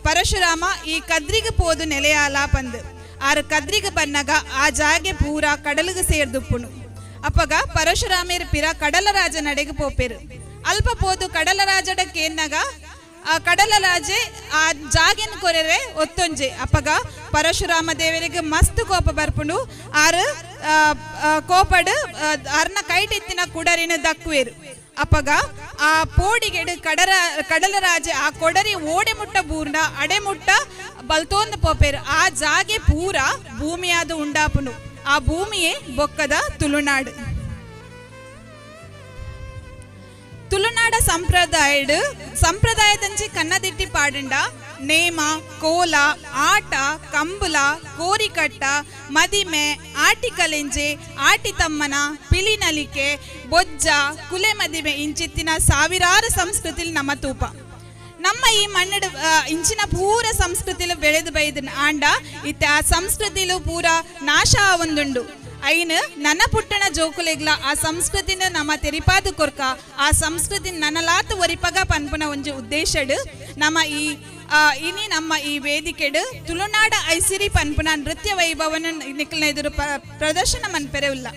S8: ಪರಶುರಾಮ ಈ ಕದ್ರಿಗೆ ಪೋದು ನೆಲೆಯಾಲ ಪಂದು. ಆರು ಕದ್ರಿಗೆ ಬನ್ನಗ ಆ ಜಾಗೆ ಪೂರ ಕಡಲಿಗೆ ಸೇರ್ದುಪ್ಪುನು. ಅಪ್ಪಗ ಪರಶುರಾಮೇರು ಪಿರ ಕಡಲರಾಜ ನಡೆಗೆ ಪೋಪೇರು. ಅಲ್ಪ ಪೋದು ಕಡಲರಾಜಡ ಕೇನ್ನಗ ಆ ಕಡಲರಾಜೆ ಆ ಜಾಗೆನ್ ಕೊರೆರೆ ಒತ್ತೊಂಜೆ. ಅಪ್ಪಗ ಪರಶುರಾಮ ದೇವರಿಗೆ ಮಸ್ತ್ ಕೋಪ ಬರ್ಪುಂಡು. ಆರು ಕೋಪಡು ಅರ್ನ ಕೈಟೆತ್ತಿನ ಕುಡರಿನ ದಕ್ಕುವೇರು. ಅಪ್ಪಗ ಆ ಪೋಡಿಗೆಡು ಕಡಲರಾಜೆ ಆ ಕೊಡರಿ ಓಡೆ ಮುಟ್ಟ ಬೂರ್ಣ ಅಡೆ ಮುಟ್ಟ ಬಲ್ತೋಂದು ಪೋಪೇರು. ಆ ಜಾಗೆ ಪೂರ ಭೂಮಿಯಾದ ಉಂಡಾಪುನು. ಆ ಭೂಮಿಯೇ ಬೊಕ್ಕದ ತುಳುನಾಡು. ತುಳುನಾಡ ಸಂಪ್ರದಾಯದಂಚಿ ಕನ್ನದಿಟ್ಟಿ ಪಾಡುಂಡ ನೇಮ, ಕೋಲ, ಆಟ, ಕಂಬುಲ, ಕೋರಿಕಟ್ಟ, ಮದಿಮೆ, ಆಟಿ ಕಲೆಂಜೆ, ಆಟಿ ತಮ್ಮನ, ಪಿಲಿನಲಿಕೆ, ಬೊಜ್ಜ, ಕುಲೆ ಮದಿಮೆ ಇಂಚಿತ್ತಿನ ಸಾವಿರಾರು ಸಂಸ್ಕೃತಿಲಿ ನಮ್ಮ ತೂಪ. ನಮ್ಮ ಈ ಮಣ್ಣು ಇಂಚಿನ ಪೂರ ಸಂಸ್ಕೃತಿಲು ಬೆಳೆದು ಬೈದ ಆಂಡ ಇತ್ತೆ ಆ ಸಂಸ್ಕೃತಿಲು ಪೂರ ನಾಶ ಆವೊಂದುಂಡು. ಐನು ನನ್ನ ಪುಟ್ಟಣ ಜೋಕುಲೆಗ್ಲ ಆ ಸಂಸ್ಕೃತಿನ ನಮ್ಮ ತೆರಿಪಾದ ಕೊರ್ಕ ಆ ಸಂಸ್ಕೃತಿ ನನಲಾತ ಒರಿಪಗ ಪನ್ಪುನ ಒಂಜಿ ಉದ್ದೇಶಡು ನಮ್ಮ ಈ ಇನಿ ನಮ್ಮ ಈ ವೇದಿಕೆಡು ತುಳುನಾಡ ಐಸಿರಿ ಪನ್ಪುನ ನೃತ್ಯ ವೈಭವನ ನಿಕ್ಲನ ಎದುರು ಪ್ರದರ್ಶನ ಮನ್ಪೆರೆ ಉಲ್ಲ.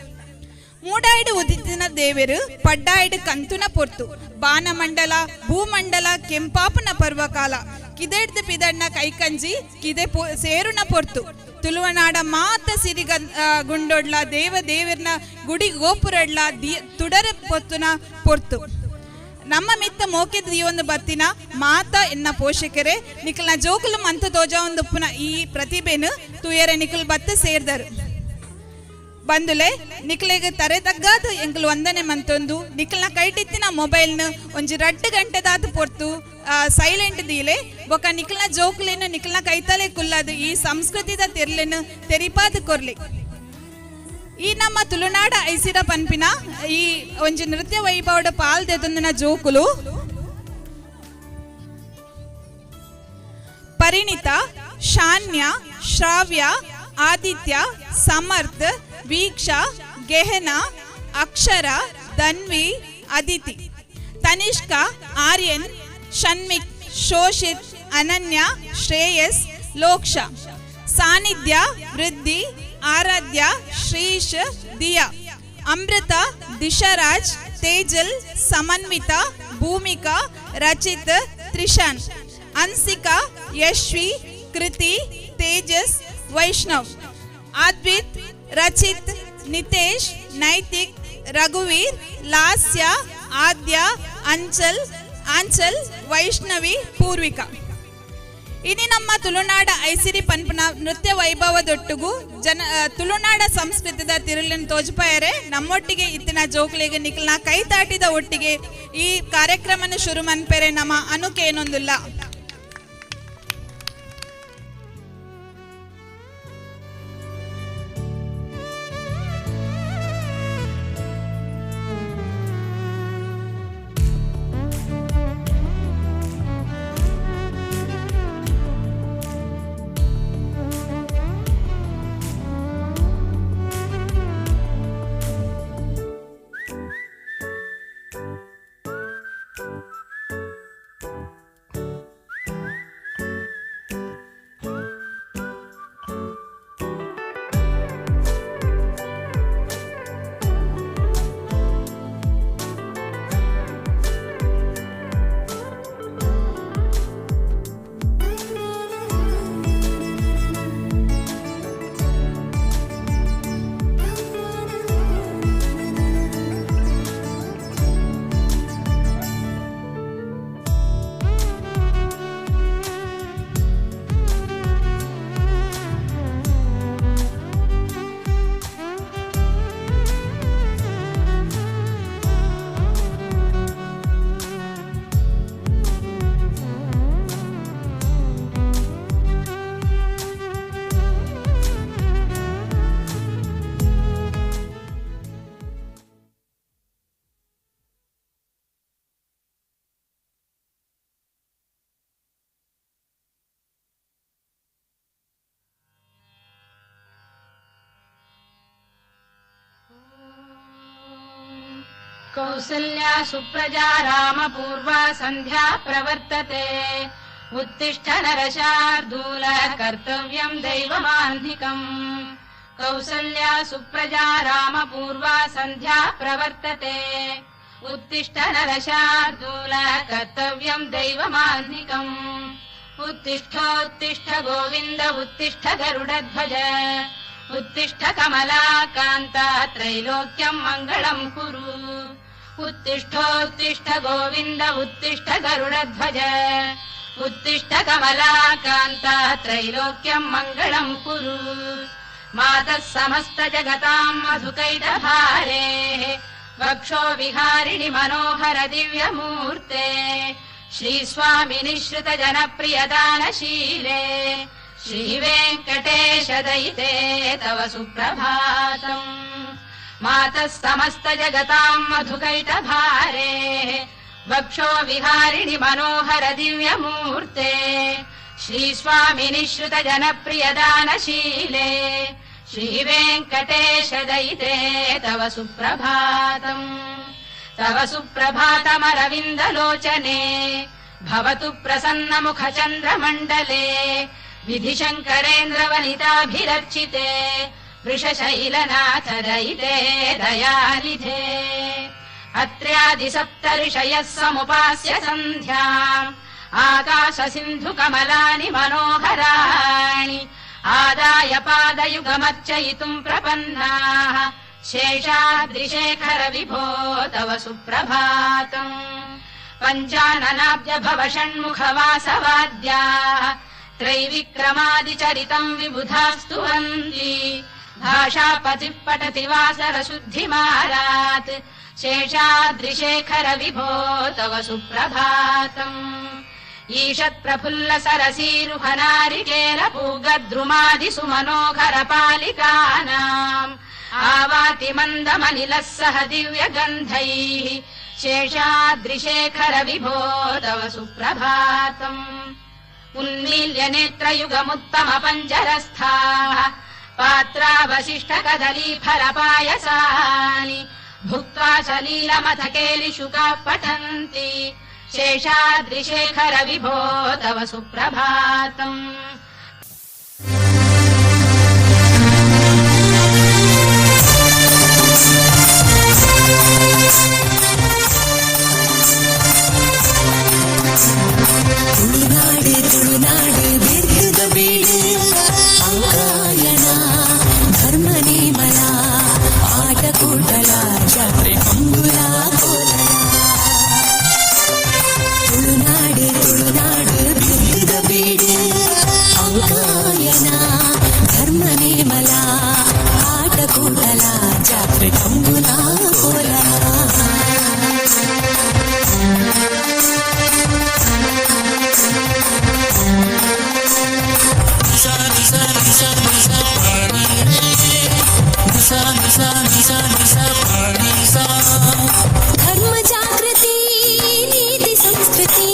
S8: ಮೂಡಾಯ್ಡು ಉದಿತಿನ ದೇವರು ಪಡ್ಡಾಯ್ಡು ಕಂತುನ ಪೊರ್ತು ಬಾನಮಂಡಲ ಭೂಮಂಡಲ ಕೆಂಪಾಪುನ ಪರ್ವಕಾಲ ಕಿದೆಡ್ದು ಪಿದಣ್ಣ ಕೈಕಂಜಿ ಕಿದೆ ಸೇರುನ ಪೊರ್ತು ತುಳುವನಾಡ ಮಾತ ಸಿರಿಗ ಗುಂಡೊಡ್ಲ ದೇವ ದೇವರ್ನ ಗುಡಿ ಗೋಪುರಡ್ಲ ತುಡರ ಪೊತ್ತುನ ಪೊರ್ತು. ನಮ್ಮ ಮಿತ್ತ ಮೋಕೆ ದಿಯೊಂದು ಬತ್ತಿನ ಮಾತ ಎನ್ನ ಪೋಷಕರೇ ನಿಖಲ್ನ ಜೋಕುಲು ಮಂತ ತೋಜ ಒಂದು ಉಪ್ಪುನ ಈ ಪ್ರತಿಭೆನು ತುಯರೆ ನಿಖಲ್ ಬತ್ತ ಸೇರ್ದರು. ಬಂದುಲೆ ನಿಕ್ಲೆಗ್ ತರೆ ತಗ್ಗಾದು ಎಂಕುಲು ವಂದನೆ ಮಂತೊಂದು ನಿಕ್ಲ್ನ ಕೈಟಿತ್ತಿನ ಮೊಬೈಲ್ನ ಒಂಜಿ 2 ಗಂಟೆದಾತು ಪೊರ್ತು ಸೈಲೆಂಟ್ ದೀಲೆ ಬೊಕ ನಿಕ್ಲ್ನ ಜೋಕುಲೆನು ನಿಕ್ಲ್ನ ಕೈತಲೆ ಕುಲ್ಲದು ಈ ಸಂಸ್ಕೃತಿದ ತೆರ್ಲೆನು ತೆರಿಪಾದು ಕೊರ್ಲಿ. ಈ ನಮ್ಮ ತುಳುನಾಡ ಐಸಿರ ಪನ್ಪಿನ ಈ ಒಂಜಿ ನೃತ್ಯ ವೈಭವದ ಪಾಲ್ ದೆತೊಂದಿನ ಜೋಕುಲು ಪರಿಣಿತ, ಶಾನ್ಯ, ಶ್ರಾವ್ಯ, ಆದಿತ್ಯ, ಸಮರ್ಥ್, ವೀಕ್ಷಾ, ಗೆಹನಾ, ಅಕ್ಷರ, ಧನ್ವಿ, ಅದಿತಿ, ತನಿಷ್ಕಾ, ಆರ್ಯನ್, ಷಣ್ಮಿಕ್, ಶೋಷಿತ್, ಅನನ್ಯ, ಶ್ರೇಯಸ್, ಲೋಕ್ಷ, ಸಾನ್ನಿಧ್ಯ, ವೃದ್ಧಿ, ಆರಾಧ್ಯ, ಶ್ರೀಶ್, ದಿಯಾ, ಅಮೃತ, ದಿಶಾರಾಜ್, ತೇಜಲ್, ಸಮನ್ವಿತಾ, ಭೂಮಿಕಾ, ರಚಿತ್, ತ್ರಿಶಾನ್, ಅನ್ಸಿಕಾ, ಯಶ್ವಿ, ಕೃತಿ, ತೇಜಸ್, ವೈಷ್ಣವ್, ಅದ್ವಿತ್, ರಚಿತ್, ನಿತೇಶ್, ನೈತಿಕ್, ರಘುವೀರ್, ಲಾಸ್ಯ, ಆದ್ಯ, ಆಂಚಲ್, ವೈಷ್ಣವಿ, ಪೂರ್ವಿಕಾ. ಇನಿ ನಮ್ಮ ತುಳುನಾಡ ಐಸಿರಿ ಪನ್ಪುನ ನೃತ್ಯ ವೈಭವದೊಟ್ಟುಗು ಜನ ತುಳುನಾಡ ಸಂಸ್ಕೃತಿದ ತಿರುಳಿನ ತೋಜಪಾಯರೆ ನಮ್ಮೊಟ್ಟಿಗೆ ಇತ್ತಿನ ಜೋಕ್ಲಿಗೆ ನಿಖಲ್ನ ಕೈ ತಾಟಿದ ಒಟ್ಟಿಗೆ ಈ ಕಾರ್ಯಕ್ರಮನ ಶುರು ಮನ್ಪೆರೆ ನಮ್ಮ ಅನುಕೇನೊಂದಿಲ್ಲ.
S10: कौसल्या सुप्रजा रामपूर्वा सन्ध्या प्रवर्तते। उत्तिष्ठ नरशार्दूल कर्तव्यम् दैवमाह्निकम्। कौसल्या सुप्रजा रामपूर्वा सन्ध्या प्रवर्तते। उत्तिष्ठ नरशार्दूल कर्तव्यम् दैवमाह्निकम्। उत्तिष्ठोत्तिष्ठ गोविन्द उत्तिष्ठ गरुडध्वज उत्तिष्ठ कमलाकान्त त्रैलोक्यम् मङ्गलम् कुरु। उत्तिष्ठोत्तिष्ठ गोविन्द उत्तिष्ठ गरुडध्वज उत्तिष्ठ कमलाकान्त त्रैलोक्यम् मङ्गलम् कुरु। मातः समस्त जगताम् मधुकैटभारेः वक्षो विहारिणि मनोहर दिव्यमूर्ते श्रीस्वामिनिःश्रित जनप्रियदानशीले श्रीवेङ्कटेश दयिते तव सुप्रभातम्। मातः समस्त जगताम् मधुकैटभारेः वक्षो विहारिणि मनोहर दिव्यमूर्ते श्रीस्वामिनिःश्रित जनप्रियदानशीले श्रीवेङ्कटेश दयिते तव सुप्रभातम्। तव सुप्रभातमरविन्दलोचने भवतु प्रसन्नमुखचन्द्रमण्डले विधिशङ्करेन्द्रवनिताभिरर्चिते वृषशैलनाथ दयिते दयानिधे। अत्र्यादिसप्तऋषयः समुपास्य सन्ध्याम् आकाशसिन्धुकमलानि मनोहराणि आदाय पादयुगमर्चयितुम् प्रपन्नाः शेषाद्रिशेखर विभो तव सुप्रभातम्। पञ्चाननाब्ज भव षण्मुखवासवाद्याः त्रैविक्रमादिचरितम् विबुधा स्तुवन्ति भाषापतिः पठति वासरशुद्धिमारात् शेषाद्रिशेखर विभो तव सुप्रभातम्। ईषत् प्रफुल्ल सरसीरुहनारिकेल पूगद्रुमादिसु मनोहर पालिकानाम् आवाति मन्दमनिलः सह दिव्यगन्धैः शेषाद्रिशेखर विभो तव सुप्रभातम्। उन्मील्य नेत्रयुगमुत्तम पञ्जरस्थाः पात्रावशिष्ट कदलीफलपायसानि भुक्त्वा सलीलमथ केलिशुकाः पठन्ति शेषाद्रिशेखर विभो तव सुप्रभातम्।
S14: ತುಳುನಾಡು ತುಳುನಾಡು ಬಿರ್ಕದ ಬೀಡು ಅಂಕಾಯಣ ಧರ್ಮ ನೇಮಲ ಆಟ ಕೂಟಲ ಜಾತ್ರೆ ಕಂಬುಲ ಕೋಲಲ. ತುಳುನಾಡು ತುಳುನಾಡು ಬಿರ್ಕದ ಬೀಡು ಅಂಕಾಯಣ ಧರ್ಮ ನೇಮಲ ಆಟ ಕೂಟಲ ಜಾತ್ರೆ ಕಂಬುಲ ಕೋಲಲ. धर्म जागृति नीति संस्कृति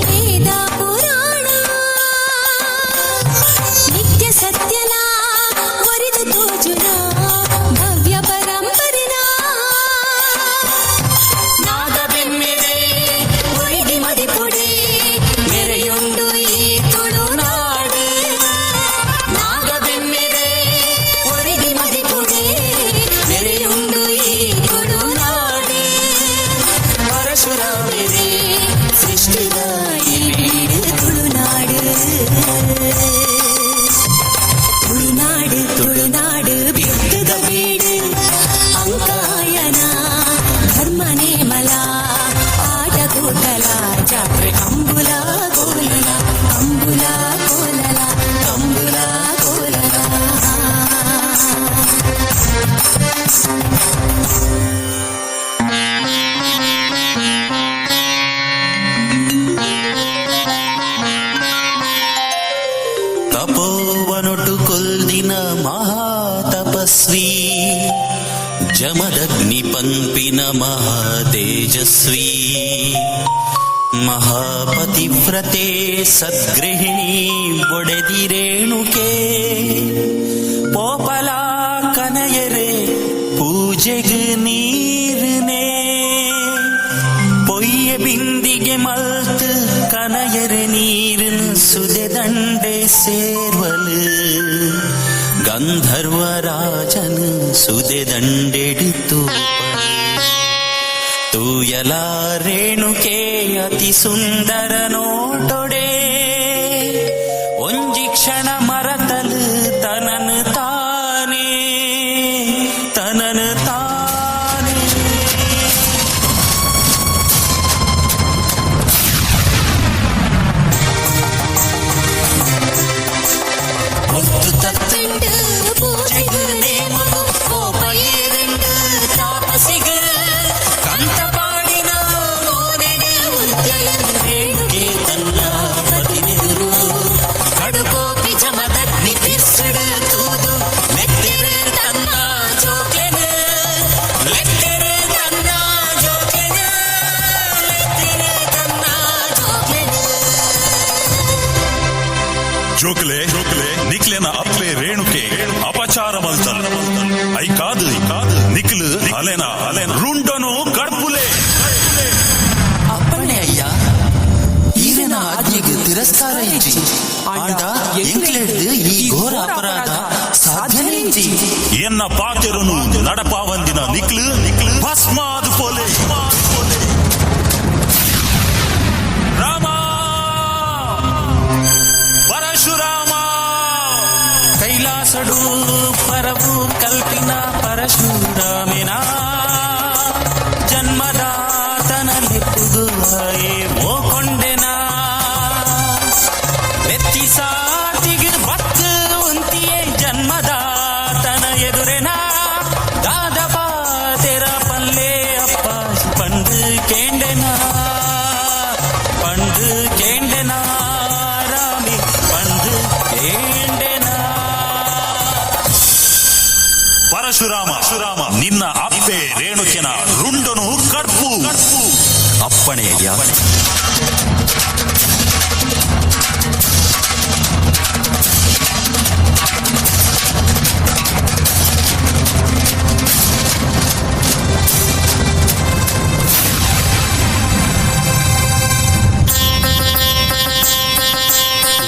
S14: वेद पुराण नित्य सत्यला वरिद तोजुನ ಭವ್ಯ ಪರಂಪರೆನ. ನಾಗಬೆಮ್ಮೆದೆ ಒಯ್ದಿ ಮದಿಪುಡೆ ನೆರೆಯುಂಡು ಈ ತುಳುನಾಡು. ನಾಗಬೆಮ್ಮೆದೆ ಒರಿದಿ ಮದಿಪುಡೆ ನೆರೆಯುಂಡು ಈ ತುಳುನಾಡು. ಪರಶುರಾಮರೇ ಸೃಷ್ಟಿದ ಈ ಬೀಡು ತುಳುನಾಡು. ತುಳುನಾಡು ತುಳುನಾಡು ಬಿತ್ತದ ಬೀಡು ಅಂಕಾಯನ ಧರ್ಮ ನೇಮಲ ಆಟ ಕೂಟಲ ಜಾತ್ರೆ ಕಂಬುಲ ಕೋಲಲ ಕಂಬುಲ ಕೋಲಲ ಕಂಬುಲ ಕೋಲಲ.
S22: ತಪೋವನೊಟು ಕೊಲ್ದಿನ ಮಹಾತಪಸ್ವಿ ಜಮದಗ್ನಿ ಪಂಪಿನ ಮಹಾತೇಜಸ್ವಿ ಮಹಾಪತಿವ್ರತೆ ಸದ್ಗೃಹಿಣಿ ಬೊಡೆದಿರೇಣುಕೆ ಪೋಪಲಾ ಕನಯರೆ ಪೂಜೆಗ್ ನೀರ್ನೇ. ಮಲ್ತ್ ಕನಯರೆ ನೀರಿನ ಸುದೆ ದಂಡೆ ಸೇರ್ವಲು ಗಂಧರ್ವ ರಾಜನ ಸುದೆ ದಂಡೆಡಿತು ತೂಯಲ ರೇಣುಕೆ ಅತಿ ಸುಂದರ ನೋಟೊಡೆ ಒಂಜಿ ಕ್ಷಣ ಮರತಲು ತನನು ತಾನೇ ತನನು ತಾನೇ. ಮುತ್ತು ತತ್ತಂಡು ಪೂಜೆಗು ನೇಮಗು ಕೋಪ ಏರೆಂಡು ತಾಪಸಿಗು ಕಂತ ಪಾಡಿನ ಮೋನೆಡೆ ಉಂತ್ಯಳು ರೇಣುಕೆ ತನ್ನ ಪತಿನೆದುರು ಕಡುಕೋಪಿ ಜಮದಗ್ನಿ ತಿರ್ಸುಡು ತೂದು ಲೆತ್ತೆರು ತನ್ನ ಜೋಕೆನು ಲೆತ್ತೆರು ತನ್ನ ಜೋಕೆನು ಲೆತ್ತೆರು ತನ್ನ ಜೋಕೆನು.
S7: ಜೋಕ್ಲೆ ಜೋಕ್ಲೆ ನಿಕ್ಲೆನ ಅಪ್ಪೆ ರೇಣುಕೆ ಅಪಚಾರ ಮಲ್ತಲ್ I ಕಾದು ಕಾದು ನಿಕ್ಲು ಅಲೆನ ಅಲೆನ ರುಂಡನು ಕಡ್ಪುಲೆ.
S13: ಅಪ್ಪಣೆ ಅಯ್ಯ, ಈರೆನ ಆಜ್ಞೆಗೆ ತಿರಸ್ಕಾರ ಇಜ್ಜಿ. ಆಂಡ ಎಂಕ್ಲೆಡ್ದು ಈ ಘೋರ ಅಪರಾಧ ಸಾಧ್ಯನೇ ಇಜ್ಜಿ.
S7: ಎನ್ನ ಪಾತೆರುನು ನಡಪಾವಂದಿನ ನಿಕ್ಲು ನಿಕ್ಲು ಭಸ್ಮಾದು ಪೋಲೆ. ರಾಮ, ಪರಶುರಾಮ,
S22: ಕೈಲಾಸಡು ಪರವು ಕಲ್ಪಿನ ಪರಶುರಾಮಿನ ಜನ್ಮದಾತನ ಲೆಪ್ಪುದು ಓ ಕೊಂಡೆನ ನೆತ್ತಿ ಸಾತಿಗೆ ಬತ್ತು ಉಂತಿಯೇ ಜನ್ಮದಾತನ ಎದುರೆನ ದಾದ ಪಾತೆರ ಪಲ್ಲೆ ಅಪ್ಪ ಪಂಡು ಕೇಂಡೆನ ಪಂಡು ಕೇಂಡೆನ ರಾಮಿ ಪಂಡು ಕೇಂಡೆನ.
S7: ಪರಶುರಾಮ ಸುರಾಮ, ನಿನ್ನ ಅಪ್ಪೆ ರೇಣುಕೆನ ರುಂಡನು ಕಡ್ಪು.
S13: ಅಪ್ಪಣೆ ಅಯ್ಯ.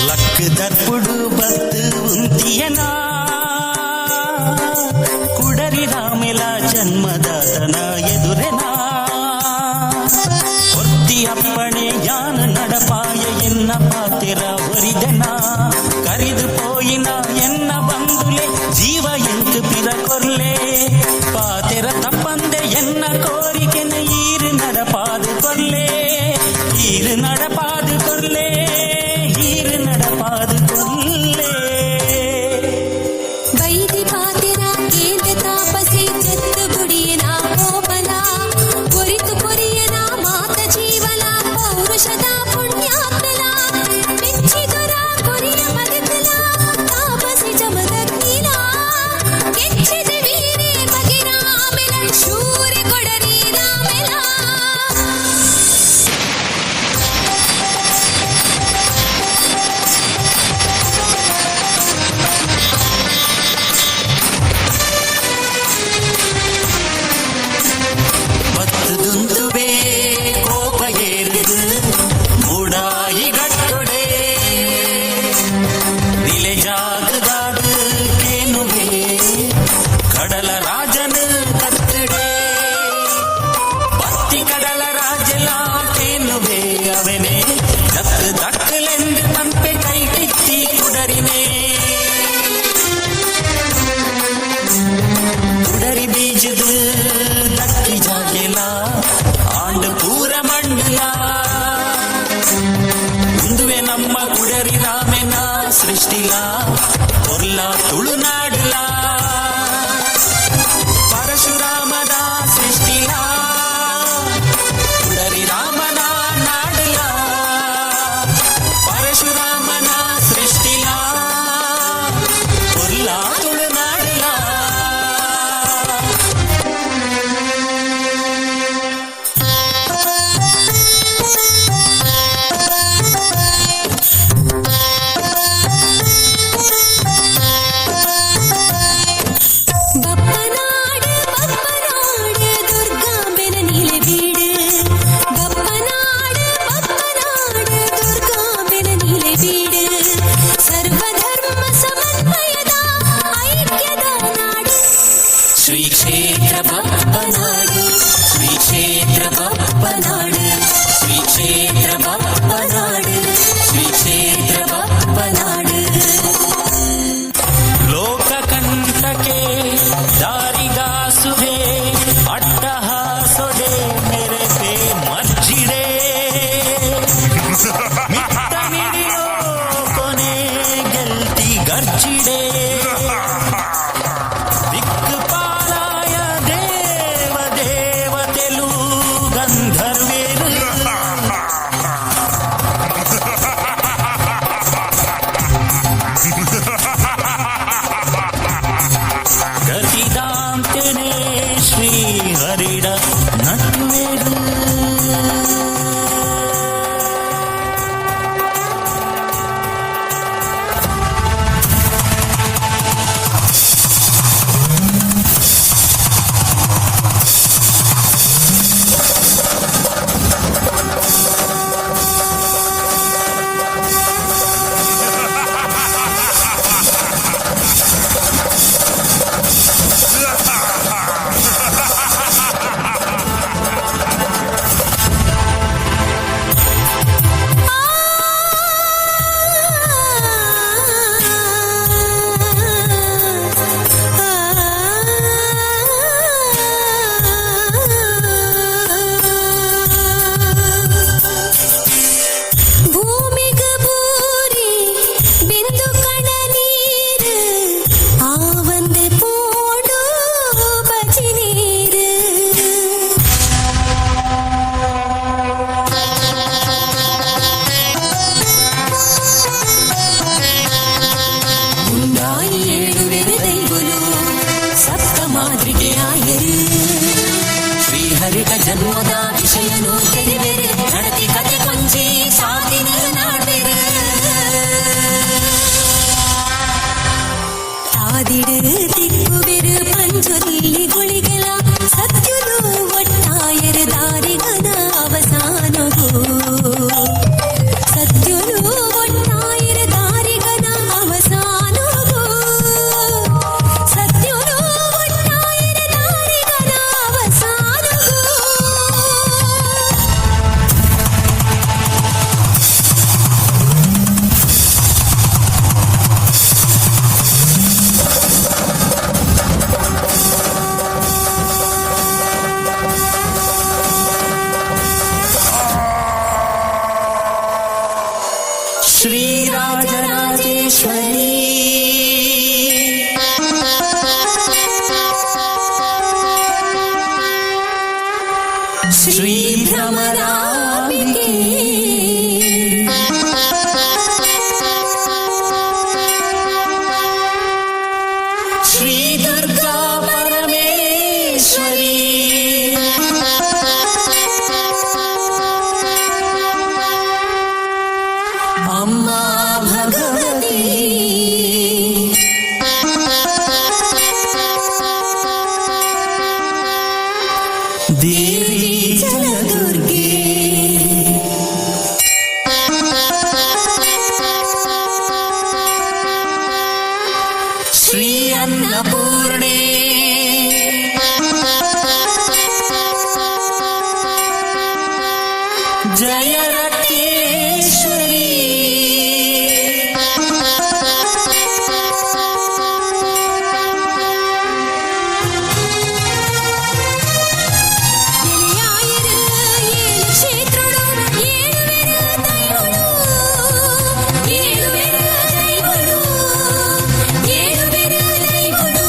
S22: ಲಕ್ ದರ್ಪುಡು ಬತ್ತು ಉಂತಿಯನ ಕುಡರಿ ರಾಮೆಲ ಜನ್ಮದಾತನ ಎದುರೆನ ಒತ್ತಿ ಅಪ್ಪಣೆ ಯಾನ ನಡಪಾಯ ಎನ್ನ ಪಾತೆರ ಒರಿದೆನ ಕರಿದು ಪೋಯಿನ ಎನ್ನ ಬಂದುಲೆ ಜೀವ ಎಂಕ್ ಪಿರ ಕೊರ್ಲೆ ಪಾತೆರ ತಪ್ಪಂದೆ ಎನ್ನ ಕೋರಿಕೆನ ಈರು ನಡಪಾದು ಕೊರ್ಲೆ ಈರು ನಡಪಾದು ಕೊರ್ಲೆ ಈರು ನಡಪಾದು ಕೊರ್ಲೆ.
S3: ವೈದಿ ಪಾತೆರ ಕೇಂದ್ರ ತಾಪಸಿ ಜತ್ತು ಗುಡಿಯನ ಕೋಪಲ ಕೊರಿತು ಕೊರಿಯನ ಮಾತ ಜೀವನ ಪೌರುಷದ ಪುಣ್ಯಾತ್ಮಲ ಮೆಚ್ಚಿದೊರ ಕೊರಿಯ ಮಗತಲ ತಾಪಸಿ ಜಮದಗ್ನಿಲ ಕೆಚ್ಚಿದ ವೀರೆ ಮಗಿರಾಮೆಲ ಶೂರ ಕೊಡರಿ ರಾಮೆಲ.
S22: ಬತ್ತುದುಂತುಬೇ ಕೋಪ ಏರಿದು ಮೂಡಾಯಿ ಗಟ್ಟೊಡೆ ನಿಲೆ ಜಾಗದಾದು ಕೇನುವೆ ಕಡಲ ರಾಜನ ಕತ್ತಡೆ பத்தி கடல ராஜலா கேனுவே அவனே தக்கு தக்குலென்று பம்பೆ கை கித்தி குடரினே குடரி ಬೀಜದು ದಕ್ಕಿ ಜಾಗೆಲ ಆಂಡು ಪೂರ ಮಂಡಲ ಉಂದುವೆ ನಮ್ಮ ಕುಡರಿ ರಾಮೆನ ಸೃಷ್ಟಿಲ ಕೊರ್ಲ ತುಳುನಾಡುಲ ಪರಶುರಾಮನ ಸೃಷ್ಟಿಲ ಕುಡರಿ ರಾಮನ ನಾಡಲ ಪರಶುರಾಮನ ಸೃಷ್ಟಿಲ ಕೊರ್ಲ ತುಳುನಾಡುಲ. ಕ್ಷೇತ್ರ ಬಪ್ಪನಾಡು, ಶ್ರೀ ಕ್ಷೇತ್ರ ಬಪ್ಪನಾಡು, ಶ್ರೀ ಕ್ಷೇತ್ರ ಬಪ್ಪನಾಡು, ಶ್ರೀ ಕ್ಷೇತ್ರ ಬಪ್ಪನಾಡು. ಲೋಕಕಂಟಕೆ ದಾರಿಗಾಸುವೆ ಅಟ್ಟಹಾಸೊಡೆ ಮೆರೆತೆ ಮಜ್ಜಿಡೆ ಮಿತ್ತ ಮಿಡಿಯೋ ಕೊನೆ ಗೆಲ್ತಿ ಗರ್ಜಿಡೆ ದಿಕ್ಪಾಲಾಯ ದೇವ ದೇವತೆಲು ಗಂಧರ್ವೇರು. ಗತಿದಾಂತೆನೆ ಶ್ರೀ ಹರಿಡ ನಟ್ಟುವೇರು.
S3: ಭೂಮಿಗ ಬೂರಿ ಬಿಂದು ಕಣ ನೀರು ಆವಂದೆ ಪೋಡು ಬಜಿ ನೀರು. ಉಂಡಾಯಿ ಏಳುವೆರು ದೈವುಲು ಸಪ್ತ ಮಾದೃಗೆ ಆಯರು.
S22: ಶ್ರೀಹರಿಟ ಜನ್ಮದ
S3: ವಿಷಯನು ತೆರಿವೆರು, ನಡತಿ ಕತೆ ಕೊಂಚಿ ಸಾಧಿನ ನಾಡ್ವೆರು. ತಾದಿಡು ತಿಕ್ಕುವೆರು ಪಂಜೊಲ್ಲಿ ಗುಳಿಗೆಲ ಸತ್ಯುಲು ಒಟ್ಟಾಯರು ದಾರಿಗನ ಅವಸಾನಗು. ಸತ್ಯುಲು ಒಟ್ಟಾಯರು ದಾರಿಗನ ಅವಸಾನಗು. ಸತ್ಯುಲು ಒಟ್ಟಾಯರು ದಾರಿಗನ ಅವಸಾನಗು.
S22: ಶ್ರೀರಾಜರಾಜೇಶ್ವರಿ, ಶ್ರೀ ಭ್ರಮರಾಂಬಿಕೆ, ಶ್ರೀ ದುರ್ಗಾ ಪರಮೇಶ್ವರಿ, ಅಮ್ಮ ಭಗವತಿ, ದೇವಿ ಜಲದುರ್ಗೆ, ಶ್ರೀ ಅನ್ನಪೂರ್ಣೆ, ಜಯ ರಕ್ತೇಶ್ವರಿ,
S3: ನೆಲೆಯಾಯಿರು ಏಳು ಕ್ಷೇತ್ರಡು ಏಳುವೆರು ದೈವಳು, ಏಳುವೆರು ದೈವಳು, ಏಳುವೆರು ದೈವಳು.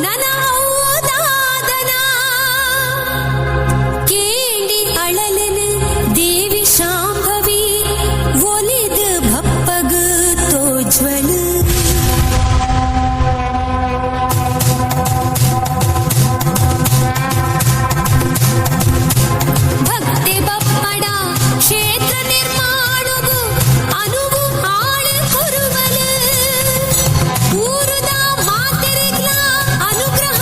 S3: ನನ ದಾದನ ಕೇಂಡಿ ಅಳಲನ ದೇವಿ ಶಾಂಭವಿ ಒಲಿದು ಭಪ್ಪಗ ತೋಜ್ವಲ. ಭಕ್ತಿ ಬಪ್ಪಡ ಕ್ಷೇತ್ರ ನಿರ್ಮಾಣಗು ಅನುವು ಆಳು ಕುರುವಲು ಊರುದ ಮಾತೆರೆಗ್ಲ ಅನುಗ್ರಹ.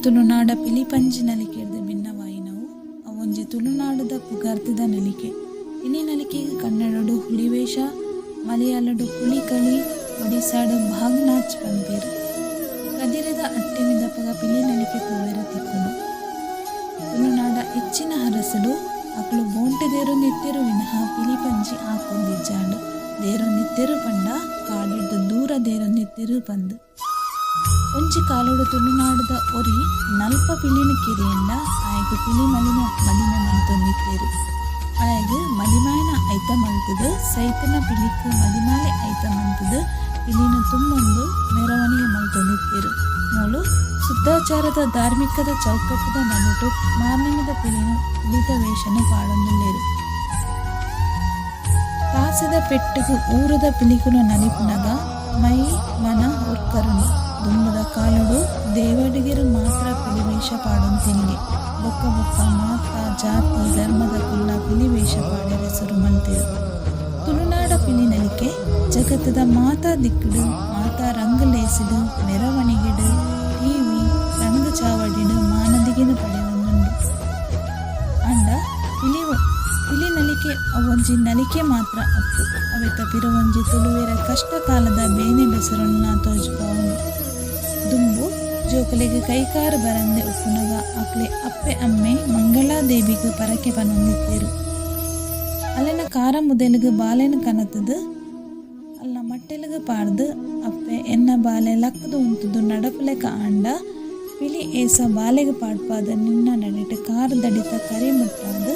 S8: ತುಳುನಾಡ ಪಿಲಿಪಂಜಿ ನಲಿಕೆಡ್ದ್ ಭಿನ್ನವಾಯಿನವು. ಅವೊಂಜಿ ತುಳುನಾಡುದ ಪುಗಾರ್ತೆದ ನಲಿಕೆ. ಪಿಲಿ ನಲಿಕೆಗ್ ಕನ್ನಡೊಡು ಹುಲಿವೇಷ, ಮಲಯಾಳೊಡು ಪುಲಿಕಳಿ, ಒಡಿಸ್ಸಾಡ್ ಬಾಘ್ ನಾಚ್ ಪನ್ಪೆರ್. ಕದಿರೆದ ಅಟ್ಟೆಮಿದಪಗ ಪಿಲಿ ನಲಿಕೆ ತೂವೆರೆ ತಿಕ್ಕುಂಡು. ತುಳುನಾಡ ಎಚ್ಚಿನ ಅರಸುಲು ಅಕುಲು ಬೋಂಟೆ ದೇರೊಂದಿತ್ತೆರ್ ವಿನಃ ಪಿಲಿಪಂಜಿ ಆಕೊಂದಿಜ್ಜಾಂಡ್. ದೇರೊಂದಿತ್ತೆರ್ ಪಂಡ ಕಾಡುಡ್ದು ದೂರ ದೇರೊಂದಿತ್ತೆರ್ ಪಂದ್. ಒಂಜಿ ಕಾಲೊಡು ತುಳುನಾಡುದ ಒರಿ ನಲ್ಪ ಪಿಲಿನ್ ಕೆರಿಯೆಂಡ ಆಯಗ್ ಪಿಲಿ ಮಲಿಮೆ ಮದಿಮೆ ಮಲ್ತೊಂದಿತ್ತೆರ್. ಆಯಗ್ ಮದಿಮಾಯನ ಐತ ಮಲ್ತುದು ಸೈತಿನ ಪಿಲಿಕ್ ಮದಿಮಾಲೆ ಐತ ಮಲ್ತುದು ಪಿಲಿನ್ ತುಂಬೊಂದು ಮೆರವಣಿಗೆ ಮಲ್ತೊಂದಿತ್ತೆರ್. ಮೂಲು ಶುದ್ಧಾಚಾರದ ಧಾರ್ಮಿಕದ ಚೌಕಟ್ಟುದ ನಡುಟು ಮಾರ್ನೆಮಿದ ಪಿಲಿನ್ ಪಿಲಿತ ವೇಷನ್ ಪಾಡೊಂದುಲ್ಲೆರ್. ತಾಸೆದ ಪೆಟ್ಟುಗು ಊರುದ ಪಿಲಿಕುಲು ನಲಿಪುನಗ ಮೈ ಮನ ಉರ್ಕರುಂಡು. ದುಂಬುದ ಕಾಲೊಡು ದೇವಾಡಿಗೆರ್ ಮಾತ್ರ ಪಿಲಿವೇಷ ಪಾಡೊಂತಿನಿಗೆ. ಬೊಕ್ಕ ಬೊಕ್ಕ ಮಾತ ಜಾತಿ ಧರ್ಮದಕುಲ್ಲ ಪಿಲಿವೇಷ ಪಾಡೆರೆ ಸುರು ಮಲ್ತೆರ್. ತುಳುನಾಡ ಪಿಲಿ ನಲಿಕೆ ಜಗತ್ತುದ ಮಾತಾ ದಿಕ್ಕುಡು ಮಾತಾ ರಂಗ್ ಲೇಸುಡು ಮೆರವಣಿಗೆಡ್ ಟಿವಿ ರಂಗ ಚಾವಡಿಡ್ ಮಾನದಿಗೆನ್ ಪಡೆವೊಂದುಂಡು. ಆಂಡ ಪಿಲಿ ಪಿಲಿ ನಲಿಕೆ ಅವೊಂಜಿ ನಲಿಕೆ ಮಾತ್ರ ಅತ್ತ್ ಅವೆತ ಪಿರವೊಂಜಿ ತುಳುವೆರ ಕಷ್ಟ ಕಾಲದ ಬೇನೆ ಬೆಸರುನ್ಲ ತೋಜಿಪಾವುಂಡು. ದುಂಬು ಜೋಕುಲೆಗ್ ಕೈಕಾರ್ ಬರಂದೆ ಉಪ್ಪುನಗ ಅಕ್ಲೆ ಅಪ್ಪೆ ಅಮ್ಮೆ ಮಂಗಳಾದೇವಿಗ್ ಪರಕೆ ಪನೊಂದಿತ್ತೆರ್. ಅಲೆನ ಕಾರ ಮುದೆಲ್ಗ್ ಬಾಲೆನ್ ಕನತ್ದ್ ಅಲ್ನ ಮಟ್ಟೆಲ್ಗ್ ಪಾಡ್ದ್ ಅಪ್ಪೆ ಎನ್ನ ಬಾಲೆ ಲಕ್ಕ್ದ್ ಉಂತುದು ನಡಪುಲೆಕ ಆಂಡ ಪಿಲಿ ಏಸ ಬಾಲೆಗ್ ಪಾಡ್ಪಾದ್ ನಿನ್ನ ನಡೆಟ್ ಕಾರ್ ದಡಿತ ಕರಿ ಮುಟ್ಟಾದ್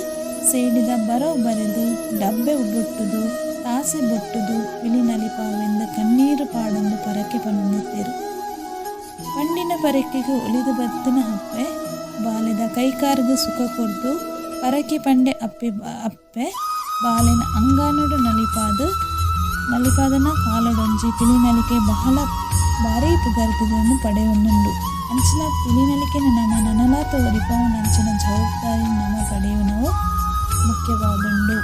S8: ಸೇಡಿದ ಬರವು ಬರೆದ್ ಡಬ್ಬೆ ಬೊಟ್ಟುದು ತಾಸೆ ಬೊಟ್ಟುದು ಪಿಲಿ ನಲಿಪಾವೆಂದ್ ಕಣ್ಣೀರ್ ಪಾಡೊಂದು ಪರಕೆ ಪನೊಂದಿತ್ತೆರ್. ಪಂಡಿನ ಪರಕೆಗ್ ಒಲಿದ್ ಬತ್ತಿನ ಅಪ್ಪೆ ಬಾಲೆದ ಕೈಕಾರ್ಗ್ ಸುಖ ಕೊರ್ದು ಪರಕೆ ಪಂಡೆ ಅಪ್ಪೆ ಅಪ್ಪೆ ಬಾಲೆನ್ ಅಂಗಾನೊಡು ನಲಿಪಾದ್ ನಲಿಪಾದನ ಕಾಲಡೊಂಜಿ ಪಿಲಿ ನಲಿಕೆ ಬಹಳ ಬಾರೀ ಪುಗರ್ತೆನ್ ಪಡೆಯೊಂದುಂಡು. ಅಂಚಿನ ಪಿಲಿ ನಲಿಕೆನ್ ನಮ ನನಲಾತ್ ಒರಿಪಾವುನಂಚಿನ ಜವಾಬ್ದಾರಿ ನಮ ಪಡೆಯುನವು ಮುಖ್ಯವಾದುಂಡು.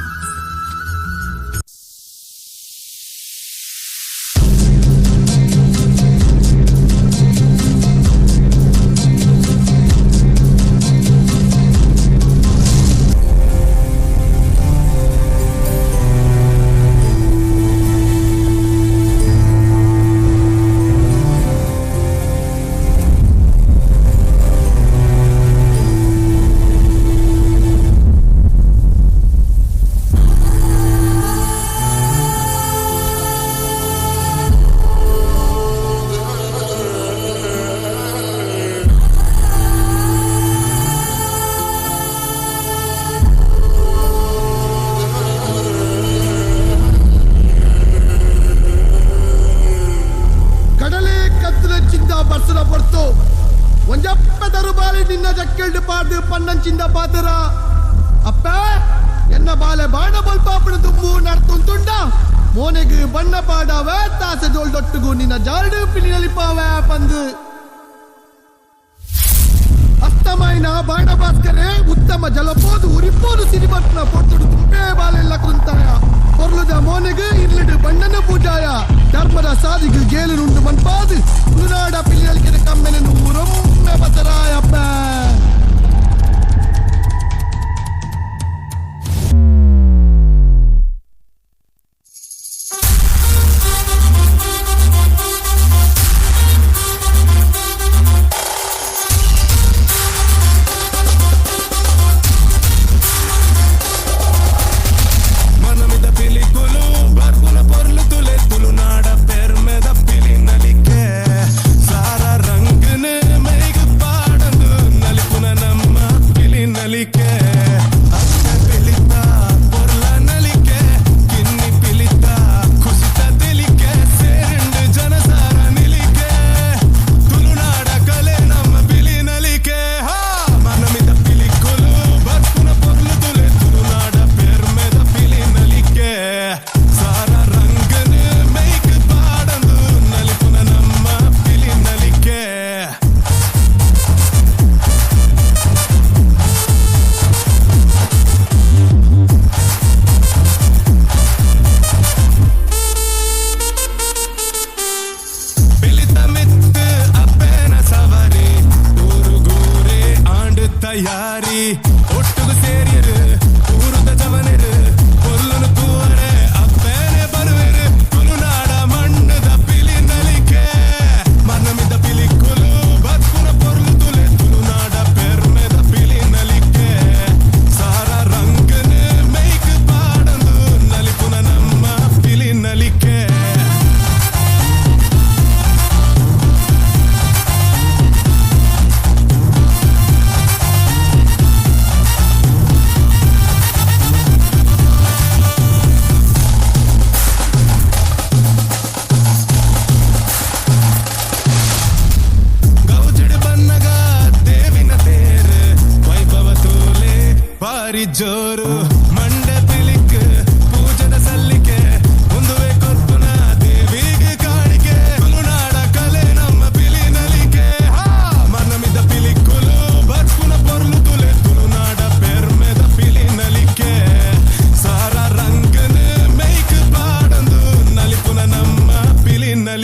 S11: ಕಡಲೆ ಕತ್ತಲ ಬರ್ಸದ ಪೊರ್ತು ಒಂಜಪ್ಪ ತರುಬಾಲೆ ನಿನ್ನ ಜಕ್ಕೆಲ್ಡು ಪಾಡ್ದು ಪನ್ನಂಚಿಂದ ಪಾತರ ಅಪ್ಪ ಎನ್ನ ಬಾಲೆ ಬಾಣ ಬೊಲ್ಪಾಪನ ದುಂಬು ನಡ್ತುಂತುಂಡ ಮೋನೆಗ್ ಬಣ್ಣ ಪಾಡಾವ ತಾಸೆ ಜೋಲ್ದೊಟ್ಟುಗು ನಿನ್ನ ಜಾರಡು ಪಿಲಿ ನಲಿಪಾವ ಪಂದು ಅಸ್ತಮಾಯಿನ ಬಾಣ ಭಾಸ್ಕರೇ ಉತ್ತಮ ಜಲಪೋದು ಉರಿಪೋದು ಸಿರಿಬಟ್ನ ಪೊರ್ತುಡು ತುಂಬೇ ಬಾಲೆಲ್ಲ ಕುಂತಾಯ ಪೊರ್ಲುದ ಮೋನೆಗ್ ಇರ್ಲಿಡು ಬಣ್ಣನ ಪೂಜಾಯ ಧರ್ಮದ ಸಾದಿಗೆ ಗೇಲುನುಂಡು ಮನ್ಪಾದು ತುಳುನಾಡ ಪಿಲಿನಲಿಕೆದ ಕಮ್ಮೆನನು ಊರೊಮ್ಮೆ ಬಸರಾಯಪ್ಪ.
S15: ಮನಮಿದ ಪಿಲಿಕುಲು ಬರ್ಪುನ ಪೊರ್ಲು ತುಲೆ ತುಳುನಾಡ ಪೆರ್ಮೆದ ಪಿಲಿ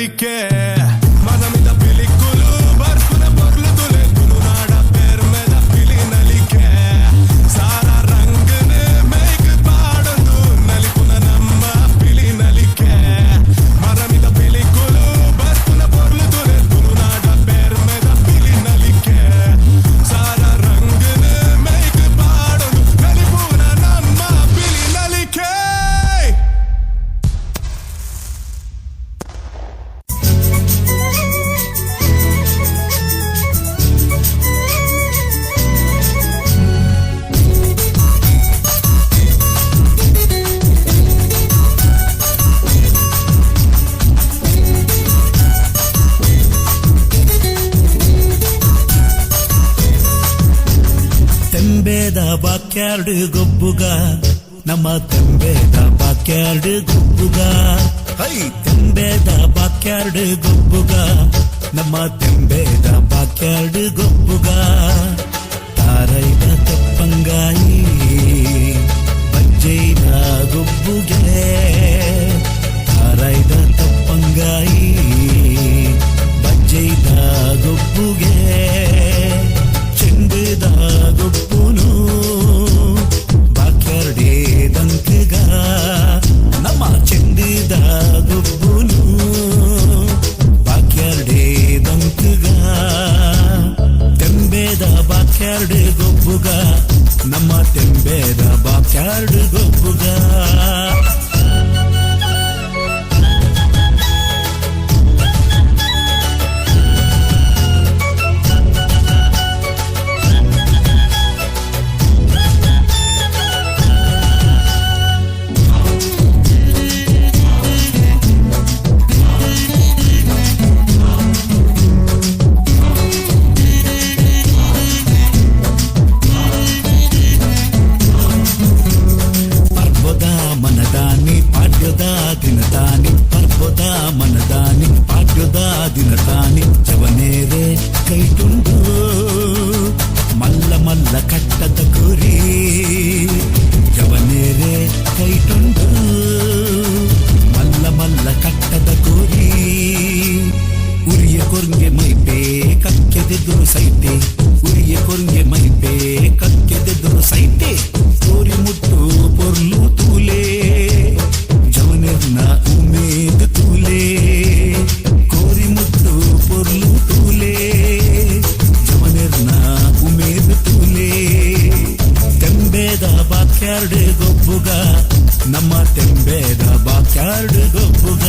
S15: ನಲಿಕೆ ಮನಮಿದ ಪಿಲಿಕುಲು ಬರ್ಪುನ ಪೊರ್ಲು ತುಲೆ ತುಳುನಾಡ ಪೆರ್ಮೆದ ಪಿಲಿ ನಲಿಕೆ ಸಾರ ರಂಗನ ಮೇಗ್ ಪಾಡೊಂದು ನಲಿಪುನ ನಮ್ಮ ಪಿಲಿ ನಲಿಕೆ ಮರಮಿದ ಪಿಲಿಕುಲು ಬರ್ಪುನ ಪೊರ್ಲು ತುಲೆ ತುಳುನಾಡ ಪೆರ್ಮೆದ ಪಿಲಿ ನಲಿಕೆ ಸಾರ ರಂಗನ ಮೇಗ್ ಪಾಡೊಂದು ನಲಿಪುನ ನಮ್ಮ ಪಿಲಿ ನಲಿಕೆ.
S16: ತೆಂಬೇದ ಬಾಕ್ಯಾರ್ಡ್ ಗೊಬ್ಬುಗ, ನಮ್ಮ ತೆಂಬೇದ ಬಾಕ್ಯಾರ್ಡ್ ಗೊಬ್ಬುಗ, ಹೈ ತೆಂಬೇದ ಬಾಕ್ಯಾರ್ಡ್ ಗೊಬ್ಬುಗ, ನಮ್ಮ ತೆಂಬೇದ ಬಾಕ್ಯಾರ್ಡ್ ಗೊಬ್ಬುಗ. ತಾರೈದ ತೆಪ್ಪಂಗಾಯಿ ಬಜ್ಜೈದ ಗೊಬ್ಬುಗೆ, ತಾರೈದ ತಪ್ಪಂಗಾಯಿ ಬಜ್ಜೈದ ಗೊಬ್ಬುಗೆ, ಚೆಂಡುದ ಗೊಬ್ಬುನು ಬಾಕ್ಯಾರ್ಡೇ ದಂಕಗ, ನಮ್ಮ ಚೆಂಡುದ ಗೊಬ್ಬುನು ಬಾಕ್ಯಾರ್ಡೇ ದಂಕಗ. ತೆಂಬೇದ ಬಾಕ್ಯಾರ್ಡ್ ಗೊಬ್ಬುಗ, ನಮ್ಮ ತೆಂಬೇದ ಬಾಕ್ಯಾರ್ಡ್ ಗೊಬ್ಬುಗ. ಪರ್ಬದ ಮನದಾನಿ ಪಾಡ್ಯದ ದಿನದಾನಿ, ಪರ್ಬದ ಮನದಾನಿ ಪಾಡ್ಯದ ದಿನದಾನಿ, ಜವನೇರೆ ಕೈಟುಂಡು ಮಲ್ಲ ಮಲ್ಲ ಕಟ್ಟದ ಕುರಿ, ಜವನೇರೆ ಕೈಟುಂಡು ಮಲ್ಲ ಮಲ್ಲ ಕಟ್ಟದ ಕುರಿ. ಉರಿಯ ಕೊರ್ಗೆ ಮೈಪೆ ಕಕ್ಕೆದೆದುರು ಸೈತೆ, ಉರಿಯ ಕೊರ್ಗೆ ಮೈಪೆ ಕಕ್ಕೆದೆದುರು ಸೈತೆ, ತೋರಿ ಮುಟ್ಟು ಪೊರ್ಲು ತೂಲೆ ಜವನೆರ್ನ ಉಮೇದ್ ತೂಲೆ, ಕೋರಿ ಮುಟ್ಟು ಪೊರ್ಲು ತೂಲೆ ಜವನೆರ್ನ ಉಮೇದ್ ತೂಲೆ. ತೆಂಬೇದ ಬಾಕ್ಯಾರ್ಡ್ ಗೊಬ್ಬುಗ, ನಮ್ಮ ತೆಂಬೇದ ಬಾಕ್ಯಾರ್ಡ್ ಗೊಬ್ಬುಗ.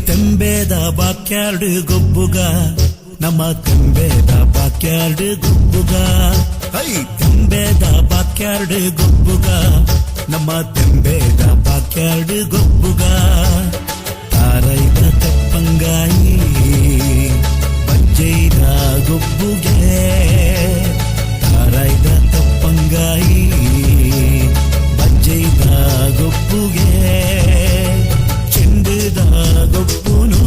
S16: ತೆಂಬೇದ ಬಾಕ್ಯಾರ್ಡ್ ಗೊಬ್ಬುಗ, ನಮ್ಮ ತೆಂಬೇದ ಬಾಕ್ಯಾರ್ಡ್ ಗೊಬ್ಬುಗ, ಹೈ ತೆಂಬೇದ ಬಾಕ್ಯಾರ್ಡ್ ಗೊಬ್ಬುಗ, ನಮ್ಮ ತೆಂಬೇದ ಬಾಕ್ಯಾರ್ಡ್ ಗೊಬ್ಬುಗ. ತಾರೈದ ತೆಪ್ಪಂಗಾಯಿ ಬಜ್ಜೈದ ಗೊಬ್ಬುಗೆ, ತಾರೈದ ತಪ್ಪಂಗಾಯಿ ಬಜ್ಜೈದ ಗೊಬ್ಬುಗೆ, ಚೆಂಡುದ ಗೊಬ್ಬುನು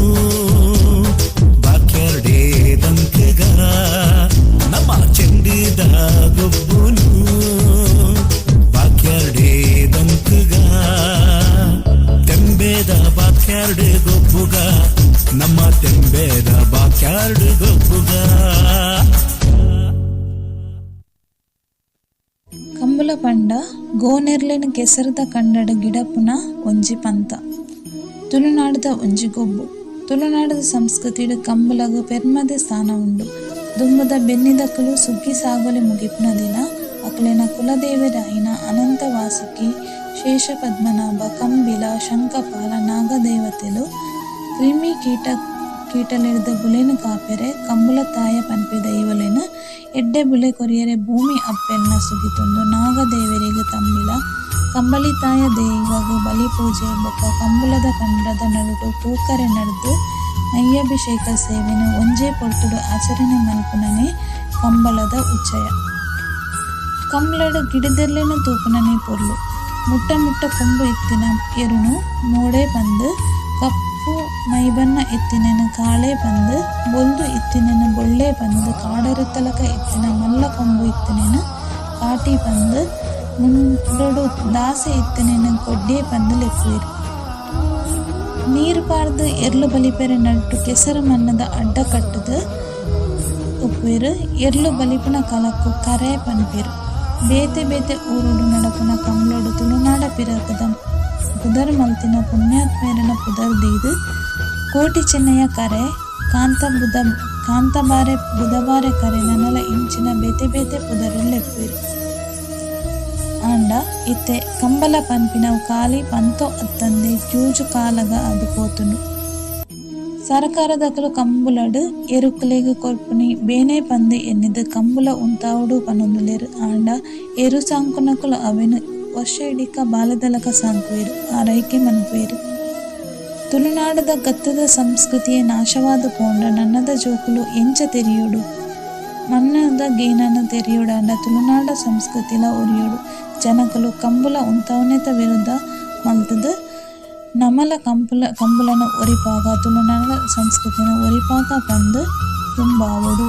S16: ಬಾಕ್ಯಾರ್ಡೇ ದಂಕಗ, ನಮ್ಮ ಚೆಂಡುದ ಗೊಬ್ಬುನು ಬಾಕ್ಯಾರ್ಡೇ ದಂಕಗ. ತೆಂಬೇದ ಬಾಕ್ಯಾರ್ಡ್ ಗೊಬ್ಬುಗ, ನಮ್ಮ ತೆಂಬೇದ ಬಾಕ್ಯಾರ್ಡ್ ಗೊಬ್ಬುಗ.
S23: ಕಂಬುಲ ಪಂಡ ಗೋನೆರ್ಲೆನ್ ಕೆಸರ್ದ ಕಂಡಡ್ ಗಿಡಪುನ ಒಂಜಿ ಪಂತ. ತುಳುನಾಡುದ ಒಂಜಿ ಗೊಬ್ಬು. ತುಳುನಾಡುದ ಸಂಸ್ಕೃತಿಡ್ ಕಂಬುಲಗ್ ಪೆರ್ಮದೆ ಸ್ಥಾನ ಉಂಡು. ದುಂಬುದ ಬೆನ್ನಿದಕುಲು ಸುಗ್ಗಿ ಸಾಗೊಲಿ ಮುಗಿಪುನ ದಿನ ಅಕುಲೆನ ಕುಲದೇವೆರಾಯಿನ ಅನಂತ ವಾಸುಕಿ, ಶೇಷ ಪದ್ಮನಾಭ, ಕಂಬಿಲ, ಶಂಖಪಾಲ, ನಾಗದೇವತೆಲು ಕ್ರಿಮಿ ಕೀಟ ಕೀಟಲೆಡ್ದ್ ಬುಲೆನ್ ಕಾಪೆರೆ ಕಂಬುಲ ತಾಯ ಪನ್ಪಿ ದೈವೊಲೆನ್ ಎಡ್ಡೆ ಬುಲೆ ಕೊರಿಯೆರೆ ಭೂಮಿ ಅಪ್ಪೆಲ್ನ ಸುಗಿತೊಂದು ನಾಗದೇವೆರೆಗ್ ತಂಬಿಲ, ಕಂಬಳಿತಾಯ ದೈವಗ್ ಬಲಿಪೂಜೆ ಬೊಕ್ಕ ಕಂಬುಲದ ಕಂಡದ ನಡುಟು ಪೂಕರೆ ನಡ್ದ್ ನೈಯಾಭಿಷೇಕ ಸೇವೆನ್ ಒಂಜೇ ಪೊರ್ತುಡು ಆಚರಣೆ ಮಲ್ಪುನನೇ ಕಂಬಳದ ಉಚ್ಚಯ. ಕಂಬ್ಳಡ್ ಗಿಡದೆರ್ಲೆನ್ ತೂಪುನನೇ ಪೊರ್ಲು. ಮುಟ್ಟ ಮುಟ್ಟ ಕೊಂಬು ಇತ್ತಿನ ಎರುನು ಮೋಡೆ ಪಂದ್, ಕಪ್ಪು ಮೈಬಣ್ಣ ಇತ್ತಿನೆನ್ ಕಾಳೆ ಪಂದ್, ಬೊಲ್ದು ಇತ್ತಿನೆನ್ ಬೊಳ್ಳೆ ಪಂದ್, ಕಾಡೆರುತಲಕ ಇತ್ತಿನ ಮಲ್ಲ ಕೊಂಬು ಇತ್ತಿನೆನ್ ಕಾಟಿ ಪಂದ್, ಮುಂಡೊಡು ದಾಸೆ ಇತ್ತಿನೆನ್ ಕೊಡ್ಯೆ ಪಂದ್ ಲೆಪ್ಪುವೆರ್. ನೀರ್ ಪಾರ್ದ್ ಎರ್ಲು ಬಲಿಪೆರೆ ನಡುಟು ಕೆಸರು ಮಣ್ಣುದ ಅಡ್ಡ ಕಟ್ಟುದು ಉಪ್ಪುವೆರ್. ಎರ್ಲು ಬಲಿಪುನ ಕಲಕ್ ಕರೆ ಪನ್ಪೆರ್. ಬೇತೆ ಬೇತೆ ಊರುಡು ನಡಪುನ ಕಂಬ್ಳೊಡು ತುಳುನಾಡ ಪಿರಾಕುದ ಪುದರ್ ಮಲ್ತಿನ ಪುಣ್ಯಾತ್ಮೆರೆನ ಪುದರ್ ದೀದ್ ಕೋಟಿ ಚೆನ್ನಯ ಕರೆ, ಕಾಂತಬಾರೆ ಬುದಬಾರೆ ಕರೆ ನನಲ ಇಂಚಿನ ಬೇತೆ ಬೇತೆ ಪುದರುಡು ಲೆಪ್ಪುವೆರ್. ಆಂಡ ಇತ್ತೆ ಕಂಬಳ ಪನ್ಪಿನವು ಕಾಲಿ ಪಂತೊ ಅತ್ತಂದೆ ಜೂಜು ಕಾಳಗ ಆದ್ ಪೋತುಂಡು. ಸರಕಾರದಕುಲು ಕಂಬುಲಡ್ ಎರುಕುಲೆಗ್ ಕೊರ್ಪುನಿ ಬೇನೆ ಪಂದ್ ಎನ್ನಿದ್ ಕಂಬುಲ ಉಂತಾವೊಡು ಪನೊಂದುಲ್ಲೆರ್. ಆಂಡ ಎರು ಸಾಂಕುನಕುಲು ಅವೆನ್ ವರ್ಷ ಇಡೀಕ ಬಾಲೆದಲಕ ಸಾಂಕುವೆರ್, ಆರೈಕೆ ಮನ್ಪುವೆರ್. ತುಳುನಾಡುದ ಗತ್ತದ ಸಂಸ್ಕೃತಿಯೇ ನಾಶವಾದ್ ಪೋಂಡ ನನದ ಜೋಕುಲು ಎಂಚ ತೆರಿಯೊಡು? ಮಣ್ಣುದ ಗೇನನ್ ತೆರಿಯೊಡಾಂಡ ತುಳುನಾಡ ಸಂಸ್ಕೃತಿಲ ಒರಿಯೊಡು. ಜನಕುಲು ಕಂಬುಲ ಉಂತಾವುನೆತ ವಿರುದ್ಧ ಮಲ್ತುದು ನಮಲ ಕಂಬುಲನ್ ಒರಿಪಾಗ ತುಳುನಾಡ ಸಂಸ್ಕೃತಿನ್ ಒರಿಪಾಗ ಪಂದ್ ದುಂಬಾವೊಡು.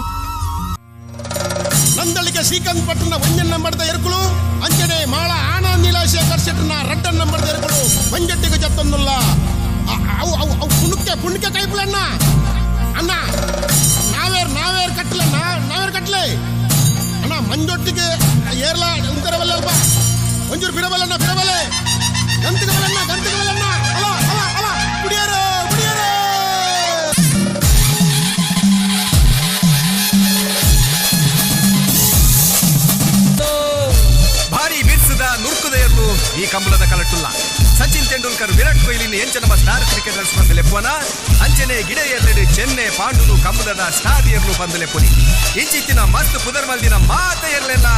S1: ನಂದಳಿಗೆ ಶ್ರೀಕಾಂತ್ ಪಟ್ಟಣ ಒಂಜನ್ ನಂಬರ್ದ ಎರುಕುಲು ಅಂಚನೆ ಮಾಳ ಆನಂದ್ ನೀಲಾಶೇಖರ್ ಶೆಟ್ಟನ ರಡ್ಡನ್ ನಂಬರ್ದ ಎರುಕುಲು ಮಂಜಟ್ಟಿಗೆ ಜತ್ತೊಂದುಲ್ಲ. ಅವು ಅವು ಅವು ಪುಣಕ್ಕೆ ಪುಣಕ್ಕೆ ಕೈಪುಲಣ್ಣ ಅಣ್ಣ ನಾವೇರ್ ನಾವೇರ್ ಕಟ್ಟಲೆ ನಾವೇರ್ ಕಟ್ಟಲೆ ಅಣ್ಣ ಮಂಜೊಟ್ಟಿಗೆ ಏರ್ಲ ಉಂತರವಲ್ಲ ಅಲ್ಪ ಒಂಜೂರು ಬಿರಬಲ್ಲಣ್ಣ ಬಿರಬಲೆ ಗಂತಿಗೆ ಬಲಣ್ಣ ಗಂತಿಗೆ ಬಲಣ್ಣ ಅಲ ಅಲ ಅಲ ಕುಡಿಯರು ಕುಡಿಯರು.
S2: ಭಾರಿ ಬಿರ್ಸುದ ನುರ್ಕುದ ಎರ್ಲು ಈ ಕಂಬಳದ ಕಲಟುಲ್ಲ. ಸಚಿನ್ ತೆಂಡೂಲ್ಕರ್ ವಿರಾಟ್ ಕೊಹ್ಲಿ ಎಂಚ ನಮ್ಮ ಸ್ಟಾರ್ ಕ್ರಿಕೆಟರ್ಸ್ ಪಂದ್ ಲೆಪ್ಪುವನ ಅಂಚನೆ ಗಿಡ ಎರ್ಲೆಡು ಚೆನ್ನೆ ಪಾಂಡುನು ಕಂಬಳದ ಸ್ಟಾರ್ ಎರ್ಲು ಪಂದ್ ಲೆಪ್ಪುನಿ. ಇಂಚಿತ್ತಿನ ಮಸ್ತ್ ಪುದರ್ ಮಲ್ದಿನ ಮಾತ ಎರ್ಲೆಲ್ಲ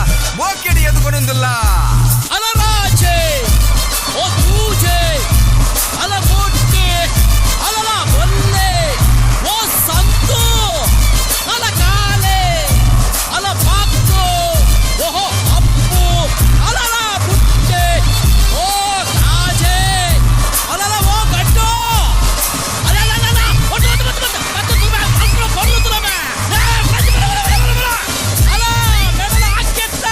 S2: ಮೋಕೆಡಿ ಎದುಕೊನುಂದುಲ್ಲ.
S17: ಅಲರಾಜೆ ಓ ತೂಜೆ ಅಲ ಕೋಟೆ ಅಲಲ ಬೊಲ್ಲೆ ಓ ಸಂತು ಅಲ ಕಾಲೆ ಅಲ ಪಾಕ್ಕು ಓಹೋ ಅಪ್ಪು ಅಲಲ ಬುಟ್ಟೆ ಓ ಕಾಜೆ ಅಲಲ ಓ ಗಡ್ಡು ಅಲಲಲಲ ಒಟ್ಟು ಒಟ್ಟು ಒಟ್ಟು ಒಟ್ಟು ಮತ್ತೆ ತುಮೆ ಅಂಕುಳ ಕೊರ್ಲು ತುಲಮೆ ಏ ಬರ ಬರ ಬರ ಬರ ಅಲ ಮೆಡಲ ಹಾಕೆತ್ತ.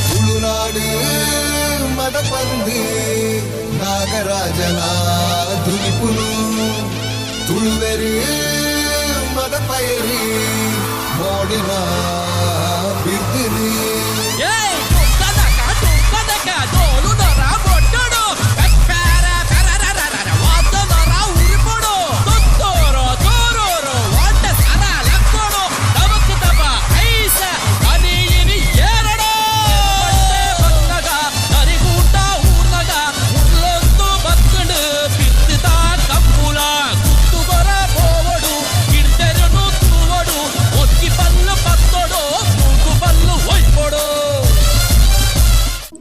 S24: ತುಳುನಾಡು ಮದಪಂದು ನಾಗರಾಜನ ದುನಿಪುನು ತುಳುವೆರು ಮದಪಯರು ಮೋಡಿನ ಬಿರ್ದಿರು.
S17: ಏಯ್ ಡುಕ್ಕದಕ ಡುಕ್ಕದಕ ಡೋಲುನರ ಬೊಟ್ಟಡು ಪೆಪ್ಪೆರ ಪೆರರರರರ ವಾದನರ ಉರಿಪೊಡು ತುತ್ತೂರು ತೂರೂರು ವಾಟ ಸರ ಲಕ್ಕೊಡು ತಮಕ್ ತಪ ಐಸ ಅನಿಯಿನಿ ಏರಡು ಬಟ್ಟೆ ಬನ್ನಗ ನರಿಗೂಟ ಊರ್ನಗ ಉರ್ಲೊಂದು ಬತ್ತುಂಡು ಬಿತ್ತುದ ಕಂಬುಲ ಕುತ್ತು ಬರ ಪೋವಡು ಗಿಡ್ದೆರನು ತೂವಡು ಒಕ್ಕಿ ಪಲ್ಲು ಪತ್ತೊಡು ಮೂಗು ಪಲ್ಲು ಒಯ್ಪೊಡು.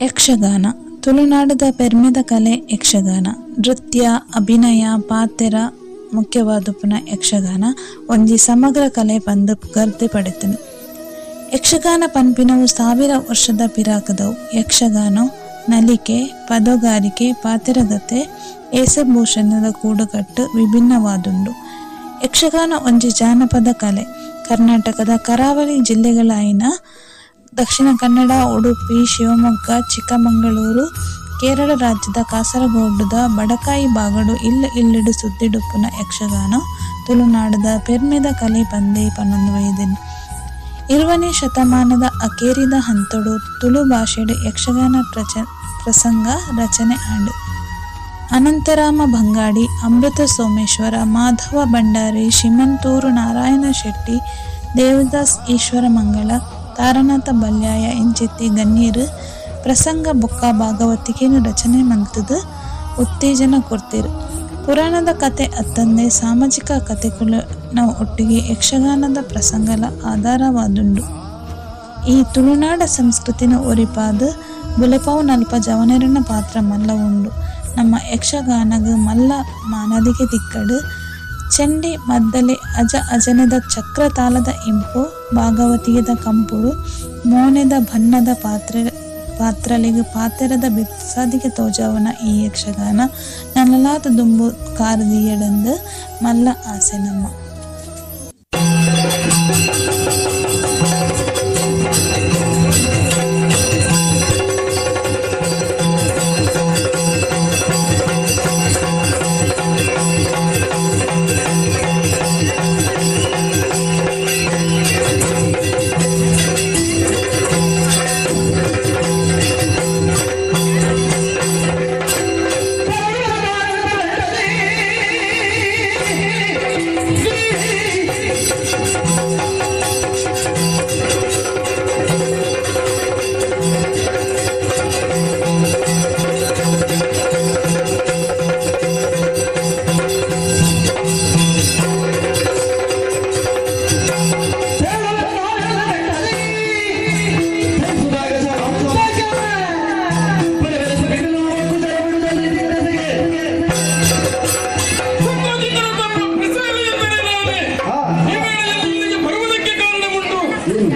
S23: ಯಕ್ಷಗಾನ ತುಳುನಾಡದ ಪೆರ್ಮೆದ ಕಲೆ ಯಕ್ಷಗಾನ. ನೃತ್ಯ, ಅಭಿನಯ, ಪಾತೆರ ಮುಖ್ಯವಾದುಪ್ಪುನ ಯಕ್ಷಗಾನ ಒಂಜಿ ಸಮಗ್ರ ಕಲೆ ಪಂದ್ ಪುಗರ್ತೆ ಪಡೆತುಂಡು. ಯಕ್ಷಗಾನ ಪನ್ಪಿನವು ಸಾವಿರ ವರ್ಷದ ಪಿರಾಕದವು. ಯಕ್ಷಗಾನ ನಲಿಕೆ, ಪದೊಗಾರಿಕೆ, ಪಾತೆರಗತೆ, ಏಸಭೂಷಣದ ಕೂಡುಕಟ್ಟು ವಿಭಿನ್ನವಾದುಂಡು. ಯಕ್ಷಗಾನ ಒಂಜಿ ಜಾನಪದ ಕಲೆ. ಕರ್ನಾಟಕದ ಕರಾವಳಿ ಜಿಲ್ಲೆಗಳಾಯಿನ ದಕ್ಷಿಣ ಕನ್ನಡ, ಉಡುಪಿ, ಶಿವಮೊಗ್ಗ, ಚಿಕ್ಕಮಗಳೂರು, ಕೇರಳ ರಾಜ್ಯದ ಕಾಸರಗೋಡುದ ಬಡಕಾಯಿ ಭಾಗಡು ಇಲ್ಲು ಇಲ್ಲುಡು ಸುದ್ದಿಡುಪ್ಪುನ ಯಕ್ಷಗಾನ ತುಳುನಾಡದ ಪೆರ್ಮೆದ ಕಲೆ ಪಂದೇ ಪನೊಂದು ಬೈದೆನ್. 20ನೇ ಶತಮಾನದ ಅಕೇರಿದ ಹಂತೊಡು ತುಳು ಭಾಷೆಡ್ ಯಕ್ಷಗಾನ ಪ್ರಸಂಗ ರಚನೆ ಆಂಡ್. ಅನಂತರಾಮ ಬಂಗಾಡಿ, ಅಮೃತ ಸೋಮೇಶ್ವರ, ಮಾಧವ ಭಂಡಾರಿ, ಶಿಮಂತೂರು ನಾರಾಯಣ ಶೆಟ್ಟಿ, ದೇವದಾಸ್ ಈಶ್ವರ ಮಂಗಳ, ತಾರನಾಥ ಬಲ್ಯಾಯ ಇಂಚಿತ್ತಿ ಗಣ್ಯರು ಪ್ರಸಂಗ ಬೊಕ್ಕ ಭಾಗವತಿಕೆನು ರಚನೆ ಮಂತುದು ಉತ್ತೇಜನ ಕೊರ್ತೆರ್. ಪುರಾಣದ ಕತೆ ಅತ್ತಂದೆ ಸಾಮಾಜಿಕ ಕತೆಕುಲೆನ ಒಟ್ಟಿಗೆ ಯಕ್ಷಗಾನದ ಪ್ರಸಂಗಲ ಆಧಾರವಾದುಂಡು. ಈ ತುಳುನಾಡ ಸಂಸ್ಕೃತಿನ ಒರಿಪಾದ್ ಬುಲೆಪಾವುನಲ್ಪ ಜವನೆರೆನ ಪಾತ್ರ ಮಲ್ಲ ಉಂಡು. ನಮ್ಮ ಯಕ್ಷಗಾನಗ್ ಮಲ್ಲ ಮಾನಾದಿಗೆ ತಿಕ್ಕಡ್. ಚೆಂಡೆ ಮದ್ದಲೆ ಅಜ ಅಜನೆದ ಚಕ್ರತಾಳದ ಇಂಪು ಭಾಗವತಿಗೆದ ಕಂಪುಡು ಮೋನೆದ ಬಣ್ಣದ ಪಾತ್ರೆ ಪಾತ್ರಲೆಗ್ ಪಾತೆರದ ಬಿರ್ಸಾದಿಗೆ ತೋಜಾವುನ ಈ ಯಕ್ಷಗಾನ ನನಲಾತ್ ದುಂಬು ಕಾರ್ ದೀಯೆಡಂದ್ ಮಲ್ಲ ಆಸೆ ನಮ್ಮ.
S4: ಬರುವುದಕ್ಕೆ ಕಾರಣವುಂಟು.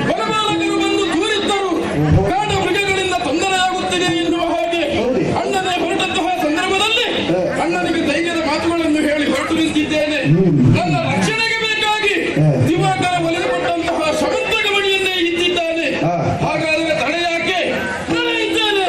S4: ವನಪಾಲಕರು ಬಂದು ದೂರಿದ್ದರು, ಕಾಡು ಮೃಗಗಳಿಂದ ತೊಂದರೆಯಾಗುತ್ತಿದೆ ಎನ್ನುವ ಹಾಗೆ. ಅಣ್ಣನೇ ಹೊರಟಂತಹ ಸಂದರ್ಭದಲ್ಲಿ ಅಣ್ಣನಿಗೆ ಧೈರ್ಯದ ಮಾತುಗಳನ್ನು ಹೇಳಿ ಹೊರಟು ನಿಂತಿದ್ದೇನೆ. ನನ್ನ ರಕ್ಷಣೆಗೆ ಬೇಕಾಗಿ ದಿವಾಕರ ಒಲಿದುಕೊಟ್ಟಂತಹ ಸಮುದ್ರ ಗಮಣಿಯನ್ನೇ ಇಟ್ಟಿದ್ದಾನೆ. ಹಾಗಾದರೆ ತಡೆ ಯಾಕೆ? ತಡೆ ಇದ್ದೇನೆ.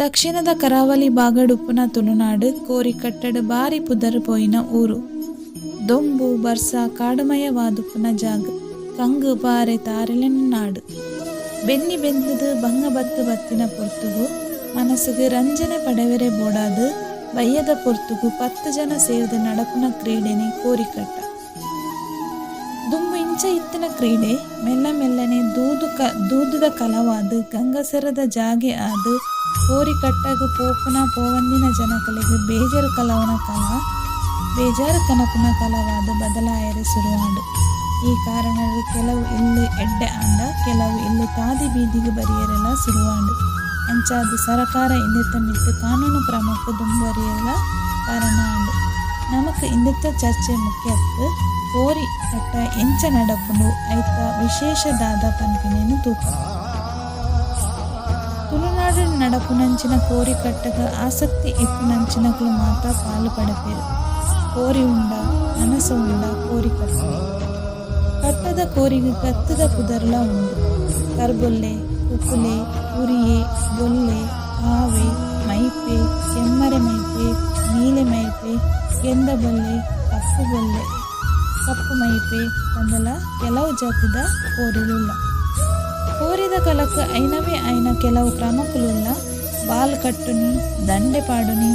S23: ದಕ್ಷಿಣದ ಕರಾವಳಿ ಭಾಗಡುಪ್ಪುನ ತುಳುನಾಡು ಕೋರಿಕಟ್ಟಡ್ ಬಾರಿ ಪುದರ್ ಪೋಯಿನ ಊರು. ದೊಂಬು ಬರ್ಸ ಕಾಡುಮಯವಾದುಪ್ಪುನ ಜಾಗ್ ಕಂಗು ಪಾರೆ ತಾರೆಲೆನ ನಾಡು. ಬೆನ್ನಿ ಬೆಂದುದು ಬಂಗ ಬತ್ತು ಬತ್ತಿನ ಪೊರ್ತುಗು ಮನಸ್ಸುಗು ರಂಜನೆ ಪಡೆವೆರೆ ಬೋಡಾದ್ ಬಯ್ಯದ ಪೊರ್ತುಗು 10 ಜನ ಸೇರ್ದು ನಡಪುನ ಕ್ರೀಡೆನೆ ಕೋರಿಕಟ್ಟ. ದುಂಬು ಇಂಚ ಇತ್ತಿನ ಕ್ರೀಡೆ ಮೆಲ್ಲ ಮೆಲ್ಲನೆ ದೂದುದ ಕಲವಾದ್ ಗಂಗಸರದ ಜಾಗೆ ಆದ್ ಕೋರಿಕಟ್ಟಗ್ ಪೋಪುನ ಪೋವಂದಿನ ಜನಕಲೆಗ್ ಬೇಜಾರು ಕಲವನ ಕಲ ಬೇಜಾರು ಕನಪುನ ಕಲವಾದ್ ಬದಲಾಯರೆ ಸುರುವಾಂಡ್. ಈ ಕಾರಣಡ್ ಕೆಲವು ಇಲ್ಲು ಎಡ್ಡೆ ಆಂಡ ಕೆಲವು ಇಲ್ಲು ತಾದಿ ಬೀದಿಗ್ ಬರಿಯರೆಲ ಸುರುವಾಂಡ್. ಅಂಚಾದ್ ಸರಕಾರ ಇಂದೆತ್ತ ಮಿತ್ತ್ ಕಾನೂನು ಕ್ರಮಕ್ ದುಂಬರಿಯೆರೆಲ ಕಾರಣ ಆಂಡ್. ನಮಕ್ ಇಂದೆತ್ತ ಚರ್ಚೆ ಮುಖ್ಯತ್ತ್ ಕೋರಿ ಕಟ್ಟ ಎಂಚ ನಡಪುಂಡು ಐತ ವಿಶೇಷ ದಾದ ಪನ್ಪಿನೆನ್ ತೂಪ. ತುಳುನಾಡ್ ನಡಪುನಂಚಿನ ಕೋರಿಕಟ್ಟಗ್ ಆಸಕ್ತಿ ಇಪ್ಪುನಂಚಿನಕುಲು ಮಾತ ಪಾಲ್ ಪಡೆಪೆರ್. ಕೋರಿ ಉಂಡ ಮನಸ್ ಉಂಡ ಕೋರಿ ಕಟ್ಟುನೆ. ಕಟ್ಟದ ಕೋರಿಗ್ ಗತ್ತದ ಪುದರ್ಲ ಉಂಡು. ಕರ್ಬೊಲ್ಲೆ, ಕುಕುಲೆ, ಉರಿಯೆ, ಬೊಲ್ಲೆ, ಕಾವೆ, ಮೈಪೆ, ಕೆಮ್ಮರೆ ಮೈಪೆ, ನೀಲೆ ಮೈಪೆ, ಗೆಂದ ಬೊಲ್ಲೆ, ಕಪ್ಪು ಬೊಲ್ಲೆ, ಕಪ್ಪು ಮೈಪೆ ಪಂದಲ ಕೆಲವು ಜಾತಿದ ಕೋರಿಲುಲ್ಲ. ಕೋರಿದ ಕಲಕ್ ಐನವೇ ಐನ ಕೆಲವು ಕ್ರಮಕುಲುಲ್ಲ. ಬಾಲ್ ಕಟ್ಟುನಿ, ದಂಡೆ ಪಾಡುನಿ,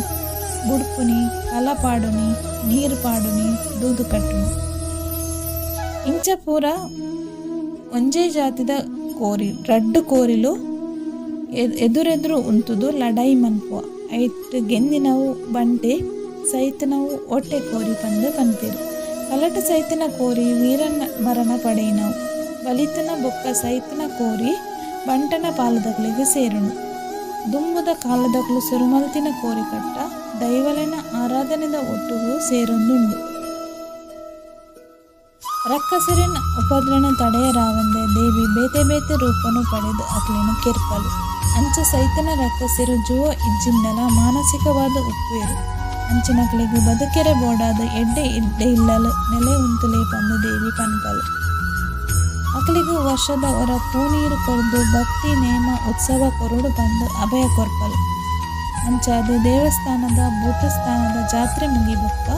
S23: ಬುಡ್ಪುನಿ, ಕಲ ಪಾಡುನಿ, ನೀರು ಪಾಡುನಿ, ದೂದು ಕಟ್ಟುನಿ. ಇಂಚ ಪೂರ ಒಂಜೇ ಜಾತಿದ ಕೋರಿ ರಡ್ಡು ಕೋರಿಲು ಎದುರೆದುರು ಉಂತುದು ಲಡಾಯಿ ಮನ್ಪುವ. ಐಟ್ ಗೆಂದಿನವು ಬಂಟೆ, ಸೈತನವು ಒಟ್ಟೆ ಕೋರಿ ಪಂದ್ ಪನ್ಪೆರ್. ಕಲಟ ಸೈತನ ಕೋರಿ ವೀರನ ಮರಣ ಪಡೆಯಿನವು. ಬಲಿತನ ಬೊಕ್ಕ ಸೈತನ ಕೋರಿ ಬಂಟನ ಪಾಲದಕ್ಲೆಗ್ ಸೇರುಂಡು. ದುಂಬುದ ಕಾಲದಕುಲು ಸುರುಮಲ್ತಿನ ಕೋರಿಕಟ್ಟ ದೈವಲೆನ ಆರಾಧನೆದ ಒಟ್ಟುಗು ಸೇರೊಂದುಂಡು. ರಕ್ಕಸೆರೆನ ಉಪದ್ರನ್ ತಡೆಯರಾವಂದೆ ದೇವಿ ಬೇತೆ ಬೇತೆ ರೂಪೊನು ಪಡೆದ್ ಅಕ್ಲೆನ್ ಕೆರ್ಪಲ್. ಅಂಚ ಸೈತನ ರಕ್ಕಸೆರ್ ಜುವೊ ಇಜ್ಜಿಂಡಲ ಮಾನಸಿಕವಾದ್ ಉಪ್ಪುವೆರ್. ಅಂಚಿನಕ್ಲೆಗ್ ಬದುಕೆರೆ ಬೋಡಾದ್ ಎಡ್ಡೆ ಎಡ್ಡೆ ಇಲ್ಲಲ್ ನೆಲೆ ಉಂತುಲೆ ಪಂದ್ ದೇವಿ ಪನ್ಪಲ್. ಅಕ್ಲೆಗ್ ವರ್ಷದ ಒರ ಪೂನೀರ್ ಕೊರ್ದು ಭಕ್ತಿ ನೇಮ ಉತ್ಸವ ಕೊರೊಡು ಪಂದ್ ಅಭಯ ಕೊರ್ಪಲ್. ಅಂಚಾದ್ ದೇವಸ್ಥಾನದ ಭೂತಸ್ಥಾನದ ಜಾತ್ರೆ ಮುಗಿಬೊಕ್ಕ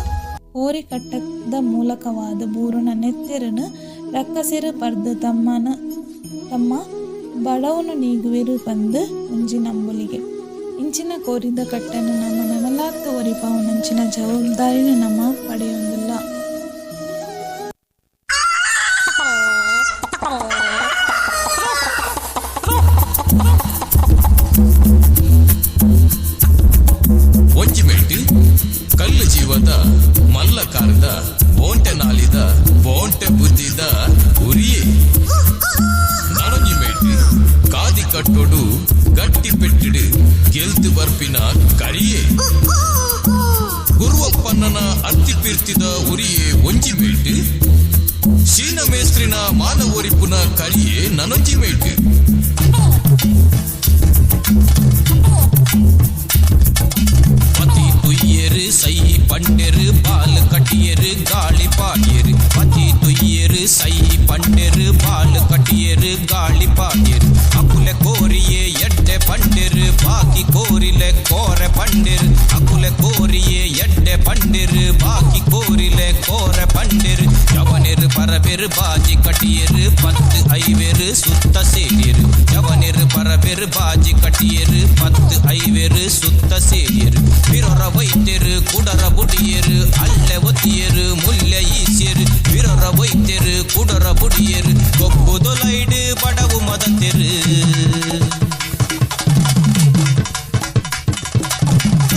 S23: ಕೋರಿಕಟ್ಟದ ಮೂಲಕವಾದ್ ಬೂರುನ ನೆತ್ತೆರ್ ನ್ ರಕ್ಕಸೆರ್ ಪರ್ದ್ ತಮ್ಮ ಬಡವುನು ನೀಗುವೆರ್ ಪಂದ್ ಒಂಜಿ ನಂಬೊಲಿಗೆ. ಇಂಚಿನ ಕೋರಿದ ಕಟ್ಟನ್ ನಮ ನನಲಾತ್ ಒರಿಪಾವುನಂಚಿನ ಜವಾಬ್ದಾರಿನ್ ನಮ ಪಡೆಯೊಂದುಲ್ಲ.
S5: ಒಂಜಿ ಮೆಟ್ಟು ಕಲ್ಲು ಜೀವದ ಮಲ್ಲ ಕಾರದ ಬೋಂಟೆ ನಾಲಿದ ಬೋಂಟೆ ಬುದ್ಧಿದ ಉರಿಯೇ. ನನೊಂಜಿ ಮೇಟ್ ಕಾದಿ ಕಟ್ಟೊಡು ಗಟ್ಟಿ ಪೆಟ್ಟಿಡು ಗೆಲ್ತು ಬರ್ಪಿನ ಕರಿಯೇ. ಗುರುವಪ್ಪಣ್ಣನ ಅತ್ತಿ ಪಿರ್ತಿದ ಉರಿಯೇ ಒಂಜಿ ಮೇಟ್, ಶೀನ ಮೇಸ್ತ್ರಿನ ಮಾನ ಒರಿಪುನ ಕರಿಯೇ ನನೊಂಜಿ ಮೇಟ್. ಪತಿ ತುಯ್ಯರು ಸೈ ಪಂಡೆರು ಬಾಲ್ ಕಟ್ಟಿಯರು ಗಾಳಿ ಪಾಡಿಯರು. ಪತಿ ತುಯ್ಯರು ಸೈ ಪಂಡೆರು ಬಾಲ್ ಕಟ್ಟಿಯರು ಗಾಳಿ ಪಾಡಿಯರು. ಅಕುಲೆ ಕೋರಿಯೇ ಎಡ್ಡೆ ಪಂಡೆರು ಬಾಕಿ ಕೋರಿಲೆ ಕೋರೆ ಪಂಡೆರು. ಅಕುಲೆ ಕೋರಿಯೇ ಎಡ್ಡೆ ಪಂಡೆರು ಬಾಕಿ ಕೋರಿಲೆ ಕೋರೆ ಪಂಡೆರು. ಜವನೆರು ಪರಬೆರು ಬಾಜಿ ಕಟ್ಟಿಯರು 10 ಐವೆರು ಸುತ್ತ ಸೇರಿಯರು. ಜವನೆರು ಪರಬೆರು ಬಾಜಿ ಕಟ್ಟಿಯರು 10 ಐವೆರು ಸುತ್ತ ಸೇರಿಯರು. ಬಿರೊರ ವೈದ್ಯರು ಕುಡರ ಬುಡಿಯರು ಅಲ್ಲೆ ಒತ್ತಿಯರು ಮುಲ್ಲೆ ಈಸಿಯರು. ಬಿರೊರ ವೈದ್ಯರು ಕುಡರ ಬುಡಿಯರು ಗೊಬ್ಬುದೊಲೈಡು ಬಡವು ಮದತೆರು.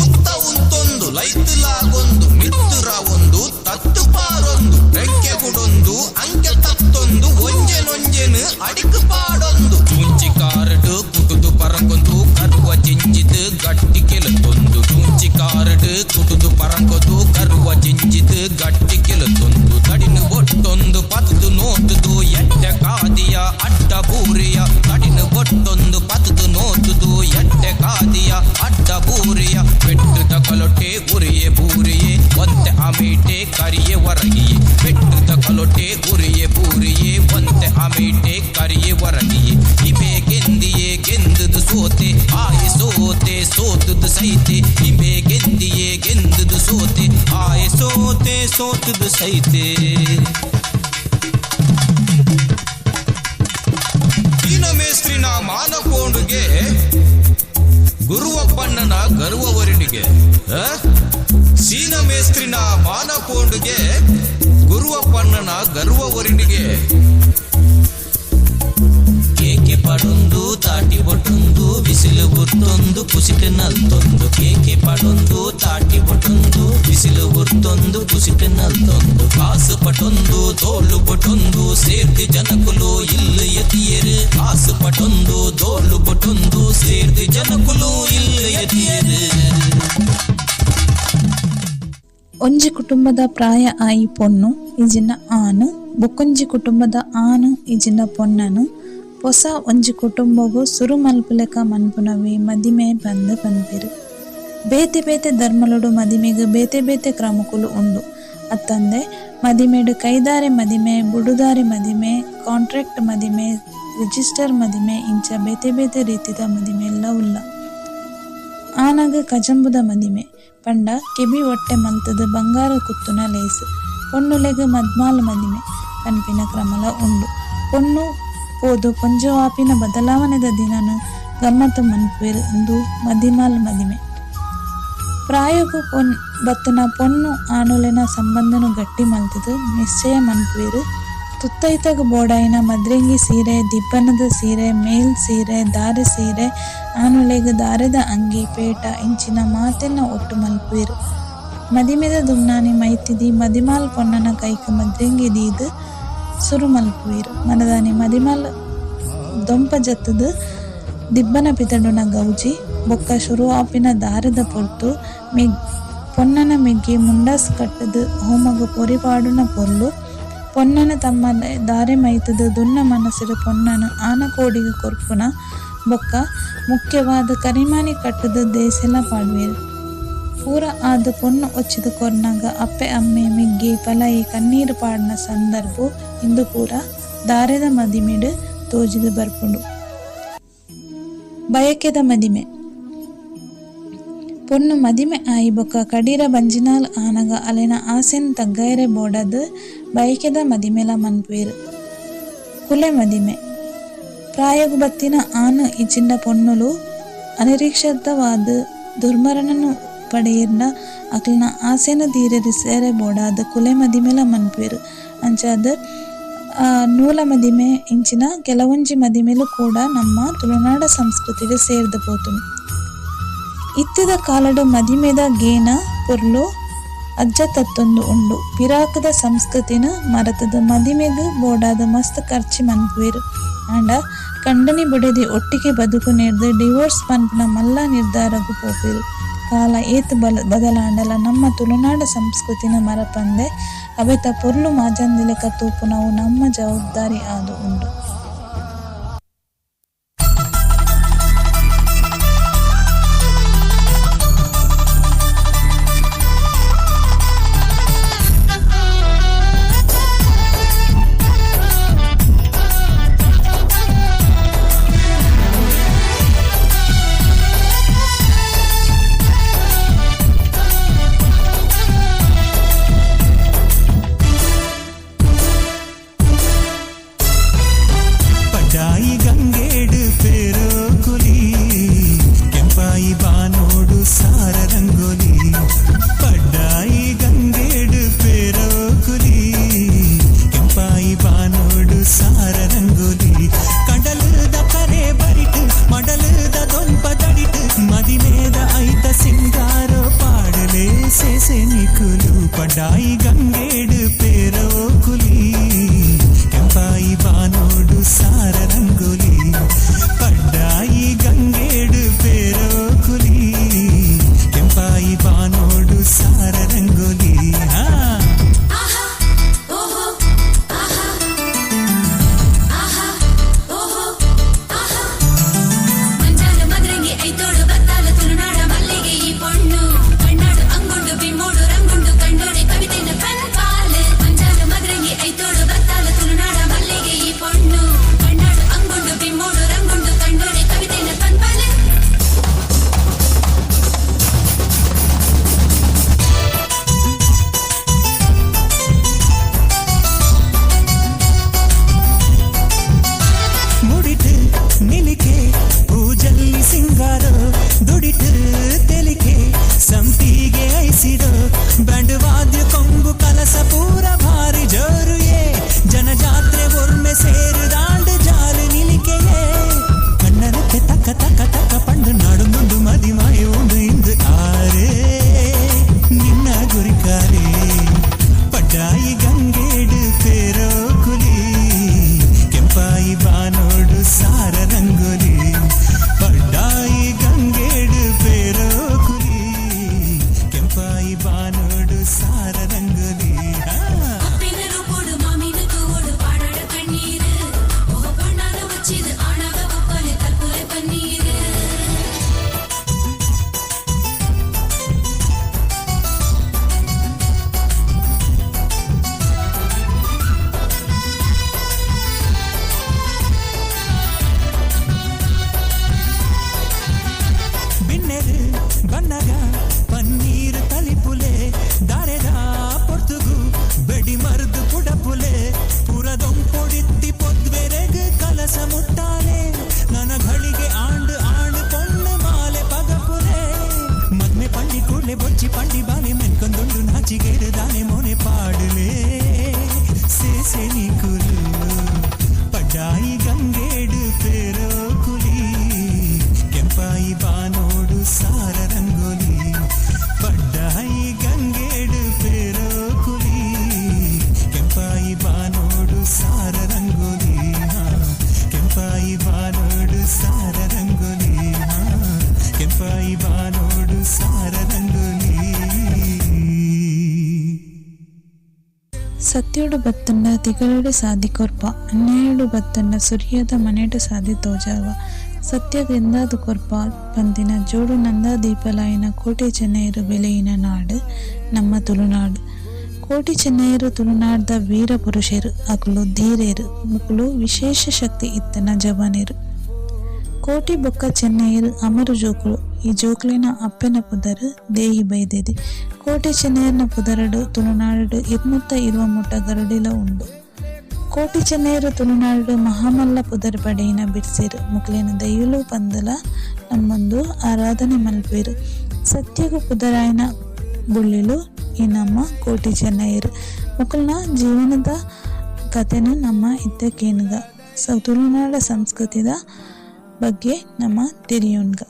S5: ಉತ್ತ ಉಂತೊಂದು ಲೈತುಲಾಗೊಂದು ಮಿತ್ತುರಾವೊಂದು ತತ್ತು ಪಾರೊಂದು ರೆಕ್ಕೆ ಗುಡೊಂದು ಅಂಕೆ ತತ್ತೊಂದು ಒಂಜೆನೊಂಜೆನು ಅಡಿಕು ಪಾಡೊಂದು. ಚುಂಚಿ ಕಾರಡು ಕುಟುದು ಪರಂಗೊಂದು ಕರುವ ಜಿಂಜಿದು ಗಟ್ಟಿ ಕೆಲತೊಂದು. ಚುಂಚಿ ಕಾರಡು ಕುಟುದು ಪರಂಗೊದು ಕರುವ ಜಿಂಜಿದು ಗಟ್ಟಿ ಕೆಲತೊಂದು. ತಡಿನು ಒಟ್ಟೊಂದು ಪತದು ನೋತುದು ಎಡ್ಡೆ ಕಾದಿಯ ಅಡ್ಡ ಬೂರಿಯ. ತಡಿನು ಒಟ್ಟೊಂದು ಪತದು ನೋತುದು ಎಡ್ಡೆ ಕಾದಿಯ ಅಡ್ಡ ಬೂರಿಯ. ಬೆಟ್ಟದ ಕಲೊಟ್ಟೆ ಉರಿಯೆ ಬೂರಿಯೆ ಒಂತೆ ಅಮೇಟೆ ಕರಿಯೆ ಹೊರಗಿಯೆ. ಬೆಟ್ಟದ ಕಲೊಟ್ಟೆ ಉರಿಯೆ ಬೂರಿಯೆ ಒಂತೆ ಅಮೇಟೆ ಕರಿಯೆ ಹೊರಗಿಯೆ. ಇಬೆ ಗೆಂದಿಯೇ ಗೆಂದುದು ಸೋತೆ ಆಯೆ ಸೋತೆ ಸೋತುದು ಸೈತೆ. ಇಬೆ ಗೆಂದಿಯೇ ಗೆಂದುದು ಸೋತೆ ಆಯೆ ಸೋತೆ ಸೋತುದು ಸೈತೆ. ದೀನ ಮೇಸ್ತ್ರಿನ ಮಾನಕೋಂಡುಗೆ ಗುರುವಪ್ಪಣ್ಣನ ಗರ್ವವರಿಣಿಗೆ. ಸೀನ ಮೇಸ್ತ್ರಿನ ಮಾನಕೋಂಡುಗೆ ಗುರುವಪ್ಪಣ್ಣನ ಗರ್ವವರಿಣಿಗೆ. ಕೇಕೆ ಪಡೊಂದು ತಾಟಿ ಬೊಟ್ಟೊಂದು ಬಿಸಿಲು ಬುರ್ತೊಂದು ಕುಸಿಟು ನಲ್ತೊಂದು. ಕೇಕೆ ಪಡೊಂದು ತಾಟಿ ಬೊಟ್ಟೊಂದು ಬಿಸಿಲು ಬುರ್ತೊಂದು ಕುಸಿಟು ನಲ್ತೊಂದು. ಕಾಸು ಪಟೊಂದು ತೋಳು ಬೊಟ್ಟೊಂದು ಸೇರ್ದಿ ಜನಕುಲು ಇಲ್ಲು ಎತಿಯರು. ಕಾಸು ಪಟೊಂದು ತೋಳು ಬೊಟ್ಟೊಂದು ಸೇರ್ದಿ ಜನಕುಲು ಇಲ್ಲು ಎತಿಯರು.
S23: ಒಂಜಿ ಕುಟುಂಬದ ಪ್ರಾಯ ಆಯಿ ಪೊಣ್ಣು ಇಜಿನ ಆನು ಬೊಕ್ಕೊಂಜಿ ಕುಟುಂಬದ ಆನು ಇಜಿನ ಪೊಣ್ಣನು ಪೊಸ ಒಂಜಿ ಕುಟುಂಬಗು ಸುರು ಮಲ್ಪುಲೆಕ ಮನ್ಪುನವೇ ಮದಿಮೆ ಪಂದ್ ಪನ್ಪೆರ್. ಬೇತೆ ಬೇತೆ ಧರ್ಮಲುಡು ಮದಿಮೆಗ್ ಬೇತೆ ಬೇತೆ ಕ್ರಮಕುಲು ಉಂಡು. ಅತ್ತಂದೆ ಮದಿಮೆಡ್ ಕೈದಾರೆ ಮದಿಮೆ, ಬುಡುದಾರೆ ಮದಿಮೆ, ಕಾಂಟ್ರಾಕ್ಟ್ ಮದಿಮೆ, ರಿಜಿಸ್ಟರ್ ಮದಿಮೆ ಇಂಚ ಬೇತೆ ಬೇತೆ ರೀತಿದ ಮದಿಮೆಲ್ಲ ಉಲ್ಲ. ಆನಗ ಕಜಂಬುದ ಮದಿಮೆ ಪಂಡ ಕೆಬಿ ಒಟ್ಟೆ ಮಲ್ತುದು ಬಂಗಾರ ಕುತ್ತುನ ಲೇಸ್. ಪೊಣ್ಣುಲೆಗ್ ಮದ್ಮಾಲ್ ಮದಿಮೆ ಪನ್ಪಿನ ಕ್ರಮಲ ಉಂಡು. ಪೊಣ್ಣು ಪೋದು ಪೊಂಜೊವಾಪಿನ ಬದಲಾವಣೆದ ದಿನನ್ ಗಮ್ಮತ್ ಮನ್ಪುವೆರ್ ಉಂದು ಮದಿಮಾಲ್ ಮದಿಮೆ. ಪ್ರಾಯೊಗು ಬತ್ತಿನ ಪೊಣ್ಣು ಆನುಲೆನ ಸಂಬಂಧನ್ ಗಟ್ಟಿ ಮಲ್ತುದು ನಿಶ್ಚಯ ಮನ್ಪುವೆರ್. ತುತ್ತೈತಗ್ ಬೋಡಾಯಿನ ಮದ್ರೆಂಗಿ ಸೀರೆ, ದಿಬ್ಬಣದ ಸೀರೆ, ಮೇಲ್ ಸೀರೆ, ದಾರೆ ಸೀರೆ, ಆನುಲೆಗ್ ದಾರೆದ ಅಂಗಿ, ಪೇಟ ಇಂಚಿನ ಮಾತೆನ್ಲ ಒಟ್ಟು ಮನ್ಪುವೆರ್. ಮದಿಮೆದ ದುಮ್ನಾನಿ ಮೈತಿದಿ ಮದಿಮಾಲ್ ಪೊಣ್ಣನ ಕೈಕ್ ಮದ್ರೆಂಗಿ ದೀದ್ ಸುರು ಮನ್ಪುವೆರ್. ಮನದಾನಿ ಮದಿಮಾಲ್ ದೊಂಪ ಜತ್ತುದು ದಿಬ್ಬಣ ಪಿದಡುನ ಗೌಜಿ ಬೊಕ್ಕ ಸುರು ಆಪಿನ ದಾರೆದ ಪೊರ್ತು ಪೊಣ್ಣನ ಮೆಗ್ಯೆ ಮುಂಡಾಸ್ ಕಟ್ಟುದು ಹೋಮಗ್ ಪೊರಿ ಪಾಡುನ ಪೊರ್ಲು ಪೊಣ್ಣನ ತಮ್ಮ ದಾರೆ ಮೈತುದು ದುನ್ನ ಮನಸ್ಸುಡು ಪೊಣ್ಣನ್ ಆನಕೋಡಿಗ್ ಕೊರ್ಪುನ ಬೊಕ್ಕ ಮುಖ್ಯವಾದ್ ಕರಿಮಾನಿ ಕಟ್ಟುದು ದೇಸೆಲ ಪಾಡುವೆರ್. ಪೂರ ಆದ್ ಪೊಣ್ಣು ಒಚ್ಚಿದ್ ಕೊರ್ನಗ ಅಪ್ಪೆ ಅಮ್ಮೆ ಮೆಗ್ಯೆ ಪಲಯೆ ಕಣ್ಣೀರ್ ಪಾಡುನ ಸಂದರ್ಭ ಇಂದು ಪೂರ ದಾರೆದ ಮದಿಮೆಡ್ ತೋಜಿದ್ ಬರ್ಪುಂಡು. ಬಯಕೆದ ಮದಿಮೆ. ಪೊಣ್ಣು ಮದಿಮೆ ಆಯಿ ಬೊಕ್ಕ ಕಡೀರ ಬಂಜಿನಾಲ್ ಆನಗ ಅಲೆನ ಆಸೆನ್ ತಗ್ಗಾಯೆರೆ ಬೋಡಾದ್ ಬಯಕೆದ ಮದಿಮೆಲ ಮನ್ಪುವೆರ್. ಕುಲೆ ಮದಿಮೆ. ಪ್ರಾಯೊಗು ಬತ್ತಿನ ಆನ್ ಇಜ್ಜಿಂಡ ಪೊಣ್ಣುಲು ಅನಿರೀಕ್ಷಿತವಾದ್ ದುರ್ಮರಣನ್ ಪಡೆಯೆರ್ಂಡ ಅಕ್ಲೆನ ಆಸೆನ್ ತೀರಿಸೆರೆ ಬೋಡಾದ್ ಕುಲೆ ಮದಿಮೆಲ ಮನ್ಪುವೆರ್. ಅಂಚಾದ್ ನೂಲ ಮದಿಮೆ ಇಂಚಿನ ಕೆಲವೊಂಜಿ ಮದಿಮೆಲು ಕೂಡ ನಮ್ಮ ತುಳುನಾಡ ಸಂಸ್ಕೃತಿಡ್ ಸೇರ್ದ್ ಪೋತುಂಡು. ಇತ್ತೆದ ಕಾಲಡ್ ಮದಿಮೆದ ಗೇನ ಪೊರ್ಲು ಅಜ್ಜ ತತ್ತೊಂದು ಉಂಡು. ಪಿರಾಕ್ದ ಸಂಸ್ಕೃತಿನ್ ಮರತುದು ಮದಿಮೆಗ್ ಬೋಡಾದ್ ಮಸ್ತ್ ಖರ್ಚಿ ಮನ್ಪುವೆರ್. ಆಂಡ ಕಂಡನಿ ಬೊಡೆದಿ ಒಟ್ಟಿಗೆ ಬದುಕುನೆರ್ದ್ ಡಿವೋರ್ಸ್ ಪನ್ಪುನ ಮಲ್ಲ ನಿರ್ಧಾರಗ್ ಪೋಪೆರ್. ಕಾಲ ಏತ್ ಬದಲಾಂಡಲ ನಮ್ಮ ತುಳುನಾಡ ಸಂಸ್ಕೃತಿನ್ ಮರಪಂದೆ ಅವೆತ ಪೊರ್ಲು ಮಾಜಂದಿಲೆಕ ತೂಪುನವು ನಮ್ಮ ಜವಾಬ್ದಾರಿ ಆದ್ ಉಂಡು. ಸತ್ಯೊಡು ಬತ್ತುಂಡ ತಿಗಲೆಡ್ ಸಾದಿ ಕೊರ್ಪ ಅನ್ಯಾಯೊಡು ಬತ್ತುಂಡ ಸುರಿಯದ ಮಣೆಟ್ ಸಾದಿ ತೋಜಾವ ಸತ್ಯಗ್ ಎಂದಾದ್ ಕೊರ್ಪ ಪನ್ತಿನ ಜೋಡು ನಂದಾದೀಪಲಾಯಿನ ಕೋಟಿ ಚೆನ್ನಯೆರ್ ಬುಲೆಯಿನ ನಾಡ್ ನಮ್ಮ ತುಳುನಾಡ್. ಕೋಟಿ ಚೆನ್ನಯೆರ್ ತುಳುನಾಡ್ದ ವೀರ ಪುರುಷೆರ್. ಅಕುಲು ಧೀರೆರ್. ಮೊಕುಲು ವಿಶೇಷ ಶಕ್ತಿ ಇತ್ತಿನ ಜವನೆರ್. ಕೋಟಿ ಬೊಕ್ಕ ಚೆನ್ನಯೆರ್ ಅಮರ್ ಜೋಕುಲು. ಈ ಜೋಕ್ಲೆನ ಅಪ್ಪೆನ ಪುದರ್ ದೇಯಿ ಬೈದೆದಿ. ಕೋಟಿ ಚೆನ್ನಯೆರ್ನ ಪುದರ್ ಡ್ ತುಳುನಾಡ್ ಡ್ 220 ಮುಟ್ಟ ಗರಡಿಲ ಉಂಡು. ಕೋಟಿ ಚೆನ್ನಯೆರ್ ತುಳುನಾಡ್ ಡ್ ಮಹಾಮಲ್ಲ ಪುದರ್ ಪಡೆಯಿನ ಬಿರ್ಸೆರ್. ಮೊಕ್ಲೆನ್ ದೈವೊಲು ಪಂದ್ ಲ ನಂಬೊಂದು ಆರಾಧನೆ ಮಲ್ಪುವೆರ್. ಸತ್ಯಗ್ ಪುದರಾಯಿನ ಬೊಳ್ಳಿಲು ಈ ನಮ್ಮ ಕೋಟಿ ಚೆನ್ನಯೆರ್. ಮೊಕಲ್ನ ಜೀವನದ ಕಥೆನ್ ನಮ ಇತ್ತೆ ಕೇನುಗ. ತುಳುನಾಡ ಸಂಸ್ಕೃತಿದ ಬಗ್ಗೆ ನಮ ತೆರಿಯೊನ್ಗ.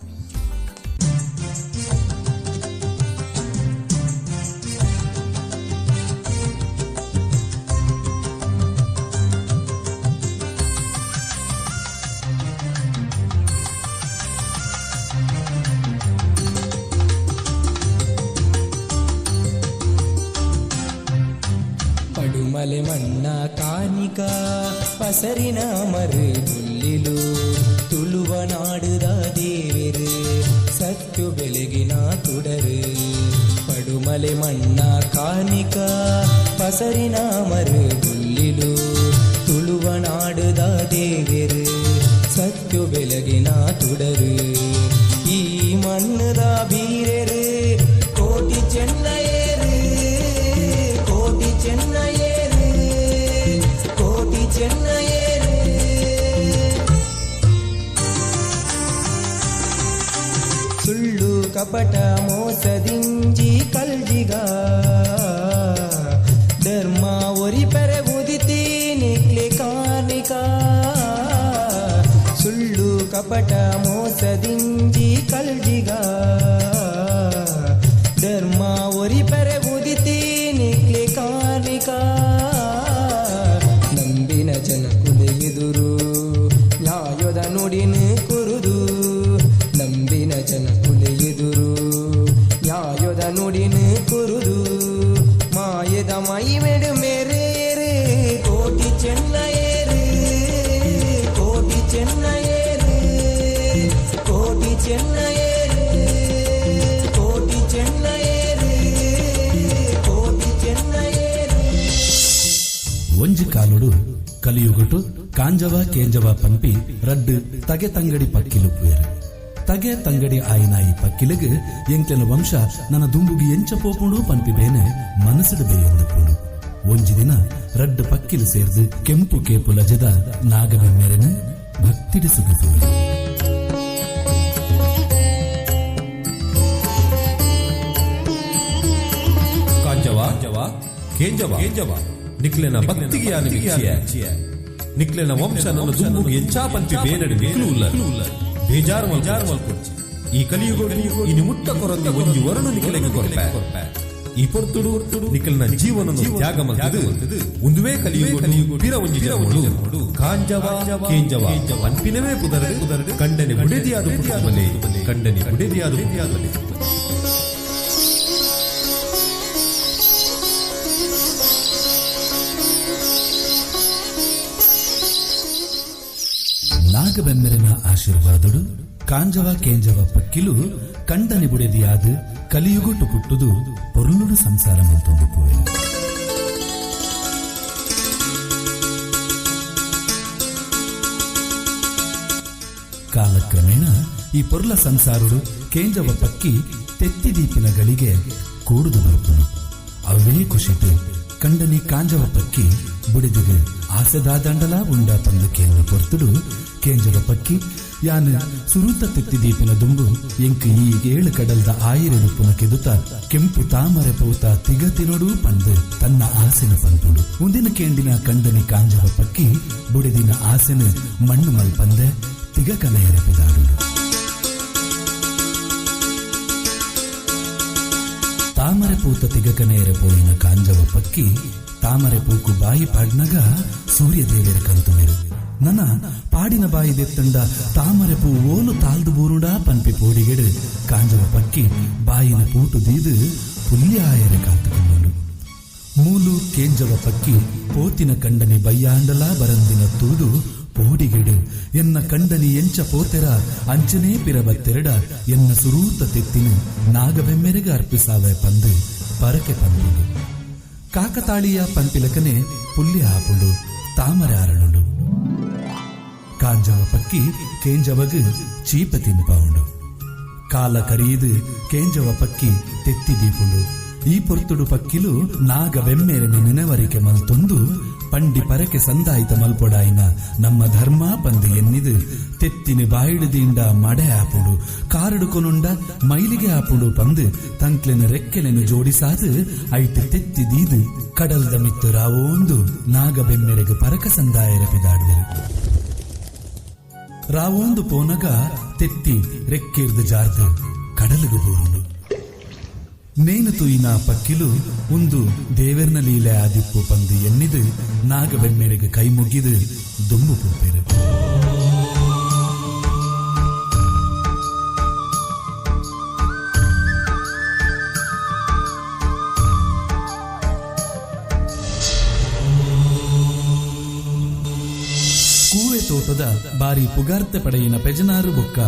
S6: ಪಡುಮಲೆ ಮಣ್ಣ ಕಾನಿಕ ಪಸರಿನ ಮರು ಗುಲ್ಲಿಲು ತುಳುವ ನಾಡುದ ದೇವೆರು ಸತ್ಯು ಬೆಳಗಿನ ತುಡರು. ಪಡುಮಲೆ ಮಣ್ಣ ಕಾನಿಕ ಪಸರಿನ ಮರು ಗುಲ್ಲಿಲು ತುಳುವ ನಾಡುದ ದೇವೆರು ಸತ್ಯು ಬೆಳಗಿನ ತುಡರು. ಈ ಮಣ್ಣದ ಬೀರೆರು ಕೋಟಿ ಚೆನ್ನಯೇರು ಕೋಟಿ ಚೆನ್ನಯೇರು ಕೋಟಿ ಚೆನ್ನಯೇರು. ಸುಳ್ಳು ಕಪಟ ಮೋಸದಿಂಜಿ ಕಲ್ಜಿಗ ಧರ್ಮ ಒರಿ ಪೆರೆ ಉದಿತಿ ನಿಕ್ಲೆ ಕಾರ್ಣಿಕ. ಸುಳ್ಳು ಕಪಟ ಮೋಸದಿಂಜಿ ಕಲ್ಜಿಗ ಧರ್ಮ ಒರಿ ಪೆರೆ ಉದಿತಿ ನಿಕ್ಲೆ ಕಾರ್ಣಿಕ. ನಂಬಿನ ಜನ ಕುಲೆಯುದುರು ನ್ಯಾಯದ ನುಡಿನ ಕುರುದು. ನಂಬಿನ ಜನ ಕುಲೆಯುದುರು ನ್ಯಾಯದ ನುಡಿನ ಕುರುದು. ಮಾಯದ ಮೈಮೆಡು ಮೇರೇರು ಕೋಟಿ ಚೆನ್ನಯೇರು ಕೋಟಿ ಚೆನ್ನಯೇರು ಕೋಟಿ ಚೆನ್ನಯೇರು ಕೋಟಿ ಚೆನ್ನಯೇರು ಕೋಟಿ ಚೆನ್ನಯೇರು.
S16: ಒಂಜಿ ಕಾಲುಡು ಕಲಿಯುಗಟು ಕಾಂಜವ ಕೇಂಜವ ಪಂಪಿ ರಡ್ಡು ತಗೆ ತಂಗಡಿ ಪಕ್ಕಿಲುಪ್ಪುವೆರು. ತಗೆ ತಂಗಡಿ ಆಯಿನ ಈ ಪಕ್ಕಿಲಿಗ್ ಎಂಕ್ಲೆನ ವಂಶ ನನ್ನ ದುಂಬುಗಿ ಎಂಚ ಪೋಪುಂಡು ಪನ್ಪಿ ಬೇನೆ ಮನಸ್ಸುಡು ಬೇಯೊಂದುಪ್ಪುಂಡು. ಒಂಜಿ ದಿನ ರಡ್ಡು ಪಕ್ಕಿಲು ಸೇರ್ದು ಕೆಂಪು ಕೇಪು ಲಜದ ನಾಗಬೆಮ್ಮೆರೆನ್ ಭಕ್ತಿಡು ಸುಗಿಪುವೆರು.
S9: ಕಾಂಜವ ಕೇಂಜವ ನಿಕ್ಲೆನ ಭಕ್ತಿಗೆ ಯಾನು ಮೆಚ್ಚಿಯೆ. ನಿಕ್ಲೆನ ವಂಶ ನನ್ನ ದುಂಬುಗು ಎಂಚಾ ಪನ್ಪಿ ಬೇನಡು ನಿಕ್ಲು ಉಲ್ಲ ಬೇಜಾರು ಮಲ್ಕೊಡ್ಚಿ. ಈ ಕಲಿಯುಗ ಇನಿ ಮುಟ್ಟ ಕೊರಂದಿ ಒಂಜಿ ವರುಣ ನಿಕ್ಲೆಗೆ ಕೊರ್ಪೆ. ಈ ಪೊರ್ತುಡು ನಿಕ್ಲೆನ ಜೀವನನು ತ್ಯಾಗ ಮಲ್ತದು ಉಂದುವೇ ಕಲಿಯುಗ ಪಿರ ಒಂಜಿ ಜನ್ಮಡು ಕಾಂಜವ ಕೇಂಜವ ಪನ್ಪಿನವೇ ಪುದರಡು ಕಂಡನೆ ಬುಡೆದಿಯಾದ ಪುಟ್ಟುಬಲೆ ಕಂಡನೆ ಬುಡೆದಿಯಾದ ಪುಟ್ಟುಬಲೆ.
S16: ನಾಗಬೆಮ್ಮೆರೆನ ಆಶೀರ್ವಾದಡು ಕಾಂಜವ ಕೇಂಜವ ಪಕ್ಕಿಲು ಕಂಡನೆ ಬುಡೆದಿಯಾದ ಕಲಿಯುಗೊಟ್ಟು ಪುಟ್ಟುದು ಪೊರ್ಲುಡು ಸಂಸಾರ ಮಲ್ತೊಂದು ಪೋಯೆರು. ಕಾಲಕ್ರಮೇಣ ಈ ಪೊರ್ಲ ಸಂಸಾರುಡು ಕೇಂಜವ ಪಕ್ಕಿ ತೆತ್ತಿದೀಪಿನ ಗಳಿಗೆ ಕೂಡುದು ಬರ್ಪುನು. ಅವೇ ಖುಷಿಟು ಕಂಡನಿ ಕಾಂಜವ ಪಕ್ಕಿ ಬುಡಿದಿಗೆ ಆಸೆದಾದಂಡಲ ಉಂಡ ಪಂದು ಕೇಂದ್ರ ಪೊರ್ತುಡು ಕೇಂಜವ ಪಕ್ಕಿ ಯಾನ್ ಸುರುತ ತೆತ್ತಿದೀಪಿನ ದುಂಬು ಎಂಕ್ ಈ ಏಳು ಕಡಲ್ದ ಆಯಿರೆಡುಪ್ಪುನ ಕೆದುತ ಕೆಂಪು ತಾಮರೆ ಪೌತ ತಿಗ ತಿನೊಡು ಪಂದು ತನ್ನ ಆಸೆನ ಪಂಪುಂಡು. ಮುಂದಿನ ಕೇಂಡಿನ ಕಂಡನಿ ಕಾಂಜವ ಪಕ್ಕಿ ಬುಡಿದಿನ ಆಸೆನ ಮಣ್ಣು ಮಲ್ಪಂದೆ ತಿಗ ಕಲೆಯರೆ ಪಿದಾಡುಡು. ತಾಮರೆ ಪೂತ ತಿಗಕನೆಯರೆ ಪೋಯಿನ ಕಾಂಜವ ಪಕ್ಕಿ ತಾಮರೆ ಪೂಕು ಬಾಯಿ ಪಾಡ್ನಗ ಸೂರ್ಯದೇವೆರ ಕಂತುವೆರು. ನನ ಪಾಡಿನ ಬಾಯಿ ದೆತ್ತಂಡ ತಾಮರೆ ಪೂ ಓಲು ತಾಲ್ದು ಬೂರುಂಡ ಪನ್ಪಿ ಪೋಡಿಗೆಡು ಕಾಂಜವ ಪಕ್ಕಿ ಬಾಯಿನ ಪೂಟು ದೀದು ಪುಲ್ಯಾಯರೆ ಕಾತುಕೊಂಡು. ಮೂಲು ಕೇಂಜವ ಪಕ್ಕಿ ಪೋತಿನ ಕಂಡನಿ ಬಯ್ಯಾಂಡಲಾ ಬರಂದಿನ ತೂದು ಪೋಡಿಗೆಡು ಎನ್ನ ಕಂಡನಿ ಎಂಚ ಪೋತೆರ ಅಂಚನೇ ಪಿರಬತ್ತೆರಡ ಎನ್ನ ಸುರೂತ ತೆತ್ತಿನ ನಾಗಬೆಮ್ಮೆರೆಗೆ ಅರ್ಪಿಸಾವೆ ಪಂದು ಪರಕೆ ಪಂಪುಂಡು. ಕಾಕತಾಳೀಯ ಪಂಪಿಲಕನೆ ಪುಲ್ಯ ಆಪುಂಡು, ತಾಮರೆ ಅರಳುಂಡು. ಕಾಂಜವ ಪಕ್ಕಿ ಕೇಂಜವಗ್ ಚೀಪ ತಿನ್ಪಾವುಂಡು. ಕಾಲ ಕರಿಯಿದು ಕೇಂಜವ ಪಕ್ಕಿ ತೆತ್ತಿ ದೀಪುಂಡು. ಈ ಪೊರ್ತುಡು ಪಕ್ಕಿಲು ನಾಗ ಬೆಮ್ಮೆರನೆ ನೆನವರಿಕೆ ಮಲ್ತೊಂದು ಪಂಡಿ ಪರಕೆ ಸಂದಾಯಿತ ಮಲ್ಪೊಡಾಯಿನ ನಮ್ಮ ಧರ್ಮ ಪಂದು ಎನ್ನಿದು ತೆತ್ತಿನ ಬಾಯಿಡುದಿಂಡ ಮಡೆ ಆಪುಂಡು, ಕಾರಡು ಕೊನುಂಡ ಮೈಲಿಗೆ ಆಪುಂಡು ಪಂದು ತಂಕ್ಲೆನ ರೆಕ್ಕೆಲೆನು ಜೋಡಿಸಾದು ಐಟ್ ತೆತ್ತಿ ದೀದು ಕಡಲ್ದ ಮಿತ್ತು ರಾವೋಂದು ನಾಗ ಬೆಮ್ಮೆರೆಗ್ ಪರಕ ಸಂದಾಯರ ಪಿದಾಡಿದರು. ರಾವೋಂದು ಪೋನಗ ತೆತ್ತಿ ರೆಕ್ಕಿರ್ದು ಜಾರ್ದು ಕಡಲಿಗೆ ಬೂರುಂಡು. ನೇನು ತುಯಿನ ಪಕ್ಕಿಲು ಉಂದು ದೇವೆರ್ನ ಲೀಲೆ ಆದಿಪ್ಪು ಪಂದು ಎನ್ನಿದು ನಾಗಬೆಮ್ಮೆರೆಗ್ ಕೈ ಮುಗಿದು ದುಂಬು ಪೋಪೆರು. ಕೂವೆ ತೋಟದ ಬಾರಿ ಪುಗಾರ್ತೆ ಪಡೆಯಿನ ಪೆಜನಾರು ಬೊಕ್ಕ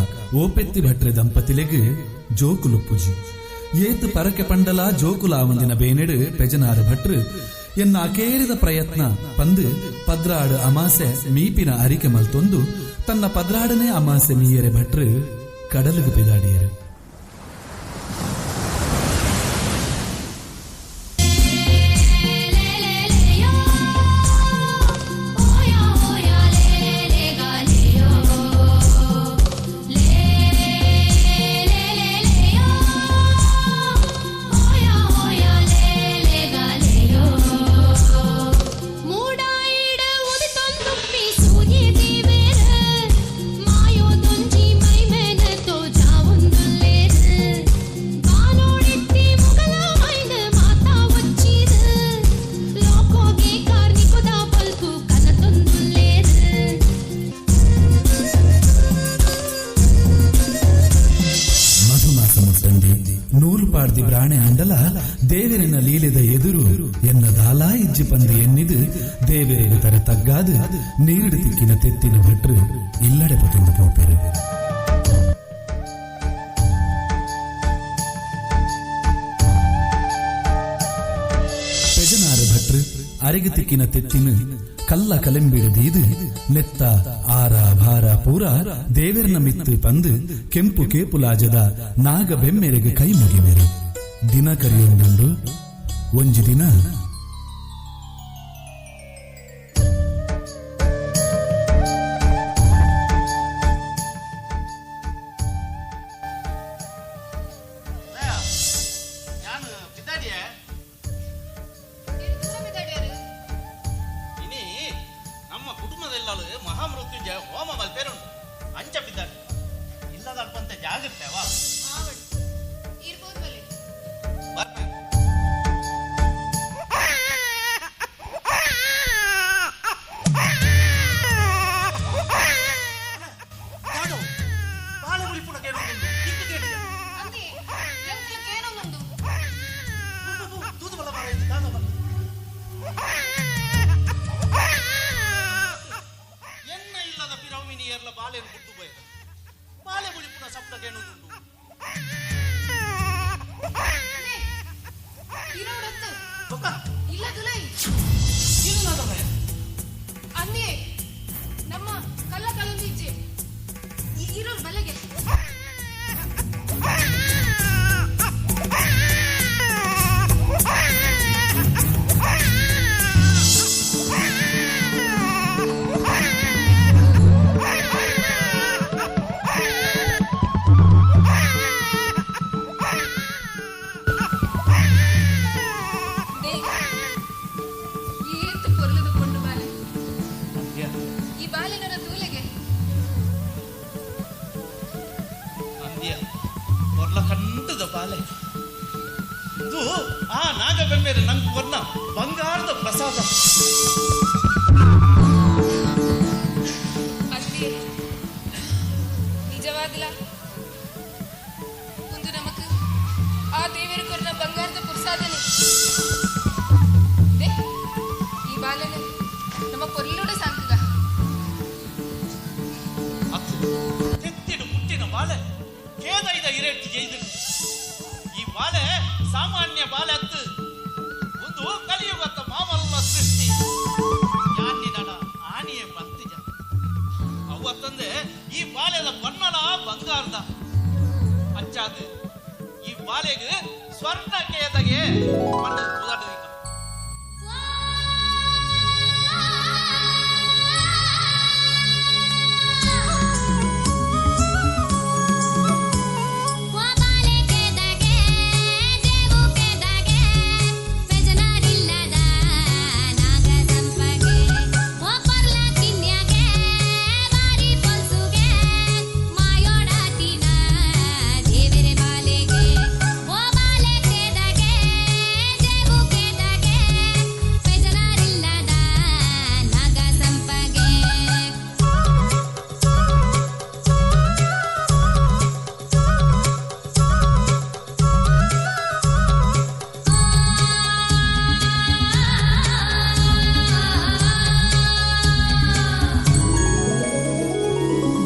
S16: ಓಪೆತ್ತಿ ಭಟ್ರೆ ದಂಪತಿಲೆಗ್ ಜೋಕುಲುಪ್ಪುಜಿ. ಏತು ಪರಕೆ ಪಂಡಲ ಜೋಕುಲಾವಂದಿನ ಬೇನೆಡು ಪೆಜನಾರು ಭಟ್ರು ಎನ್ನ ಅಕೇರಿದ ಪ್ರಯತ್ನ ಪಂದು ಪದ್ರಾಡು ಅಮಾಸೆ ಮೀಪಿನ ಅರಿಕೆ ಮಲ್ತೊಂದು ತನ್ನ ಪದ್ರಾಡನೇ ಅಮಾಸೆ ಮೀಯರೆ ಭಟ್ರು ಕಡಲಿಗೆ ಪಿದಾಡಿಯರು. ದೇವರಿನ ಲೀಲೆದ ಎದುರು ಎನ್ನ ದಾಲಾ ಇಜ್ಜಿ ಪಂದು ಎನ್ನಿದು ದೇವರಿಗೆ ತರ ತಗ್ಗಾದು ನೀರಿಡು ತಿಕ್ಕಿನ ತೆತ್ತಿನ ಭಟ್ರು ಇಲ್ಲಡೆ ಪತೊಂದು ಪೋಪೆರು. ಪೆಜನಾರ ಭಟ್ರು ಅರೆಗೆ ತಿಕ್ಕಿನ ತೆತ್ತಿನ ಕಲ್ಲ ಕಲೆಂಬಿಡದೀದು ನೆತ್ತ ಆರ ಭಾರ ಪೂರ ದೇವರನ ಮಿತ್ತು ಪಂದು ಕೆಂಪು ಕೇಪುಲಾಜದ ನಾಗ ಬೆಮ್ಮೆರೆಗೆ ಕೈ ಮುಗಿವೆರು. ದಿನ ಕರಿಯೊಂದುಂಡು ಒಂಜಿ ದಿನ
S12: ಇನಿ ನಮ್ಮ ಕುಟುಂಬದೆಲ್ಲಳು ಮಹಾಮೃತ್ಯುಂಜಯ ಹೋಮ ಮಲ್ಪೇರುಂಟು ಅಂಚ ಬಿದ್ದಾಡಿ ಇಲ್ಲದ ಅಲ್ಪಂತೆ ಜಾಗ್ರತೆ ವಾ. ಎನ್ನ ಇಲ್ಲದ ಪಿರೌಮಿನಿ ಎರ್ಲ ಬಾಳೆನು ಗುಡ್ಡು ಬೋಯದ ಬಾಳೆ ಬುಳಿಪುನ ಶಬ್ದ ಕೇಳುದುಂಟು.
S19: ಅನ್ನೇ ನಮ್ಮ ಕಲ್ಲ ಕಲಂದಿಜ್ಜೆ ಇರೋರ್ ಬಲೆಗೆ. ಏತು ಪೊರ್ಲುದು ಕೊಂಡು ಬಾಲೆ ಈ ಬಾಲೆನರ ತೂಲೆಗೆ
S12: ಅಂದ್ಯ ಕೊರ್ಲ ಕಂಟದ ಬಾಲೆ ಇದು ಆ ನಾಗಬೆಮ್ಮೆರೆ ನಂಗೆ ಕೊರ್ನ ಬಂಗಾರದ ಪ್ರಸಾದ.
S19: ಅಷ್ಟೇ ನಿಜವಾಗ್ಲ ಒಂದು ನಮಕ್ ಆ ದೇವರು ಕೊರ್ನ ಬಂಗಾರದ ಪ್ರಸಾದನೆ.
S12: ಕೇದೈದ ಇರೆಟ್ಟಿ ಜೈದು ಈ ಬಾಲೆ ಸಾಮಾನ್ಯ ಬಾಲೆ ಅತ್ತು ಒಂದು ಕಲಿಯುಗತ್ತ ಮಾಮಲ್ಲ ಸೃಷ್ಟಿ ಯಾನ್ನಿನಡ ಆನಿಯ ಪಂತಿಜ ಅವತ್ತಂದೆ ಈ ಬಾಲೆದ ಬಣ್ಣಲ ಬಂಗಾರದ ಅಂಚಾದು ಈ ಬಾಲೆಗೆ ಸ್ವರ್ಣ ಕೇದಗೆ ಬಣ್ಣದ ಪುದಾಟ.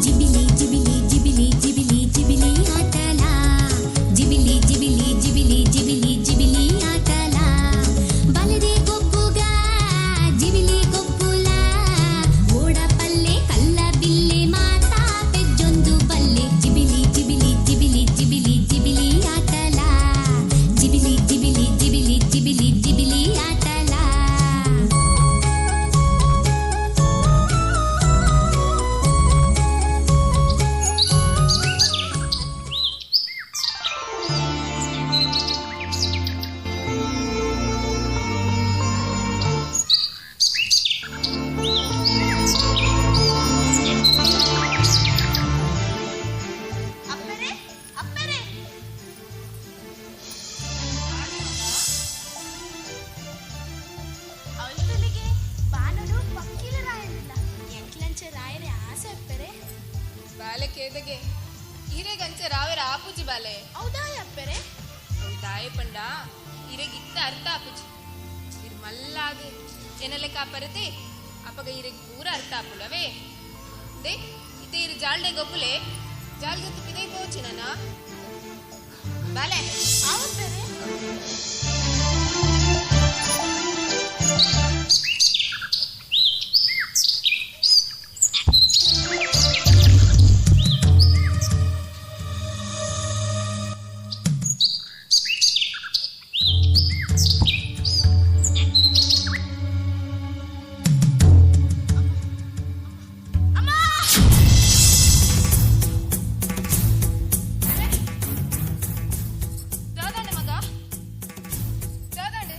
S3: ಜಿಬಿಲಿ ಜಿಬಿಲಿ ಜಿಬಿಲಿ ಜಿಬಿಲಿ ಜಿಬಿಲಿ ಆಟಲ ಜಿಬಿಲಿ ಜಿಬಿಲಿ ಜಿಬಿಲಿ ಜಿಬಿಲಿ ಜಿಬಿಲಿ ಆಟಲ ಬಲದೆ ಗೊಬ್ಬುಗ ಜಿಬಿಲಿ ಗೊಬ್ಬುಲ ಓಡ ಪಲ್ಲೆ ಕಲ್ಲ ಬಿಲ್ಲೆ ಮಾತಾ ಪೆಜ್ಜೊಂದು ಬಲ್ಲೆ ಜಿಬಿಲಿ ಜಿಬಿಲಿ ಜಿಬಿಲಿ ಜಿಬಿಲಿ ಜಿಬಿಲಿ ಆಟಲ ಜಿಬಿಲಿ ಜಿಬಿಲಿ ಜಿಬಿಲಿ ಜಿಬಿಲಿ ಜಿಬಿಲಿ ಆಟಲ.
S19: ಅಪ್ಪರೇ ಅಪ್ಪರೇ
S10: ಅವಳಿಗೆ ಬಾನಡು ಪಕ್ಕಿಲ ರಾಯಲಿಲ್ಲ ಎಂಟ್ಲಂಚೆ ರಾಯರೇ ಆಸೆ ಅಪ್ಪರೆ.
S19: ಬಾಲೆ ಕೇದಗೆ, ಈರೆಗಂಚೆ ರಾವೆರ ಆಪುಜಿ ಬಾಲೆ.
S10: ಹೌದಾಯ ಅಪ್ಪರೆ?
S19: ದಾಯ ಪಂಡ ಈರೆಗ್ ಇತ್ತ ಅರ್ಥ ಆಪುಜಿ. ಇರ್ ಮಲ್ಲಾದು ಎನಲೆ ಕಾಪರತೆ ಅಪಗ ಈರೆಗ್ ಪೂರ ಅರ್ಥ ಆಪುಂಡವೇ. They ಇತ್ತೆ ಇರು ಜಾಲ್ಡೆ ಗೊಬ್ಬುಲೆ, ಜಾಲ್ ಜೊತೆ ಪಿದೈ ಪೋಚಿ ನಾನ ಬಾಲೆ.
S10: ಆವಪ್ಪರೆ.
S19: ದಾದಾಂಡೆ ಮಗ, ದಾದಾಂಡೆ.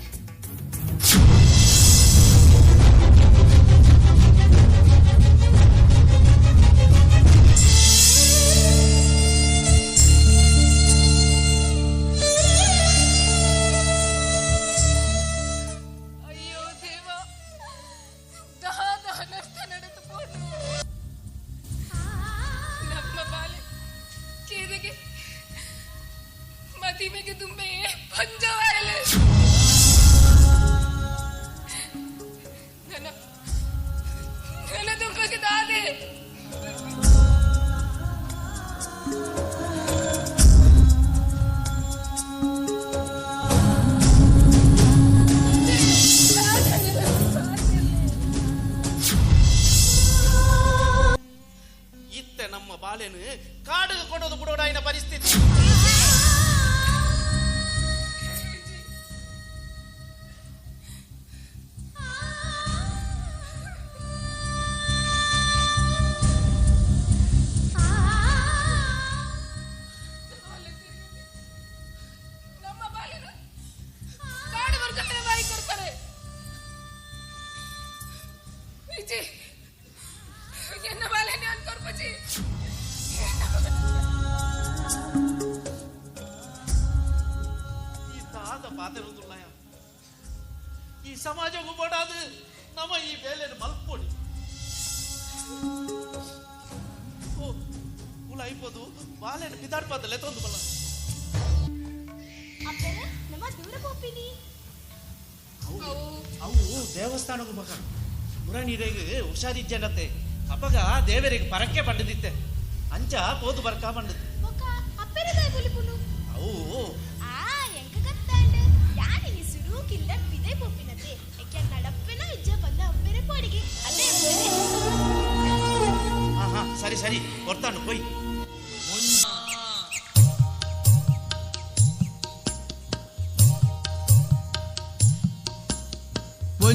S19: ಅಯ್ಯೋ ದೇವ, ದಾದ ಅನರ್ಥ ನಡೆದು ಪೋಟು. ನಮ್ಮ ಬಾಲೆ ಕೇದಗೆ ಮದಿಮೆಗೆ ತುಂಬೆ ಪಂಜವಾಯಲೆ. ನನ್ನ ನನ್ನ ತುಂಬಕ್ಕೆ ದಾದೆ.
S12: ಇತ್ತೆ ನಮ್ಮ ಬಾಲೆನು ಕಾಡಿಗೆ ಕೊಡೋದು ಬಿಡೋಡಾಯಿನ ಪರಿಸ್ಥಿತಿ.
S19: ನಮ್ಮ ಬಾಲೆನ ಕಾಡು ಮೃಗಗಳ ಬಾಯಿ ಕೊಡ್ತಾರೆ. ವಿಜಯ್, ಎನ್ನ ಬಾಲೆನ ಅನ್ಕೊರ್ಪಜಿ.
S12: ಈ ತಾತ ಪಾತಿರುವುದಿಲ್ಲ. ಈ ಸಮಾಜಕ್ಕೂ ಬೋಡಾದು ನಮ್ಮ ಈ ಬೇಲೆಯನ್ನು ಮಲ್ಪೊಡಿ. ಓ ಉಳ ಐಪೋದು ಬಾಲೆಯನ್ನು ಪಿದಾಡ್ಪಾದಲ್ಲೇ ತೊಂದು ಬಲ್ಲ.
S10: ಅಪ್ಪರೆ, ನಮ್ಮ ದೂರ ಪೋಪಿನಿ.
S12: ಅವು ದೇವಸ್ಥಾನಕ್ಕೂ ಮಗ ಮುರಣಿರೆಗ್ ಹುಷಾರಿಜ್ಜನತ್ತೆ. ಅಪಗ ದೇವರಿಗೆ ಪರಕ್ಕೆ ಪಂಡದಿತ್ತೆ, ಅಂಚ ಪೋದು ಬರ್ಕ ಪಂಡದು.
S10: ಬೊಕ.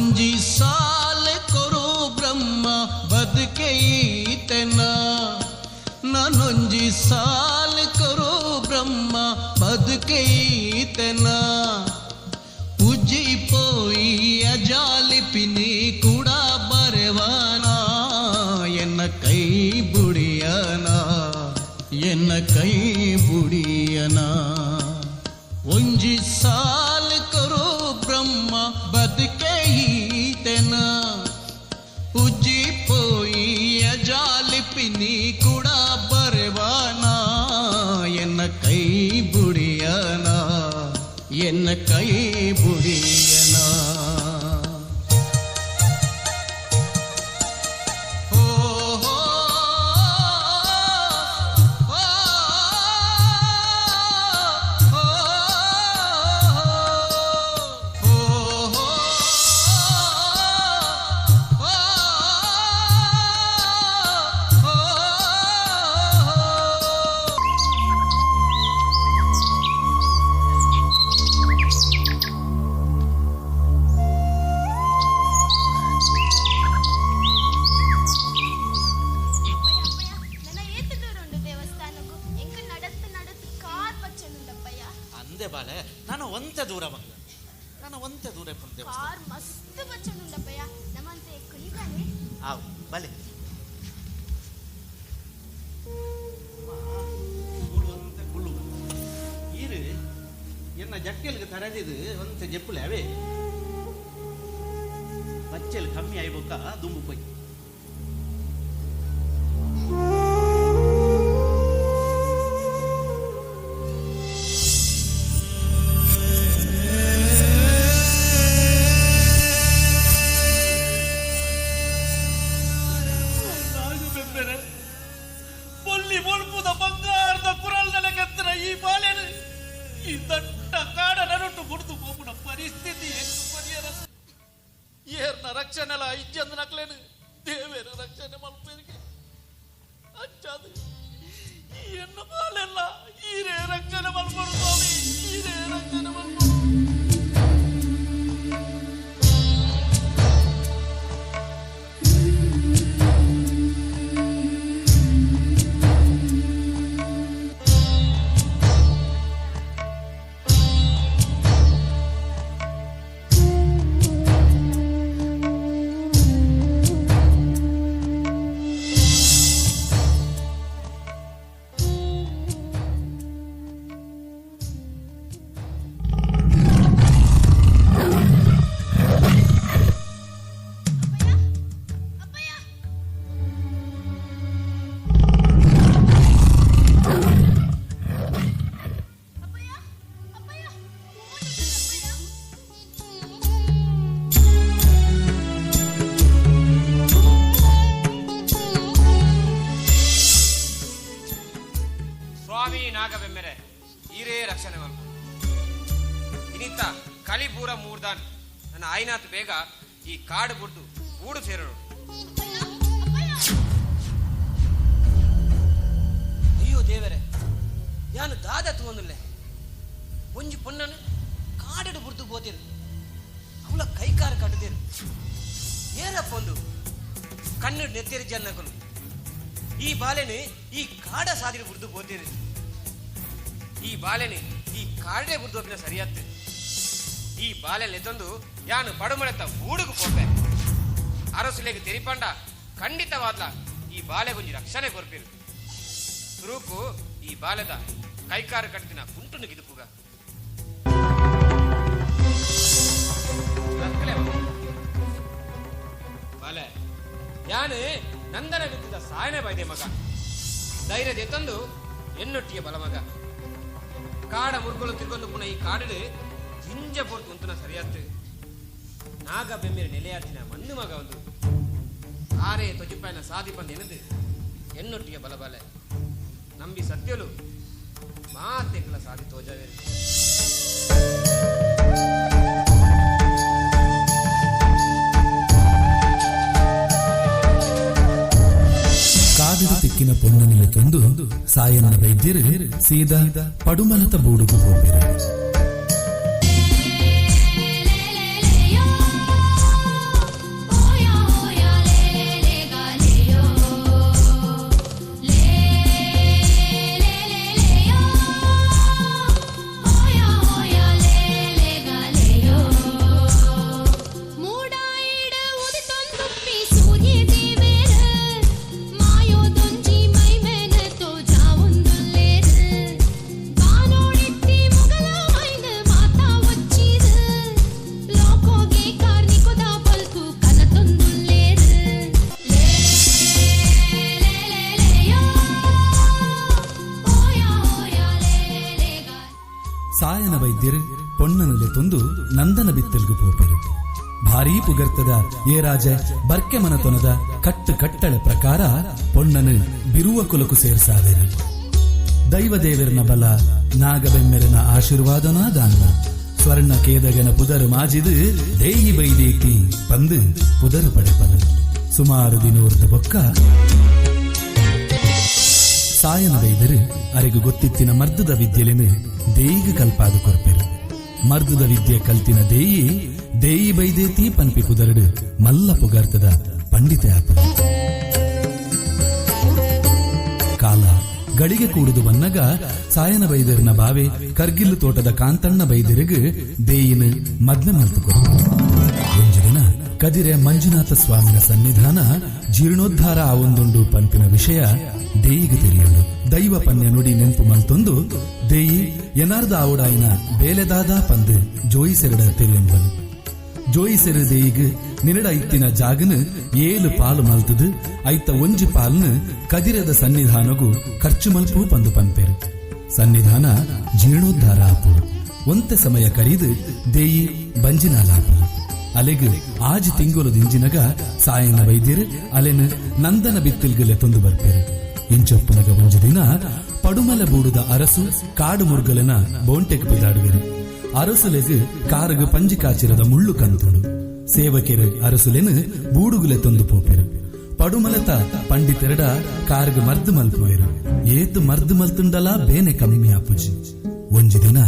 S14: ಒಂಜಿ ಸಾಲೆ ಕೊರು ಬ್ರಹ್ಮ ಬದುಕೆಯ್ತೆನ ನಾನೊಂಜಿ ಸಾಲೆ ಕೊರು ಬ್ರಹ್ಮ ಬದುಕೆಯ್ತೆನ ಉಜ್ಜಿ ಪೋಯಿ ಅಜಾಲಿಪಿನಿ ಕೂಡ ಬರೆವನ ಎನ್ನ ಕೈ ಬುಡಿಯನ ಎನ್ನ ಕೈ ಬುಡಿಯನ ಒಂಜಿ ಸಾಲ್ ಕರೋ ಬ್ರಹ್ಮ ಬದುಕೆಯ್ತೆನ ಉಜ್ಜಿ ಪೋಯಿ ಅಜಾಲಿಪಿನಿ ಕೂಡ ಬರೆವನ ಎನ್ನ ಕೈ ಬುಡಿಯನ ಎನ್ನ ಕೈ ಬುಡಿಯನ
S10: ನನ್ನ ಏತು ದೂರ ಉಂಡು ದೇವಸ್ಥಾನಕ್ಕೂ ಎಂಕ ನಡತ್ತು ನಡತ್ತು ಕಾರ್ ಪಚ್ಚೊಂದುಂಡಪ್ಪಯ್ಯ.
S12: ಅಂದೆ ಬಾಲೆ, ನಾನು ಒಂತೆ ದೂರ ಮಗ್ಲ, ನಾನು ಒಂತೆ ದೂರ ಇಪ್ಪುಂಡು ದೇವಸ್ಥಾನ.
S10: ಕಾರ್ ಮಸ್ತ್ ಪಚ್ಚೊಂದುಂಡಪ್ಪಯ್ಯ, ನಮ್ಮಂತೆ ಕುಣಿದಾನೆ.
S12: ಆವು ಬಲೆ. ಒಂತೆ ಕುಳ್ಳು ಈರು ಎನ್ನ ಜಕ್ಕೆಲ್ಗೆ ತರದಿದು ಒಂತೆ ಜೆಪ್ಪುಲೆ ಅವೇ ಬಚ್ಚೆಲ್ ಕಮ್ಮಿ ಆಯ್ಬೊಕ್ಕ ದುಂಬು ಪೋಯ್. ಬೆಂಬೆರೆ ಬೊಲ್ಲಿ ಬೊಲ್ಪುದ ಬಂಗಾರದ ಕುರಲ್ದಲೆ ಕೆತ್ತನ ಈ ಬಾಲೆನು ಈ ದಟ್ಟ ಕಾಡ ನಡುಟು ಬುಡ್ದು ಪೋಪುನ ಪರಿಸ್ಥಿತಿ ಎಂಕು ಪರಿಯರ. ಏರ್ನ ರಕ್ಷಣೆಲ ಇಜ್ಜಂದು ನಕ್ಲೇನು ದೇವೇರ ರಕ್ಷಣೆ ಮಲ್ಪೇರಿಗೆ ಅಂಚಾದು ಈ ಎನ್ನ ಬಾಲೆಲ್ಲ ಈರೇ ರಕ್ಷಣೆ ಮಲ್ಪಡು ಸ್ವಾಮಿ, ಈರೇ ರಕ್ಷಣೆ ಮಲ್ಪಡು.
S18: ಸ್ವಾಮಿ ನಾಗಬೆಮ್ಮೆರೆ, ಈರೇ ರಕ್ಷಣೆ ಮಲ್ಪ. ಇನಿತ ಕಲಿಪೂರ ಮೂರ್ದಾನ್ ನನ್ನ ಆಯ್ನಾಥ್ ಬೇಗ ಈ ಕಾಡು ಬುಡ್ದು ಗೂಡು ಸೇರೋಡು.
S20: ಅಯ್ಯೋ ದೇವರೇ, ಯಾನು ದಾದ ತೂವೊಂದುಲ್ಲೆ. ಒಂಜಿ ಪೊನ್ನನು ಕಾಡೆಡು ಬುಡ್ದು ಬೋತಿರು, ಅವಳ ಕೈಕಾರು ಕಟ್ಟದಿರು. ಏರಪ್ಪ ಒಂದು ಕಣ್ಣು ನೆತ್ತೇರಿ ಜನ್ನಕಲು ಈ ಬಾಲೆನು ಈ ಕಾಡ ಸಾದಿರು ಬುಡ್ದು ಬೋತಿರು.
S18: ಈ ಬಾಲೆನು ಈ ಕಾಡೇ ಬುಡ್ದು ಹೋಪಿನ ಸರಿಯಾತ್ತು. ಈ ಬಾಲೆ ಲೆತ್ತೊಂದು ಯಾನು ಪಡುಮಳೆತ ಬೂಡುಗು ಪೋಪೆ. ಅರಸುಲೆಗೆ ತೆರಿಪಂಡ ಖಂಡಿತವಾದ್ಲ ಈ ಬಾಲೆಗೊಂಜಿ ರಕ್ಷಣೆ ಕೊರ್ಪಿರು. ಸುರುಕು ಈ ಬಾಲೆದ ಕೈಕಾರು ಕಟ್ಟಿನ ಕುಂಟುನು ಗಿದುಪುಗ. ಬಾಲೆ ಯಾನು ನಂದನ ಬಿದ್ದಿದ್ದ ಸಾಯನೆ ಬೈದೆ ಮಗ, ಧೈರ್ಯ ಎತ್ತಂದು ಎನ್ನೊಟ್ಟಿಗೆ ಬಲ ಮಗ. ಕಾಡ ಮುರುಗಳು ತಿರ್ಗೊಂದು ಪುನಃ ಈ ಕಾಡು ಜಿಂಜ ಪೊರ್ತು ಉಂತುನ ಸರಿಯಾತ್ತು. ನಾಗ ಬೆಮ್ಮಿರ ನೆಲೆಯಾತಿನ ಮಣ್ಣು ಮಗ ಒಂದು ಆರೇ ತೊಜಿಪಾಯನ ಸಾದಿ ಬಂದು ಎನದು ಎನ್ನೊಟ್ಟಿಗೆ ಬಲ ಬಲೆ ನಂಬಿ ಸತ್ಯಲು ಮಾತೆಕ್ಕಲ ಸಾದಿ ತೋಜಾವೇರು.
S16: ಕಾಡಿಡು ತಿಕ್ಕಿನ ಪೊನ್ನನಿಲೆ ತೊಂದು ಸಾಯನ್ನ ವೈದ್ಯರು ಸೀದಾ ಪಡುಮಲತ ಬೂಡುಗು ಪೋಪೆರು. ಸಾಯನ ವೈದ್ಯರು ಪೊಣ್ಣನಲೆ ತೊಂದು ನಂದನ ಬಿತ್ತಲ್ಗು ಪೋಪೆರು. ಭಾರೀ ಪುಗರ್ತದ ಏರಾಜ ಬರ್ಕೆ ಮನತೊನದ ಕಟ್ಟು ಕಟ್ಟಳೆ ಪ್ರಕಾರ ಪೊಣ್ಣನು ಬಿರುವ ಕುಲಕು ಸೇರ್ಸಾವೆರು. ದೈವದೇವರನ ಬಲ ನಾಗಬೆಮ್ಮೆರನ ಆಶೀರ್ವಾದನ ದಾನ್ನ ಸ್ವರ್ಣ ಕೇದಗನ ಪುದರು ಮಾಜಿದು ದೇಯಿ ಬೈದೇತಿ ಪಂದು ಪುದರು ಪಡೆಪಲು. ಸುಮಾರು ದಿನೋರ್ದ ಬೊಕ್ಕ ಸಾಯನ ಬೈದರು ಅರೆಗು ಗೊತ್ತಿತ್ತಿನ ಮರ್ದದ ವಿದ್ಯೆಲೆನು ದೇಯಿಗೆ ಕಲ್ಪಾದು ಕೊರ್ಪೆರು. ಮರ್ದದ ವಿದ್ಯೆ ಕಲ್ತಿನ ದೇಯಿ ದೇಯಿ ಬೈದೇತಿ ಪನ್ಪಿ ಪುದರಡು ಮಲ್ಲ ಪುಗಾರ್ತದ ಪಂಡಿತೆ ಆಪರು. ಕಾಲ ಗಳಿಗೆ ಕೂಡುದು ಬನ್ನಗ ಸಾಯನ ಬೈದರ್ನ ಬಾವೆ ಕರ್ಗಿಲ್ಲು ತೋಟದ ಕಾಂತಣ್ಣ ಬೈದರಿಗು ದೇಯಿನ ಮದ್ಮೆ ಮಲ್ತು ಕೊರ್ಪೆರು. ಒಂಜಿ ದಿನ ಕದಿರೆ ಮಂಜುನಾಥ ಸ್ವಾಮಿನ ಸನ್ನಿಧಾನ ಜೀರ್ಣೋದ್ಧಾರ ಆವೊಂದುಂಡು ಪಂಪಿನ ವಿಷಯ ದೇಯಿಗೆ ತಿಳಿಯಲು. ದೈವ ಪನ್ಯ ನುಡಿ ನೆಂಪು ಮಲ್ತೊಂದು ದೇಯಿ ಎನಾರ್ದ ಆವುಡಾಯಿನ ಬೇಲೆದಾದ ಪಂದು ಜೋಯಿಸೆರಡ ತೆರೆಯಂಬಲು. ಜೋಯಿಸೆರು ದೇಯಿಗ್ ನಿನಡ ಇತ್ತಿನ ಜಾಗನು 7 ಪಾಲು ಮಲ್ತದು ಐತ ಒಂಜಿ ಪಾಲ್ನು ಕದಿರದ ಸನ್ನಿಧಾನಗು ಖರ್ಚು ಮಲ್ಪು ಪಂದು ಪನ್ಪೆರು. ಸನ್ನಿಧಾನ ಜೀರ್ಣೋದ್ಧಾರ ಆಪುಡು. ಒಂತೆ ಸಮಯ ಕರೀದು ದೇಯಿ ಬಂಜಿನಾಲಾಪುಡು. ಅಲೆಗ್ ಆಜಿ ತಿಂಗೊಲು ದಿಂಜಿನಗ ಸಾಯನ ವೈದ್ಯರು ಅಲೆನು ನಂದನ ಬಿತ್ತಿಲ್ಗಲೆ ತೊಂದು ಬರ್ಪೆರು. ಇಂಚೊಪ್ಪುನಗ ಒಂಜಿ ದಿನ ಪಡುಮಲೆ ಬೂಡುದ ಅರಸು ಕಾಡು ಮುರ್ಗಲನ ಬೋಂಟೆಗ್ ಬಿದಾಡುವೆರು. ಅರಸುಲೆಗ್ ಕಾರುಗು ಪಂಜಿ ಕಾಚಿರದ ಮುಳ್ಳು ಕಂತುಡು. ಸೇವಕೆರು ಅರಸುಲೆನು ಬೂಡುಗುಲೆ ತೊಂದು ಪೋಪೆರು. ಪಡುಮಲತ ಪಂಡಿತೆರಡ ಕಾರುಗು ಮರ್ದು ಮಲ್ಪುವೆರು. ಏತು ಮರ್ದು ಮಲ್ತುಂಡಲ ಬೇನೆ ಕಮ್ಮಿ ಆಪುಜಿ. ಒಂಜಿ ದಿನ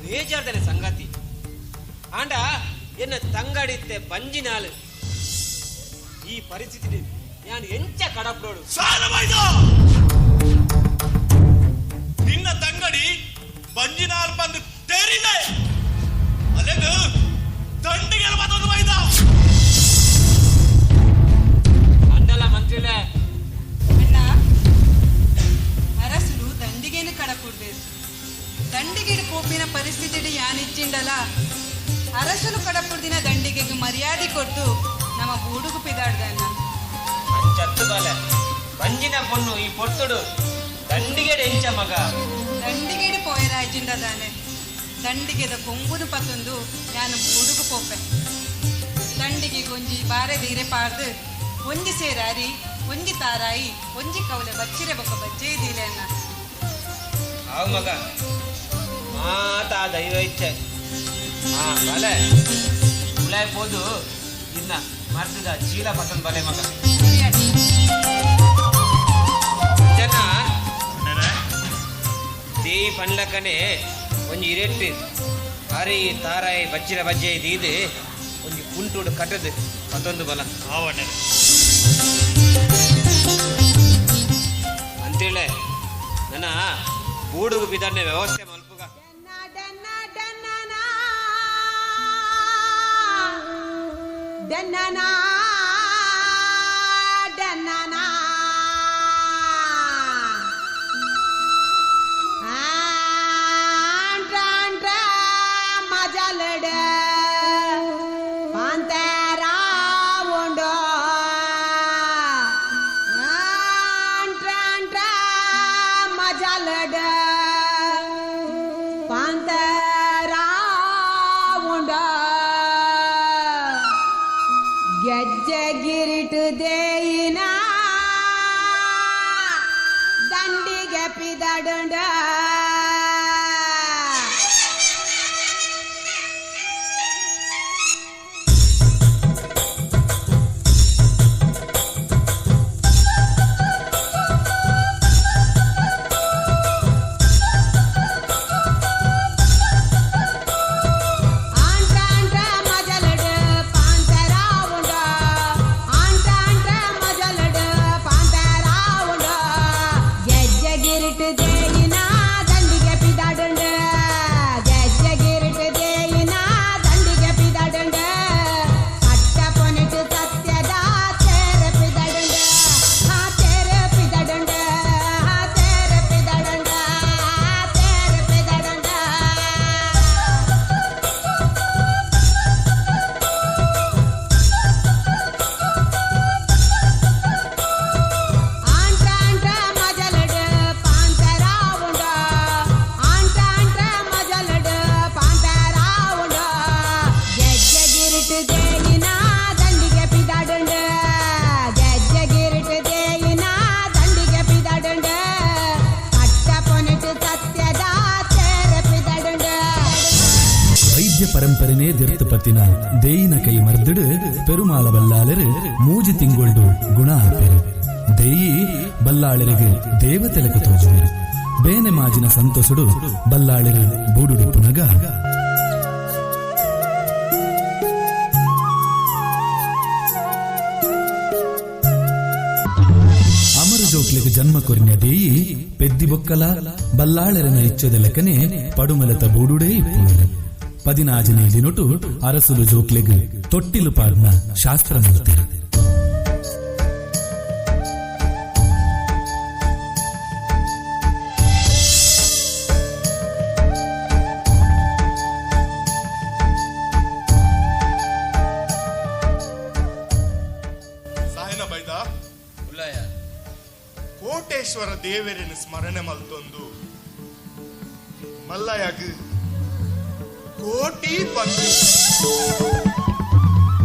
S20: ಬೇಜಾರ್ದನೆ ಸಂಗತಿ ಆಂಡ ಎನ್ನ ತಂಗಡಿತ್ತೆ ಬಂಜಿನಾಳು ಈ ಪರಿಸ್ಥಿತಿ ನಾನು ಎಂಚ ಕಡಪ್ರೋಡು.
S12: ನಿನ್ನ ತಂಗಡಿ ಬಂಜಿನಾಲ್ ಬಂದು ತೇರಿದೆ ಅಲ್ಲೆದು ದಂಡಿಗೆ ಬದಲು ಬೈದ
S20: ಅಂಡಲ ಮಂತ್ರಿಲೆ.
S7: ಅಣ್ಣ, ಅರಸುಲು ದಂಡಿಗೇನು ಕಡಪುಡ್ಬೇಕು. ದಂಡಿಗೆಡು ಪೋಪಿನ ಪರಿಸ್ಥಿತಿ ಯಾನಿಚ್ಚಿಂಡಲ ಅರಸುಲು ಕಡಪುಡ್ದಿನ ದಂಡಿಗೆಗೆ ಮರ್ಯಾದೆ ಕೊಟ್ಟು ನಮ್ಮ ಬೂಡುಗು ಪಿದಾಡ್ದಣ್ಣ.
S20: ಅಂಚತ್ತು ಬಾಲೆ ಬಂಜಿನ ಪೊಣ್ಣು ಈ ಪೊರ್ತುಡು ದಂಡಿಗೆಡು ಎಂಚ ಮಗ.
S7: ದಂಡಿಗೆಡು ಪೋಯರಾಯ್ಚಿಂಡದಾನೆ ದಂಡಿಗೆದ ಕೊಂಬುದು ಪತ್ತೊಂದು ನಾನು ಬೂಡುಗು ಪೋಪೆ. ದಂಡಿಗೆ ಗೊಂಜಿ ಬಾರೆ ದೀರೆ ಪಾರ್ದು ಒಂಜಿ ಸೇರಾರಿ ಒಂಜಿ ತಾರಾಯಿ ಒಂಜಿ ಕವಲೆ ಬಚ್ಚಿರೆ ಬೊಕ್ಕ ಬಜ್ಜೆ ದೀಲೆ ಅಣ್ಣ.
S20: ಆವು ಮಗ ಮಾತಾ ದೈವ ಇಚ್ಛೆ. ಹಾ ಬಲೆ ಉಲಾಯ್ ಪೋದು ಇನ್ನ ಮರ್ದದ ಚೀಲ ಪತ್ತೊಂದು ಬಲೆ ಮಗ. ಜನ ದೇಯಿ ಪನ್ಲಕ್ಕನೆ ಒಂಜಿ ಇರೆಟ್ಟು ಅರಿ ತಾರಾಯಿ ಬಚ್ಚಿರ ಬಜ್ಜೆ ದೀದು ಒಂಜಿ ಕುಂಟುಡು ಕಟ್ಟದು ಮತ್ತೊಂದು ಬಲ ಅಂತೇಳೆ ನನ್ನ ಬೂಡುಗು ಬಿದನ್ನೆ ವ್ಯವಸ್ಥೆ ಮಲ್ಪುಗ.
S13: ಡನ್ನನಾ ಡನ್ನನಾ ಆಂಟ್ರಾಂಟ್ರ ಮಜಲಡ ಪಾಂತರಾ ಉಂಡೋ ಆಂಟ್ರಾಂಟ್ರ ದೇಯಿನ ದಂಡಿಗೆ ಪಿದಡುಂಡ. ಆಂಟ್ರಾಂಟ್ರ ಮಜಲಡು ಪಾಂತರ ಉಂಡು, ಆಂಟ್ರಾಂಟ್ರ ಮಜಲಡು ಪಾಂತರ ಉಂಡು, ಗೆಜ್ಜೆಗಿರಿಟು ದೇಯಿನ ದಂಡಿಗೆ ಪಿದಾಡುಂಡು, ಗೆಜ್ಜೆಗಿರಿಟು ದೇಯಿನ ದಂಡಿಗೆ ಪಿದಾಡುಂಡು, ಕಟ್ಟ ಪೊನೆಟು ಸತ್ಯದ ತೇರ ಪಿದಾಡುಂಡು, ಆ ತೇರ ಪಿದಾಡುಂಡು, ಆ ತೇರ ಪಿದಾಡುಂಡು, ಆ ತೇರ ಪಿದಾಡುಂಡು. ಆಂಟ್ರಾಂಟ್ರ ಮಜಲಡು ಪಾಂತರ ಉಂಡು, ಆಂಟ್ರಾಂಟ್ರ ಮಜಲಡು ಪಾಂತರ ಉಂಡು, ಗೆಜ್ಜೆಗಿರಿಟು ದೇಯಿನ ದಂಡಿಗೆ ಪಿದಾಡುಂಡು, ಗೆಜ್ಜೆಗಿರಿಟು ದೇಯಿನ ದಂಡಿಗೆ ಪಿದಾಡುಂಡು, ಕಟ್ಟ ಪೊನೆಟು ಸತ್ಯದ ತೇರ ಪಿದಾಡುಂಡು.
S16: ವೈದ್ಯ ಪರಂಪರೆನೇ ದಿರ್ತಪತ್ತಿನ ದೇಯಿನ ಕೈ ಮರ್ದಿಡು ಪೆರುಮಾಲ ಬಲ್ಲಾಳರು ಮೂಜಿ ತಿಂಗೊಳ್ಡು ಗುಣ ಆಪೆರು. ದೇಯಿ ಬಲ್ಲಾಳರಿಗೆ ದೇವತೆಲಕ ತೋಜುವೆರು. ಬೇನೆ ಮಾಜಿನ ಸಂತೋಷಡು ಬಲ್ಲಾಳರು ಬೂಡುಡು ಪುನಗ ಅಮರ ಜೋಕ್ಲೆಗ್ ಜನ್ಮ ಕೊರಿನ ದೇಯಿ ಪೆದ್ದಿ ಬೊಕ್ಕಲ ಬಲ್ಲಾಳರನ ಇಚ್ಚದ ಲೆಕ್ಕನೆ ಪಡುಮಲತ ಬೂಡುಡೇ ಇಪ್ಪುವರು. ಪದಿನಾಜನೇ ದಿನೊಟು ಅರಸುಲು ಜೋಕ್ಲೆಗ್ ತೊಟ್ಟಿಲು ಪಾಡ್ನ ಶಾಸ್ತ್ರ ಮಲ್ತೆರು.
S8: ಸಾಯನ ಬೈದ
S18: ಉಲ್ಲಯ.
S8: ಕೋಟೇಶ್ವರ ದೇವರಿನ ಸ್ಮರಣೆ ಮಲ್ತೊಂದು ಮಲ್ಲಯಾಗ ಕೋಟಿ ಬಂದು,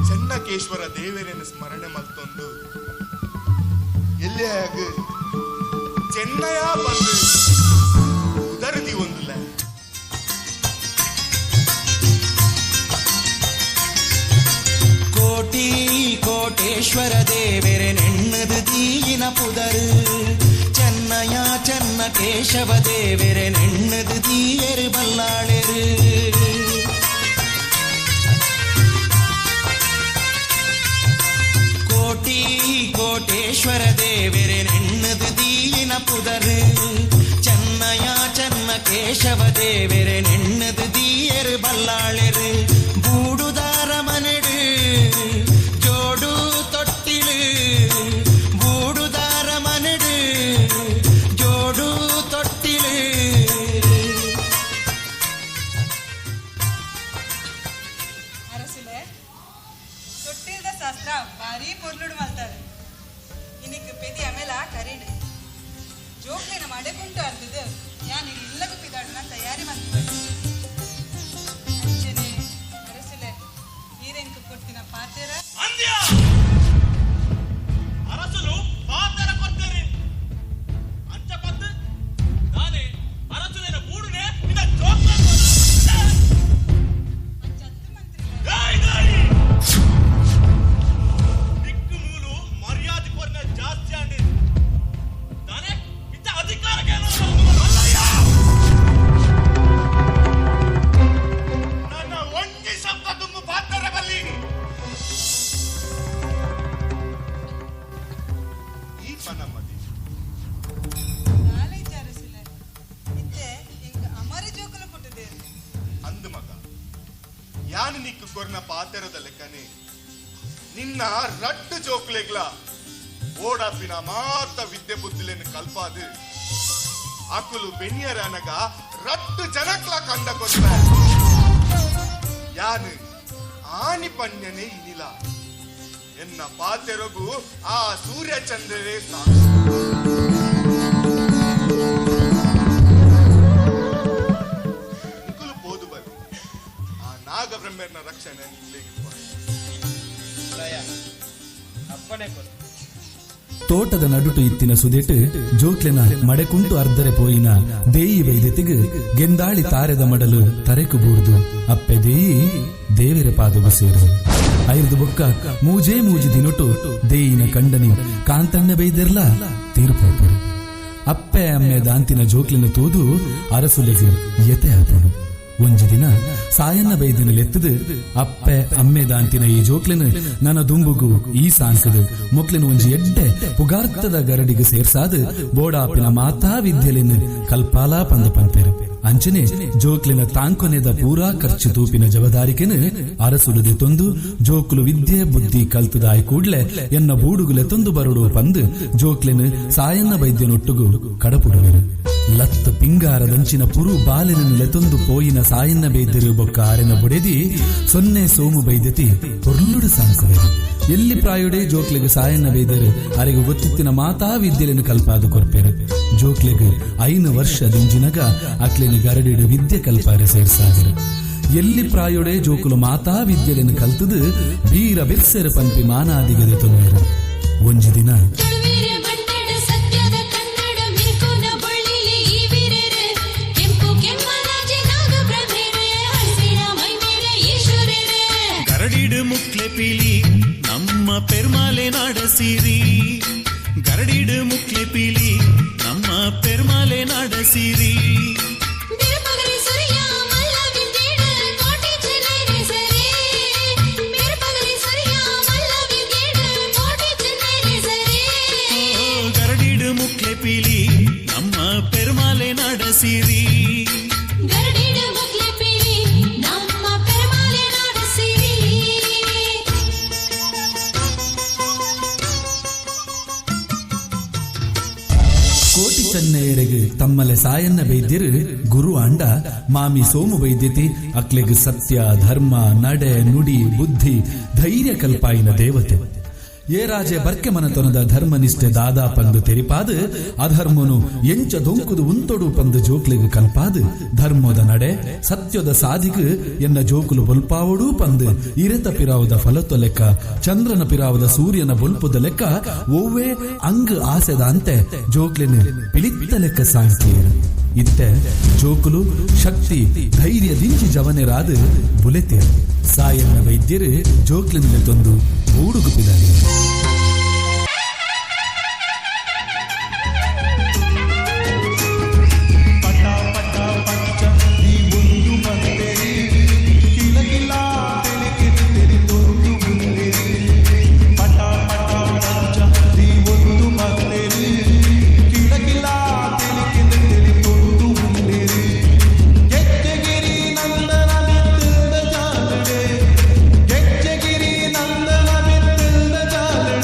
S8: ಚೆನ್ನಕೇಶ್ವರ ದೇವರಿನ ಸ್ಮರಣೆ ಮಲ್ತೊಂದು ಎಲ್ಲಿಯಾಗ ಚೆನ್ನಯ ಬಂದು ಉದರದಿ ಒಂದುಲ್ಲ.
S5: ಕೋಟಿ ಕೋಟೇಶ್ವರ ದೇವೆರೆ ನೆಣ್ಣದು ದೀಯಿನ ಪುದರು, ಚೆನ್ನಯ ಚೆನ್ನ ಕೇಶವ ದೇವೆರೆ ನೆಣ್ಣದು ದೀಯರು ಬಲ್ಲಾಳೆರು. ಕೋಟಿ ಕೋಟೇಶ್ವರ ದೇವೆರೆ ನೆಣ್ಣದು ದೀಯಿನ ಪುದರು, ಚೆನ್ನಯ ಚೆನ್ನ ಕೇಶವ ದೇವೆರೆ ನೆಣ್ಣದು ದೀಯರು ಬಲ್ಲಾಳೆರು. ಬೂಡುದಾರ ಮನೆಡು ಜೋಡು ತೊಟ್ಟಿಲು, ಬೂಡುದಾರ ಮನೆಡು ಜೋಡು ತೊಟ್ಟಿಲು.
S7: ಅರಸುಲೆ, ತೊಟ್ಟಿಲ್ದ ಶಾಸ್ತ್ರ ಭಾರಿ ಪೊರ್ಲುಡು ಮಲ್ತಾರೆ. ಇನಿಕ್ ಪೆದಿ ಆಮೇಲ ಕರೀಡು ಜೋಕ್ಲಿನ ಮಡೆ ಕುಂಟು ಅರ್ದಿದ್ದು ಯಾನ್ ಇಲ್ಲಗೂ ಪಿದಾಡುನ ತಯಾರಿ ಮಂತು. ಅಂಚನೆ ಅರಸುಲೆ, ಈರೆಂಕ್ ಕೊಡ್ತಿನ ಪಾತೆರ
S12: ಅರಸುಲು ಪಾತೆರ ಕೊಡ್ತೇನೆ ಅಂಚ ಪತ್ತು ನಾನೇ ಅರಸುಲಿನ ಬೂಡುನೆ ನಿನ್ನ ಜೋಕ್ಲ. ದಿಕ್ಕು ಮೂಲು ಮರ್ಯಾದೆ ಕೊರ್ನ ಜಾಸ್ತಿ ಅಂಡಿ ನಾನೇ ಇತ್ತ ಅಧಿಕಾರಕ್ಕೆ
S8: ನನ್ನ ಒಂಜಿ ಶಬ್ದ ತುಂಬು ಪಾತ್ರ ಬಲ್ಲಿ ಈ ಪನಮದಿ.
S7: ನಾಲೈಚ ಅರಸುಲೆ, ಇತ್ತೆ ಎಂಕ್ ಅಮರ ಜೋಕುಲು ಪುಟ್ಟುದೇರು.
S8: ಅಂದು ಮಗ, ಯಾನು ನಿಕ್ಕು ಕೊರ್ನ ಪಾತೆರದ ಲೆಕ್ಕನೆ ನಿನ್ನ ರಡ್ಡು ಜೋಕ್ಲೆಗ್ಲ ಓಡಾಪಿನ ಮಾತ ವಿದ್ಯೆ ಬುದ್ಧಿಲೇನು ಕಲ್ಪಾದು ಅಕುಲು ಬೆನಿಯರ ಅನಗ ರಡ್ಡು ಜನಕ್ಲ ಕಂಡ ಕೊರ್ತ. ಯಾನು ಆನಿ ಪಣ್ಯನೆ ಇನಿಲ ಎನ್ನ ಪಾತೆರಗು ಆ ಸೂರ್ಯಚಂದ್ರರೇ ಸಾಕ್ಷಿ. ನಿಕುಲು ಪೋದು ಬಲಿ, ಆ ನಾಗಬ್ರಹ್ಮರ್ನ ರಕ್ಷಣೆ ನಿಲ್ಲೇಗಿಪ್ಪ.
S18: ಉಲ್ಲಯ, ಅಪ್ಪಣೆ ಕೊಡು.
S16: ತೋಟದ ನಡುಟು ಇತ್ತಿನ ಸುದೆಟ್ ಜೋಕ್ಲೆನ ಮಡೆಕುಂಟು ಅರ್ಧರೆ ಪೋಯಿನ ದೇಯಿ ವೈದ್ಯತಿಗ್ ಗೆಂದಾಳಿ ತಾರೆದ ಮಡಲು ತರೆಕು ಬೂರ್ದು ಅಪ್ಪೆ ದೇಯಿ ದೇವೆರ ಪಾದಗು ಸೇರು. ಐರ್ದು ಬೊಕ್ಕ ಮೂಜೇ ಮೂಜಿ ದಿನೊಟು ದೇಯಿನ ಕಂಡನಿ ಕಾಂತಣ್ಣ ಬೈದೆರ್ಲ ತೀರ್ಪೋಪೆರು. ಅಪ್ಪೆ ಅಮ್ಮೆ ದಾಂತಿನ ಜೋಕ್ಲಿನ ತೂದು ಅರಸುಲೆಗ್ ಯತೆ ಆಪುಂಡು. ಒಂಜಿ ದಿನ ಸಾಯನ್ನ ಬೈದಿನ ಲೆತ್ತದು ಅಪ್ಪೆ ಅಮ್ಮೆ ದಾಂತಿನ ಈ ಜೋಕ್ಲಿನ ನನ್ನ ದುಂಬುಗು ಈ ಸಾಂಕದು ಮೊಕ್ಲಿನ ಒಂಜಿ ಎಡ್ಡೆ ಪುಗಾರ್ತದ ಗರಡಿಗೆ ಸೇರ್ಸಾದು ಬೋಡಾಪಿನ ಮಾತಾ ವಿದ್ಯೆಲಿನ ಕಲ್ಪಾಲಾ ಪಂದ ಪಂಪೆರು. ಅಂಚನೆ ಜೋಕ್ಲಿನ ತಾಂಕೊನೆದ ಪೂರಾ ಖರ್ಚು ತೂಪಿನ ಜವಾಬ್ದಾರಿಕೆನು ಅರಸುಲುದೆ ತೊಂದು ಜೋಕುಲು ವಿದ್ಯೆ ಬುದ್ಧಿ ಕಲ್ತದಾಯ್ ಕೂಡ್ಲೆ ಎನ್ನ ಬೂಡುಗುಲೆ ತೊಂದು ಬರುಡು ಪಂದು ಜೋಕ್ಲಿನ ಸಾಯನ್ನ ವೈದ್ಯನೊಟ್ಟುಗು ಕಡಪುಡುವೆರು. ಲತ್ತ ಪಿಂಗಾರದಂಚಿನ ಪುರು ಬಾಲಿನ ಲೆತೊಂದು ಪೋಯಿನ ಸಾಯನ್ನ ಬೈದ್ಯರು ಬೊಕ್ಕ ಆರೆನ ಬುಡೆದಿ ಸೊನ್ನೆ ಸೋಮು ಬೈದ್ಯತಿ ಪೊರ್ಲುಡು ಸಾಂಕುವೆರು. ಎಲ್ಲಿ ಪ್ರಾಯುಡೆ ಜೋಕ್ಲೆಗ್ ಸಾಯನ್ನ ಬೈದರು ಅರೆಗೆ ಗೊತ್ತಿತ್ತಿನ ಮಾತಾ ವಿದ್ಯೆಲೆನು ಕಲ್ಪಾದು ಕೊರ್ಪೆರು. ಜೋಕ್ಲೆಗ್ 5 ವರ್ಷ ದಿಂಜಿನಗ ಅಕ್ಲೆನ ಗರಡಿಡು ವಿದ್ಯೆ ಕಲ್ಪಾರೆ ಸೇರ್ಸಾದರು. ಎಲ್ಲಿ ಪ್ರಾಯುಡೆ ಜೋಕುಲು ಮಾತಾ ವಿದ್ಯೆಲೆನು ಕಲ್ತದು ಬೀರ ಬಿರ್ಸೆರು ಪಂಪಿ ಮಾನಾದಿಗದೆ ತೊನ್ವೆರು. ಒಂಜಿ ದಿನ
S11: ಗರಡಿಡು ಮುಕ್ಲೆ ಪೀಲಿ ನಮ್ಮ ಪೆರ್ಮಾಲೆ ನಾಡಸಿರಿ. ಗರಡಿಡು ಮುಕ್ಲೆ ಪೀಲಿ ನಮ್ಮ ಪೆರ್ಮಾಲೆ ನಾಡಸಿರಿ. ಗರಡಿಡು ಮುಕ್ಲೆ ಪೀಲಿ ನಮ್ಮ ಪೆರ್ಮಾಲೆ ನಾಡಸಿರಿ.
S16: ಕೋಟಿ ಚೆನ್ನಯರಿಗೆ ತಮ್ಮಲೆ ಸಾಯನ್ನ ಬೈದ್ಯರು ಗುರು ಅಂಡ ಮಾಮಿ ಸೋಮು ವೈದ್ಯತಿ ಅಕ್ಲೆಗ್ ಸತ್ಯ ಧರ್ಮ ನಡೆ ನುಡಿ ಬುದ್ಧಿ ಧೈರ್ಯ ಕಲ್ಪಾಯಿನ ದೇವತೆ. ಏ ರಾಜೆ ಬರ್ಕೆ ಮನತನದ ಧರ್ಮನಿಷ್ಠೆ ದಾದಾ ಪಂದು ತೆರಿಪಾದು ಅಧರ್ಮನು ಎಂಚ ದೊಂಕುದು ಉಂತೊಡು ಪಂದು ಜೋಕ್ಲೆಗ್ ಕಲ್ಪಾದು ಧರ್ಮದ ನಡೆ ಸತ್ಯದ ಸಾಧಿಗ್ ಎನ್ನ ಜೋಕುಲು ಬೊಲ್ಪಾವಡು ಪಂದು ಇರೆತ ಪಿರಾವದ ಫಲತ್ವ ಲೆಕ್ಕ ಚಂದ್ರನ ಪಿರಾವದ ಸೂರ್ಯನ ಬೊಲ್ಪುದ ಲೆಕ್ಕ ಒವ್ವೇ ಅಂಗ್ ಆಸೆದ ಅಂತೆ ಜೋಕ್ಲೆನ್ ಪಿಲಿತ್ತ ಲೆಕ್ಕ ಸಾಂಕೇರು. ಇತ್ತೆ ಜೋಕುಲು ಶಕ್ತಿ ಧೈರ್ಯ ದಿಂಚಿ ಜವನೆರಾದು ಬುಲೆತೇರು. ಸಾಯನ್ನ ವೈದ್ಯರು ಜೋಕ್ಲಿನ ತೊಂದು ಬೂಡುಗುಪ್ಪಿದ್ದಾರೆ.
S11: ಗೆಜ್ಜೆಗಿರಿ ನಂದನ ಬಿತ್ತಿಲ್ದ ಜಾಲಡೆ.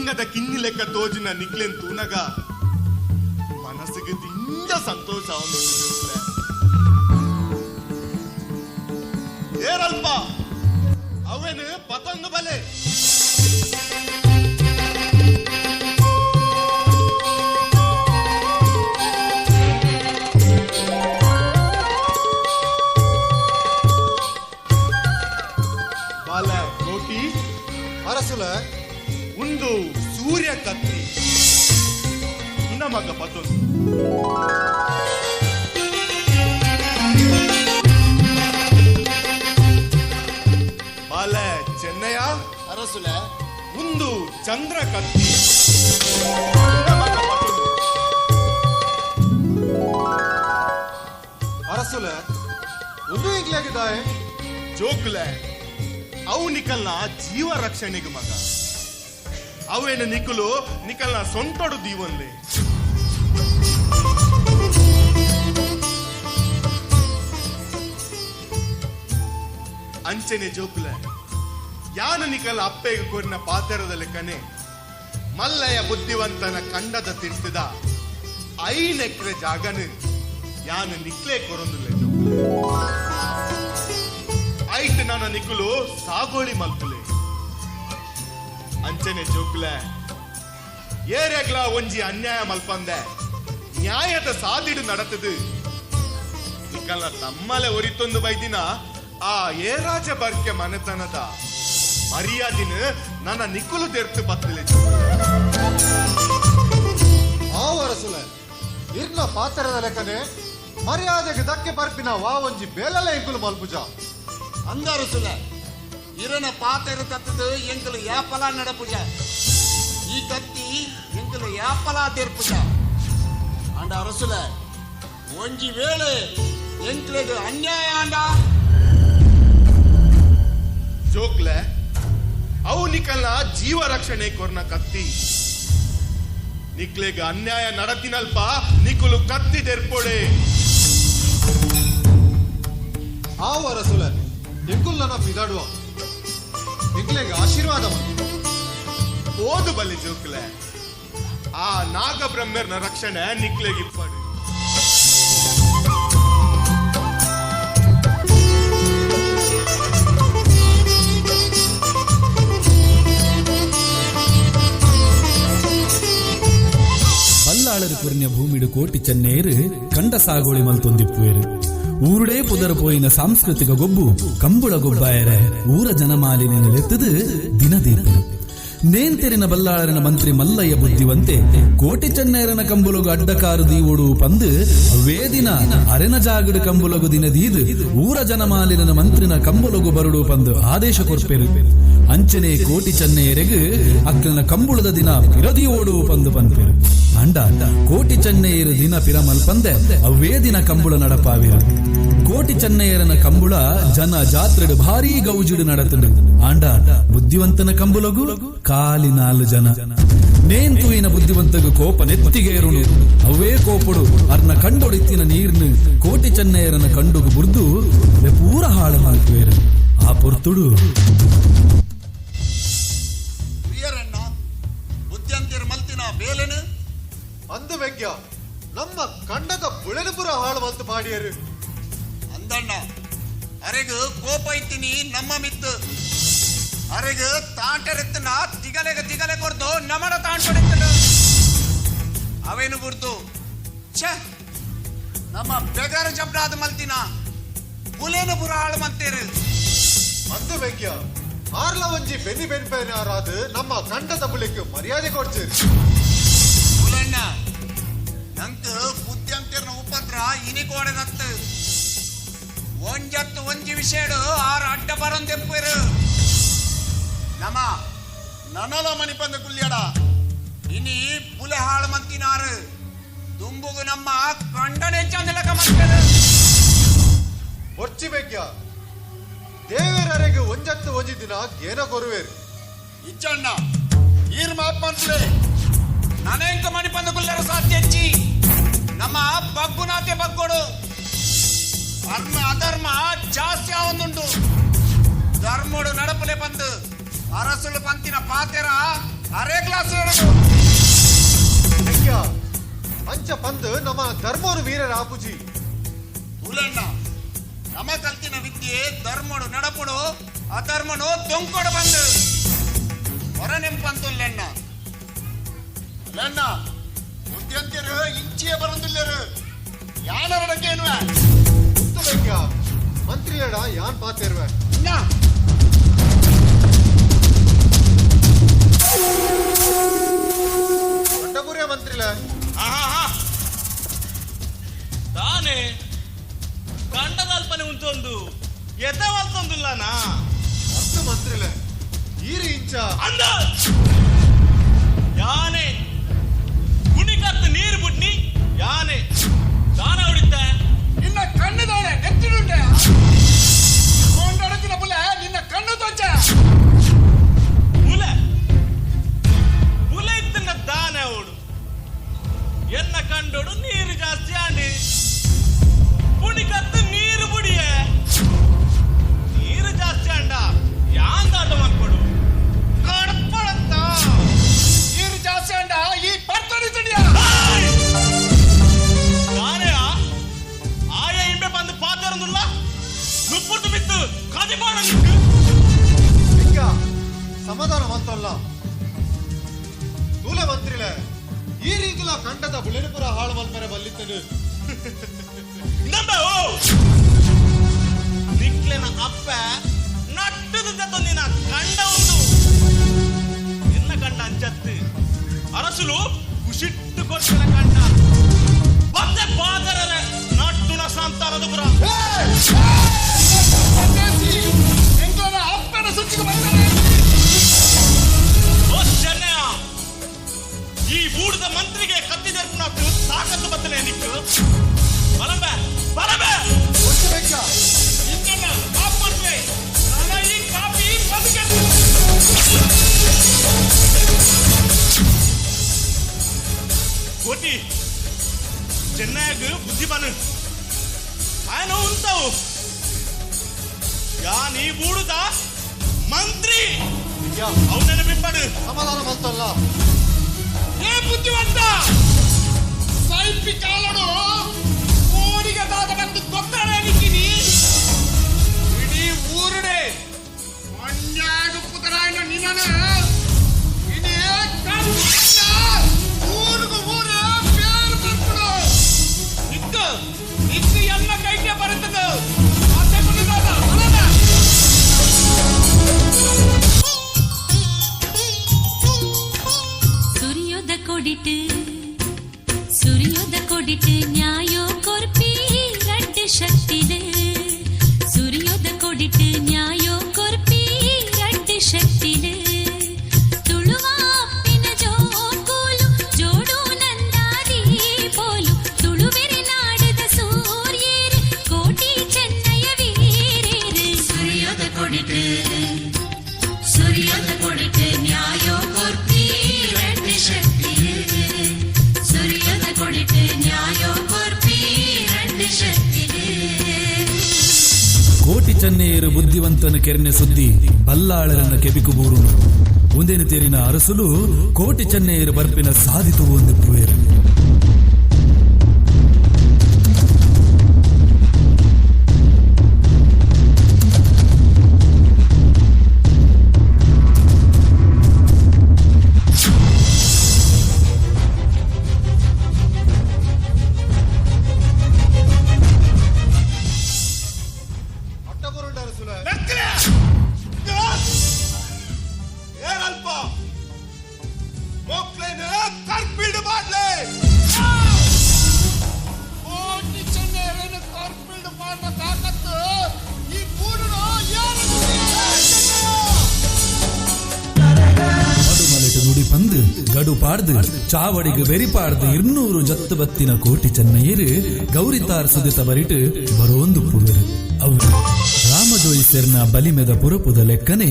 S8: ಚೆಂಗದ ಕಿನ್ನಿ ಲೆಕ್ಕ ತೋಜಿನ ನಿಕ್ಲೆನ್ ತೂನಗ ಮನಸ್ಸಿಗೆ ದಿಂಜ ಸಂತೋಷ ಅವನು. ಏರಲ್ಪ ಅವೇನು ಪತಂಗ ಬಲೆ. ಬಾಲೆ ಕೋಟಿ
S1: ಅರಸುಲ
S8: ಒಂದು ಸೂರ್ಯ ಕತ್ತಿ ನಮಗ ಪತೊಂದು. ಬಾಲೆ ಚೆನ್ನಯ್ಯ
S1: ಅರಸುಲ
S8: ಒಂದು ಚಂದ್ರ ಕತ್ತಿ ನಮಗ ಪತೊಂದು.
S1: ಅರಸುಲ ಒಂದು ಈಗ್ಲಾಗಿದ್ದಾವೆ
S8: ಜೋಕುಲೆ ಅವು ನಿಕಲ್ನ ಜೀವ ರಕ್ಷಣೆಗೆ ಮಗ. ಅವೇನು ನಿಕಲು ನಿಕಲ್ನ ಸೊಂಟೊಡು ದೀವನ್ಲೆ. ಅಂಚನೆ ಜೋಕುಲೆ ಯಾನು ನಿಕಲ್ ಅಪ್ಪೆಗೆ ಕೊರಿನ ಪಾತೆರದ ಲೆಕ್ಕನೆ ಮಲ್ಲಯ್ಯ ಬುದ್ಧಿವಂತನ ಕಂಡದ ತಿರ್ತದ 5 ಎಕರೆ ಜಾಗನು ಯಾನು ನಿಕ್ಲೆ ಕೊರೊಂದುಲ್ಲೆ ಜೋಕುಲೆ. ಐಟ್ ನನ್ನ ನಿಕುಲು ಸಾಗೋಳಿ ಮಲ್ಪುಲೆ. ಅಂಚನೆ ಜೋಕುಲೆ ಏರೆಗ್ಲ ಒಂಜಿ ಅನ್ಯಾಯ ಮಲ್ಪಂದೆ ನ್ಯಾಯದ ಸಾದಿಡು ನಡತದು ನಿಕಲ್ನ ತಮ್ಮಲೆ ಒರಿತೊಂದು ಬೈದಿನ ಆ ಏರಾಜ ಬರ್ಕೆ ಮನೆತನದ ಮರ್ಯಾದಿನ ನನ್ನ ನಿಕ್ಕುಲು ತೆರ್ತು ಬತ್ತಲೆ.
S1: ಆವು ಅರಸುಲ ಇರ್ನ ಪಾತ್ರದ ಲೆಕ್ಕನೆ ಮರ್ಯಾದೆಗೆ ಧಕ್ಕೆ ಬರ್ಪಿನ ವಾ ಒಂಜಿ ಬೇಲಲೆ ಇಂಕುಲು ಮಲ್ಪುಜ.
S15: ಅಂದರಸುಲ ಇರನ ಪಾತೆರ ತತ್ತದು ಎಂಕಲು ಯಾಪಲ ನಡಪುಜ. ಈ ಕತ್ತಿ ಎಂಕಲು ಯಾಪಲ ತೀರ್ಪುಜ. ಅಂಡ ಅರಸುಲ ಒಂಜಿ ವೇಳೆ ಎಂಕ್ಲೆಗ್ ಅನ್ಯಾಯ ಅಂಡ
S8: ಜೋಕ್ಲೆ ಅವು ನಿಕಲ್ನ ಜೀವ ರಕ್ಷಣೆ ಕೊರ್ನ ಕತ್ತಿ ನಿಕ್ಲೆಗ್ ಅನ್ಯಾಯ ನಡತಿನಲ್ಪ ನಿಕುಲು ಕತ್ತಿ ತೆರ್ಪೊಡೆ.
S1: ಆವು ಅರಸುಲ ಎಂಕುಲ್ ನನ್ನ ಪಿದಾಡುವ ಎಂಕ್ಲೆಗ್ ಆಶೀರ್ವಾದ
S8: ಓದು ಬಲಿ ಜೋಕ್ಲೆ ಆ ನಾಗಬ್ರಹ್ಮರ್ನ ರಕ್ಷಣೆ ನಿಕ್ಲೆಗ್ ಇಪ್ಪಡು.
S16: ಬಲ್ಲಾಳರು ಕುರಿನ ಭೂಮಿಡು ಕೋಟಿ ಚೆನ್ನೇರು ಕಂಡ ಸಾಗೋಳಿ ಮಲ್ತೊಂದಿಪ್ಪುವೇರು. ಊರುಡೇ ಪುದರ್ ಪೋಯಿನ ಸಾಂಸ್ಕೃತಿಕ ಗೊಬ್ಬು ಕಂಬುಳ ಗೊಬ್ಬಾಯರೆ ಊರ ಜನಮಾಲಿನ ನೆಲೆತ್ತದು ದಿನದೀಪರು. ನೇಂತೆರಿನ ಬಲ್ಲಾಳರಿನ ಮಂತ್ರಿ ಮಲ್ಲಯ್ಯ ಬುದ್ಧಿವಂತೆ ಕೋಟಿ ಚೆನ್ನೈರನ ಕಂಬುಲಗು ಅಡ್ಡಕಾರು ದೀವೋಡು ಪಂದು ಅವೇ ದಿನ ಅರೆನ ಜಾಗಡು ಕಂಬುಲಗು ದಿನದೀದು ಊರ ಜನಮಾಲಿನ ಮಂತ್ರಿನ ಕಂಬುಲಗು ಬರುಡು ಪಂದು ಆದೇಶ ಕೊರ್ಪೆರು. ಅಂಚನೆ ಕೋಟಿ ಚೆನ್ನೈಯರೆಗು ಅಕ್ಕನ ಕಂಬುಳದ ದಿನ ಪಿರದೀವೋಡು ಪಂದು ಪನ್ಪೆರು. ಅಂಡ ಕೋಟಿ ಚೆನ್ನೈಯರು ದಿನ ಪಿರಮಲ್ಪಂದೆ ಅವೇ ದಿನ ಕಂಬುಳ ನಡಪಾವಿರು. ಕೋಟಿ ಚೆನ್ನೈಯರನ ಕಂಬುಳ ಜನ ಜಾತ್ರೆಡು ಭಾರೀ ಗೌಜಿಡು ನಡತುಂಡು. ಆಂಡ ಬುದ್ಧಿವಂತನ ಕಂಬುಲಗು ಕಾಲಿ 4 ಜನ. ನೇಂತುವಿನ ಬುದ್ಧಿವಂತಗ ಕೋಪ ನೆತ್ತಿಗೇರುನು. ಅವೇ ಕೋಪಡು ಅರ್ನ ಕಂಡೊಡಿತ್ತಿನ ನೀರ್ನು ಕೋಟಿ ಚೆನ್ನೈಯರನ ಕಂಡುಗು ಬುರ್ದು ಪೂರ ಹಾಳು ಮಾಡ್ತುವೇರು. ಆ ಪೊರ್ತುಡು
S15: ಪ್ರಿಯರಣ್ಣ ಬುದ್ಧಿಯಂತಿರ ಮಲ್ತಿನ ಬೇಲೆನು
S1: ಅಂದು ವೆಗ್ಯ ನಮ್ಮ ಕಂಡದ ಬುಳೆನಪುರ ಹಾಳು ಮಲ್ತು ಪಾಡಿಯರು.
S15: ಅಂದಣ್ಣ ಅರೆಗು ಕೋಪ ಇತ್ತಿನಿ ನಮ್ಮ ಮಿತ್ತು ಅರೆಗು ತಾಂಟರೆತ್ತನ ತಿಗಲೆಗ ತಿಗಲೆ ಕೊರ್ದು ನಮನ ತಾಂಟೊಡೆತ್ತನ ಅವೇನು ಗುರ್ತು ಛೇ ನಮ್ಮ ಬೆಗರ ಜಬ್ರಾದ ಮಲ್ತಿನ ಬುಲೇನು ಪುರ ಹಾಳು ಮಲ್ತೇರು.
S1: ಅಂದು ವೆಗ್ಯ ಆರ್ಲ ಒಂಜಿ ಬೆನ್ನಿ ಬೆನ್ಪೇನಾರಾದ ನಮ್ಮ ಕಂಡದ ಬುಲೆಕ್ ಮರ್ಯಾದೆ ಕೊಡ್ತೀರಿ.
S15: ಬುಲಣ್ಣ ನಂಕ್ ಬುದ್ಧಿಯಂತಿರ್ನ ಉಪದ್ರ ಇನಿ ಕೋಡೆದತ್ತು ಒಂಜತ್ತು ಒಂಜಿ ವಿಷಯಡು ಆರು ಅಡ್ಡ ಬರಂದೆಪ್ಪೇರು. ನಮ ನನಲ ಮಣಿಪಂದ ಕುಲ್ಯಡ ಇನಿ ಬುಲೆ ಹಾಳು ಮಂತಿನಾರು ದುಂಬುಗು ನಮ್ಮ ಕಂಡನೆ ಚಂದಲಕ ಮಂತೇರು.
S1: ಒರ್ಚಿ ಬೆಗ್ಯ ದೇವರರೆಗೆ ಒಂಜತ್ತು ಒಂಜಿ ದಿನ ಗೇನ ಕೊರುವೇರು.
S15: ಇಚ್ಚಣ್ಣ ಈರ್ ಮಾಪ್ ಮಂತ್ಲೆ ನನೇಂಕ ಮಣಿಪಂದ ಕುಲ್ಯರ ಸಾಧ್ಯಚ್ಚಿ ನಮ್ಮ ಬಗ್ಗುನಾತೆ ಬಗ್ಗೋಡು ಅರ್ಮ ಅಧರ್ಮ ಜಾಸ್ತಿ ಆವೊಂದುಂಡು. ಧರ್ಮೋಡು ನಡಪಲೆ ಬಂದು ಅರಸುಲು ಪಂತಿನ ಪಾತೆರ ಅರೆ ಕ್ಲಾಸ್
S1: ಅಂಚ ಪಂದ್ ನಮ್ಮ ಧರ್ಮೋನು ವೀರರ ಆಪುಜಿ.
S15: ತುಲಣ್ಣ, ನಮ ಕಲ್ತಿನ ವಿದ್ಯೆ ಧರ್ಮಡು ನಡಪುಡು, ಅಧರ್ಮನು ದೊಂಕೊಡು ಬಂದು ಹೊರ ನೆಂಪಂತುಲ್ಲಣ್ಣ. ಅಲ್ಲಣ್ಣ, ಬುದ್ಧಿವಂತರು ಇಂಚಿಯೇ ಬರಂದಿಲ್ಲರು ಯಾನರಡಕ್ಕೇನುವೆ.
S1: ಮಂತ್ರಿಯಡ ಯಾನ್ ಪಾತೇರ್ವೆ. ಮಂಟಪುರಿಯ ಮಂತ್ರಿಲ
S12: ತಾನೆ ಕಂಡದಲ್ಪನೆ ಉಂಟೊಂದು ಎದ್ದವಲ್ತೊಂದುಲ್ಲನಾ?
S1: ಅಷ್ಟು ಮಂತ್ರಿಲ ಈರು ಇಂಚ
S12: ಅಂದ ಯಾನೆ ಕುಣಿಕತ್ತು ನೀರು ಬುಡ್ನಿ ಯಾನೆ ದಾನ ಹೊಡಿತ.
S4: ನಿನ್ನ ಕಣ್ಣು ದಾನೆ ನೆತ್ತಿಡುಂಟೆ ಕೊಂಡೊಡತಿನ ಪುಲೆ ನಿನ್ನ ಕಣ್ಣು ತೋಚ.
S12: ಪುಲೆ ಪುಲೆ ಇತ್ತಿನ ದಾನೆ ಅವಡು ಎನ್ನ ಕಂಡೋಡು ನೀರು ಜಾಸ್ತಿ ಆಂಡಿ ಪುಣಿಕತ್ತು ನೀರು ಬುಡಿಯೆ ನೀರು ಜಾಸ್ತಿ ಅಂಡ ಯಾಂದಾಟ ಮನ್ಕೊಡು ಕಡ್ಪಡತ್ತ.
S4: ನೀರು ಜಾಸ್ತಿ ಅಂಡ ಈ ಪರ್ತಡಿ ತುಡಿಯ.
S12: ದಾನೆಯ ಆಯ ಇಂಬೆ ಬಂದು ಪಾತರಂದುಲ್ಲ ನುಪ್ಪುರ್ದು ಬಿತ್ತು ಕದಿಪಾಡ ನಿಕ್ಕು.
S1: ಲಿಂಗ ಸಮಾಧಾನ ಮಂತಲ್ಲ ತೂಲೆ ಮಂತ್ರಿಲೆ, ಈ ರೀತಿಲ ಕಂಡದ ಬುಳೆನುಪುರ ಹಾಳು ಮಲ್ಪರೆ ಬಲ್ಲಿತ್ತನು.
S12: ನಂಬ ಓ ನಿಕ್ಲೆನ ಅಪ್ಪ ನಟ್ಟದ ನಿನ್ನ ಕಂಡ ಉಂಡು ನಿನ್ನ ಕಂಡ ಅಂಚತ್ತು ಅರಸುಲು ಕುಶಿಟ್ಟು ಕೊಟ್ಟನ ಕಂಡ ಮತ್ತೆ ಪಾದರರ ನಟ್ಟುನ ಸಂತಾನದ ಪುರ.
S4: ಎಂಕ್ಲನ ಅಪ್ಪನ ಸುಚ್ಚಿಗೆ ಬರ್ತಾನೆ.
S12: ಓ ಚೆನ್ನಯ್ಯ, ಈ ಬೂಡದ ಮಂತ್ರಿಗೆ ಕತ್ತಿ ದರ್ಪಣ ತಾಕತ್ತು ಬತ್ತನೆ ನಿಕ್ಕು ಬಲಂಬೆ ಬಲಂಬೆ.
S4: ಇಂದಣ್ಣ ಆಫ್ ಮಾಡ್ವೆ ನಾನು ಈ ಕಾಪಿ ಬದುಕೆ.
S12: ಕೋಟಿ ಚೆನ್ನೈಗ್ ಬುದ್ಧಿ ಬನು ఆయన ఉంటావు ಯಾ ನೀ ಬೂಡುದ ಮಂತ್ರಿ ಅವನನ್ನ ಬಿಂಬಡು.
S1: ಸಮಾಧಾನ ಮಂತಲ್ಲ.
S4: ಏ ಬುದ್ಧಿವಂತ, ಸೈಪಿ ಕಾಲಡು ಊರಿಗೆ ದಾದ ಬಂದು ಗೊತ್ತಾಡ ನಿಕ್ಕಿನಿ ಇಡೀ ಊರುಡೆ ಮಣ್ಣಾಗ ಪುತರಾಯಣ ನಿನ್ನನ ಇಡೀ ಕಣ್ಣ ಊರಿಗೂ ಊರ ಪೇರು ಬರ್ಪುಡು ನಿಕ್ಕು ನಿಕ್ಕು ಎಲ್ಲ ಕೈಗೆ ಬರುತ್ತದೆ ಅತ್ತೆ ಪುನಿದಾದ ಅಲ್ಲದ.
S3: ಸುರಿಯೋದ ಕೊಡಿಟ್ ಸುರಿಯೋದ ಕೊಡಿಟ್ ನ್ಯಾಯೋ ಕೊರ್ಪಿ ರಡ್ಡ್ ಶಕ್ತಿದೆ. ಸುರಿಯೋದ ಕೊಡಿಟ್ ನ್ಯಾಯೋ ಕೊರ್ಪಿ ರಡ್ಡ್ ಶಕ್ತಿದೆ. ತುಳುವ ಅಪ್ಪಿನ ಜೋಕುಲು ಜೋಡು ನಂದಾದಿ ಪೋಲು ತುಳುವೆರೆ ನಾಡದ ಸೂರ್ಯೇರು ಕೋಟಿ ಚೆನ್ನಯ ವೀರೇರು. ಸುರಿಯೋದ ಕೊಡಿಟ್ ಸುರಿಯೋದ ಕೊಡಿಟ್ ನ್ಯಾಯೋ ಕೊರ್ಪಿ ರಡ್ಡ್ ಶಕ್ತಿಯೇ. ಸುರಿಯೋದ ಕೊಡಿಟ್ ನ್ಯಾಯೋ ಕೊರ್ಪಿ ರಡ್ಡ್ ಶಕ್ತಿಯೇ.
S16: ಕೋಟಿ ಚೆನ್ನೆಯರು ಬುದ್ಧಿವಂತನ ಕೆರೆನೆ ಸುದ್ದಿ ಬಲ್ಲಾಳರನ್ನ ಕೆಬಿಕು ಬೂರುನು ಒಂದೇನು ತೇರಿನ ಅರಸುಲು ಕೋಟಿ ಚೆನ್ನೆಯರು ಬರ್ಪಿನ ಸಾಧಿತು ಒಂದಿಪ್ಪುವೇರು.
S1: ಅಟ್ಟಪುರುಂಡ ಅರಸುಲೆ.
S8: ಏನಲ್ಪ ಮೋಕ್ಲೇನ ಕರ್ಪಿಡು ಮಾಡ್ಲೆ.
S4: ಕೋಟಿ ಚೆನ್ನೆಯರನ್ನು ಕಾರ್ಪಿಲ್ಡ್ ಮಾಡುವ ತಾಕತ್ತು ಈ ಬೂಡುನು ಯಾರು
S16: ಮಡುಮಲೆಟು ನುಡಿ ಪಂದು ಗಡು ಪಾಡ್ದು ಚಾವಡಿಗೆ ಬೆರಿಪಾಡ್ದು 200 ಜತ್ತು ಬತ್ತಿನ ಕೋಟಿ ಚೆನ್ನಯ್ಯರು ಗೌರಿತಾರ್ ಸುದಿತ ಬರಿಟು ಬರೋಂದು ಪುವೆರು. ಅವು ರಾಮಜೋಯಿಸೆರ್ನ ಬಲಿಮೆದ ಪುರಪುದ ಲೆಕ್ಕನೆ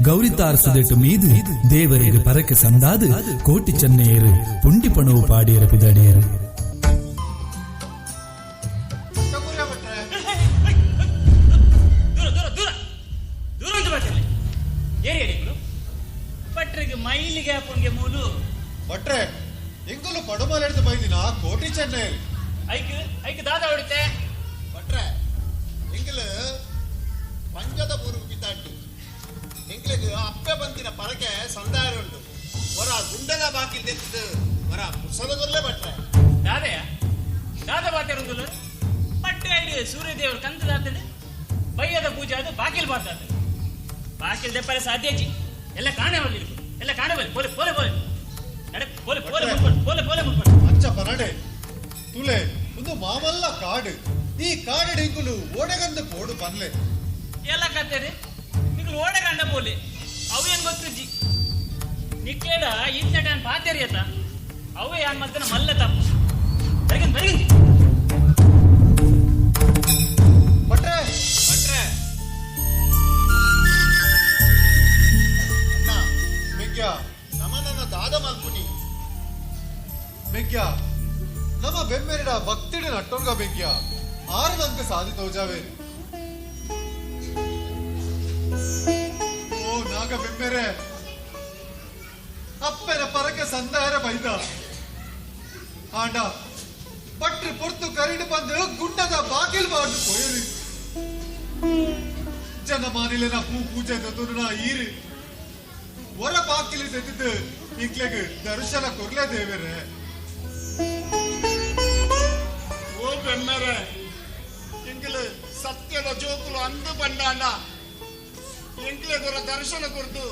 S16: ಗೌರಿತಾರ್ ಸುದೆಟು ಮೀದು ದೇವರಿಗೆ ಪರಕೆ ಸಂದಾದು ಕೋಟಿ ಚೆನ್ನಯ್ಯರು ಪುಂಡಿಪಣವು ಪಾಡಿಯರ ಪಿದಾಡಿಯರು.
S18: ದೂರ ದೂರ ದೂರ ದೂರ ಅಂತ ಬರ್ತಿರ್ಲಿ ಏರಿ ಅಡಿಗಳು ಭಟ್ರಿಗೆ
S12: ಮೈಲಿಗೆ ಹಾಕೊಂಡ್ಗೆ ಮೂಲು.
S1: ಭಟ್ರೆ, ಎಂಕುಲು ಪಡುಮಲೆಡ್ದು ಬೈದಿನ ಕೋಟಿ ಚೆನ್ನೈ.
S12: ಐಕ್ ಐಕ್ ದಾದ ಹೊಡಿತೆ.
S15: ಭಟ್ರೆ, ಎಂಕಲು ಪಂಜದ ಬೂರು ಪಿತಾಂಟು. ಎಂಕ್ಲೆಗ್ ಅಪ್ಪೆ ಬಂತಿನ ಪರಕೆ ಸಂದಾಯ ಉಂಟು. ಹೊರ ಗುಂಡದ ಬಾಕಿ ತೆತ್ತು ಹೊರ ಪುರ್ಸದ ಭಟ್ರೆ.
S12: ದಾದೆಯ ದಾದ ಬಾತೆರುಂದುಲು ಪಟ್ಟೆ ಐಡು ಸೂರ್ಯದೇವರು ಕಂದದಾತನು ಬಯ್ಯದ ಪೂಜೆ ಅದು ಬಾಕಿಲ್ ಬಾತಾತ ಬಾಕಿಲ್ ದೆಪ್ಪರೆ ಸಾಧ್ಯಜಿ ಎಲ್ಲ ಕಾಣವಲ್ಲಿ ಎಲ್ಲ ಕಾಣವಲ್ಲಿ ಪೋಲೆ ಪೋಲೆ ಪೋಲೆ ನಡೆ ಪೋಲೆ ಪೋಲೆ ಮುಟ್ಪಡು ಪೋಲೆ ಪೋಲೆ ಮುಟ್ಪಡು.
S1: ಅಂಚ ಪನಡೆ ತುಲೆ ಒಂದು ಮಾಮಲ್ಲ ಕಾಡು. ಈ ಕಾಡು ಇಂಕುಲು ಓಡೆಗಂದು ಪೋಡು ಬನ್ಲೆ.
S12: ಎಲ್ಲ ಕತ್ತೇರಿ ನಿಕ್ಲು ಓಡೆಗಂಡ ಪೋಲೆ ಅವು ಏನ್ ಗೊತ್ತುಜ್ಜಿ ನಿಕ್ಕೇಡ ಇಂಚಟ ಪಾತೇರಿ ಅತ್ತ ಅವೇ ಯಾನ್ ಮಲ್ತನ ಮಲ್ಲ ತಪ್ಪು ಬರಿಗಿನ್ ಬರಿಗಿಂಜಿ.
S1: ಭಟ್ರೆ
S15: ಭಟ್ರೆ ಅಣ್ಣ
S1: ಮೆಗ್ಯ
S15: ನಮನನ್ನ ದಾದ ಮಲ್ಪುನಿ.
S1: ಮೆಗ್ಯ ನಮ್ಮ ಬೆಮ್ಮೆರಿಡ ಭಕ್ತಿಡಿ ನಟ್ಟೊಂಗ ಮೆಗ್ಯ ಆರು ನಂಗೆ ಸಾಧಿ ತೋಜಾವೆ. ಓ ನಾಗ ಬೆಮ್ಮೆರೆ, ಅಪ್ಪನ ಪರಕೆ ಸಂದಾರ ಬೈದ ಆಂಡ ಪಟ್ರು ಪೊರ್ತು ಕರಿಡು ಬಂದು ಗುಂಡದ ಬಾಗಿಲು ಬಾರ್ದು ಪೋಯರು. ಜನ ಮಾನಿಲೆನ ಪೂ ಪೂಜೆ ತದುನ ಈರು ಹೊರ ಬಾಗಿಲು ತೆಗೆದು ಇಂಕ್ಲೆಗ್ ದರ್ಶನ ಕೊರ್ಲೆ ದೇವರೇ.
S15: ಓ ಬೆಮ್ಮೆರೆ, ಎಂಕಲು ಸತ್ಯದ ಜೋಕುಲು ಅಂದು ಬಂಡಾಂಡ ಎಂಕ್ಲೆ ಕೊರ ದರ್ಶನ ಕೊರ್ದು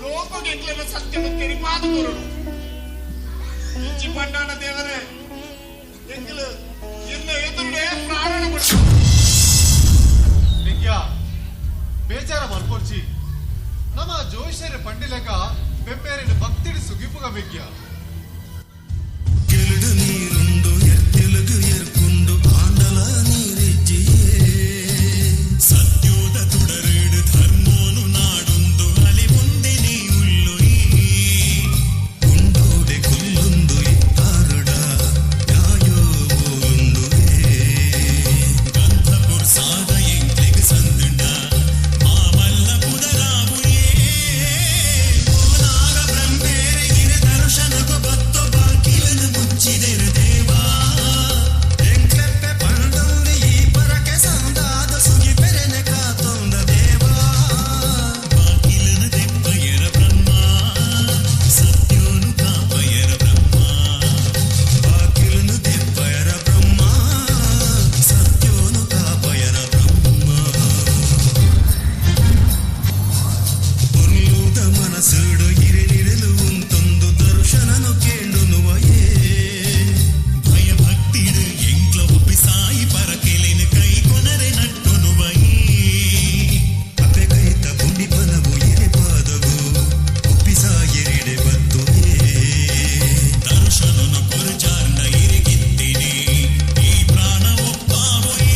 S15: ಲೋಕಗೆ ಎಂಕ್ಲೆನ ಸತ್ಯದ ತೆರಿಪಾದ ಕೊರಡು. ಇಂಚಿ ಬಂಡಾಣ ದೇವರೇ, ಎಂಕಲು ಇನ್ನ ಎದುರುಡೆ ಪ್ರಾಣ ಕೊಟ್ಟು.
S1: ಮೆಗ್ಯ ಬೇಜಾರ ಮಲ್ಪೊರ್ಚಿ ನಮ್ಮ ಜೋಯಿಷರ ಪಂಡಿಲೆಕ ಬೆಮ್ಮೇರಿನ ಭಕ್ತಿಡಿ ಸುಗಿಪುಗ ಮೆಗ್ಯ.
S5: ಕೆರಡು ನೀರುಂಡು ಎರ್ತೆಲುಗು ಎರ್ಕುಂಡು ಆಂಡಲ ನೀರಿಜ್ಜಿಯೇ. ಸತ್ಯೋದ ತುಡರೇಡು ಧರ್ಮೋನು ನಾಡುಂದು ಅಲಿ ಮುಂದೆ ನೀ ಉಲ್ಲೊಯಿ. ಗುಂಡೋಡೆ ಕೊಲ್ಲುಂದು ಇತ್ತಾರುಡ ಯಾಯೋ ಓಲುಂದುವೇ. ಗಂಧಪುರ್ ಸಾದ ಎಂಕ್ಲೆಗ್ ಸಂದುಂಡ ಮಾಮಲ್ಲ ಪುದರಾವುಯೇ. ಓನಾಗ ಬ್ರಹ್ಮೇರೆ ಗಿರ ದರ್ಶನಗು ಬತ್ತು ಬಾಕಿಲನು ಮುಚ್ಚಿದೆರು ದೇವಾ. ಎಂಕ್ಲೆಪ್ಪೆ ಪಂಡೊಂದು ಈ ಪರಕೆ ಸಂದಾದ ಸುಗಿ ಪೆರೆನೆ ಕಾತೊಂದ ದೇವಾ. ಬಾಕಿಲನು ದೆಪ್ಪಯರ ಬ್ರಹ್ಮ ಸತ್ಯೋನು ಕಾಪಯರ ಬ್ರಹ್ಮ. ಬಾಕಿಲನು ದೆಪ್ಪಯರ ಬ್ರಹ್ಮ ಸತ್ಯೋನು ಕಾಪಯರ ಬ್ರಹ್ಮ. ಪೊರ್ಲುದ ಮನಸ್ಸುಡು ಹಿರಿನಿರಲು ಉಂತೊಂದು ದರ್ಶನನು ಕೇಳುನುವಯೇ. ಭಯ ಭಕ್ತಿಡು ಎಂಕ್ಲ ಒಪ್ಪಿ ಸಾಯಿ ಪರಕೆಲಿನ ಕೈ ಕೊನರೆ ನಟ್ಟುನುವಯೇ. ಅಪ್ಪೆ ಕೈತ ಪುಂಡಿ ಪನವು ಎರೆ ಪಾದಗು ಒಪ್ಪಿ ಸಾಯಿರಿಡೆ ಬತ್ತುವೇ. ದರ್ಶನನು ಕೊರಚಾರ್ನ ಇರಿಗಿತ್ತಿನಿ ಈ ಪ್ರಾಣ ಒಪ್ಪಾವುಯೇ.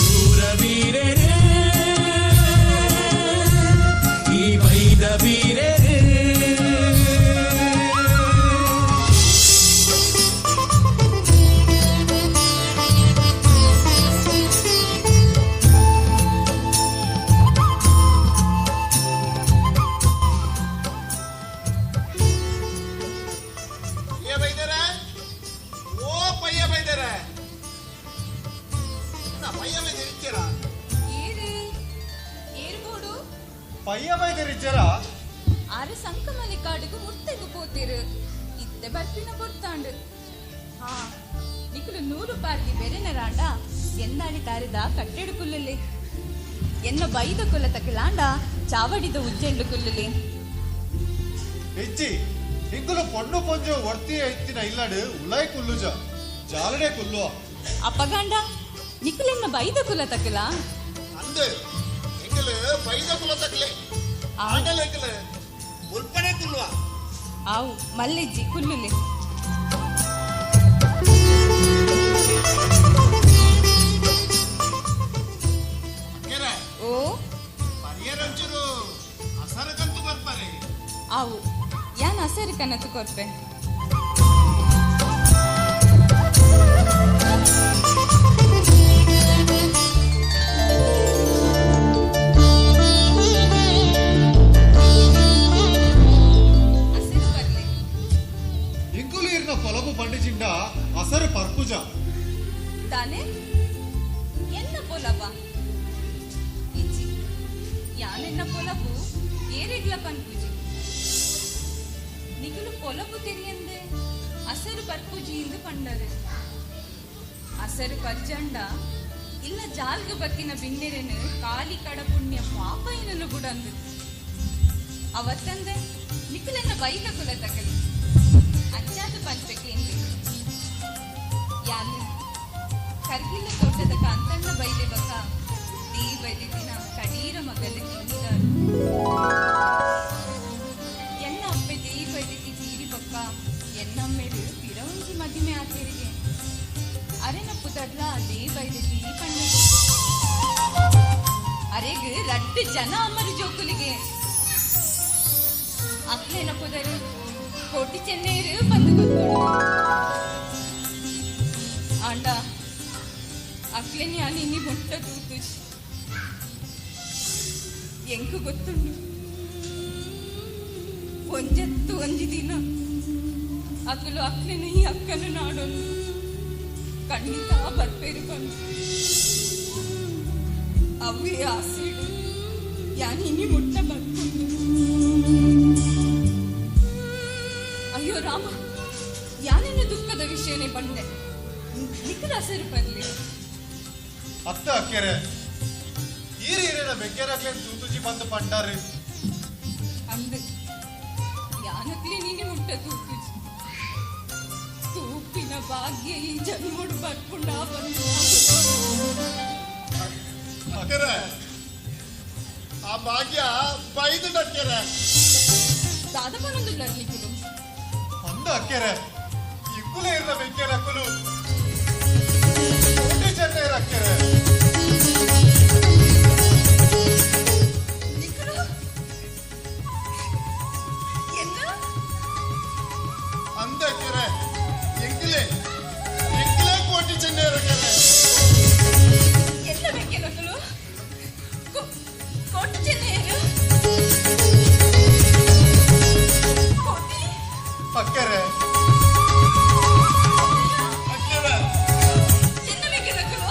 S17: ಶೂರವೀರರೇ, ಈ ಬೈದ ವೀರರೇ.
S15: ಏ ಬೈದಾರೆ, ಓ ಪಯ್ಯ ಬೈದಾರೆ, ನಾ ಪಯ್ಯ ಬೈದಿರ್ತೀರ.
S19: ಏರು ಏರ್ಬೋಡು
S1: ಪಯ್ಯ ಬೈದರಿಜ್ಜರ.
S19: ಆರು ಸಂಕಮಲಿ ಕಾಡುಗು ಮುರ್ತೆಗು ಪೋತಿರು ಇತ್ತೆ ಬರ್ಪಿನ ಬೊರ್ತಾಂಡು. ಹಾ ನಿಕುಲು 100 ಪಾರ್ಗಿ ಬೆರೆನರಾಂಡ ಎನ್ನಾಡಿ ತಾರಿದ ಕಟ್ಟೆಡು ಕುಲ್ಲಲ್ಲಿ ಎನ್ನ ಬೈದ ಕುಲ ತಕಲಾಂಡ ಚಾವಡಿದ ಉಜ್ಜೆಂಡು ಕುಲ್ಲುಲಿ.
S1: ಇಜ್ಜಿ ಇಂಕುಲು ಪೊಣ್ಣು ಪೊಂಜು ಒರ್ತಿಯ ಇತ್ತಿನ ಇಲ್ಲಡು ಉಲಾಯ್ ಕುಲ್ಲುಜ ಜಾಲಡೆ ಕುಲ್ಲುವ.
S19: ಅಪ್ಪಗಂಡ ನಿಕುಲೆನ್ನ ಬೈದ ಕುಲ ತಕಲ
S15: ಅಂದು ಎಂಕಲು ಬೈದ ಕುಲ ತಕಲೆ ಆಂಡಲ ಎಂಕಲು ಉಲ್ಪನೆ ಕುಲ್ಲುವ.
S19: ಆವು ಮಲ್ಲೆಜ್ಜಿ ಕುಲ್ಲುಲಿ. ಓ
S15: ಪರಿಯರಂಚೂರು ಅಸರಕಂತು ಬರ್ತಾರೆ.
S19: ಆವು ಯಾನ್ ಅಸರು ಕನತು ಕೊರ್ಪೆ. ಅಸರು ಬರ್ಲಿ.
S1: ಇಂಕುಲು ಇರ್ನ ಪೊಲಬು ಬಂಡಿಜಿಂಡ ಅಸರು ಪರ್ಪುಜ
S19: ತಾನೆ ಎನ್ನ ಪೊಲಬ ಇಜ್ಜಿ ಯಾನೆನ್ನ ಪೊಲಬು ಏರೆಗ್ಲ ಪನ್ಪುಜಿ. ನಿಕುಲು ಪೊಲಬು ತೆರಿಯಂದೆ ಅಸರು ಪರ್ಪುಜಿ ಇಂದು ಪಂಡರು. ಅಸರು ಪರ್ಜಂಡ ಇಲ್ಲ ಜಾಲ್ಗ ಬತ್ತಿನ ಬಿನ್ನೆರೆನು ಕಾಲಿ ಕಡ ಪುಣ್ಯ ಪಾಪ ಏನನ್ನು ಬುಡಂದು ಅವತ್ತಂದೆ ನಿಕುಲೆನ್ನ ಬೈದ ಕುಲ ತಕಲಿ ಅಂಚಾದ ಪನ್ಪೆ ಕೇಂದ್ರಿ. ಯಾನು ಕರ್ಗಿಲ್ಲ ತೋಟದ ಕಾಂತಣ್ಣ ಬೈದೆ ಬಕ ದೀ ಬೈದಿನ ಕಡೀರ ಮಗಲ ಕಿಂಗಿದಾರು. ಎನ್ನ ಅಪ್ಪೆ ದೀ ಬೈದಿತಿ ತೀರಿ ಬಕ್ಕ ಎನ್ನಮ್ಮೆರು ಪಿರವಂಜಿ ಮದಿಮೆ ಆತೇರಿಗೆ ಅರೆನ ಪುದರ್ಲ ಅದೇ ಬೈದಿತಿ ಪಣ್ಣದು. ಅರೆಗ್ ರಡ್ಡು ಜನ ಅಮರು ಜೋಕುಲಿಗೆ ಅಕ್ಲೇನ ಪುದರು ಕೋಟಿ ಚೆನ್ನೇರು ಬಂದು ಗೊತ್ತುಡು. ಆಂಡ ಅಕ್ಲೇನಿ ಇನಿ ಮುಟ್ಟ ತೂತುಜಿ ಎಂಕು ಗೊತ್ತುಂಡು ಒಂಜೆತ್ತು ಒಂಜಿ ದಿನ ಅಕಲು ಅಕ್ಲೇನ ಈ ಅಕ್ಕನ ನಾಡೊಂದು ಖಂಡಿತ ಬರ್ಪೇರು ಬಂದು ಅವೇ ಆಸೆಡು ಯಾನ್ ಇನಿ ಮುಟ್ಟ ಬರ್ಕೊಂಡು. ಅಯ್ಯೋ ರಾಮ, ಯಾನೇನು ದುಃಖದ ವಿಷಯನೇ ಬಂದೆ ನಿಖರ ಹಸಿರು ಬರ್ಲಿ.
S1: ಅತ್ತ ಅಕ್ಕೆರೆ ಈರಿ ಈರೇನ ಬೆಗ್ಗೆರಾಗ್ಲೇ ತೂತುಜಿ ಬಂದು ಪಂಡಾರಿ
S19: ಅಂದು ಯಾನಕ್ಲಿ ನೀನೆ ಮುಟ್ಟ ತೂತುಜಿ ತೂಪಿನ ಭಾಗ್ಯ ಈ ಜನ್ಮುಡು ಬರ್ಪುಂಡ ಬಂದು.
S15: ಅಕ್ಕೆರೆ ಆ ಭಾಗ್ಯ ಬೈದು ಅಕ್ಕೆರೆ
S19: ದಾದ ಪನೊಂದುಲ್ಲ ನಿಕುಲು
S1: ಅಂದ ಅಕ್ಕೆರೆ ಇಕ್ಕುಲೇ ಇರ್ನ ಬೆಗ್ಗೆರಕ್ಕುಲು ಕೋಟಿ ಚೆನ್ನೇರು ಅಕ್ಕೆರೆ.
S19: ನಿಕುಲು ಎನ್ನ
S15: ಅಂದ ಅಕ್ಕೆರೆ ಎಂಕಲೇ ಎಂಕಲೇ ಕೋಟಿ ಚೆನ್ನೇರು ಅಕ್ಕೆರೆ.
S19: ಎಲ್ಲ ಬೆಗ್ಗೆರಕ್ಕುಲು ಕೋಟಿ ಚೆನ್ನೇರು ಕೋಟಿ
S1: ಅಕ್ಕೆರೆ
S15: ಅಕ್ಕೆರೆ
S19: ಎನ್ನ ಬೆಗ್ಗೆರಕ್ಕುಲು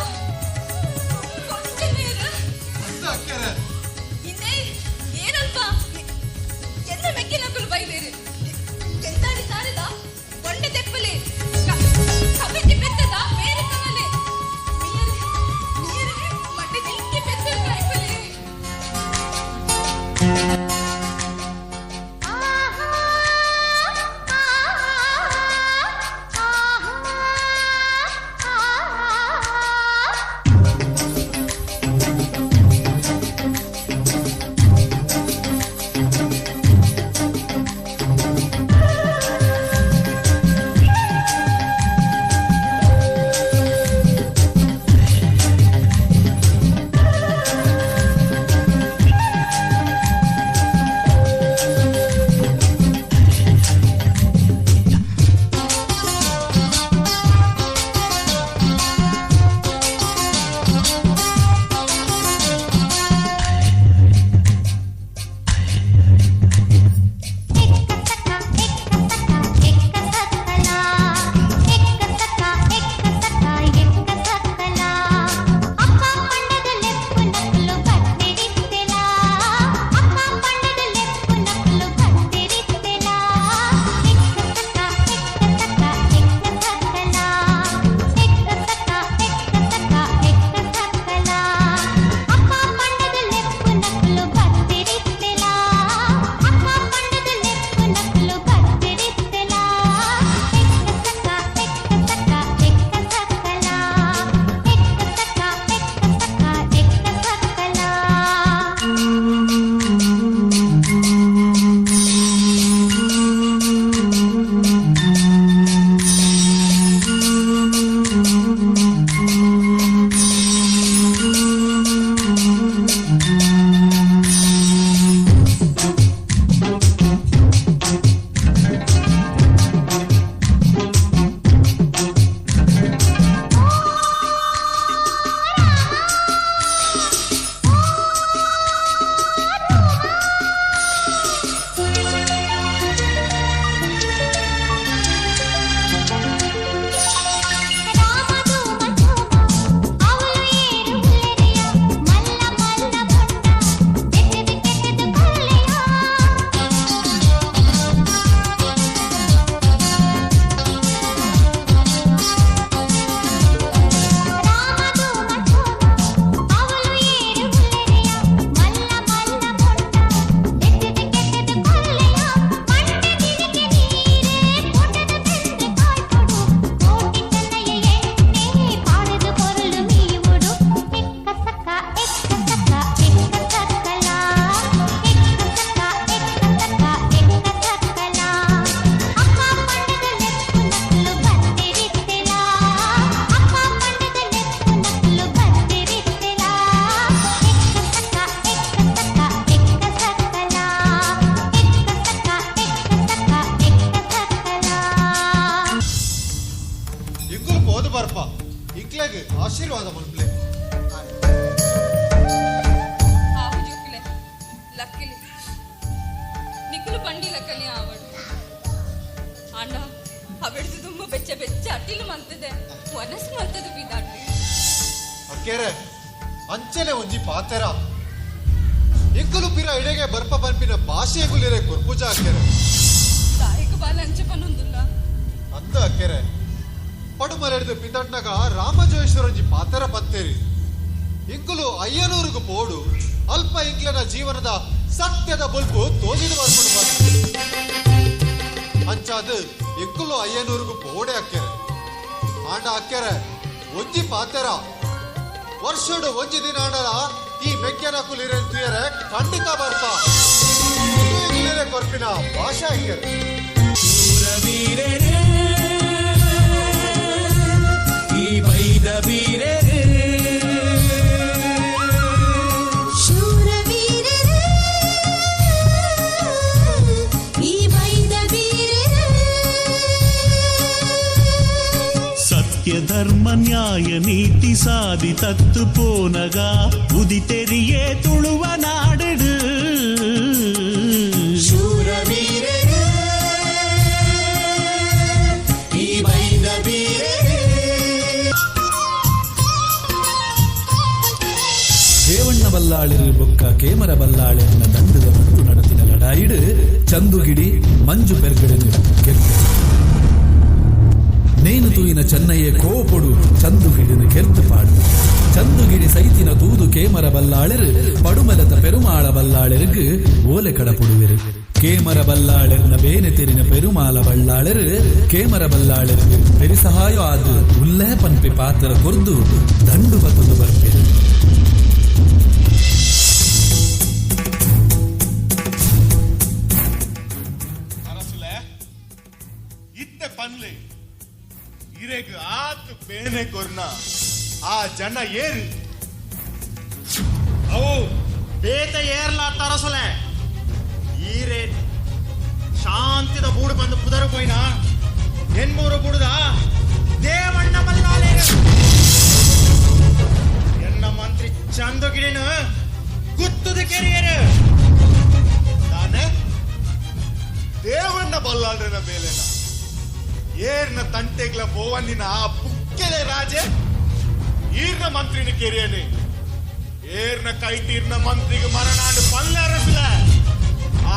S1: ಆಶೀರ್ವಾದ ಮಲ್ಪಲೆ.
S19: ಆವು ಜೋಕುಲೆ, ಲಕ್ಕಿಲಿ ನಿಕ್ಕುಲು ಪಂಡಿ ಲಕ್ಕನೆ ಆವಡು. ಆಂಡ ಅವೆಡ್ದು ತುಂಬ ಬೆಚ್ಚ ಬೆಚ್ಚ ಅಟ್ಟಿಲು ಮಂತದೆ, ವನಸ್ ಮಲ್ತದೆ ಬಿದಾಡ್ಲಿ.
S1: ಅಕ್ಕೇರೆ, ಅಂಚನೆ ಒಂಜಿ ಪಾತೆರ, ಎಂಕುಲು ಪಿರ ಇಡೆಗೆ ಬರ್ಪ ಬರ್ಪಿನ ಭಾಷೆಗುಲಿರೆ ಕೊರ್ಪುಜ ಅಕ್ಕೇರೆ.
S19: ತಾಯಿಗೆ ಬಾಲ ಅಂಚ ಪನೊಂದುಲ್ಲ.
S1: ಅಂದ ಅಕ್ಕೇರೆ, ಪಡುಮಲೆಡ್ದು ಪಿತಟ್ನಾಗ ರಾಮಜೋಯೇಶ್ವರಂಜಿ ಪಾತೆರ ಪತ್ತೇರಿ, ಇಂಕುಲು ಅಯ್ಯನೂರುಗು ಪೋಡು ಅಲ್ಪ ಇಂಕ್ಲೆನ ಜೀವನದ ಸತ್ಯದ ಬೊಲ್ಪು ತೋಜಿದು ಬರ್ಪುಡು. ಅಂಚಾದ ಎಂಕುಲು ಅಯ್ಯನೂರುಗು ಪೋಡೆ ಅಕ್ಕೇರೆ. ಆಂಡ ಅಕ್ಕೇರೆ, ಒಂಜಿ ಪಾತೆರ, ವರ್ಷಡು ಒಂಜಿ ದಿನ ಆಂಡಲ ಈ ಮೆಗ್ಯನ ಕುಲಿರೆ ತುಯರೆ ಖಂಡಿತ ಬರ್ಪ ಕೊರ್ಪಿನ ಭಾಷೆ ಅಕ್ಕೇರೆ.
S17: ಶೂರವೀರರೇ, ಈ ಬೈದ ವೀರರೇ.
S3: ಶೂರವೀರರೇ, ಈ ಬೈದ ವೀರರೇ.
S11: ಸತ್ಯ ಧರ್ಮ ನ್ಯಾಯ ನೀತಿ ಸಾದಿ ತತ್ತು ಪೋನಗ ಉದಿತೆರಿಯೇ ತುಳುವ ನಾಡು.
S17: ಶೂರವೀರರೇ, ಈ ಬೈದ ವೀರರೇ.
S16: ದೇವಣ್ಣ ಬಲ್ಲಾಳಿರು ಬೊಕ್ಕ ಕೇಮರ ಬಲ್ಲಾಳಿರನ ದಂಡದ ನಡುಟು ನಡತಿನ ಲಡಾಯಿಡು ಚಂದುಗಿಡಿ ಮಂಜು ಪೆರ್ಗಡೆನು ಕೆರ್ತೆ. ನೇನು ತೂಯಿನ ಚೆನ್ನಯ್ಯ ಕೋಪೊಡು ಚಂದುಗಿಡಿನ ಕೆರ್ತು ಪಾಡು. ಚಂದುಗಿಡಿ ಸೈತಿನ ತೂದು ಕೇಮರ ಬಲ್ಲಾಳೆರು ಪಡುಮಲತ ಪೆರುಮಾಳ ಬಲ್ಲಾಳೆರ್ಗ್ ಓಲೆ ಕಡಪುಡುವೆರು. ಕೇಮರ ಬಲ್ಲಾಳೆರ್ನ ಬೇನೆ ತೆರಿನ ಪೆರುಮಾಲ ಬಲ್ಲಾಳೆರು ಕೇಮರ ಬಲ್ಲಾಳೆರ್ಗ್ ಪೆರಿಸಹಾಯ ಆದ್ ಉಲ್ಲೇ ಪನ್ಪಿ ಪಾತ್ರ ಕೊರ್ದು ದಂಡು ಬತ್ತೊಂದು ಬರ್ಪೇರು.
S8: ಅರಸುಲೆ, ಇತ್ತೆ ಪನ್ಲೆ, ಇರೆಗ್ ಆತ್ ಬೇನೆ ಕೊರ್ನ ಆ ಜನ ಏರು?
S15: ಅವು ಬೇತ ಏರ್ಲ ತರಸುಲೆ, ಈರೆ ಶಾಂತಿದ ಬೂಡು ಬಂದು ಪುದರು ಪೋಯ್ನ ಎನ್ಮೂರು ಬುಡುದ ದೇವಣ್ಣ ಬಲ್ಲಾಲೇರು. ಎನ್ನ ಮಂತ್ರಿ ಚಂದುಗಿಡಿನ ಗುತ್ತದ ಕೆರಿಯರು.
S8: ನಾನೇ ದೇವಣ್ಣ ಬಲ್ಲಾಳ್ರನ ಬೇಲೆನ? ಏರ್ನ ತಂಟೆಗ್ಲ ಪೋವನ್ನಿನ ಆ ಪುಕ್ಕೆಲೆ ರಾಜೆ ಈರ್ನ ಮಂತ್ರಿನ ಕೆರಿಯನೆ. ಏರ್ನ ಕೈಟೀರ್ನ ಮಂತ್ರಿಗೆ ಮರಣಾಂಡು ಪಲ್ಲೆ.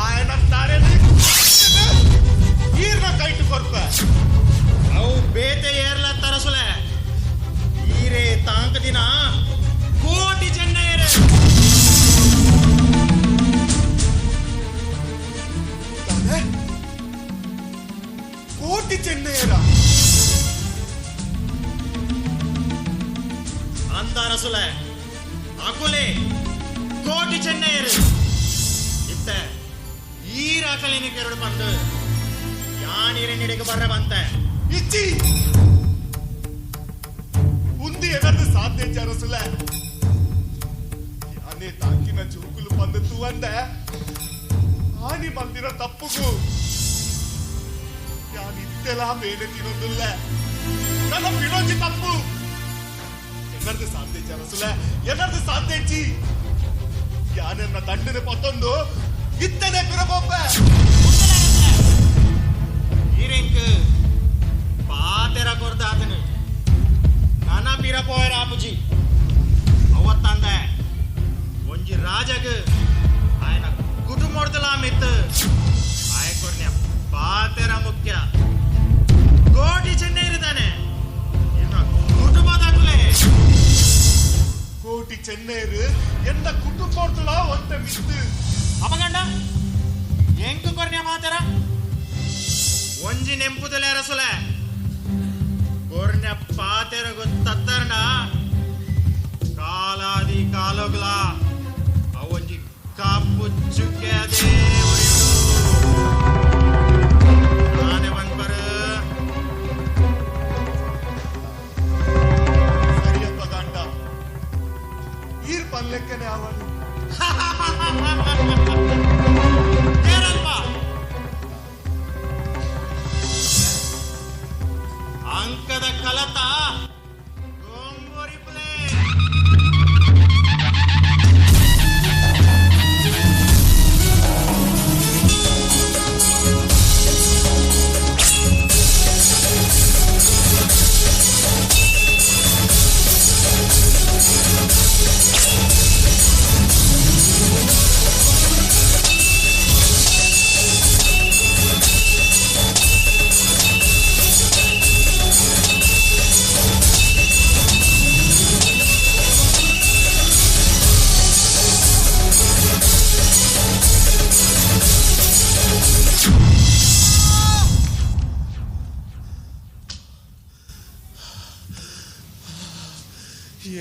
S8: ಆಯನ ತಾರೇನೆ ಈರ್ನ ಕೈಟು ಕೊರ್ಪ.
S15: ಅವು ಬೇತೆ ಏರ್ಲ ತರಸುಲೆ, ಈರೆ ತಾಂಕ ದಿನ ಕೋಟಿ ಚೆನ್ನಯ್ಯರು.
S8: ತಾನೆ ಕೋಟಿ ಚೆನ್ನಯ್ಯರ?
S15: ಅಂದ ಅರಸುಲೆ, ಅಕುಲೆ ಕೋಟಿ ಚೆನ್ನಯ್ಯರು. ಇತ್ತ ಈರಾಕಲಿನ ಕೆರಡು ಬಂದು ಯಾನೀರಿನಿಡೆಗೆ ಬರ್ರ ಬಂತೆ.
S8: ಇಚ್ಚಿ, ಉಂದಿ ಎನರ್ದು ಸಾಧ್ಯ ಅರಸುಲೆ? ಯಾನೇ ತಾಕಿನ ಚೂಕುಲು ಬಂದು ತೂವಂದೆ ಆನಿ ಮಂದಿರ ತಪ್ಪುಗು ಯಾನ್ ಇತ್ತೆಲ ಮೇನೆ ತಿನ್ನೊಂದುಲ್ಲ. ನನ್ನ ಪಿಡೊಂಜಿ ತಪ್ಪು. ಎನ್ನರ್ದು ಸಾಧ್ಯ ಅರಸುಲೆ? ಎನ್ನರ್ದು ಸಾಧ್ಯ? ಯಾನೆನ್ನ ದಂಡನೆ ಪತ್ತೊಂದು ಇತ್ತನೆ ಪಿರಪೊಪ್ಪೆ.
S15: ಈರೆಂಕ್ ಪಾತೆರ ಕೊರ್ದಾತನು ನನ ಪಿರ ಪೋಯರ ಆಪುಜಿ. ಅವತ್ತಂದೆ ಒಂಜಿ ರಾಜಗ್ ಆಯನ ಕುಟುಂಬಡ್ದಲ ಮಿತ್ತು ಆಯ ಕೊರ್ನ್ಯ ಪಾತೆರ ಮುಖ್ಯ. ಕೋಟಿ ಚೆನ್ನೈರಿದ್ದಾನೆ ಇನ್ನ ಕುಟುಂಬದಾಗ್ಲೇ.
S8: ಕೋಟಿ ಚೆನ್ನೈರು ಎನ್ನ ಕುಟುಂಬಡ್ದಲ ಒಂತೆ ಮಿತ್ತು.
S15: ಅಪಗಂಡ ಎಂಕು ಕೊರ್ನ್ಯ ಮಾತರ ಒಂಜಿ ನೆಂಪುದಲೆ ಅರಸುಲೆ, ಕೊರ್ನ್ಯ ಪಾತೆರ ಗೊತ್ತತ್ತರ್ಣ ಕಾಲಾದಿ ಕಾಲೋಗ್ಲ ಅವೊಂಜಿ ಕಾಪು ಚುಕ್ಕೆ ಅದೇ ಒರಿಯುಡು. ನಾನೇ ಬಂದ್ಬರ.
S8: ಸರಿಯಪ್ಪ ಗಂಡ, ಈರ್ ಪಲ್ಲೆಕ್ಕನೆ ಅವನು.
S15: ಏರಲ್ಪ ಅಂಕದ ಕಲತ ಗೊಂಗೊರಿಪ್ಲೆ.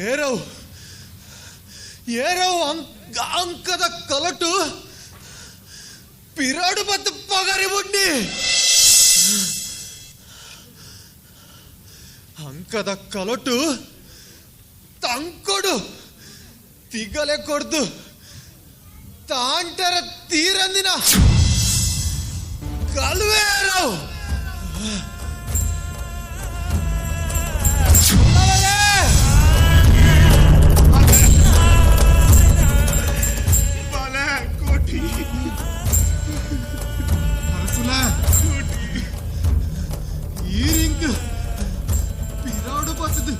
S1: ಏರವು ಏರವು ಅಂಕದ ಕಲಟು ಪಿರಾಡು ಮತ್ತು ಪಗರಿ ಬುಡ್ಡಿ ಅಂಕದ ಕಲಟು ತಂಕೊಡು ತಿಗಲೆ ಕೊಡ್ದು ತಾಂಟರ ತೀರಂದಿನ ಕಲ್ವೇರವು
S8: ಕೋಟಿ
S1: ಅರಸುಲ ಈ ರಿಂಗ್ ಪಿರಾಡು ಬತ್ತದು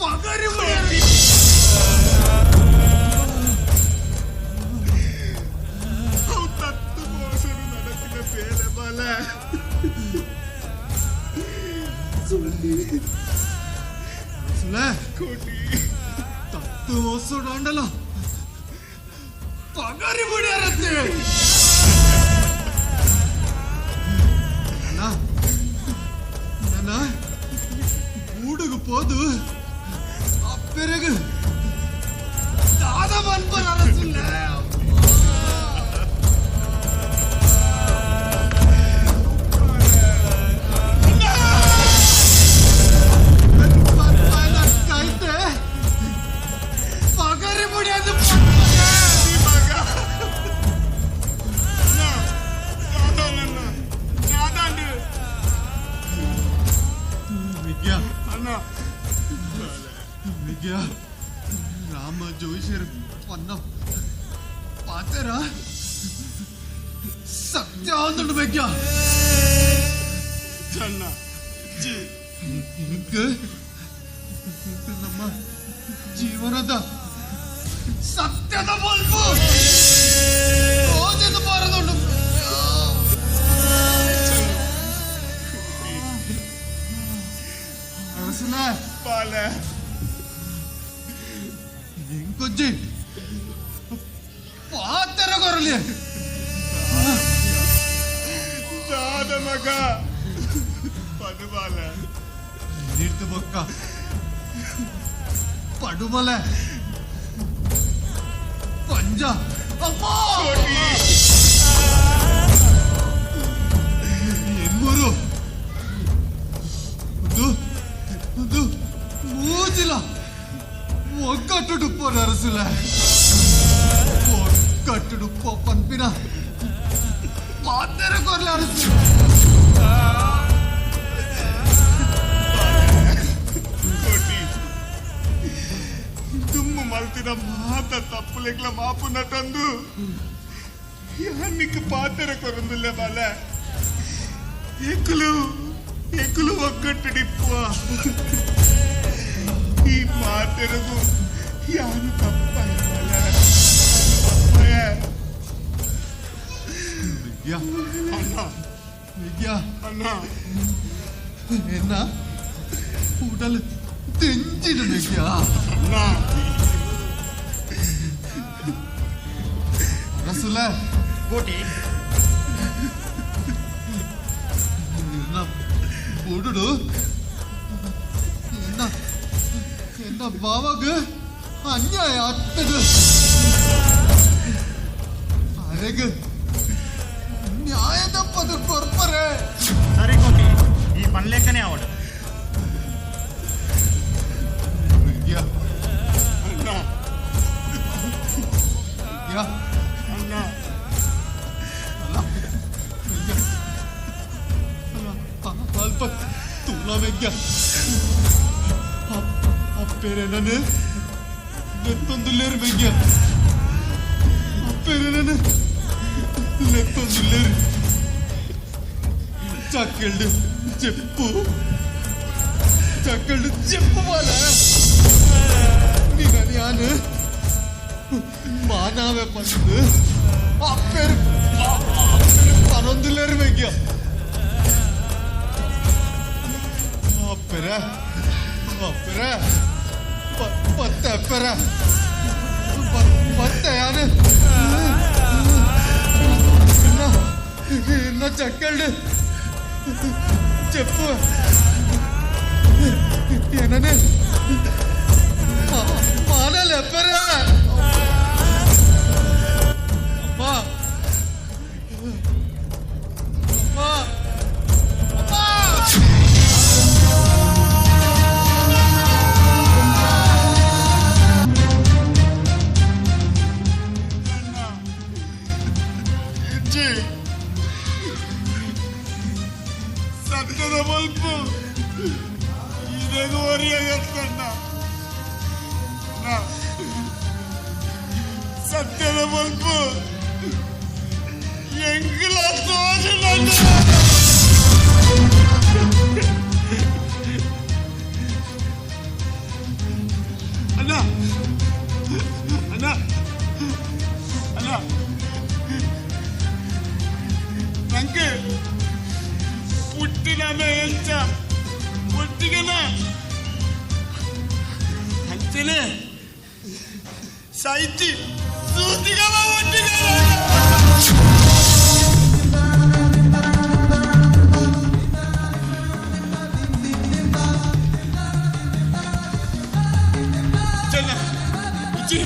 S1: ಪಗರಿ ಬುಡ್ಡಿ.
S8: ಅವು ತತ್ತು ಮೋಸಡು ನಡಕಿನ ಬೇಲೆ ಬಾಲೆ ಸುಳ್ಳಿ
S1: ಅರಸುಲ
S8: ಕೋಟಿ
S1: ತತ್ತು ಮೋಸಡು ಅಂಡಲ ಪಗರಿ ಬುಡಿಯಾರತ್ತೆ ನನ್ನ ನನ್ನ ಗೂಡುಗು ಪೋದು ಅಪ್ಪೆರಗು ದಾದ ಬನ್ಪರ ಅರಸುಲ್ಲ ಕಾಯ್ತೆ ಪಗರಿ ಬುಡಿಯೋದು ವಿದ್ಯಾ
S8: ಅಣ್ಣ
S1: ವಿದ್ಯಾ ರಾಮ ಜೋಯಿಸರ್ ಪನ್ನ ಪಾತೆರ ಸತ್ಯ ಅಂದುಂಡು ವಿದ್ಯಾ
S8: ಚಣ್ಣ ಜಿ
S1: ಇಂಕ್ ನಮ್ಮ ಜೀವನದ ಸತ್ಯದ ಬಲ್ಬು ತೋಜದು ಬಾರದುಂಡು ಅರಸುಲ
S8: ಬಾಲೆ
S1: ಇಂಕೊಂಜಿ ಪಾತೆರ ಕೊರಲಿ
S8: ದಾದ ಮಗ ಪದು ಬಾಲೆ
S1: ನೀರ್ದು ಬೊಕ್ಕ ಪಡುಮಲೆ ಪಂಜ ಅಮ್ಮ ಎನ್ಮೂರು ಒಂದು ಒಂದು ಮೂಜಿಲ ಒಗ್ಗಟ್ಟುಡುಪ್ಪೋ ಅರಸುಲ ಒಗ್ಗಟ್ಟುಡುಪ್ಪೋ ಪನ್ಪಿನ ಪಾತೆರ ಕೊರ್ಲ ಅರಸುಲ
S8: ಕೋಟಿ ದುಮ್ಮು ಮಲ್ತಿನ ಮಾತ ತಪ್ಪುಲೆಗ್ಲ ಮಾಪುನ ತಂದು ಯಾನಿಕ್ ಪಾತೆರ ಕೊರಂದುಲ್ಲೆ ಬಾಲೆ ಎಕ್ಕುಲು ಎಕ್ಕುಲು ಒಗ್ಗಟ್ಟುಡಿಪ್ಪುವ ಈ ಪಾತೆರಗು ಯಾನು ತಪ್ಪಾಯ ಬಾಲೆ ತಪ್ಪಾಯ
S1: ವಿದ್ಯಾ
S8: ಅಣ್ಣ
S1: ವಿದ್ಯಾ
S8: ಅಣ್ಣ
S1: என்ன உடல் தெஞ்சிடுமையா
S8: ಅಣ್ಣ
S1: அரசுல
S15: ಕೋಟಿ
S1: என்ன பொடுடு என்ன என்ன ಬಾವಾಗ ಅನ್ಯಾಯ ಆಗ್ತದೆ ಅರೆಗ ನ್ಯಾಯದ ಪದ ಕೊರ್ಪರೆ
S15: ಸರಿ ಕೋಟಿ ಈ ಪನ್ಲೇಖನೇ ಅವಳು
S1: ವಿದ್ಯಾ
S8: ಅಣ್ಣ
S1: ವಿದ್ಯಾ
S8: ಅಣ್ಣ
S1: ಅಲ್ಲ ವಿದ್ಯಾ ಅಲ್ಲ ಅಲ್ಪ ತುಲ ವಿದ್ಯಾ ಅಪ್ಪೇರೆ ನಾನು ಲೆತ್ತೊಂದುಲ್ಲೇರು ವಿದ್ಯಾ ಅಪ್ಪೇರೆ ನಾನು ಲೆತ್ತೊಂದುಲ್ಲೇರು ಚಕ್ಕೆಳ್ಳು చెప్పు ಚಕ್ಕೆಳ್ಳು చెప్పು ಬಾಲ ನೀನು ಯಾನು ಮಾನವೇ ಪಂದು ಅಪ್ಪೇರು ಪನೊಂದುಲ್ಲೇರು ವಿದ್ಯಾ ಅಪ್ಪೆರೆ ಅಪ್ಪೆರೆ ಪತ್ತೆ ಅಪ್ಪೆರೆ ಪತ್ತೆ ಯಾನು ಇನ್ನ ಚಕ್ಕೆಳ್ಳು చెప్పు ಏನనే
S8: ಮಾನಲೆಪ್ಪರೆ ಅಪ್ಪ ಅಪ್ಪ ಅಪ್ಪ. ಇಜ್ಜಿ ಸತ್ಯದ ಬಲ್ಪು ಇದೆಗೂ ಒರಿಯಾಗತ್ತಣ್ಣ. ಸತ್ಯದ ಬಲ್ಪು ಎಂಗ್ಲ ತೋಜುಂಡಣ್ಣ. ಅಣ್ಣ ಅಣ್ಣ ಅಣ್ಣ, ನಂಗೆ ಪುಟ್ಟಿನ ಎಂಚ ಒಟ್ಟಿಗೆನ ಅಂಚನೆ ಸಾಹಿತಿ ಸೂತಿಗಲ ಒಟ್ಟಿಗೆ. ಚೆನ್ನ ಇಜ್ಜಿ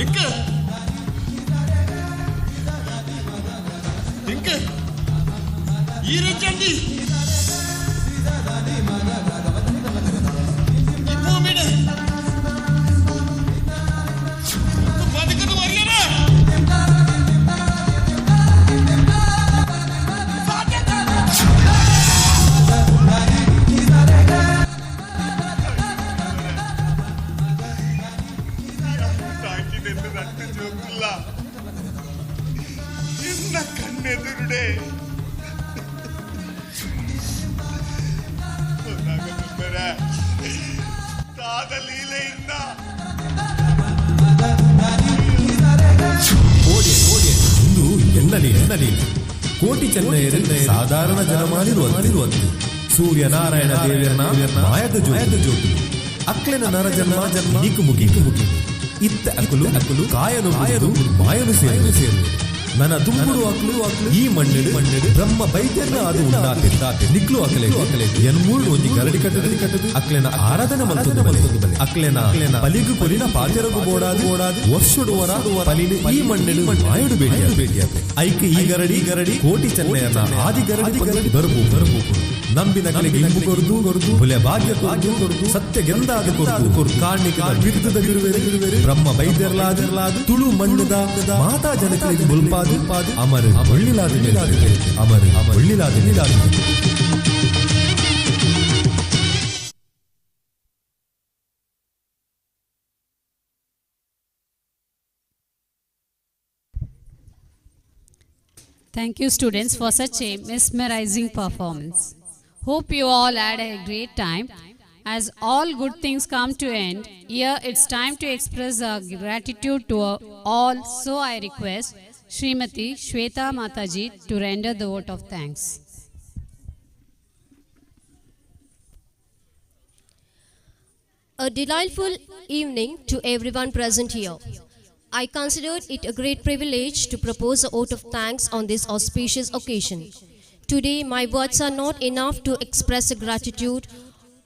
S8: ಎಂಕ ಎಂಕ ಈರಂಚಂಡಿ ಈ ಭೂಮಿಡ ಬದುಕದು ಮರ್ಯಾದ. ಸಾಕಿದೆಂದು ನಟ್ಟು ಜೋಕುಲ್ಲ ಇನ್ನ ಕಣ್ಣೆದುರುಡೆ ತಾದ ಲೀಲೆಯಿಂದ.
S9: ಇಂದು ಎನ್ನಲಿ ಎನ್ನಲಿ ಕೋಟಿ ಚೆನ್ನೈಯರು ಸಾಧಾರಣ ಜನಮಾನಿರುವಂತಿರುವಂತೆ ಸೂರ್ಯನಾರಾಯಣ ದೇವರನ ಮಾಯದ ಜೋತ ಜೋತು ಅಕ್ಲೆನ ನರ ಜನ್ಮ ಜನ್ಮ ನೀಕು ಮುಗಿ ಮುಗಿ ಇತ್ತ ಅಕುಲು ಅಕುಲು ಕಾಯನು ಕಾಯನು ಮಾಯನು ಸೇರು ಸೇರು ನನ್ನ ದುಂಬುಡು ಅಕ್ಲು ಅಕ್ಲು ಈ ಮಣ್ಣೆಡು ಮಣ್ಣೆಡು ಬ್ರಹ್ಮ ಬೈದ್ಯರ್ನ ಅದು ಉಂಡಾತೆ ನಿಕ್ಲು ಅಕಲೆ ಅಕಲೆ ಎನ್ಮೂಳು ಒಂಜಿ ಗರಡಿ ಕಟ್ಟದು ಕಟ್ಟದು ಅಕ್ಲೆನ ಆರಾಧನೆ ಮಲ್ತೊಂದು ಬಲೆ ಅಕ್ಲೆನ ಅಕ್ಲೆನ ಬಲಿಗು ಕೊರಿನ ಪಾತೆರಗು ಬೋಡಾದು ಬೋಡಾದು ವರ್ಷಡು ವರ ಪಲಿನ ಈ ಮಣ್ಣೆಡು ಮಾಯಡು ಬೇಟಿಯ ಬೇಟಿಯಾತೆ ಐಕೆ ಈ ಗರಡಿ ಗರಡಿ ಕೋಟಿ ಚೆನ್ನಯ್ಯನ ಆದಿ ಗರಡಿ ಗರಡಿ ಬರಬು ಬರಬು ನಂಬಿನ ಕಲೆಗೆ ಇಂಬು ಕೊರ್ದು ಕೊರ್ದು ಬುಲೆ ಭಾಗ್ಯ ಕೊರ್ದು ಕೊರ್ದು ಸತ್ಯ ಗೆಂದಾದ ಕೊರ್ದು ಕೊರ್ದು ಕಾರ್ಣಿಕದ ಬಿರುದದ ಬಿರುವೆರೆ ಬಿರುವೆರೆ ಬ್ರಹ್ಮ ಬೈದ್ಯರ್ಲಾದ ತುಳು ಮಣ್ಣದ ಮಾತಾ ಜನಕಲಿಗೆ ಬುಲ್ಪಾದು ಅಮರು ಒಳ್ಳಿಲಾದ ಅಮರು ಒಳ್ಳಿಲಾದ.
S2: Thank you, students, for such a mesmerizing performance. Hope you all had a great time. As all good things come to end, here it's time to express our gratitude to all. So I request Srimati Shweta Mataji to render the vote of thanks.
S21: A delightful evening to everyone present here. I considered it a great privilege to propose a vote of thanks on this auspicious occasion. Today, my words are not enough to express gratitude.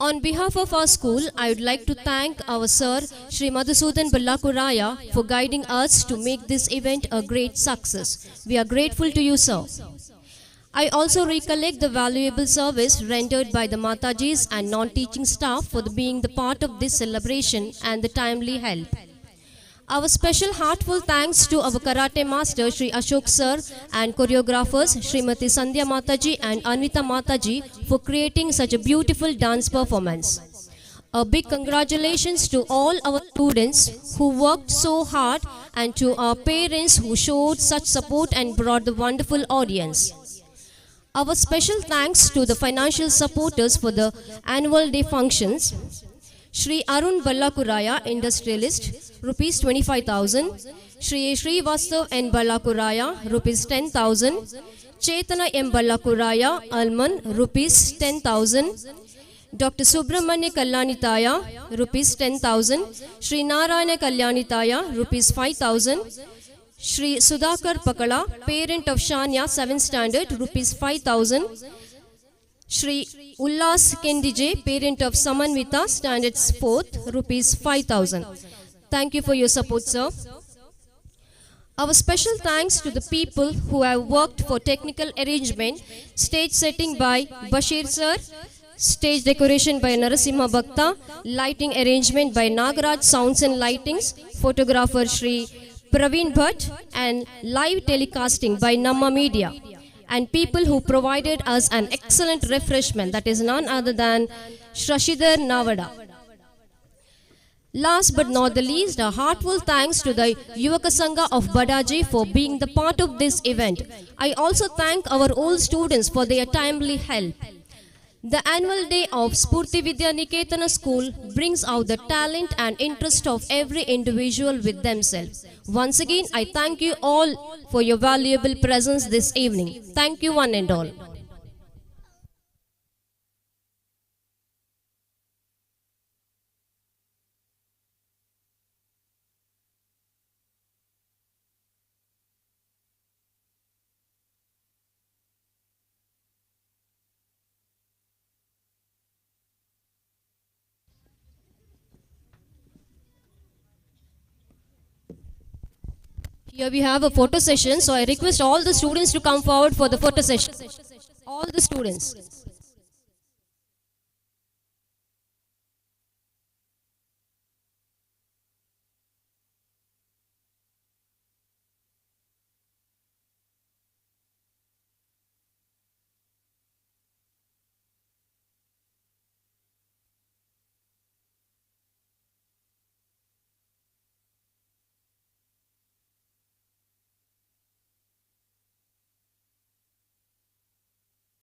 S21: On behalf of our school, I would like to thank our sir, Sri Madhusudan Ballakuraya, for guiding us to make this event a great success. We are grateful to you, sir. I also recollect the valuable service rendered by the Matajis and non-teaching staff for the being the part of this celebration and the timely help. Our special heartful thanks to our karate master Sri Ashok sir and choreographers Srimati Sandhya Mataji and Anvita Mataji for creating such a beautiful dance performance. A big congratulations to all our students who worked so hard and to our parents who showed such support and brought the wonderful audience. Our special thanks to the financial supporters for the annual day functions. Shri Arun Ballakuraya, industrialist, rupees 25,000. Shri Srivastav N. Ballakuraya, rupees 10,000. Chetana M. Ballakuraya, Alman, rupees 10,000. Dr. Subramanya Kalyanitaya, rupees 10,000. Shri Narayana Kalyanitaya, rupees 5,000. Shri Sudhakar Pakala, parent of Shanya, 7th standard, rupees 5,000. Shri Ullas Kendije, parent of Samanvita, standards 4th, rupees 5,000. Thank you for your support, sir. Our special thanks to the people who have worked for technical arrangement, stage setting by Bashir sir, stage decoration by Narasimha Bhakta, lighting arrangement by Nagaraj Sounds and Lightings, photographer Shri Praveen Bhatt, and live telecasting by Namma Media, and people who provided us an excellent refreshment, that is none other than Shashidhar Navada. Last but not the least, a heartful thanks to the Yuvaka Sangha of Badaji for being the part of this event. I also thank our old students for their timely help. The annual day of Spurti Vidya Niketana School brings out the talent and interest of every individual with themselves. Once again, I thank you all for your valuable presence this evening. Thank you one and all. Here we have a photo session, so I request all the students to come forward for the photo session. All the students.